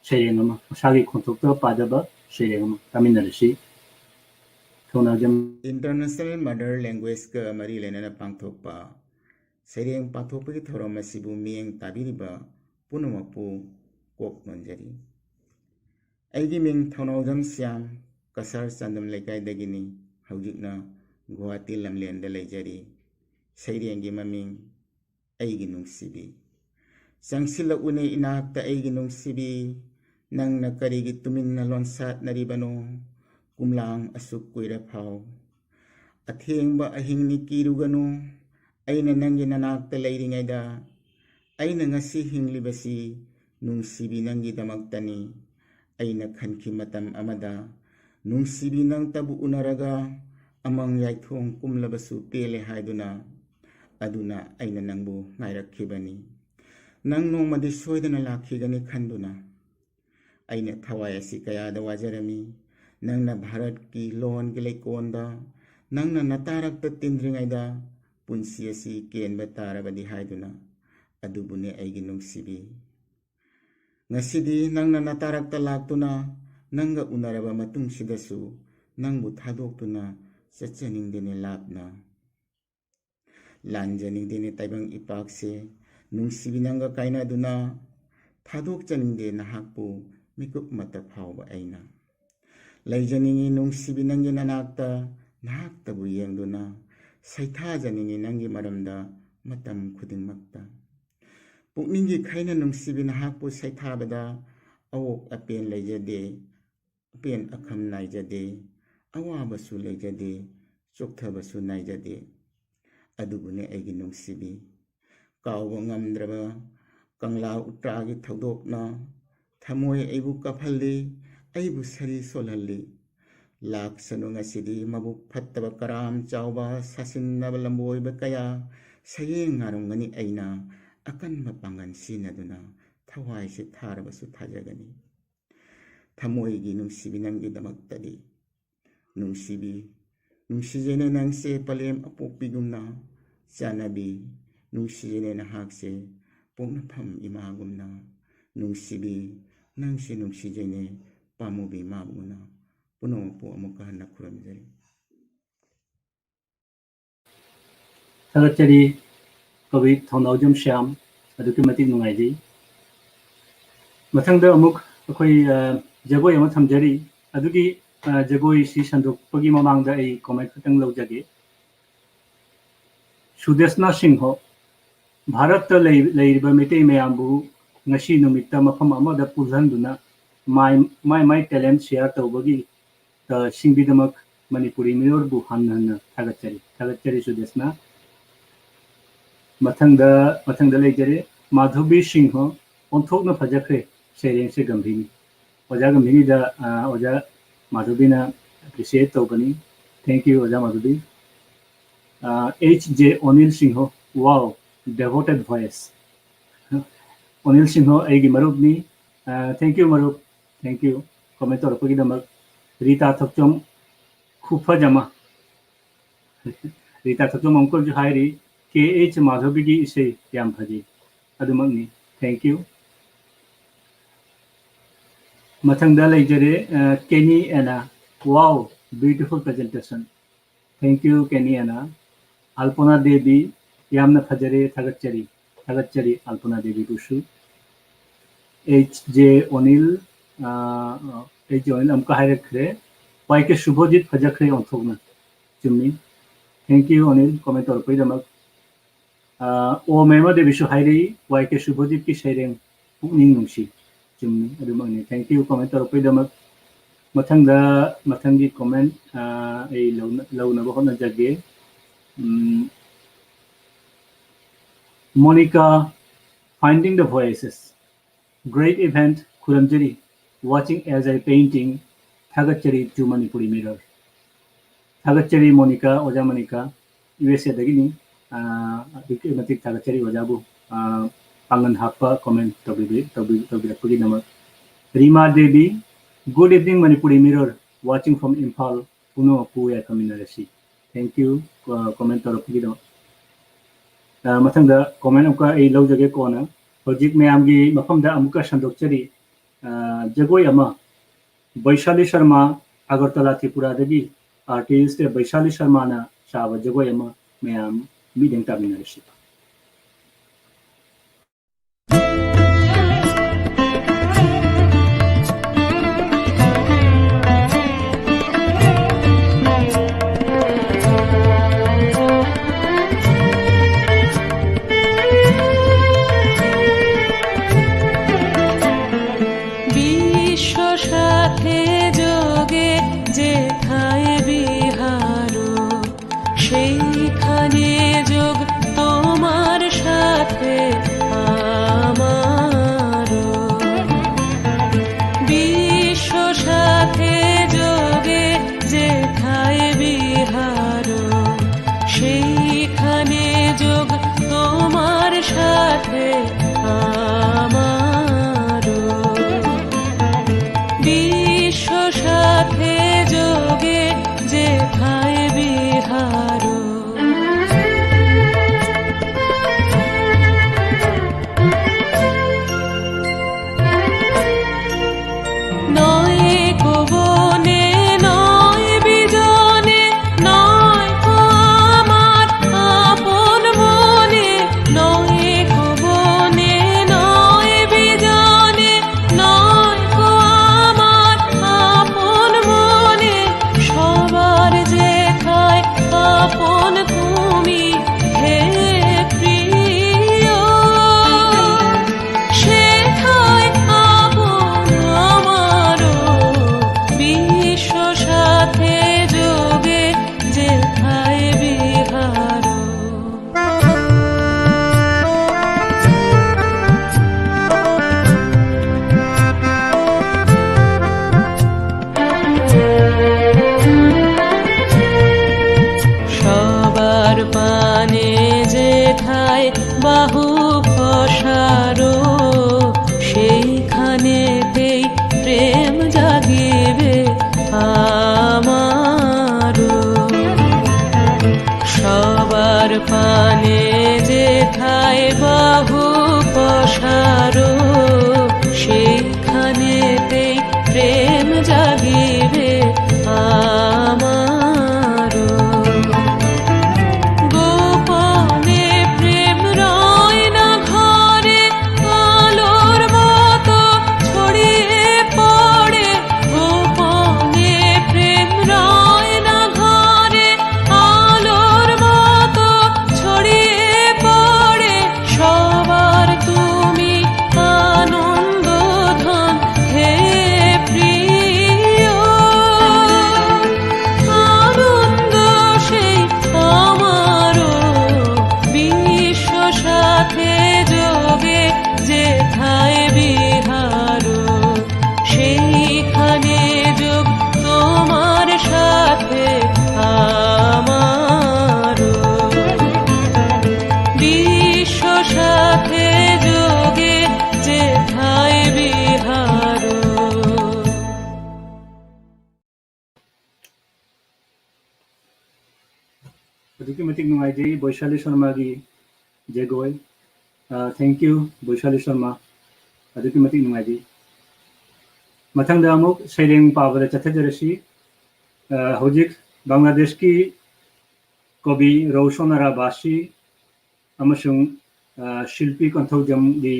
ꯁꯩꯔꯦꯡ ꯑꯃ, ꯃꯁꯥꯒꯤ ꯈꯣꯟꯊꯣꯛꯇ ꯄꯥꯖꯕ ꯁꯩꯔꯦꯡ ꯑꯃ ꯇꯥꯃꯤꯟꯅꯔꯁꯤ꯫ ꯊꯧꯅꯥꯎꯖꯝ꯫ International Mother Language-ꯀ ꯃꯔꯤ ꯂꯩꯅꯅ ꯄꯥꯡꯊꯣꯛꯄ ꯁꯩꯔꯦꯡ ꯄꯥꯡꯊꯣꯛꯄꯒꯤ ꯊꯧꯔꯝ ꯑꯁꯤꯕꯨ ꯃꯤꯠꯌꯦꯡ ꯇꯥꯕꯤꯔꯤꯕ ꯄꯨꯝꯅꯃꯛꯄꯨ ꯀꯣꯛ ꯅꯣꯟꯖꯔꯤ꯫ ꯑꯩꯒꯤ ꯃꯤꯡ ꯊꯧꯅꯥꯎꯖꯝ ꯁ꯭ꯌꯥꯝ, ꯀꯁꯥꯔ ꯆꯥꯟꯗꯝ ꯂꯩꯀꯥꯏꯗꯒꯤꯅꯤ꯫ ꯍꯧꯖꯤꯛꯅ ꯒꯨꯋꯥꯍꯥꯇꯤ ꯂꯝꯂꯦꯟꯗ ꯂꯩꯖꯔꯤ꯫ ꯁꯩꯔꯦꯡꯒꯤ ꯃꯃꯤꯡ ꯑꯩꯒꯤ ꯅꯨꯡꯁꯤꯕꯤ꯫ ꯆꯪꯁꯤꯜꯂꯛꯎꯅꯦ ꯏꯅꯥꯛꯇ ꯑꯩꯒꯤ ꯅꯨꯡꯁꯤꯕꯤ, ꯅꯪꯅ ꯀꯔꯤꯒꯤ ꯇꯨꯃꯤꯟꯅ ꯂꯣꯟꯁꯥꯠꯅꯔꯤꯕꯅꯣ? ꯀꯨꯝꯂꯥꯡ ꯑꯁꯨꯛ ꯀꯨꯏꯔ ꯐꯥꯎ꯫ ꯑꯊꯦꯡꯕ ꯑꯍꯤꯡꯅꯤ ꯀꯤꯔꯨꯒꯅꯨ, ꯑꯩꯅ ꯅꯪꯒꯤ ꯅꯅꯥꯛꯇ ꯂꯩꯔꯤꯉꯩꯗ꯫ ꯑꯩꯅ ꯉꯁꯤ ꯍꯤꯡꯂꯤꯕꯁꯤ ꯅꯨꯡꯁꯤꯕꯤ ꯅꯪꯒꯤꯗꯃꯛꯇꯅꯤ꯫ ꯑꯩꯅ ꯈꯟꯈꯤ ꯃꯇꯝ ꯑꯃꯗ ꯅꯨꯡꯁꯤꯕꯤ ꯅꯪꯇꯕꯨ ꯎꯅꯔꯒ ꯑꯃꯪ ꯌꯥꯏꯊꯣꯡ ꯀꯨꯝꯂꯕꯁꯨ ꯄꯦꯜꯂꯦ ꯍꯥꯏꯗꯨꯅ꯫ ꯑꯗꯨꯅ ꯑꯩꯅ ꯅꯪꯕꯨ ꯉꯥꯏꯔꯛꯈꯤꯕꯅꯤ꯫ ꯅꯪ ꯅꯣꯡꯃꯗꯤ ꯁꯣꯏꯗꯅ ꯂꯥꯛꯈꯤꯒꯅꯤ ꯈꯟꯗꯨꯅ꯫ ꯑꯩꯅ ꯊꯋꯥꯏ ꯑꯁꯤ ꯀꯌꯥꯗ ꯋꯥꯖꯔꯝꯃꯤ꯫ ꯅꯪꯅ ꯚꯥꯔꯠꯀꯤ ꯂꯣꯟꯒꯤ ꯂꯩꯀꯣꯟꯗ ꯅꯪꯅ ꯅꯇꯥꯔꯛꯇ ꯇꯤꯟꯗ꯭ꯔꯤꯉꯩꯗ ꯄꯨꯟꯁꯤ ꯑꯁꯤ ꯀꯦꯟꯕ ꯇꯥꯔꯕꯗꯤ ꯍꯥꯏꯗꯨꯅ꯫ ꯑꯗꯨꯕꯨꯅꯦ ꯑꯩꯒꯤ ꯅꯨꯡꯁꯤꯕꯤ꯫ ꯉꯁꯤꯗꯤ ꯅꯪꯅ ꯅꯇꯥꯔꯛꯇ ꯂꯥꯛꯇꯨꯅ ꯅꯪꯒ ꯎꯅꯔꯕ ꯃꯇꯨꯡꯁꯤꯗꯁꯨ ꯅꯪꯕꯨ ꯊꯥꯗꯣꯛꯇꯨꯅ ꯆꯠꯆꯅꯤꯡꯗꯦꯅꯦ ꯂꯥꯞꯅ꯫ ꯂꯥꯟꯖꯅꯤꯡꯗꯦꯅꯦ ꯇꯥꯏꯕꯪ ꯏꯄꯥꯛꯁꯦ, ꯅꯨꯡꯁꯤꯕꯤ ꯅꯪꯒ ꯀꯥꯏꯅꯗꯨꯅ꯫ ꯊꯥꯗꯣꯛꯆꯅꯤꯡꯗꯦ ꯅꯍꯥꯛꯄꯨ ꯃꯤꯀꯨꯞ ꯑꯃꯠꯇ ꯐꯥꯎꯕ ꯑꯩꯅ꯫ ꯂꯩꯖꯅꯤꯡꯉꯤ ꯅꯨꯡꯁꯤꯕꯤ ꯅꯪꯒꯤ ꯅꯅꯥꯛꯇ, ꯅꯍꯥꯛꯇꯕꯨ ꯌꯦꯡꯗꯨꯅ꯫ ꯁꯩꯊꯥꯖꯅꯤꯡꯉꯤ ꯅꯪꯒꯤ ꯃꯔꯝꯗ ꯃꯇꯝ ꯈꯨꯗꯤꯡꯃꯛꯇ꯫ ꯄꯨꯛꯅꯤꯡꯒꯤ ꯈꯩꯅ ꯅꯨꯡꯁꯤꯕꯤ ꯅꯍꯥꯛꯄꯨ ꯁꯩꯊꯥꯕꯗ ꯑꯋꯣꯛ ꯑꯄꯦꯟ ꯂꯩꯖꯗꯦ, ꯑꯄꯦꯟ ꯑꯈꯝ ꯅꯥꯏꯖꯗꯦ, ꯑꯋꯥꯕꯁꯨ ꯂꯩꯖꯗꯦ, ꯆꯣꯛꯊꯕꯁꯨ ꯅꯥꯏꯖꯗꯦ꯫ ꯑꯗꯨꯕꯨꯅꯦ ꯑꯩꯒꯤ ꯅꯨꯡꯁꯤꯕꯤ, ꯀꯥꯎꯕ ꯉꯝꯗ꯭ꯔꯕ ꯀꯪꯂꯥ ꯎꯇ꯭ꯔꯥꯒꯤ ꯊꯧꯗꯣꯛꯅ ꯊꯃꯣꯏ ꯑꯩꯕꯨ ꯀꯞꯍꯜꯂꯤ, ꯑꯩꯕꯨ ꯁꯔꯤ ꯁꯣꯜꯍꯜꯂꯤ꯫ ꯂꯥꯛꯁꯅꯨ ꯉꯁꯤꯗꯤ ꯃꯕꯨꯛ ꯐꯠꯇꯕ ꯀꯔꯥꯝ ꯆꯥꯎꯕ ꯁꯥꯁꯤꯟꯅꯕ ꯂꯝꯕꯣꯏꯕ ꯀꯌꯥ ꯁꯌꯦꯡ ꯉꯥꯔꯝꯒꯅꯤ꯫ ꯑꯩꯅ ꯑꯀꯟꯕ ꯄꯥꯡꯒꯜ ꯁꯤꯖꯤꯟꯅꯗꯨꯅ ꯊꯋꯥꯏꯁꯦ ꯊꯥꯔꯕꯁꯨ ꯊꯥꯖꯒꯅꯤ꯫ ꯊꯃꯣꯏꯒꯤ ꯅꯨꯡꯁꯤꯕꯤ ꯅꯪꯒꯤꯗꯃꯛꯇꯗꯤ꯫ ꯅꯨꯡꯁꯤꯕꯤ, ꯅꯨꯡꯁꯤꯖꯅ ꯅꯪꯁꯦ ꯄꯂꯦꯝ ꯑꯄꯣꯛꯄꯤꯒꯨꯝꯅ꯫ ꯆꯥꯟꯅꯕꯤ, ꯅꯨꯡꯁꯤꯖꯅ ꯅꯍꯥꯛꯁꯦ ꯄꯣꯛꯅꯐꯝ ꯏꯃꯥꯒꯨꯝꯅ꯫ ꯅꯨꯡꯁꯤꯕꯤ, ꯅꯪꯁꯦ ꯅꯨꯡꯁꯤꯖꯅ ꯄꯥꯝꯃꯨꯕꯤ ꯏꯃꯥꯒꯨꯝꯅ꯫ ꯄꯨꯝꯅꯃꯛꯄꯨ ꯑꯃꯨꯛꯀ ꯍꯟꯅ ꯈꯨꯔꯨꯝꯖꯔꯤ꯫ ꯊꯥꯒꯠꯆꯔꯤ ꯀꯕꯤ ꯊꯧꯅꯥꯎꯖꯝ ꯁ꯭ꯌꯥꯝ, ꯑꯗꯨꯛꯀꯤ ꯃꯇꯤꯛ ꯅꯨꯡꯉꯥꯏꯖꯩ꯫ ꯃꯊꯪꯗ ꯑꯃꯨꯛ ꯑꯩꯈꯣꯏ, ꯑ, ꯖꯒꯣꯏ ꯑꯃ ꯊꯝꯖꯔꯤ꯫ ꯑꯗꯨꯒꯤ, ꯑ, ꯖꯒꯣꯏꯁꯤ ꯁꯟꯗꯣꯛꯄꯒꯤ ꯃꯃꯥꯡꯗ ꯑꯩ comment ꯈꯛꯇꯪ ꯂꯧꯖꯒꯦ꯫ ꯁꯨꯗꯦꯁꯅꯥ ꯁꯤꯡꯍꯣ, ꯚꯥꯔꯠꯇ ꯂꯩ-, ꯂꯩꯔꯤꯕ ꯃꯩꯇꯩ ꯃꯌꯥꯝꯕꯨ ꯉꯁꯤ ꯅꯨꯃꯤꯠꯇ ꯃꯐꯝ ꯑꯃꯗ ꯄꯨꯜꯍꯟꯗꯨꯅ ꯃꯥꯏ, ꯃꯥꯏ, ꯃꯥꯏ talent share ꯇꯧꯕꯒꯤ, ꯑ, ꯁꯤꯡꯒꯤꯗꯃꯛ ꯃꯅꯤꯄꯨꯔꯤ ꯃꯤꯑꯣꯏꯕꯨ ꯍꯟꯅ ꯍꯟꯅ ꯊꯥꯒꯠꯆꯔꯤ꯫ ꯊꯥꯒꯠꯆꯔꯤ ꯁꯨꯗꯦꯁꯅꯥ꯫ ꯃꯊꯪꯗ, ꯃꯊꯪꯗ ꯂꯩꯖꯔꯦ ꯃꯥꯙꯕꯤ ꯁꯤꯡꯍ, ꯑꯣꯟꯊꯣꯛꯅ ꯐꯖꯈ꯭ꯔꯦ ꯁꯩꯔꯦꯡꯁꯦ ꯒꯝꯚꯤꯅꯤ꯫ ꯑꯣꯖꯥ ꯒꯝꯚꯤꯅꯤꯗ, ꯑ, ꯑꯣꯖꯥ ꯃꯥꯙꯕꯤꯅ appreciate ꯇꯧꯕꯅꯤ꯫ Thank you, ꯑꯣꯖꯥ ꯃꯥꯙꯕꯤ꯫ ꯑ, H J ꯑꯣꯅꯤꯜ Singh, wow, devoted voice꯫ ꯑꯣꯅꯤꯜ Singh ꯑꯩꯒꯤ ꯃꯔꯨꯞꯅꯤ꯫ ꯑ, thank you ꯃꯔꯨꯞ, thank you comment ꯇꯧꯔꯛꯄꯒꯤꯗꯃꯛ꯫ ꯔꯤꯇꯥ ꯊꯣꯛꯆꯣꯝ, ꯈꯨꯐꯖ ꯑꯃ꯫ ꯔꯤꯇꯥ ꯊꯣꯛꯆꯣꯝ ꯑꯃꯨꯛꯀꯁꯨ ꯍꯥꯏꯔꯤ, "ꯀꯦ ꯑꯩꯆ ꯃꯥꯙꯕꯤꯒꯤ ꯏꯁꯩ ꯌꯥꯝ ꯐꯖꯩ"꯫ ꯑꯗꯨꯃꯛꯅꯤ꯫ Thank you꯫ ꯃꯊꯪꯗ ꯂꯩꯖꯔꯦ, ꯑ, ꯀꯦꯅꯤ ꯑꯦꯅꯥ꯫ Wow, beautiful presentation꯫ Thank you, ꯀꯦꯅꯤ ꯑꯦꯅꯥ꯫ ꯑꯜꯄꯅꯥ Devi, ꯌꯥꯝꯅ ꯐꯖꯔꯦ, ꯊꯥꯒꯠꯆꯔꯤ꯫ ꯊꯥꯒꯠꯆꯔꯤ ꯑꯜꯄꯅꯥ ꯗꯦꯕꯤꯕꯨꯁꯨ꯫ H J ꯑꯣꯅꯤꯜ, ꯑ, H J ꯑꯣꯅꯤꯜ ꯑꯃꯨꯛꯀ ꯍꯥꯏꯔꯛꯈ꯭ꯔꯦ꯫ Y K ꯁꯨꯚꯖꯤꯠ, ꯐꯖꯈ꯭ꯔꯦ ꯑꯣꯟꯊꯣꯛꯅ꯫ ꯆꯨꯝꯃꯤ꯫ Thank you ꯑꯣꯅꯤꯜ comment ꯇꯧꯔꯛꯄꯒꯤꯗꯃꯛ꯫ ꯑ, ꯑꯣ ꯃꯦꯃ ꯗꯦꯕꯤꯁꯨ ꯍꯥꯏꯔꯛꯏ, Y K ꯁꯨꯚꯖꯤꯠꯀꯤ ꯁꯩꯔꯦꯡ ꯄꯨꯛꯅꯤꯡ ꯅꯨꯡꯁꯤ꯫ ꯆꯨꯝꯃꯤ, ꯑꯗꯨꯃꯛꯅꯤ꯫ Thank you comment ꯇꯧꯔꯛꯄꯒꯤꯗꯃꯛ꯫ ꯃꯊꯪꯗ, ꯃꯊꯪꯒꯤ comment, ꯑ, ꯑꯩ ꯂꯧꯅ-, ꯂꯧꯅꯕ ꯍꯣꯠꯅꯖꯒꯦ꯫ Um, Monica Finding the Voices. Great event, ꯈꯨꯔꯨꯝꯖꯔꯤ꯫ Watching as I painting. ꯊꯥꯒꯠꯆꯔꯤ to Manipuri Mirror. ꯊꯥꯒꯠꯆꯔꯤ ꯃꯣꯅꯤꯀꯥ, ꯑꯣꯖꯥ ꯃꯣꯅꯤꯀꯥ, ꯌꯨ ꯑꯦꯁ ꯑꯦꯗꯒꯤꯅꯤ꯫ ꯑꯥ, ꯑꯗꯨꯛꯀꯤ ꯃꯇꯤꯛ ꯊꯥꯒꯠꯆꯔꯤ ꯑꯣꯖꯥꯕꯨ, ꯑꯥ, ꯄꯥꯡꯒꯜ ꯍꯥꯞꯄ comment ꯇꯧꯕꯤꯕꯤ-, ꯇꯧꯕꯤ-, ꯇꯧꯕꯤꯔꯛꯄꯒꯤꯗꯃꯛ꯫ Rima Devi, good evening Manipuri Mirror, watching from Imphal, ꯄꯨꯝꯅꯃꯛꯄꯨ ꯌꯥꯏꯐꯃꯤꯟꯅꯔꯁꯤ꯫ Thank you, ah, comment ꯇꯧꯔꯛꯄꯒꯤꯗꯃꯛ꯫ ꯑꯥ, ꯃꯊꯪꯗ comment ꯑꯃꯨꯛꯀ ꯑꯩ ꯂꯧꯖꯒꯦ ꯀꯣꯟꯅ꯫ ꯍꯧꯖꯤꯛ ꯃꯌꯥꯝꯒꯤ ꯃꯐꯝꯗ ꯑꯃꯨꯛꯀ ꯁꯟꯗꯣꯛꯆꯔꯤ, ꯑꯥ, ꯖꯒꯣꯏ ꯑꯃ ꯕꯩꯁꯥꯂꯤ ꯁꯔꯃ, ꯑꯒꯔꯇꯂꯥ ꯇ꯭ꯔꯤꯄꯨꯔꯥꯗꯒꯤ artist ꯕꯩꯁꯥꯂꯤ ꯁꯔꯃꯅ ꯁꯥꯕ ꯖꯒꯣꯏ ꯑꯃ ꯃꯌꯥꯝ ꯃꯤꯠꯌꯦꯡ ꯇꯥꯃꯤꯟꯅꯔꯁꯤ꯫ বিশ্ব সাথে যোগে যেথায় বিহারো, সেইখানে যোগ তোমার সাথে আমারও। বিশ্ব সাথে যোগে যেথায় বিহারো, সেইখানে যোগ তোমার সাথে আমারও। বিশ্ব সাথে যোগে যেথায় বিহারো। নয় কো বনে, নয় বিজনে, নয় কো আমার আপন মনে, নয় কো বনে, নয় বিজনে, নয় কো আমার আপন মনে, সবার যেথায় আপন বাহু পসারো, সেখানেতেই প্রেম জাগিবে আমারও। গোপনে প্রেম রয় না ঘরে, আলোর মতো ছড়িয়ে পড়ে। গোপনে প্রেম রয় না ঘরে, আলোর মতো ছড়িয়ে পড়ে। সবার তুমি আনন্দ ধন, হে প্রিয়। আনন্দ সেই আমারও, বিশ্ব সাথে যোগে যেথায় বিহারো, সেইখানে যোগ তোমার সাথে আমারও। বিশ্ব সাথে যোগে যেথায় বিহারো। ꯑꯗꯨꯛꯀꯤ ꯃꯇꯤꯛ ꯅꯨꯡꯉꯥꯏꯖꯩ ꯕꯣꯏꯁꯥꯂꯤ ꯁꯔꯃꯥꯒꯤ ꯖꯒꯣꯏ꯫ ꯑ, thank you, ꯕꯣꯏꯁꯥꯂꯤ ꯁꯔꯃꯥ꯫ ꯑꯗꯨꯛꯀꯤ ꯃꯇꯤꯛ ꯅꯨꯡꯉꯥꯏꯖꯩ꯫ ꯃꯊꯪꯗ ꯑꯃꯨꯛ ꯁꯩꯔꯦꯡ ꯄꯥꯕꯗ ꯆꯠꯊꯖꯔꯁꯤ꯫ ꯑ, ꯍꯧꯖꯤꯛ ꯕꯪꯒ꯭ꯂꯥꯗꯦꯁꯀꯤ ꯀꯕꯤ ꯔꯧꯁꯣꯅꯥꯔꯥ ꯕꯥꯁꯤ ꯑꯃꯁꯨꯡ, ꯑ, ꯁꯤꯜꯄꯤ ꯀꯣꯟꯊꯧꯖꯝꯒꯤ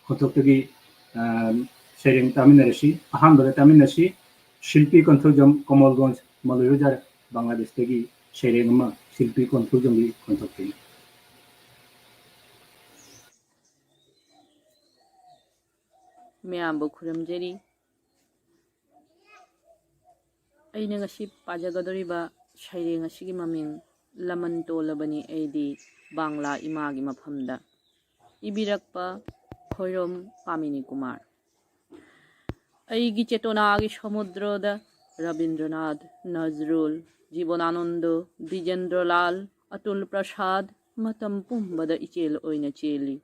ꯈꯣꯟꯊꯣꯛꯇꯒꯤ, ꯑ, ꯁꯩꯔꯦꯡ ꯇꯥꯃꯤꯟꯅꯔꯁꯤ꯫ ꯑꯍꯥꯟꯕꯗ ꯇꯥꯃꯤꯟꯅꯁꯤ, ꯁꯤꯜꯄꯤ ꯀꯣꯟꯊꯧꯖꯝ, ꯀꯃꯜꯒꯣꯟꯖ, ꯃꯧꯂꯨꯏꯕꯖꯥꯔ, ꯕꯪꯒ꯭ꯂꯥꯗꯦꯁꯇꯒꯤ ꯁꯩꯔꯦꯡ ꯑꯃ ꯁꯤꯜꯄꯤ ꯀꯣꯟꯊꯧꯖꯝꯒꯤ ꯈꯣꯟꯊꯣꯛꯇꯒꯤ꯫ ꯃꯌꯥꯝꯕꯨ ꯈꯨꯔꯨꯝꯖꯔꯤ꯫ ꯑꯩꯅ ꯉꯁꯤ ꯄꯥꯖꯒꯗꯧꯔꯤꯕ ꯁꯩꯔꯦꯡ ꯑꯁꯤꯒꯤ ꯃꯃꯤꯡ "ꯂꯃꯟ ꯇꯣꯜꯂꯕꯅꯤ ꯑꯩꯗꯤ ꯕꯥꯡꯂꯥ ꯏꯃꯥꯒꯤ ꯃꯐꯝꯗ"꯫ ꯏꯕꯤꯔꯛꯄ ꯈꯣꯏꯔꯣꯝ ꯄꯥꯃꯤꯅꯤ ꯀꯨꯃꯥꯔ꯫ ꯑꯩꯒꯤ ꯆꯦꯇꯣꯅꯥꯒꯤ ꯁꯃꯨꯗ꯭ꯔꯗ ꯔꯕꯤꯟꯗ꯭ꯔꯅꯥꯊ, ꯅꯖꯔꯨꯜ, ꯖꯤꯕꯅꯥꯅꯟꯗ, ꯗꯤꯖꯦꯟꯗ꯭ꯔꯂꯥꯜ, ꯑꯇꯨꯜ ꯄ꯭ꯔꯁꯥꯗ ꯃꯇꯝ ꯄꯨꯝꯕꯗ ꯏꯆꯦꯜ ꯑꯣꯏꯅ ꯆꯦꯜꯂꯤ꯫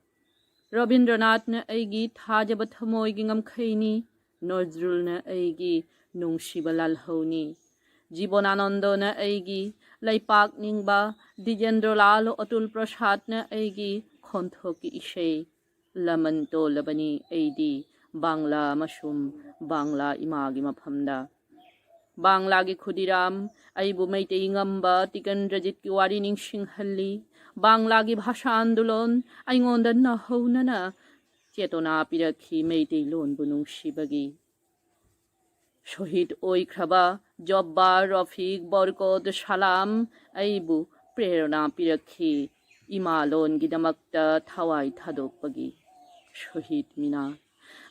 ꯔꯕꯤꯟꯗ꯭ꯔꯅꯥꯊꯅ ꯑꯩꯒꯤ ꯊꯥꯖꯕ ꯊꯃꯣꯏꯒꯤ ꯉꯝꯈꯩꯅꯤ, ꯅꯖꯔꯨꯜꯅ ꯑꯩꯒꯤ ꯅꯨꯡꯁꯤꯕ ꯂꯥꯜꯍꯧꯅꯤ꯫ ꯖꯤꯕꯅꯥꯅꯟꯗꯅ ꯑꯩꯒꯤ ꯂꯩꯄꯥꯛ ꯅꯤꯡꯕ, ꯗꯤꯖꯦꯟꯗ꯭ꯔꯂꯥꯜ ꯑꯇꯨꯜ ꯄ꯭ꯔꯁꯥꯗꯅ ꯑꯩꯒꯤ ꯈꯣꯟꯊꯣꯛꯀꯤ ꯏꯁꯩ꯫ ꯂꯃꯟ ꯇꯣꯜꯂꯕꯅꯤ ꯑꯩꯗꯤ ꯕꯥꯡꯂꯥ ꯑꯃꯁꯨꯡ ꯕꯥꯡꯂꯥ ꯏꯃꯥꯒꯤ ꯃꯐꯝꯗ꯫ ꯕꯥꯡꯂꯥꯒꯤ ꯈꯨꯗꯤꯔꯥꯝ ꯑꯩꯕꯨ ꯃꯩꯇꯩ ꯉꯝꯕ ꯇꯤꯀꯟꯗ꯭ꯔꯖꯤꯠꯀꯤ ꯋꯥꯔꯤ ꯅꯤꯡꯁꯤꯡꯍꯜꯂꯤ꯫ ꯕꯥꯡꯂꯥꯒꯤ ꯚꯥꯁꯥ ꯑꯟꯗꯣꯂꯟ ꯑꯩꯉꯣꯟꯗ ꯅꯧꯍꯧꯅꯅ ꯆꯦꯇꯣꯅꯥ ꯄꯤꯔꯛꯈꯤ ꯃꯩꯇꯩꯂꯣꯟꯕꯨ ꯅꯨꯡꯁꯤꯕꯒꯤ꯫ ꯁꯣꯍꯤꯗ ꯑꯣꯏꯈ꯭ꯔꯕ ꯖꯣꯕꯥꯔ, ꯔꯣꯐꯤꯛ, ꯕꯔꯀꯣꯠ, ꯁꯂꯥꯝ ꯑꯩꯕꯨ ꯄ꯭ꯔꯦꯔꯅꯥ ꯄꯤꯔꯛꯈꯤ꯫ ꯏꯃꯥ ꯂꯣꯟꯒꯤꯗꯃꯛꯇ ꯊꯋꯥꯏ ꯊꯥꯗꯣꯛꯄꯒꯤ꯫ ꯁꯣꯍꯤꯗ ꯃꯤꯅꯥꯔ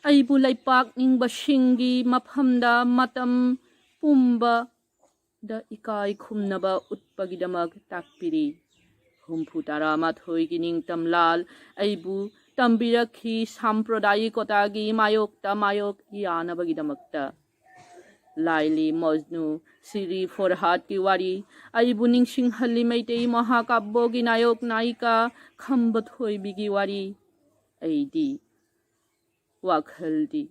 ꯑꯩꯕꯨ ꯂꯩꯄꯥꯛ ꯅꯤꯡꯕꯁꯤꯡꯒꯤ ꯃꯐꯝꯗ ꯃꯇꯝ ꯄꯨꯝꯕꯗ ꯏꯀꯥꯏ ꯈꯨꯝꯅꯕ ꯎꯠꯄꯒꯤꯗꯃꯛ ꯇꯥꯛꯄꯤꯔꯤ꯫ ꯍꯨꯝꯐꯨ ꯇꯔꯥ ꯃꯥꯊꯣꯏꯒꯤ ꯅꯤꯡꯇꯝ ꯂꯥꯜ ꯑꯩꯕꯨ ꯇꯝꯕꯤꯔꯛꯈꯤ ꯁꯥꯝꯄ꯭ꯔꯗꯥꯌꯤꯀꯣꯇꯥꯒꯤ ꯃꯥꯌꯣꯛꯇ ꯃꯥꯌꯣꯛ ꯌꯥꯅꯕꯒꯤꯗꯃꯛꯇ꯫ ꯂꯥꯏꯂꯤ ꯃꯖꯅꯨ, ꯁꯤꯔꯤ ꯐꯣꯔꯍꯥꯗꯀꯤ ꯋꯥꯔꯤ ꯑꯩꯕꯨ ꯅꯤꯡꯁꯤꯡꯍꯜꯂꯤ ꯃꯩꯇꯩ ꯃꯍꯥꯀꯥꯕ꯭ꯌꯒꯤ ꯅꯥꯌꯣꯛ ꯅꯥꯌꯤꯀꯥ ꯈꯝꯕ ꯊꯣꯏꯕꯤꯒꯤ ꯋꯥꯔꯤ꯫ ꯑꯩꯗꯤ ꯋꯥꯈꯜꯗꯤ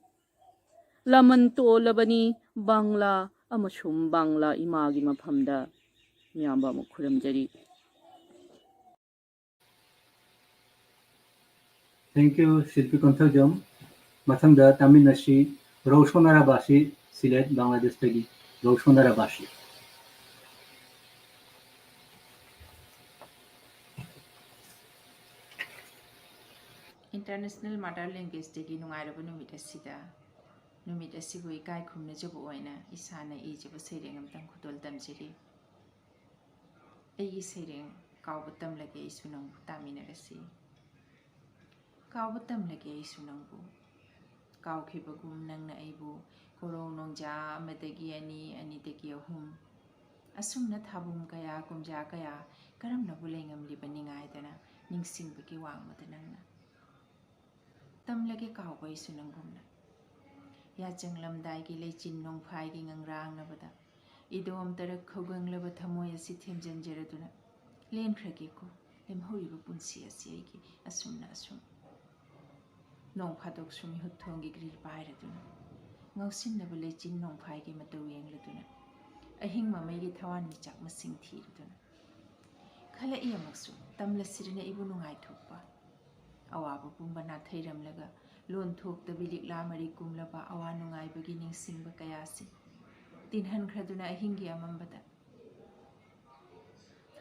ꯂꯃꯟ ꯇꯣꯜꯂꯕꯅꯤ ꯕꯪꯂꯥ ꯑꯃꯁꯨꯡ ꯕꯪꯂꯥ ꯏꯃꯥꯒꯤ ꯃꯐꯝꯗ꯫ ꯃꯤꯌꯥꯝꯕ ꯑꯃꯨꯛ ꯈꯨꯔꯨꯝꯖꯔꯤ꯫ Thank you, ꯁꯤꯜꯄꯤ Konthoujam. ꯃꯊꯪꯗ ꯇꯥꯃꯤꯟꯅꯁꯤ ꯔꯧꯁꯣꯅꯥ ꯔꯥꯕꯥꯁꯤ, ꯁꯤꯂꯦꯠ, ꯕꯪꯒ꯭ꯂꯥꯗꯦꯁꯇꯒꯤ ꯔꯧꯁꯣꯅꯥ ꯔꯥꯕꯥꯁꯤ꯫ International Mother Language Dayꯒꯤ ꯅꯨꯡꯉꯥꯏꯔꯕ ꯅꯨꯃꯤꯠ ꯑꯁꯤꯗ, ꯅꯨꯃꯤꯠ ꯑꯁꯤꯕꯨ ꯏꯀꯥꯏ ꯈꯨꯝꯅꯖꯕ ꯑꯣꯏꯅ ꯏꯁꯥꯅ ꯏꯖꯕ ꯁꯩꯔꯦꯡ ꯑꯃꯇꯪ ꯈꯨꯗꯣꯜ ꯇꯝꯖꯔꯤ꯫ ꯑꯩꯒꯤ ꯁꯩꯔꯦꯡ ꯀꯥꯎꯕ ꯇꯝꯂꯒꯦ ꯑꯩꯁꯨ ꯅꯪꯕꯨ ꯇꯥꯃꯤꯟꯅꯔꯁꯤ꯫ ꯀꯥꯎꯕ ꯇꯝꯂꯒꯦ ꯑꯩꯁꯨ ꯅꯪꯕꯨ꯫ ꯀꯥꯎꯈꯤꯕꯒꯨꯝ ꯅꯪꯅ ꯑꯩꯕꯨ ꯀꯣꯔꯧ ꯅꯣꯡꯖꯥ ꯑꯃꯗꯒꯤ ꯑꯅꯤ, ꯑꯅꯤꯗꯒꯤ ꯑꯍꯨꯝ꯫ ꯑꯁꯨꯝꯅ ꯊꯥꯕꯨꯝ ꯀꯌꯥ, ꯀꯨꯝꯖꯥ ꯀꯌꯥ ꯀꯔꯝꯅꯕꯨ ꯂꯩꯉꯝꯂꯤꯕ ꯅꯤꯡꯉꯥꯏꯗꯅ ꯅꯤꯡꯁꯤꯡꯕꯒꯤ ꯋꯥꯡꯃꯗ ꯅꯪꯅ꯫ ꯇꯝꯂꯒꯦ ꯀꯥꯎꯕ ꯑꯩꯁꯨ ꯅꯪꯒꯨꯝꯅ꯫ ꯌꯥꯆꯪꯂꯝꯗꯥꯏꯒꯤ ꯂꯩꯆꯤꯟ ꯅꯣꯡꯐꯥꯏꯒꯤ ꯉꯪꯔꯥꯡꯅꯕꯗ ꯏꯗꯣꯝ ꯇꯔꯛ ꯈꯧꯒꯪꯂꯕ ꯊꯃꯣꯏ ꯑꯁꯤ ꯊꯦꯝꯖꯤꯟꯖꯔꯗꯨꯅ ꯂꯦꯟꯈ꯭ꯔꯒꯦꯀꯣ ꯂꯦꯝꯍꯧꯔꯤꯕ ꯄꯨꯟꯁꯤ ꯑꯁꯤ ꯑꯩꯒꯤ ꯑꯁꯨꯝꯅ ꯑꯁꯨꯝ꯫ ꯅꯣꯡ ꯐꯥꯗꯣꯛꯁꯨ ꯃꯤꯍꯨꯠ ꯊꯣꯡꯒꯤ ꯒ꯭ꯔꯤꯜ ꯄꯥꯏꯔꯗꯨꯅ, ꯉꯥꯎꯁꯤꯟꯅꯕ ꯂꯩꯆꯤꯟ ꯅꯣꯡꯐꯥꯏꯒꯤ ꯃꯇꯧ ꯌꯦꯡꯂꯗꯨꯅ, ꯑꯍꯤꯡ ꯃꯃꯩꯒꯤ ꯊꯋꯥꯟꯃꯤꯆꯥꯛ ꯃꯁꯤꯡ ꯊꯤꯔꯗꯨꯅ, ꯈꯜꯂꯛꯏ ꯑꯃꯨꯛꯁꯨ ꯇꯝꯂꯁꯤꯔꯅ ꯑꯩꯕꯨ ꯅꯨꯡꯉꯥꯏꯊꯣꯛꯄ꯫ ꯑꯋꯥꯕ ꯄꯨꯝꯕ ꯅꯥꯊꯩꯔꯝꯂꯒ ꯂꯣꯟ ꯊꯣꯛꯇꯕꯤ ꯂꯤꯛꯂꯥ ꯃꯔꯤ ꯀꯨꯝꯂꯕ ꯑꯋꯥ ꯅꯨꯡꯉꯥꯏꯕꯒꯤ ꯅꯤꯡꯁꯤꯡꯕ ꯀꯌꯥꯁꯤ ꯇꯤꯟꯍꯟꯈ꯭ꯔꯗꯨꯅ ꯑꯍꯤꯡꯒꯤ ꯑꯃꯝꯕꯗ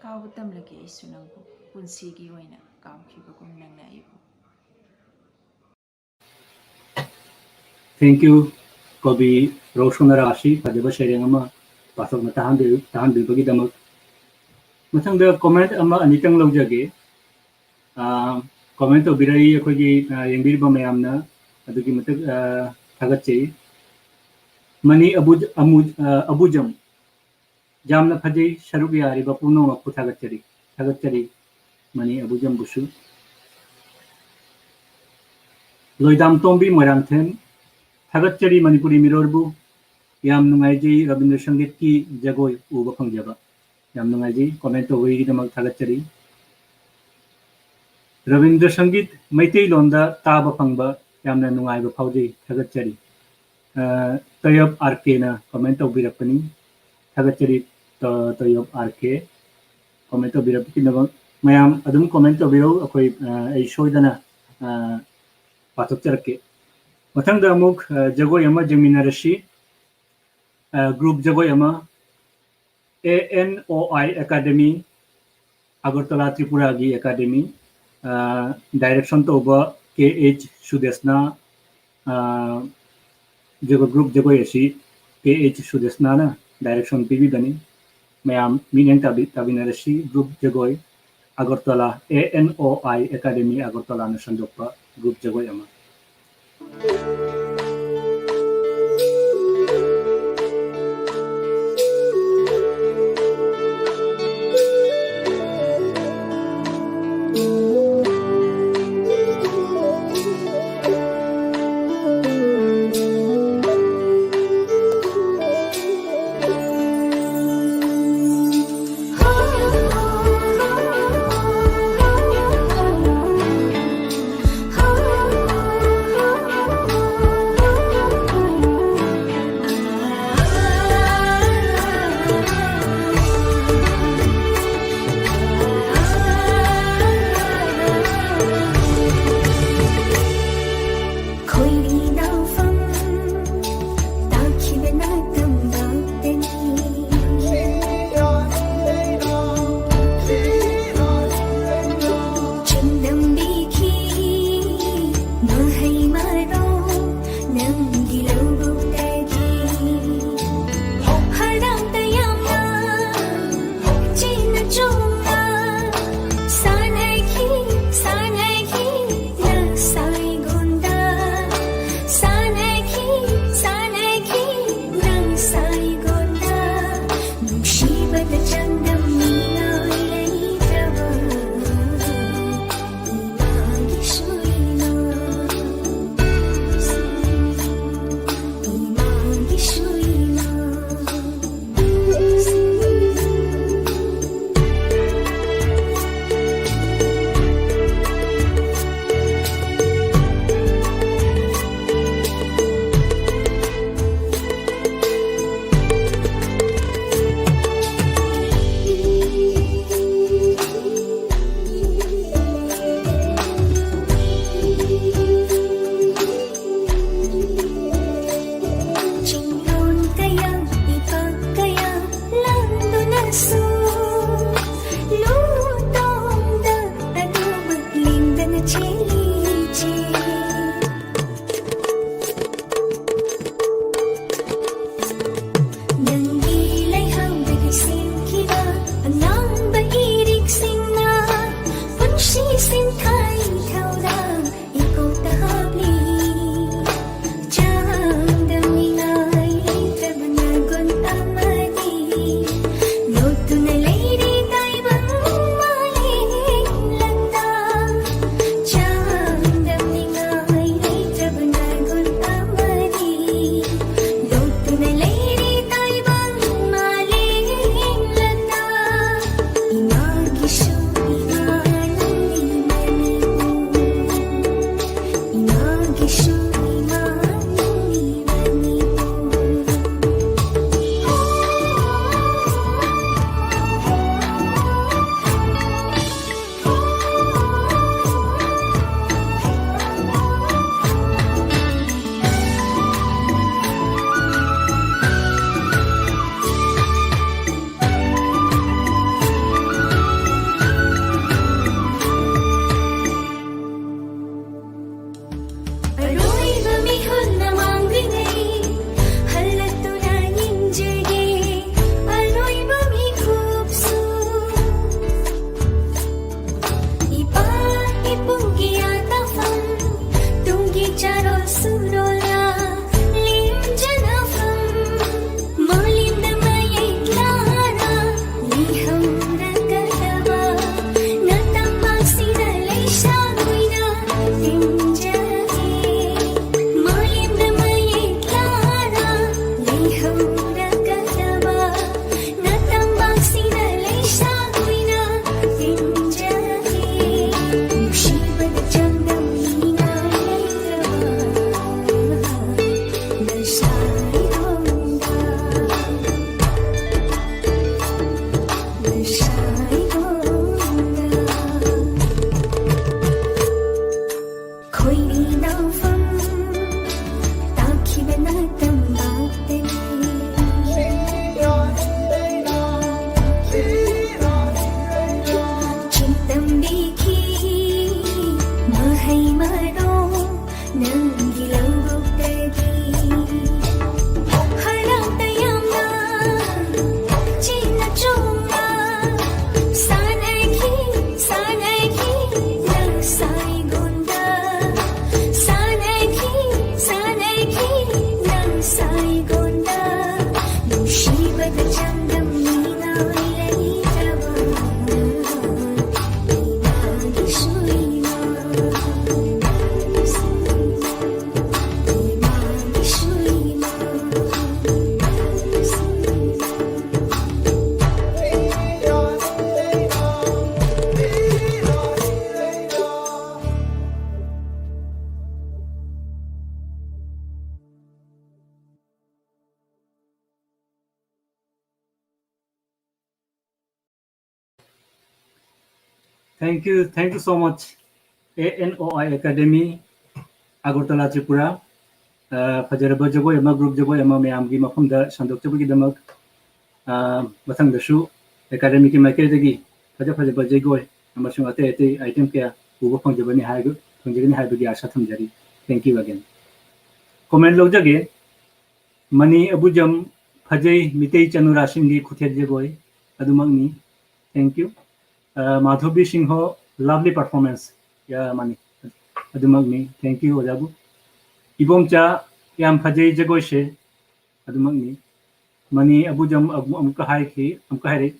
ꯀꯥꯎꯕ ꯇꯝꯂꯒꯦ ꯑꯩꯁꯨ ꯅꯪꯕꯨ, ꯄꯨꯟꯁꯤꯒꯤ ꯑꯣꯏꯅ ꯀꯥꯎꯈꯤꯕꯒꯨꯝ ꯅꯪꯅ ꯑꯩꯕꯨ꯫ Thank you, ꯀꯣꯕꯤ ꯔꯧꯁꯣꯅ ꯔꯥꯁꯤ, ꯐꯖꯕ ꯁꯩꯔꯦꯡ ꯑꯃ ꯄꯥꯊꯣꯛꯅ ꯇꯥꯍꯟꯕꯤ- ꯇꯥꯍꯟꯕꯤꯕꯒꯤꯗꯃꯛ꯫ ꯃꯊꯪꯗ comment ꯑꯃ ꯑꯅꯤꯇꯪ ꯂꯧꯖꯒꯦ꯫ Comment ꯇꯧꯕꯤꯔꯛꯏ ꯑꯩꯈꯣꯏꯒꯤ, ꯑ, ꯌꯦꯡꯕꯤꯔꯤꯕ ꯃꯌꯥꯝꯅ, ꯑꯗꯨꯒꯤ ꯃꯇꯤꯛ, ꯑ, ꯊꯥꯒꯠꯆꯩ꯫ ꯃꯅꯤ ꯑꯕꯨ- ꯑꯃꯨ- ꯑ, ꯑꯕꯨꯖꯝ, ꯌꯥꯝꯅ ꯐꯖꯩ, ꯁꯔꯨꯛ ꯌꯥꯔꯤꯕ ꯄꯨꯝꯅꯃꯛꯄꯨ ꯊꯥꯒꯠꯆꯔꯤ꯫ ꯊꯥꯒꯠꯆꯔꯤ ꯃꯅꯤ ꯑꯕꯨꯖꯝꯕꯨꯁꯨ꯫ ꯂꯣꯏꯗꯥꯝ ꯇꯣꯝꯕꯤ ꯃꯣꯏꯔꯥꯡꯊꯦꯝ, ꯊꯥꯒꯠꯆꯔꯤ ꯃꯅꯤꯄꯨꯔꯤ ꯃꯤꯔꯣꯜꯕꯨ꯫ ꯌꯥꯝ ꯅꯨꯡꯉꯥꯏꯖꯩ ꯔꯕꯤꯟꯗ꯭ꯔ ꯁꯪꯒꯤꯠꯀꯤ ꯖꯒꯣꯏ ꯎꯕ ꯐꯪꯖꯕ꯫ ꯌꯥꯝ ꯅꯨꯡꯉꯥꯏꯖꯩ, comment ꯇꯧꯕꯒꯤꯗꯃꯛ ꯊꯥꯒꯠꯆꯔꯤ꯫ ꯔꯕꯤꯟꯗ꯭ꯔ ꯁꯪꯒꯤꯠ ꯃꯩꯇꯩꯂꯣꯟꯗ ꯇꯥꯕ ꯐꯪꯕ ꯌꯥꯝꯅ ꯅꯨꯡꯉꯥꯏꯕ ꯐꯥꯎꯖꯩ, ꯊꯥꯒꯠꯆꯔꯤ꯫ ꯑ, ꯇꯣꯌꯣꯞ ꯑꯥꯔ ꯀꯦꯅ comment ꯇꯧꯕꯤꯔꯛꯄꯅꯤ꯫ ꯊꯥꯒꯠꯆꯔꯤ, ꯇ- ꯇꯣꯌꯣꯞ ꯑꯥꯔ ꯀꯦ comment ꯇꯧꯕꯤꯔꯛꯄꯒꯤꯗꯃꯛ꯫ ꯃꯌꯥꯝ ꯑꯗꯨꯝ comment ꯇꯧꯕꯤꯔꯛꯎ, ꯑꯩꯈꯣꯏ, ꯑ, ꯑꯩ ꯁꯣꯏꯗꯅ, ꯑ, ꯄꯥꯊꯣꯛꯆꯔꯛꯀꯦ꯫ ꯃꯊꯪꯗ ꯑꯃꯨꯛ, ꯑ, ꯖꯒꯣꯏ ꯑꯃ ꯌꯦꯡꯃꯤꯟꯅꯔꯁꯤ꯫ ꯑ, group ꯖꯒꯣꯏ ꯑꯃ, A N O I Academy, Agartala, ꯇ꯭ꯔꯤꯄꯨꯔꯥꯒꯤ academy꯫ ꯑ, direction ꯇꯧꯕ ꯀꯦ ꯑꯩꯆ ꯁꯨꯗꯦꯁꯅꯥ꯫ ꯑ, ꯖꯒꯣꯏ group ꯖꯒꯣꯏ ꯑꯁꯤ ꯀꯦ ꯑꯩꯆ ꯁꯨꯗꯦꯁꯅꯥꯅ direction ꯄꯤꯕꯤꯕꯅꯤ꯫ ꯃꯌꯥꯝ ꯃꯤꯠꯌꯦꯡ ꯇꯥꯕꯤ- ꯇꯥꯕꯤꯅꯔꯁꯤ꯫ Group ꯖꯒꯣꯏ Agartala, A N O I Academy ꯑꯒꯔꯇꯂꯥꯅ ꯁꯟꯗꯣꯛꯄ group ꯖꯒꯣꯏ ꯑꯃ꯫ ꯈꯣꯏꯔꯤ ꯅꯥꯎꯐꯝ ꯇꯥꯈꯤꯕꯅ ꯇꯝꯕꯥꯛꯇꯅꯤ꯫ ꯆꯤꯡ ꯇꯝꯕꯤꯈꯤ ꯃꯍꯩ ꯃꯔꯣꯡ ꯅꯪꯒꯤ ꯂꯧꯕꯨꯛꯇꯒꯤ꯫ ꯍꯔꯥꯎ ꯇꯌꯥꯝꯅ ꯆꯦꯟꯅ ꯆꯣꯡꯅ ꯁꯥꯟꯅꯈꯤ, ꯁꯥꯟꯅꯈꯤ ꯂꯧꯁꯥꯏꯒꯣꯟꯗ꯫ ꯁꯥꯟꯅꯈꯤ, ꯁꯥꯟꯅꯈꯤ ꯂꯧꯁꯥꯏꯒꯣꯟꯗ꯫ ꯅꯨꯡꯁꯤꯕꯗ ꯆꯥꯡꯗꯝꯅꯤꯡꯉꯥꯏ ꯂꯩꯇ꯭ꯔꯕ ꯏꯃꯥꯒꯤꯁꯨ ꯏꯃꯥ꯫ Thank you, thank you so much, A N O I Academy, Agartala, Tripura꯫ ꯑ, ꯐꯖꯔꯕ ꯖꯒꯣꯏ ꯑꯃ, group ꯖꯒꯣꯏ ꯑꯃ ꯃꯌꯥꯝꯒꯤ ꯃꯐꯝꯗ ꯁꯟꯗꯣꯛꯆꯕꯒꯤꯗꯃꯛ꯫ ꯑ, ꯃꯊꯪꯗꯁꯨ academyꯒꯤ ꯃꯥꯏꯀꯩꯗꯒꯤ ꯐꯖ ꯐꯖꯕ ꯖꯒꯣꯏ ꯑꯃꯁꯨꯡ ꯑꯇꯩ ꯑꯇꯩ item ꯀꯌꯥ ꯎꯕ ꯐꯪꯖꯕꯅꯤ ꯍꯥꯏꯕ, ꯐꯪꯖꯒꯅꯤ ꯍꯥꯏꯕꯒꯤ ꯑꯥꯁꯥ ꯊꯝꯖꯔꯤ꯫ Thank you again꯫ Comment ꯂꯧꯖꯒꯦ꯫ ꯃꯅꯤ ꯑꯕꯨꯖꯝ, ꯐꯖꯩ, ꯃꯤꯇꯩ ꯆꯅꯨꯔꯥꯁꯤꯡꯒꯤ ꯈꯨꯊꯦꯛ ꯖꯒꯣꯏ꯫ ꯑꯗꯨꯃꯛꯅꯤ꯫ Thank you꯫ ꯑ, ꯃꯥꯙꯣꯕꯤ ꯁꯤꯡꯍ, lovely performance꯫ ꯌꯥ, ꯃꯥꯅꯤ꯫ ꯑꯗꯨꯃꯛꯅꯤ꯫ Thank you, ꯑꯣꯖꯥꯕꯨ꯫ ꯏꯕꯣꯝꯆꯥ, ꯌꯥꯝ ꯐꯖꯩ ꯖꯒꯣꯏꯁꯦ꯫ ꯑꯗꯨꯃꯛꯅꯤ꯫ ꯃꯅꯤ ꯑꯕꯨꯖꯝ ꯑꯃꯨꯛ-, ꯑꯃꯨꯛꯀ ꯍꯥꯏꯈꯤ, ꯑꯃꯨꯛꯀ ꯍꯥꯏꯔꯛꯏ꯫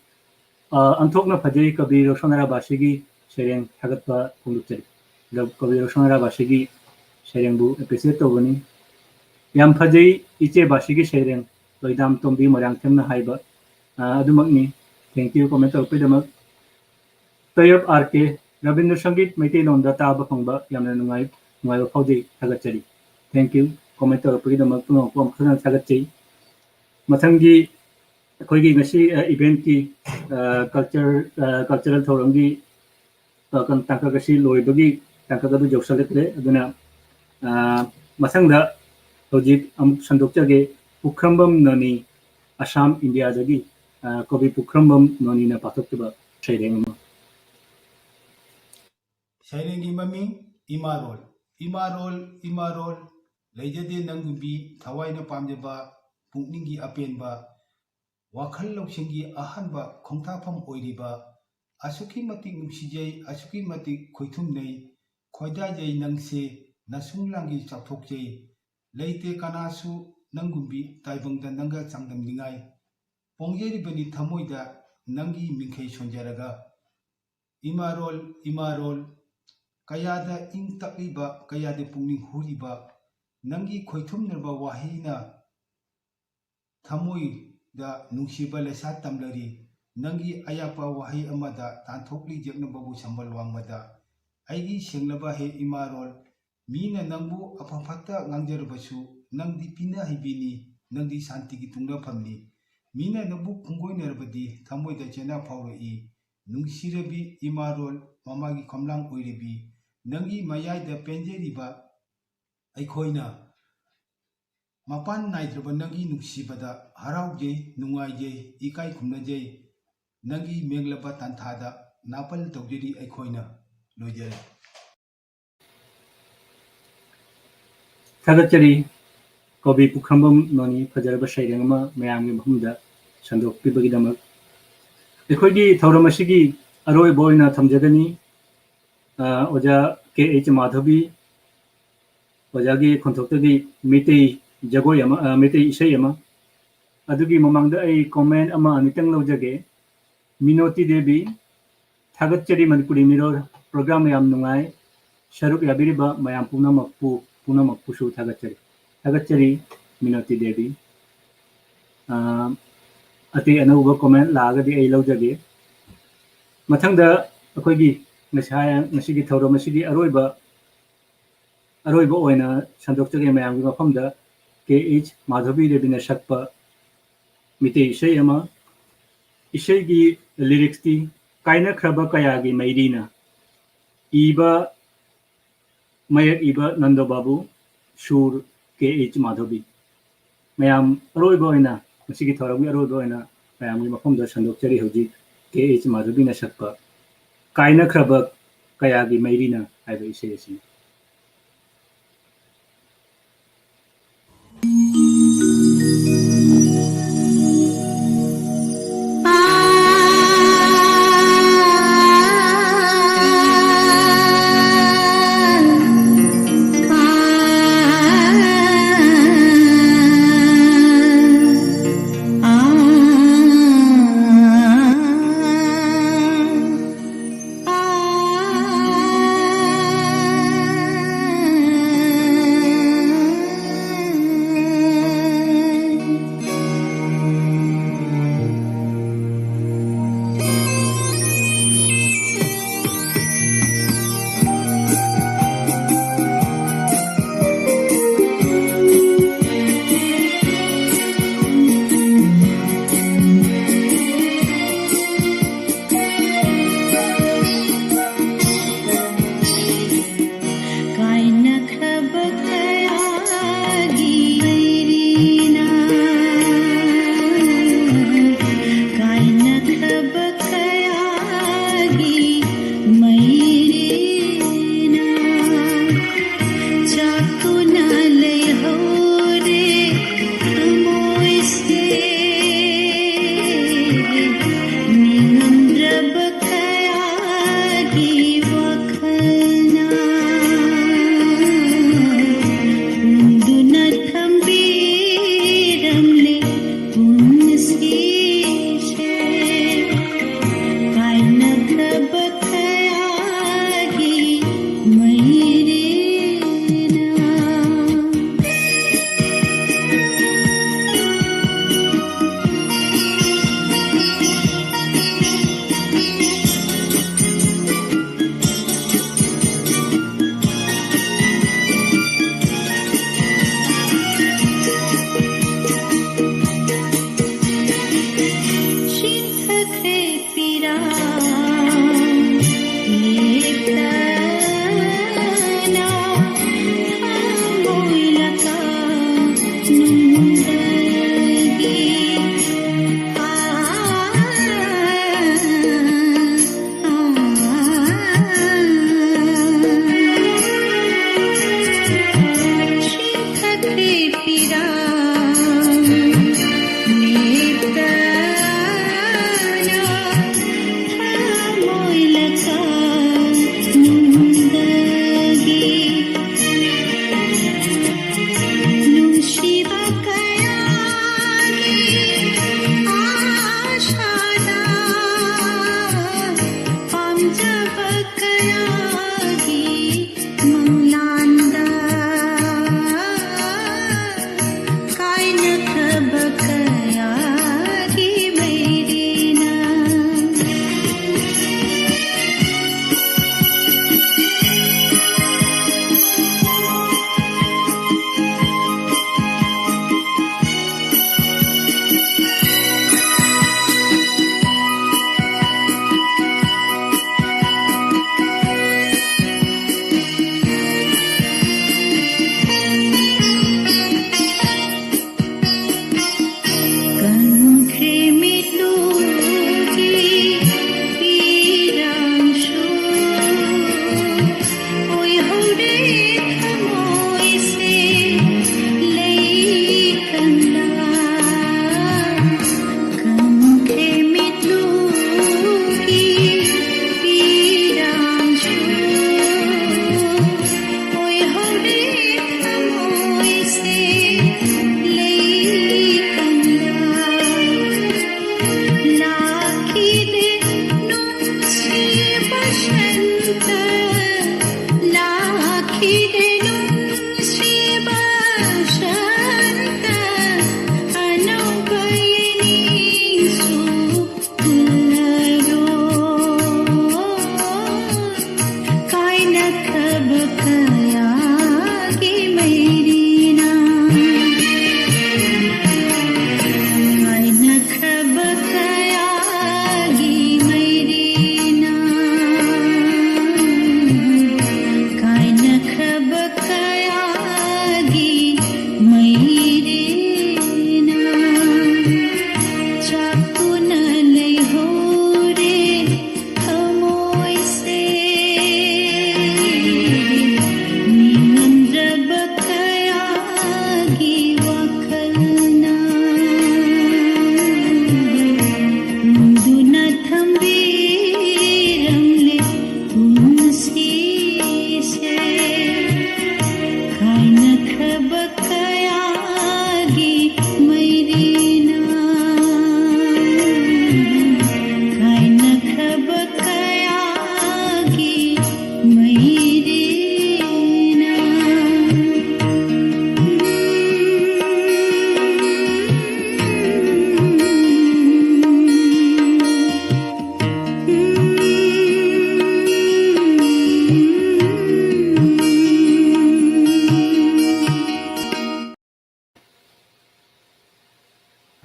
ꯑ, ꯑꯟꯊꯣꯛꯅ ꯐꯖꯩ ꯀꯕꯤ ꯔꯣꯁꯟ ꯑꯔꯥꯕꯥꯁꯤꯒꯤ ꯁꯩꯔꯦꯡ ꯊꯥꯒꯠꯄ ꯐꯣꯡꯗꯣꯛꯆꯔꯤ꯫ ꯀꯕꯤ ꯔꯣꯁꯟ ꯑꯔꯥꯕꯥꯁꯤꯒꯤ ꯁꯩꯔꯦꯡꯕꯨ appreciate ꯇꯧꯕꯅꯤ꯫ ꯌꯥꯝ ꯐꯖꯩ ꯏꯆꯦ ꯕꯥꯁꯤꯒꯤ ꯁꯩꯔꯦꯡ, ꯂꯣꯏꯗꯥꯝ ꯇꯣꯝꯕꯤ ꯃꯣꯏꯔꯥꯡꯊꯦꯝꯅ ꯍꯥꯏꯕ꯫ ꯑ, ꯑꯗꯨꯃꯛꯅꯤ꯫ Thank you comment ꯇꯧꯔꯛꯄꯒꯤꯗꯃꯛ꯫ ꯇꯌꯞ ꯑꯥꯔ ꯀꯦ, ꯔꯕꯤꯟꯗ꯭ꯔ ꯁꯪꯒꯤꯠ ꯃꯩꯇꯩꯂꯣꯟꯗ ꯇꯥꯕ ꯐꯪꯕ ꯌꯥꯝꯅ ꯅꯨꯡꯉꯥꯏ, ꯅꯨꯡꯉꯥꯏꯕ ꯐꯥꯎꯖꯩ, ꯊꯥꯒꯠꯆꯔꯤ꯫ Thank you comment ꯇꯧꯔꯛꯄꯒꯤꯗꯃꯛ ꯄꯨꯝꯅꯃꯛꯄꯨ ꯑꯃꯨꯛ ꯍꯟꯅ ꯊꯥꯒꯠꯆꯩ꯫ ꯃꯊꯪꯒꯤ ꯑꯩꯈꯣꯏꯒꯤ ꯉꯁꯤ, ꯑ, eventꯀꯤ, ꯑ, culture, ꯑ, cultural ꯊꯧꯔꯝꯒꯤ, ꯑ, ꯀꯩꯅꯣ, ꯇꯥꯡꯀꯛ ꯑꯁꯤ ꯂꯣꯏꯕꯒꯤ ꯇꯥꯡꯀꯛ ꯑꯗꯨ ꯌꯧꯁꯜꯂꯛꯂꯦ꯫ ꯑꯗꯨꯅ, ꯑ, ꯃꯊꯪꯗ ꯍꯧꯖꯤꯛ ꯑꯃꯨꯛ ꯁꯟꯗꯣꯛꯆꯒꯦ꯫ ꯄꯨꯈ꯭ꯔꯝꯕꯝ ꯅꯣꯅꯤ, ꯑꯁꯥꯝ, ꯏꯟꯗꯤꯌꯥꯗꯒꯤ, ꯑ, ꯀꯣꯕꯤ ꯄꯨꯈ꯭ꯔꯝꯕꯝ ꯅꯣꯅꯤꯅ ꯄꯥꯊꯣꯛꯈꯤꯕ ꯁꯩꯔꯦꯡ ꯑꯃ꯫ ꯁꯩꯔꯦꯡꯒꯤ ꯃꯃꯤꯡ ꯏꯃꯥꯔꯣꯜ꯫ ꯏꯃꯥꯔꯣꯜ, ꯏꯃꯥꯔꯣꯜ, ꯂꯩꯖꯗꯦ ꯅꯪꯒꯨꯝꯕꯤ ꯊꯋꯥꯏꯅ ꯄꯥꯝꯖꯕ, ꯄꯨꯛꯅꯤꯡꯒꯤ ꯑꯄꯦꯟꯕ, ꯋꯥꯈꯜ ꯂꯧꯁꯤꯡꯒꯤ ꯑꯍꯥꯟꯕ ꯈꯣꯡꯊꯥꯐꯝ ꯑꯣꯏꯔꯤꯕ, ꯑꯁꯨꯛꯀꯤ ꯃꯇꯤꯛ ꯅꯨꯡꯁꯤꯖꯩ, ꯑꯁꯨꯛꯀꯤ ꯃꯇꯤꯛ ꯈꯣꯏꯊꯨꯝꯅꯩ, ꯈꯣꯏꯗꯥꯖꯩ ꯅꯪꯁꯦ, ꯅꯁꯨꯡ ꯂꯥꯡꯒꯤ ꯆꯥꯎꯊꯣꯛꯆꯩ, ꯂꯩꯇꯦ ꯀꯅꯥꯁꯨ ꯅꯪꯒꯨꯝꯕꯤ ꯇꯥꯏꯕꯪꯗ ꯅꯪꯒ ꯆꯥꯡꯗꯝꯅꯤꯡꯉꯥꯏ, ꯄꯣꯡꯖꯔꯤꯕꯅꯤ ꯊꯃꯣꯏꯗ ꯅꯪꯒꯤ ꯃꯤꯡꯈꯩ ꯁꯣꯟꯖꯔꯒ꯫ ꯏꯃꯥꯔꯣꯜ, ꯏꯃꯥꯔꯣꯜ, ꯀꯌꯥꯗ ꯏꯪ ꯇꯞꯂꯤꯕ, ꯀꯌꯥꯗ ꯄꯨꯛꯅꯤꯡ ꯍꯨꯔꯤꯕ, ꯅꯪꯒꯤ ꯈꯣꯏꯊꯨꯝꯅꯔꯕ ꯋꯥꯍꯩꯅ ꯊꯃꯣꯏꯗ ꯅꯨꯡꯁꯤꯕ ꯂꯩꯁꯥ ꯇꯝꯂꯔꯤ꯫ ꯅꯪꯒꯤ ꯑꯌꯥꯛꯄ ꯋꯥꯍꯩ ꯑꯃꯗ ꯇꯥꯟꯊꯣꯛꯂꯤ ꯌꯦꯛꯅꯕꯕꯨ ꯁꯝꯕꯜ ꯋꯥꯡꯃꯗ꯫ ꯑꯩꯒꯤ ꯁꯦꯡꯂꯕ ꯍꯦ ꯏꯃꯥꯔꯣꯜ, ꯃꯤꯅ ꯅꯪꯕꯨ ꯑꯐ ꯐꯠꯇ ꯉꯥꯡꯖꯔꯕꯁꯨ, ꯅꯪꯗꯤ ꯄꯤꯅ ꯍꯩꯕꯤꯅꯤ, ꯅꯪꯗꯤ ꯁꯥꯟꯇꯤꯒꯤ ꯇꯨꯡꯅꯐꯝꯅꯤ꯫ ꯃꯤꯅ ꯅꯪꯕꯨ ꯈꯣꯡꯒꯣꯏꯅꯔꯕꯗꯤ ꯊꯃꯣꯏꯗ ꯆꯦꯅꯥ ꯐꯥꯎꯔꯛꯏ꯫ ꯅꯨꯡꯁꯤꯔꯕꯤ ꯏꯃꯥꯔꯣꯜ, ꯃꯃꯥꯒꯤ ꯈꯣꯝꯂꯥꯡ ꯑꯣꯏꯔꯕꯤ, ꯅꯪꯒꯤ ꯃꯌꯥꯏꯗ ꯄꯦꯟꯖꯔꯤꯕ ꯑꯩꯈꯣꯏꯅ ꯃꯄꯥꯟ ꯅꯥꯏꯗ꯭ꯔꯕ ꯅꯪꯒꯤ ꯅꯨꯡꯁꯤꯕꯗ ꯍꯔꯥꯎꯖꯩ, ꯅꯨꯡꯉꯥꯏꯖꯩ, ꯏꯀꯥꯏ ꯈꯨꯝꯅꯖꯩ꯫ ꯅꯪꯒꯤ ꯃꯦꯡꯂꯕ ꯇꯥꯟꯊꯥꯗ ꯅꯥꯄꯜ ꯇꯧꯖꯔꯤ ꯑꯩꯈꯣꯏꯅ꯫ ꯂꯣꯏꯖꯔꯦ꯫ ꯊꯥꯒꯠꯆꯔꯤ꯫ ꯀꯣꯕꯤ ꯄꯨꯈ꯭ꯔꯝꯕꯝ ꯅꯣꯅꯤ, ꯐꯖꯔꯕ ꯁꯩꯔꯦꯡ ꯑꯃ ꯃꯌꯥꯝꯒꯤ ꯃꯐꯝꯗ ꯁꯟꯗꯣꯛꯄꯤꯕꯒꯤꯗꯃꯛ꯫ ꯑꯩꯈꯣꯏꯒꯤ ꯊꯧꯔꯝ ꯑꯁꯤꯒꯤ ꯑꯔꯣꯏꯕ ꯑꯣꯏꯅ ꯊꯝꯖꯒꯅꯤ, ꯑ, ꯑꯣꯖꯥ ꯀꯦ ꯑꯩꯆ ꯃꯥꯙꯕꯤ, ꯑꯣꯖꯥꯒꯤ ꯈꯣꯟꯊꯣꯛꯇꯒꯤ ꯃꯩꯇꯩ ꯖꯒꯣꯏ ꯑꯃ, ꯑ, ꯃꯩꯇꯩ ꯏꯁꯩ ꯑꯃ꯫ ꯑꯗꯨꯒꯤ ꯃꯃꯥꯡꯗ ꯑꯩ comment ꯑꯃ ꯑꯅꯤꯇꯪ ꯂꯧꯖꯒꯦ꯫ ꯃꯤꯅꯣꯇꯤ ꯗꯦꯕꯤ, ꯊꯥꯒꯠꯆꯔꯤ ꯃꯅꯤꯄꯨꯔꯤ ꯃꯤꯔꯣꯜ, program ꯌꯥꯝ ꯅꯨꯡꯉꯥꯏ, ꯁꯔꯨꯛ ꯌꯥꯕꯤꯔꯤꯕ ꯃꯌꯥꯝ ꯄꯨꯝꯅꯃꯛꯄꯨ, ꯄꯨꯝꯅꯃꯛꯄꯨꯁꯨ ꯊꯥꯒꯠꯆꯔꯤ꯫ ꯊꯥꯒꯠꯆꯔꯤ ꯃꯤꯅꯣꯇꯤ ꯗꯦꯕꯤ꯫ ꯑ, ꯑꯇꯩ ꯑꯅꯧꯕ comment ꯂꯥꯛꯑꯒꯗꯤ ꯑꯩ ꯂꯧꯖꯒꯦ꯫ ꯃꯊꯪꯗ ꯑꯩꯈꯣꯏꯒꯤ ꯉꯁꯥꯏ, ꯉꯁꯤꯒꯤ ꯊꯧꯔꯝ ꯑꯁꯤꯒꯤ ꯑꯔꯣꯏꯕ, ꯑꯔꯣꯏꯕ ꯑꯣꯏꯅ ꯁꯟꯗꯣꯛꯆꯒꯦ ꯃꯌꯥꯝꯒꯤ ꯃꯐꯝꯗ꯫ ꯀꯦ ꯑꯩꯆ ꯃꯥꯙꯕꯤ ꯗꯦꯕꯤꯅ ꯁꯛꯄ ꯃꯤꯇꯩ ꯏꯁꯩ ꯑꯃ꯫ ꯏꯁꯩꯒꯤ lyrics ꯇꯤ: ꯀꯥꯏꯅꯈ꯭ꯔꯕ ꯀꯌꯥꯒꯤ ꯃꯩꯔꯤꯅ ꯏꯕ ꯃꯌꯦꯛ ꯏꯕ ꯅꯟꯗ ꯕꯥꯕꯨ, ꯁꯨꯔ ꯀꯦ ꯑꯩꯆ ꯃꯥꯙꯕꯤ꯫ ꯃꯌꯥꯝ ꯑꯔꯣꯏꯕ ꯑꯣꯏꯅ, ꯃꯁꯤꯒꯤ ꯊꯧꯔꯝꯒꯤ ꯑꯔꯣꯏꯕ ꯑꯣꯏꯅ ꯃꯌꯥꯝꯒꯤ ꯃꯐꯝꯗ ꯁꯟꯗꯣꯛꯆꯔꯤ ꯍꯧꯖꯤꯛ ꯀꯦ ꯑꯩꯆ ꯃꯥꯙꯕꯤꯅ ꯁꯛꯄ ꯀꯥꯏꯅꯈ꯭ꯔꯕ ꯀꯌꯥꯒꯤ ꯃꯩꯔꯤꯅ ꯍꯥꯏꯕ ꯏꯁꯩ ꯑꯁꯤꯅꯤ꯫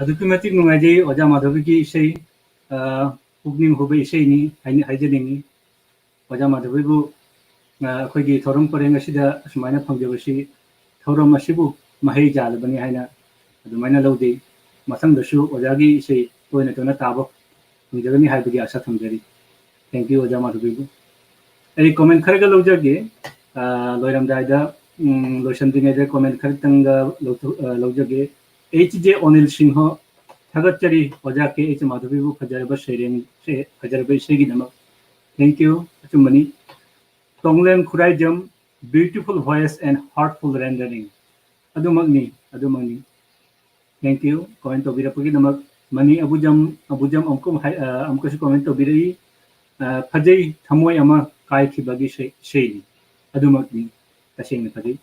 ꯑꯗꯨꯛꯀꯤ ꯃꯇꯤꯛ ꯅꯨꯡꯉꯥꯏꯖꯩ ꯑꯣꯖꯥ ꯃꯥꯙꯕꯤꯒꯤ ꯏꯁꯩ꯫ ꯑ, ꯄꯨꯛꯅꯤꯡ ꯍꯨꯕ ꯏꯁꯩꯅꯤ ꯍꯥꯏꯅ ꯍꯥꯏꯖꯅꯤꯡꯉꯤ꯫ ꯑꯣꯖꯥ ꯃꯥꯙꯕꯤꯕꯨ, ꯑ, ꯑꯩꯈꯣꯏꯒꯤ ꯊꯧꯔꯝ ꯄꯔꯦꯡ ꯑꯁꯤꯗ ꯑꯁꯨꯃꯥꯏꯅ ꯐꯪꯖꯕꯁꯤ, ꯊꯧꯔꯝ ꯑꯁꯤꯕꯨ ꯃꯍꯩ ꯆꯥꯜꯂꯕꯅꯤ ꯍꯥꯏꯅ ꯑꯗꯨꯃꯥꯏꯅ ꯂꯧꯖꯩ꯫ ꯃꯊꯪꯗꯁꯨ ꯑꯣꯖꯥꯒꯤ ꯏꯁꯩ ꯇꯣꯏꯅ ꯇꯣꯏꯅ ꯇꯥꯕ ꯐꯪꯖꯒꯅꯤ ꯍꯥꯏꯕꯒꯤ ꯑꯥꯁꯥ ꯊꯝꯖꯔꯤ꯫ Thank you, ꯑꯣꯖꯥ ꯃꯥꯙꯕꯤꯕꯨ꯫ ꯑꯩ comment ꯈꯔꯒ ꯂꯧꯖꯒꯦ꯫ ꯑ, ꯂꯣꯏꯔꯝꯗꯥꯏꯗ, ꯎꯝ, ꯂꯣꯏꯁꯤꯟꯗ꯭ꯔꯤꯉꯩꯗ comment ꯈꯔꯇꯪꯒ ꯂꯧꯊꯣꯛ-, ꯑ, ꯂꯧꯖꯒꯦ꯫ H J ꯑꯣꯅꯤꯜ ꯁꯤꯡꯍ, ꯊꯥꯒꯠꯆꯔꯤ ꯑꯣꯖꯥ ꯀꯦ ꯑꯩꯆ ꯃꯥꯙꯕꯤꯕꯨ ꯐꯖꯔꯕ ꯁꯩꯔꯦꯡ, ꯁꯦ-, ꯐꯖꯔꯕ ꯏꯁꯩꯒꯤꯗꯃꯛ꯫ Thank you, ꯑꯆꯨꯝꯕꯅꯤ꯫ Tonglen Khuraijam, beautiful voice and heartful rendering꯫ ꯑꯗꯨꯃꯛꯅꯤ, ꯑꯗꯨꯃꯛꯅꯤ꯫ Thank you, comment ꯇꯧꯕꯤꯔꯛꯄꯒꯤꯗꯃꯛ꯫ ꯃꯅꯤ ꯑꯕꯨꯖꯝ, ꯑꯕꯨꯖꯝ ꯑꯃꯨꯛꯀ ꯍꯥꯏ-, ꯑ, ꯑꯃꯨꯛꯀꯁꯨ comment ꯇꯧꯕꯤꯔꯛꯏ꯫ ꯑ, ꯐꯖꯩ, ꯊꯃꯣꯏ ꯑꯃ ꯀꯥꯏꯈꯤꯕꯒꯤ ꯏꯁꯩ, ꯏꯁꯩꯅꯤ꯫ ꯑꯗꯨꯃꯛꯅꯤ, ꯇꯁꯦꯡꯅ ꯐꯖꯩ꯫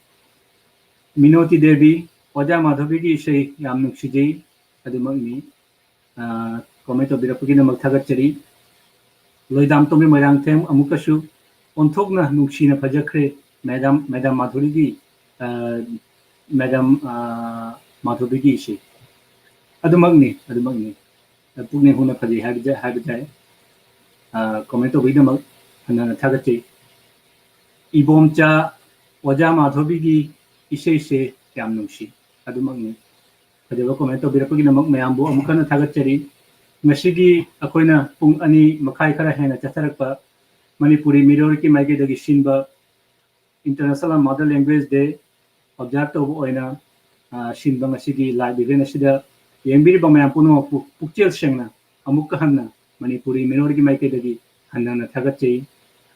ꯃꯤꯅꯣꯇꯤ ꯗꯦꯕꯤ, ꯑꯣꯖꯥ ꯃꯥꯙꯕꯤꯒꯤ ꯏꯁꯩ ꯌꯥꯝ ꯅꯨꯡꯁꯤꯖꯩ꯫ ꯑꯗꯨꯃꯛꯅꯤ꯫ ꯑ, comment ꯇꯧꯕꯤꯔꯛꯄꯒꯤꯗꯃꯛ ꯊꯥꯒꯠꯆꯔꯤ꯫ ꯂꯣꯏꯗꯥꯝ ꯇꯣꯝꯕꯤ ꯃꯣꯏꯔꯥꯡꯊꯦꯝ ꯑꯃꯨꯛꯀꯁꯨ ꯑꯣꯟꯊꯣꯛꯅ ꯅꯨꯡꯁꯤꯅ ꯐꯖꯈ꯭ꯔꯦ, madam, madam ꯃꯥꯙꯨꯔꯤꯒꯤ, ꯑ, madam, ꯑ, ꯃꯥꯙꯨꯔꯤꯒꯤ ꯏꯁꯩ꯫ ꯑꯗꯨꯃꯛꯅꯤ, ꯑꯗꯨꯃꯛꯅꯤ꯫ ꯄꯨꯛꯅꯤꯡ ꯍꯨꯅ ꯐꯖꯩ ꯍꯥꯏꯕ ꯌꯥꯏ, ꯍꯥꯏꯕ ꯌꯥꯏ꯫ ꯑ, comment ꯇꯧꯕꯒꯤꯗꯃꯛ ꯍꯟꯅ ꯍꯟꯅ ꯊꯥꯒꯠꯆꯩ꯫ ꯏꯕꯣꯝꯆꯥ, ꯑꯣꯖꯥ ꯃꯥꯙꯕꯤꯒꯤ ꯏꯁꯩꯁꯦ ꯌꯥꯝ ꯅꯨꯡꯁꯤ꯫ ꯑꯗꯨꯃꯛꯅꯤ꯫ ꯐꯖꯕ comment ꯇꯧꯕꯤꯔꯛꯄꯒꯤꯗꯃꯛ ꯃꯌꯥꯝꯕꯨ ꯑꯃꯨꯛ ꯍꯟꯅ ꯊꯥꯒꯠꯆꯔꯤ꯫ ꯉꯁꯤꯒꯤ ꯑꯩꯈꯣꯏꯅ ꯄꯨꯡ ꯑꯅꯤ ꯃꯈꯥꯏ ꯈꯔ ꯍꯦꯟꯅ ꯆꯠꯊꯔꯛꯄ ꯃꯅꯤꯄꯨꯔꯤ ꯃꯤꯔꯣꯜꯒꯤ ꯃꯥꯏꯀꯩꯗꯒꯤ ꯁꯤꯟꯕ International Mother Language Day observe ꯇꯧꯕ ꯑꯣꯏꯅ, ꯑ, ꯁꯤꯟꯕ ꯉꯁꯤꯒꯤ live event ꯑꯁꯤꯗ ꯌꯦꯡꯕꯤꯔꯤꯕ ꯃꯌꯥꯝ ꯄꯨꯝꯅꯃꯛꯄꯨ ꯄꯨꯛꯆꯦꯜ ꯁꯦꯡꯅ ꯑꯃꯨꯛꯀ ꯍꯟꯅ ꯃꯅꯤꯄꯨꯔꯤ ꯃꯤꯔꯣꯜꯒꯤ ꯃꯥꯏꯀꯩꯗꯒꯤ ꯍꯟꯅ ꯍꯟꯅ ꯊꯥꯒꯠꯆꯩ꯫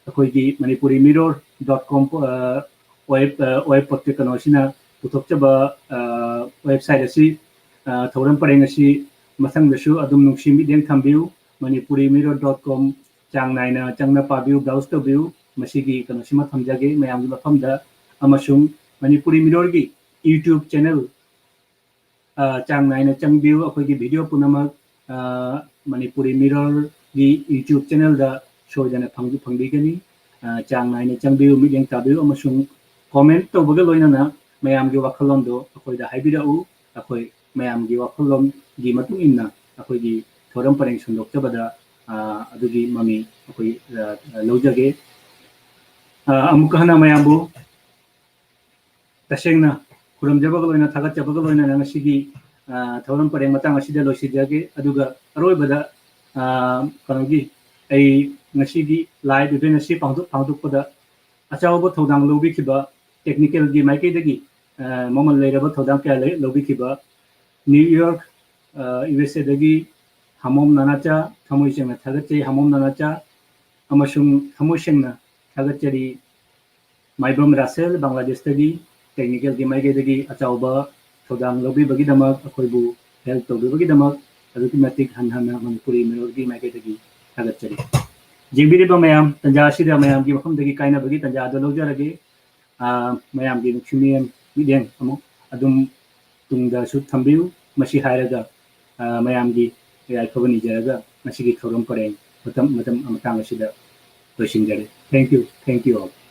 ꯑꯩꯈꯣꯏꯒꯤ ꯃꯅꯤꯄꯨꯔꯤ ꯃꯤꯔꯣꯜ dot com, ꯑ, web, ꯑ, web ꯄꯣꯠꯀꯤ ꯀꯩꯅꯣꯁꯤꯅ ꯄꯨꯊꯣꯛꯆꯕ, ꯑ, website ꯑꯁꯤ, ꯑ, ꯊꯧꯔꯝ ꯄꯔꯦꯡ ꯑꯁꯤ ꯃꯊꯪꯗꯁꯨ ꯑꯗꯨꯝ ꯅꯨꯡꯁꯤ ꯃꯤꯠꯌꯦꯡ ꯊꯝꯕꯤꯌꯨ꯫ ꯃꯅꯤꯄꯨꯔꯤ ꯃꯤꯔꯣꯜ dot com ꯆꯥꯡ ꯅꯥꯏꯅ ꯆꯪꯅ ꯄꯥꯕꯤꯌꯨ, browse ꯇꯧꯕꯤꯌꯨ꯫ ꯃꯁꯤꯒꯤ ꯀꯩꯅꯣꯁꯤꯃ ꯊꯝꯖꯒꯦ ꯃꯌꯥꯝꯒꯤ ꯃꯐꯝꯗ, ꯑꯃꯁꯨꯡ ꯃꯅꯤꯄꯨꯔꯤ ꯃꯤꯔꯣꯜꯒꯤ YouTube channel, ꯑ, ꯆꯥꯡ ꯅꯥꯏꯅ ꯆꯪꯕꯤꯌꯨ꯫ ꯑꯩꯈꯣꯏꯒꯤ video ꯄꯨꯝꯅꯃꯛ, ꯑ, ꯃꯅꯤꯄꯨꯔꯤ ꯃꯤꯔꯣꯜꯒꯤ YouTube channelꯗ ꯁꯣꯏꯗꯅ ꯐꯪ-, ꯐꯪꯕꯤꯒꯅꯤ꯫ ꯑ, ꯆꯥꯡ ꯅꯥꯏꯅ ꯆꯪꯕꯤꯌꯨ, ꯃꯤꯠꯌꯦꯡ ꯇꯥꯕꯤꯌꯨ, ꯑꯃꯁꯨꯡ comment ꯇꯧꯕꯒ ꯂꯣꯏꯅꯅ ꯃꯌꯥꯝꯒꯤ ꯋꯥꯈꯜꯂꯣꯟꯗꯣ ꯑꯩꯈꯣꯏꯗ ꯍꯥꯏꯕꯤꯔꯛꯎ꯫ ꯑꯩꯈꯣꯏ ꯃꯌꯥꯝꯒꯤ ꯋꯥꯈꯜꯂꯣꯟ ꯒꯤ ꯃꯇꯨꯡ ꯏꯟꯅ ꯑꯩꯈꯣꯏꯒꯤ ꯊꯧꯔꯝ ꯄꯔꯦꯡ ꯁꯟꯗꯣꯛꯆꯕꯗ, ꯑ, ꯑꯗꯨꯒꯤ ꯃꯃꯤ ꯑꯩꯈꯣꯏ, ꯑ, ꯂꯧꯖꯒꯦ꯫ ꯑ, ꯑꯃꯨꯛꯀ ꯍꯟꯅ ꯃꯌꯥꯝꯕꯨ ꯇꯁꯦꯡꯅ ꯈꯨꯔꯨꯝꯖꯕꯒ ꯂꯣꯏꯅ ꯊꯥꯒꯠꯆꯕꯒ ꯂꯣꯏꯅꯅ ꯉꯁꯤꯒꯤ, ꯑ, ꯊꯧꯔꯝ ꯄꯔꯦꯡ ꯃꯇꯥꯡ ꯑꯁꯤꯗ ꯂꯣꯏꯁꯤꯟꯖꯒꯦ꯫ ꯑꯗꯨꯒ ꯑꯔꯣꯏꯕꯗ, ꯑ, ꯀꯩꯅꯣꯒꯤ, ꯑꯩ ꯉꯁꯤꯒꯤ live event ꯑꯁꯤ ꯄꯥꯡꯊꯣꯛ-, ꯄꯥꯡꯊꯣꯛꯄꯗ ꯑꯆꯧꯕ ꯊꯧꯗꯥꯡ ꯂꯧꯕꯤꯈꯤꯕ technicalꯒꯤ ꯃꯥꯏꯀꯩꯗꯒꯤ, ꯑ, ꯃꯃꯜ ꯂꯩꯔꯕ ꯊꯧꯗꯥꯡ ꯀꯌꯥ ꯂꯩ-, ꯂꯧꯕꯤꯈꯤꯕ New York, ꯑ, USAꯗꯒꯤ ꯍꯥꯃꯣꯝ ꯅꯥꯅꯥꯆꯥ, ꯊꯃꯣꯏ ꯁꯦꯡꯅ ꯊꯥꯒꯠꯆꯩ ꯍꯥꯃꯣꯝ ꯅꯥꯅꯥꯆꯥ, ꯑꯃꯁꯨꯡ ꯊꯃꯣꯏ ꯁꯦꯡꯅ ꯊꯥꯒꯠꯆꯔꯤ ꯃꯥꯏꯕꯝ ꯔꯥꯁꯦꯜ, ꯕꯪꯒ꯭ꯂꯥꯗꯦꯁꯇꯒꯤ, technicalꯒꯤ ꯃꯥꯏꯀꯩꯗꯒꯤ ꯑꯆꯧꯕ ꯊꯧꯗꯥꯡ ꯂꯧꯕꯤꯕꯒꯤꯗꯃꯛ, ꯑꯩꯈꯣꯏꯕꯨ help ꯇꯧꯕꯤꯕꯒꯤꯗꯃꯛ ꯑꯗꯨꯛꯀꯤ ꯃꯇꯤꯛ ꯍꯟꯅ ꯍꯟꯅ ꯃꯅꯤꯄꯨꯔꯤ ꯃꯤꯔꯣꯜꯒꯤ ꯃꯥꯏꯀꯩꯗꯒꯤ ꯊꯥꯒꯠꯆꯔꯤ꯫ ꯌꯦꯡꯕꯤꯔꯤꯕ ꯃꯌꯥꯝ, ꯇꯟꯖꯥ ꯑꯁꯤꯗ ꯃꯌꯥꯝꯒꯤ ꯃꯐꯝꯗꯒꯤ ꯀꯥꯏꯅꯕꯒꯤ ꯇꯟꯖꯥ ꯑꯗꯨ ꯂꯧꯖꯔꯒꯦ꯫ ꯑ, ꯃꯌꯥꯝꯒꯤ ꯅꯨꯡꯁꯤ ꯃꯤꯠꯌꯦꯡ, ꯃꯤꯠꯌꯦꯡ ꯑꯃꯨꯛ ꯑꯗꯨꯝ ꯇꯨꯡꯗꯁꯨ ꯊꯝꯕꯤꯌꯨ꯫ ꯃꯁꯤ ꯍꯥꯏꯔꯒ, ꯑ, ꯃꯌꯥꯝꯒꯤ ꯌꯥꯏꯐꯕ ꯅꯤꯖꯔꯒ ꯉꯁꯤꯒꯤ ꯊꯧꯔꯝ ꯄꯔꯦꯡ ꯃꯇꯝ, ꯃꯇꯝ ꯃꯇꯥꯡ ꯑꯁꯤꯗ ꯂꯣꯏꯁꯤꯟꯖꯔꯦ꯫ Thank you, thank you all.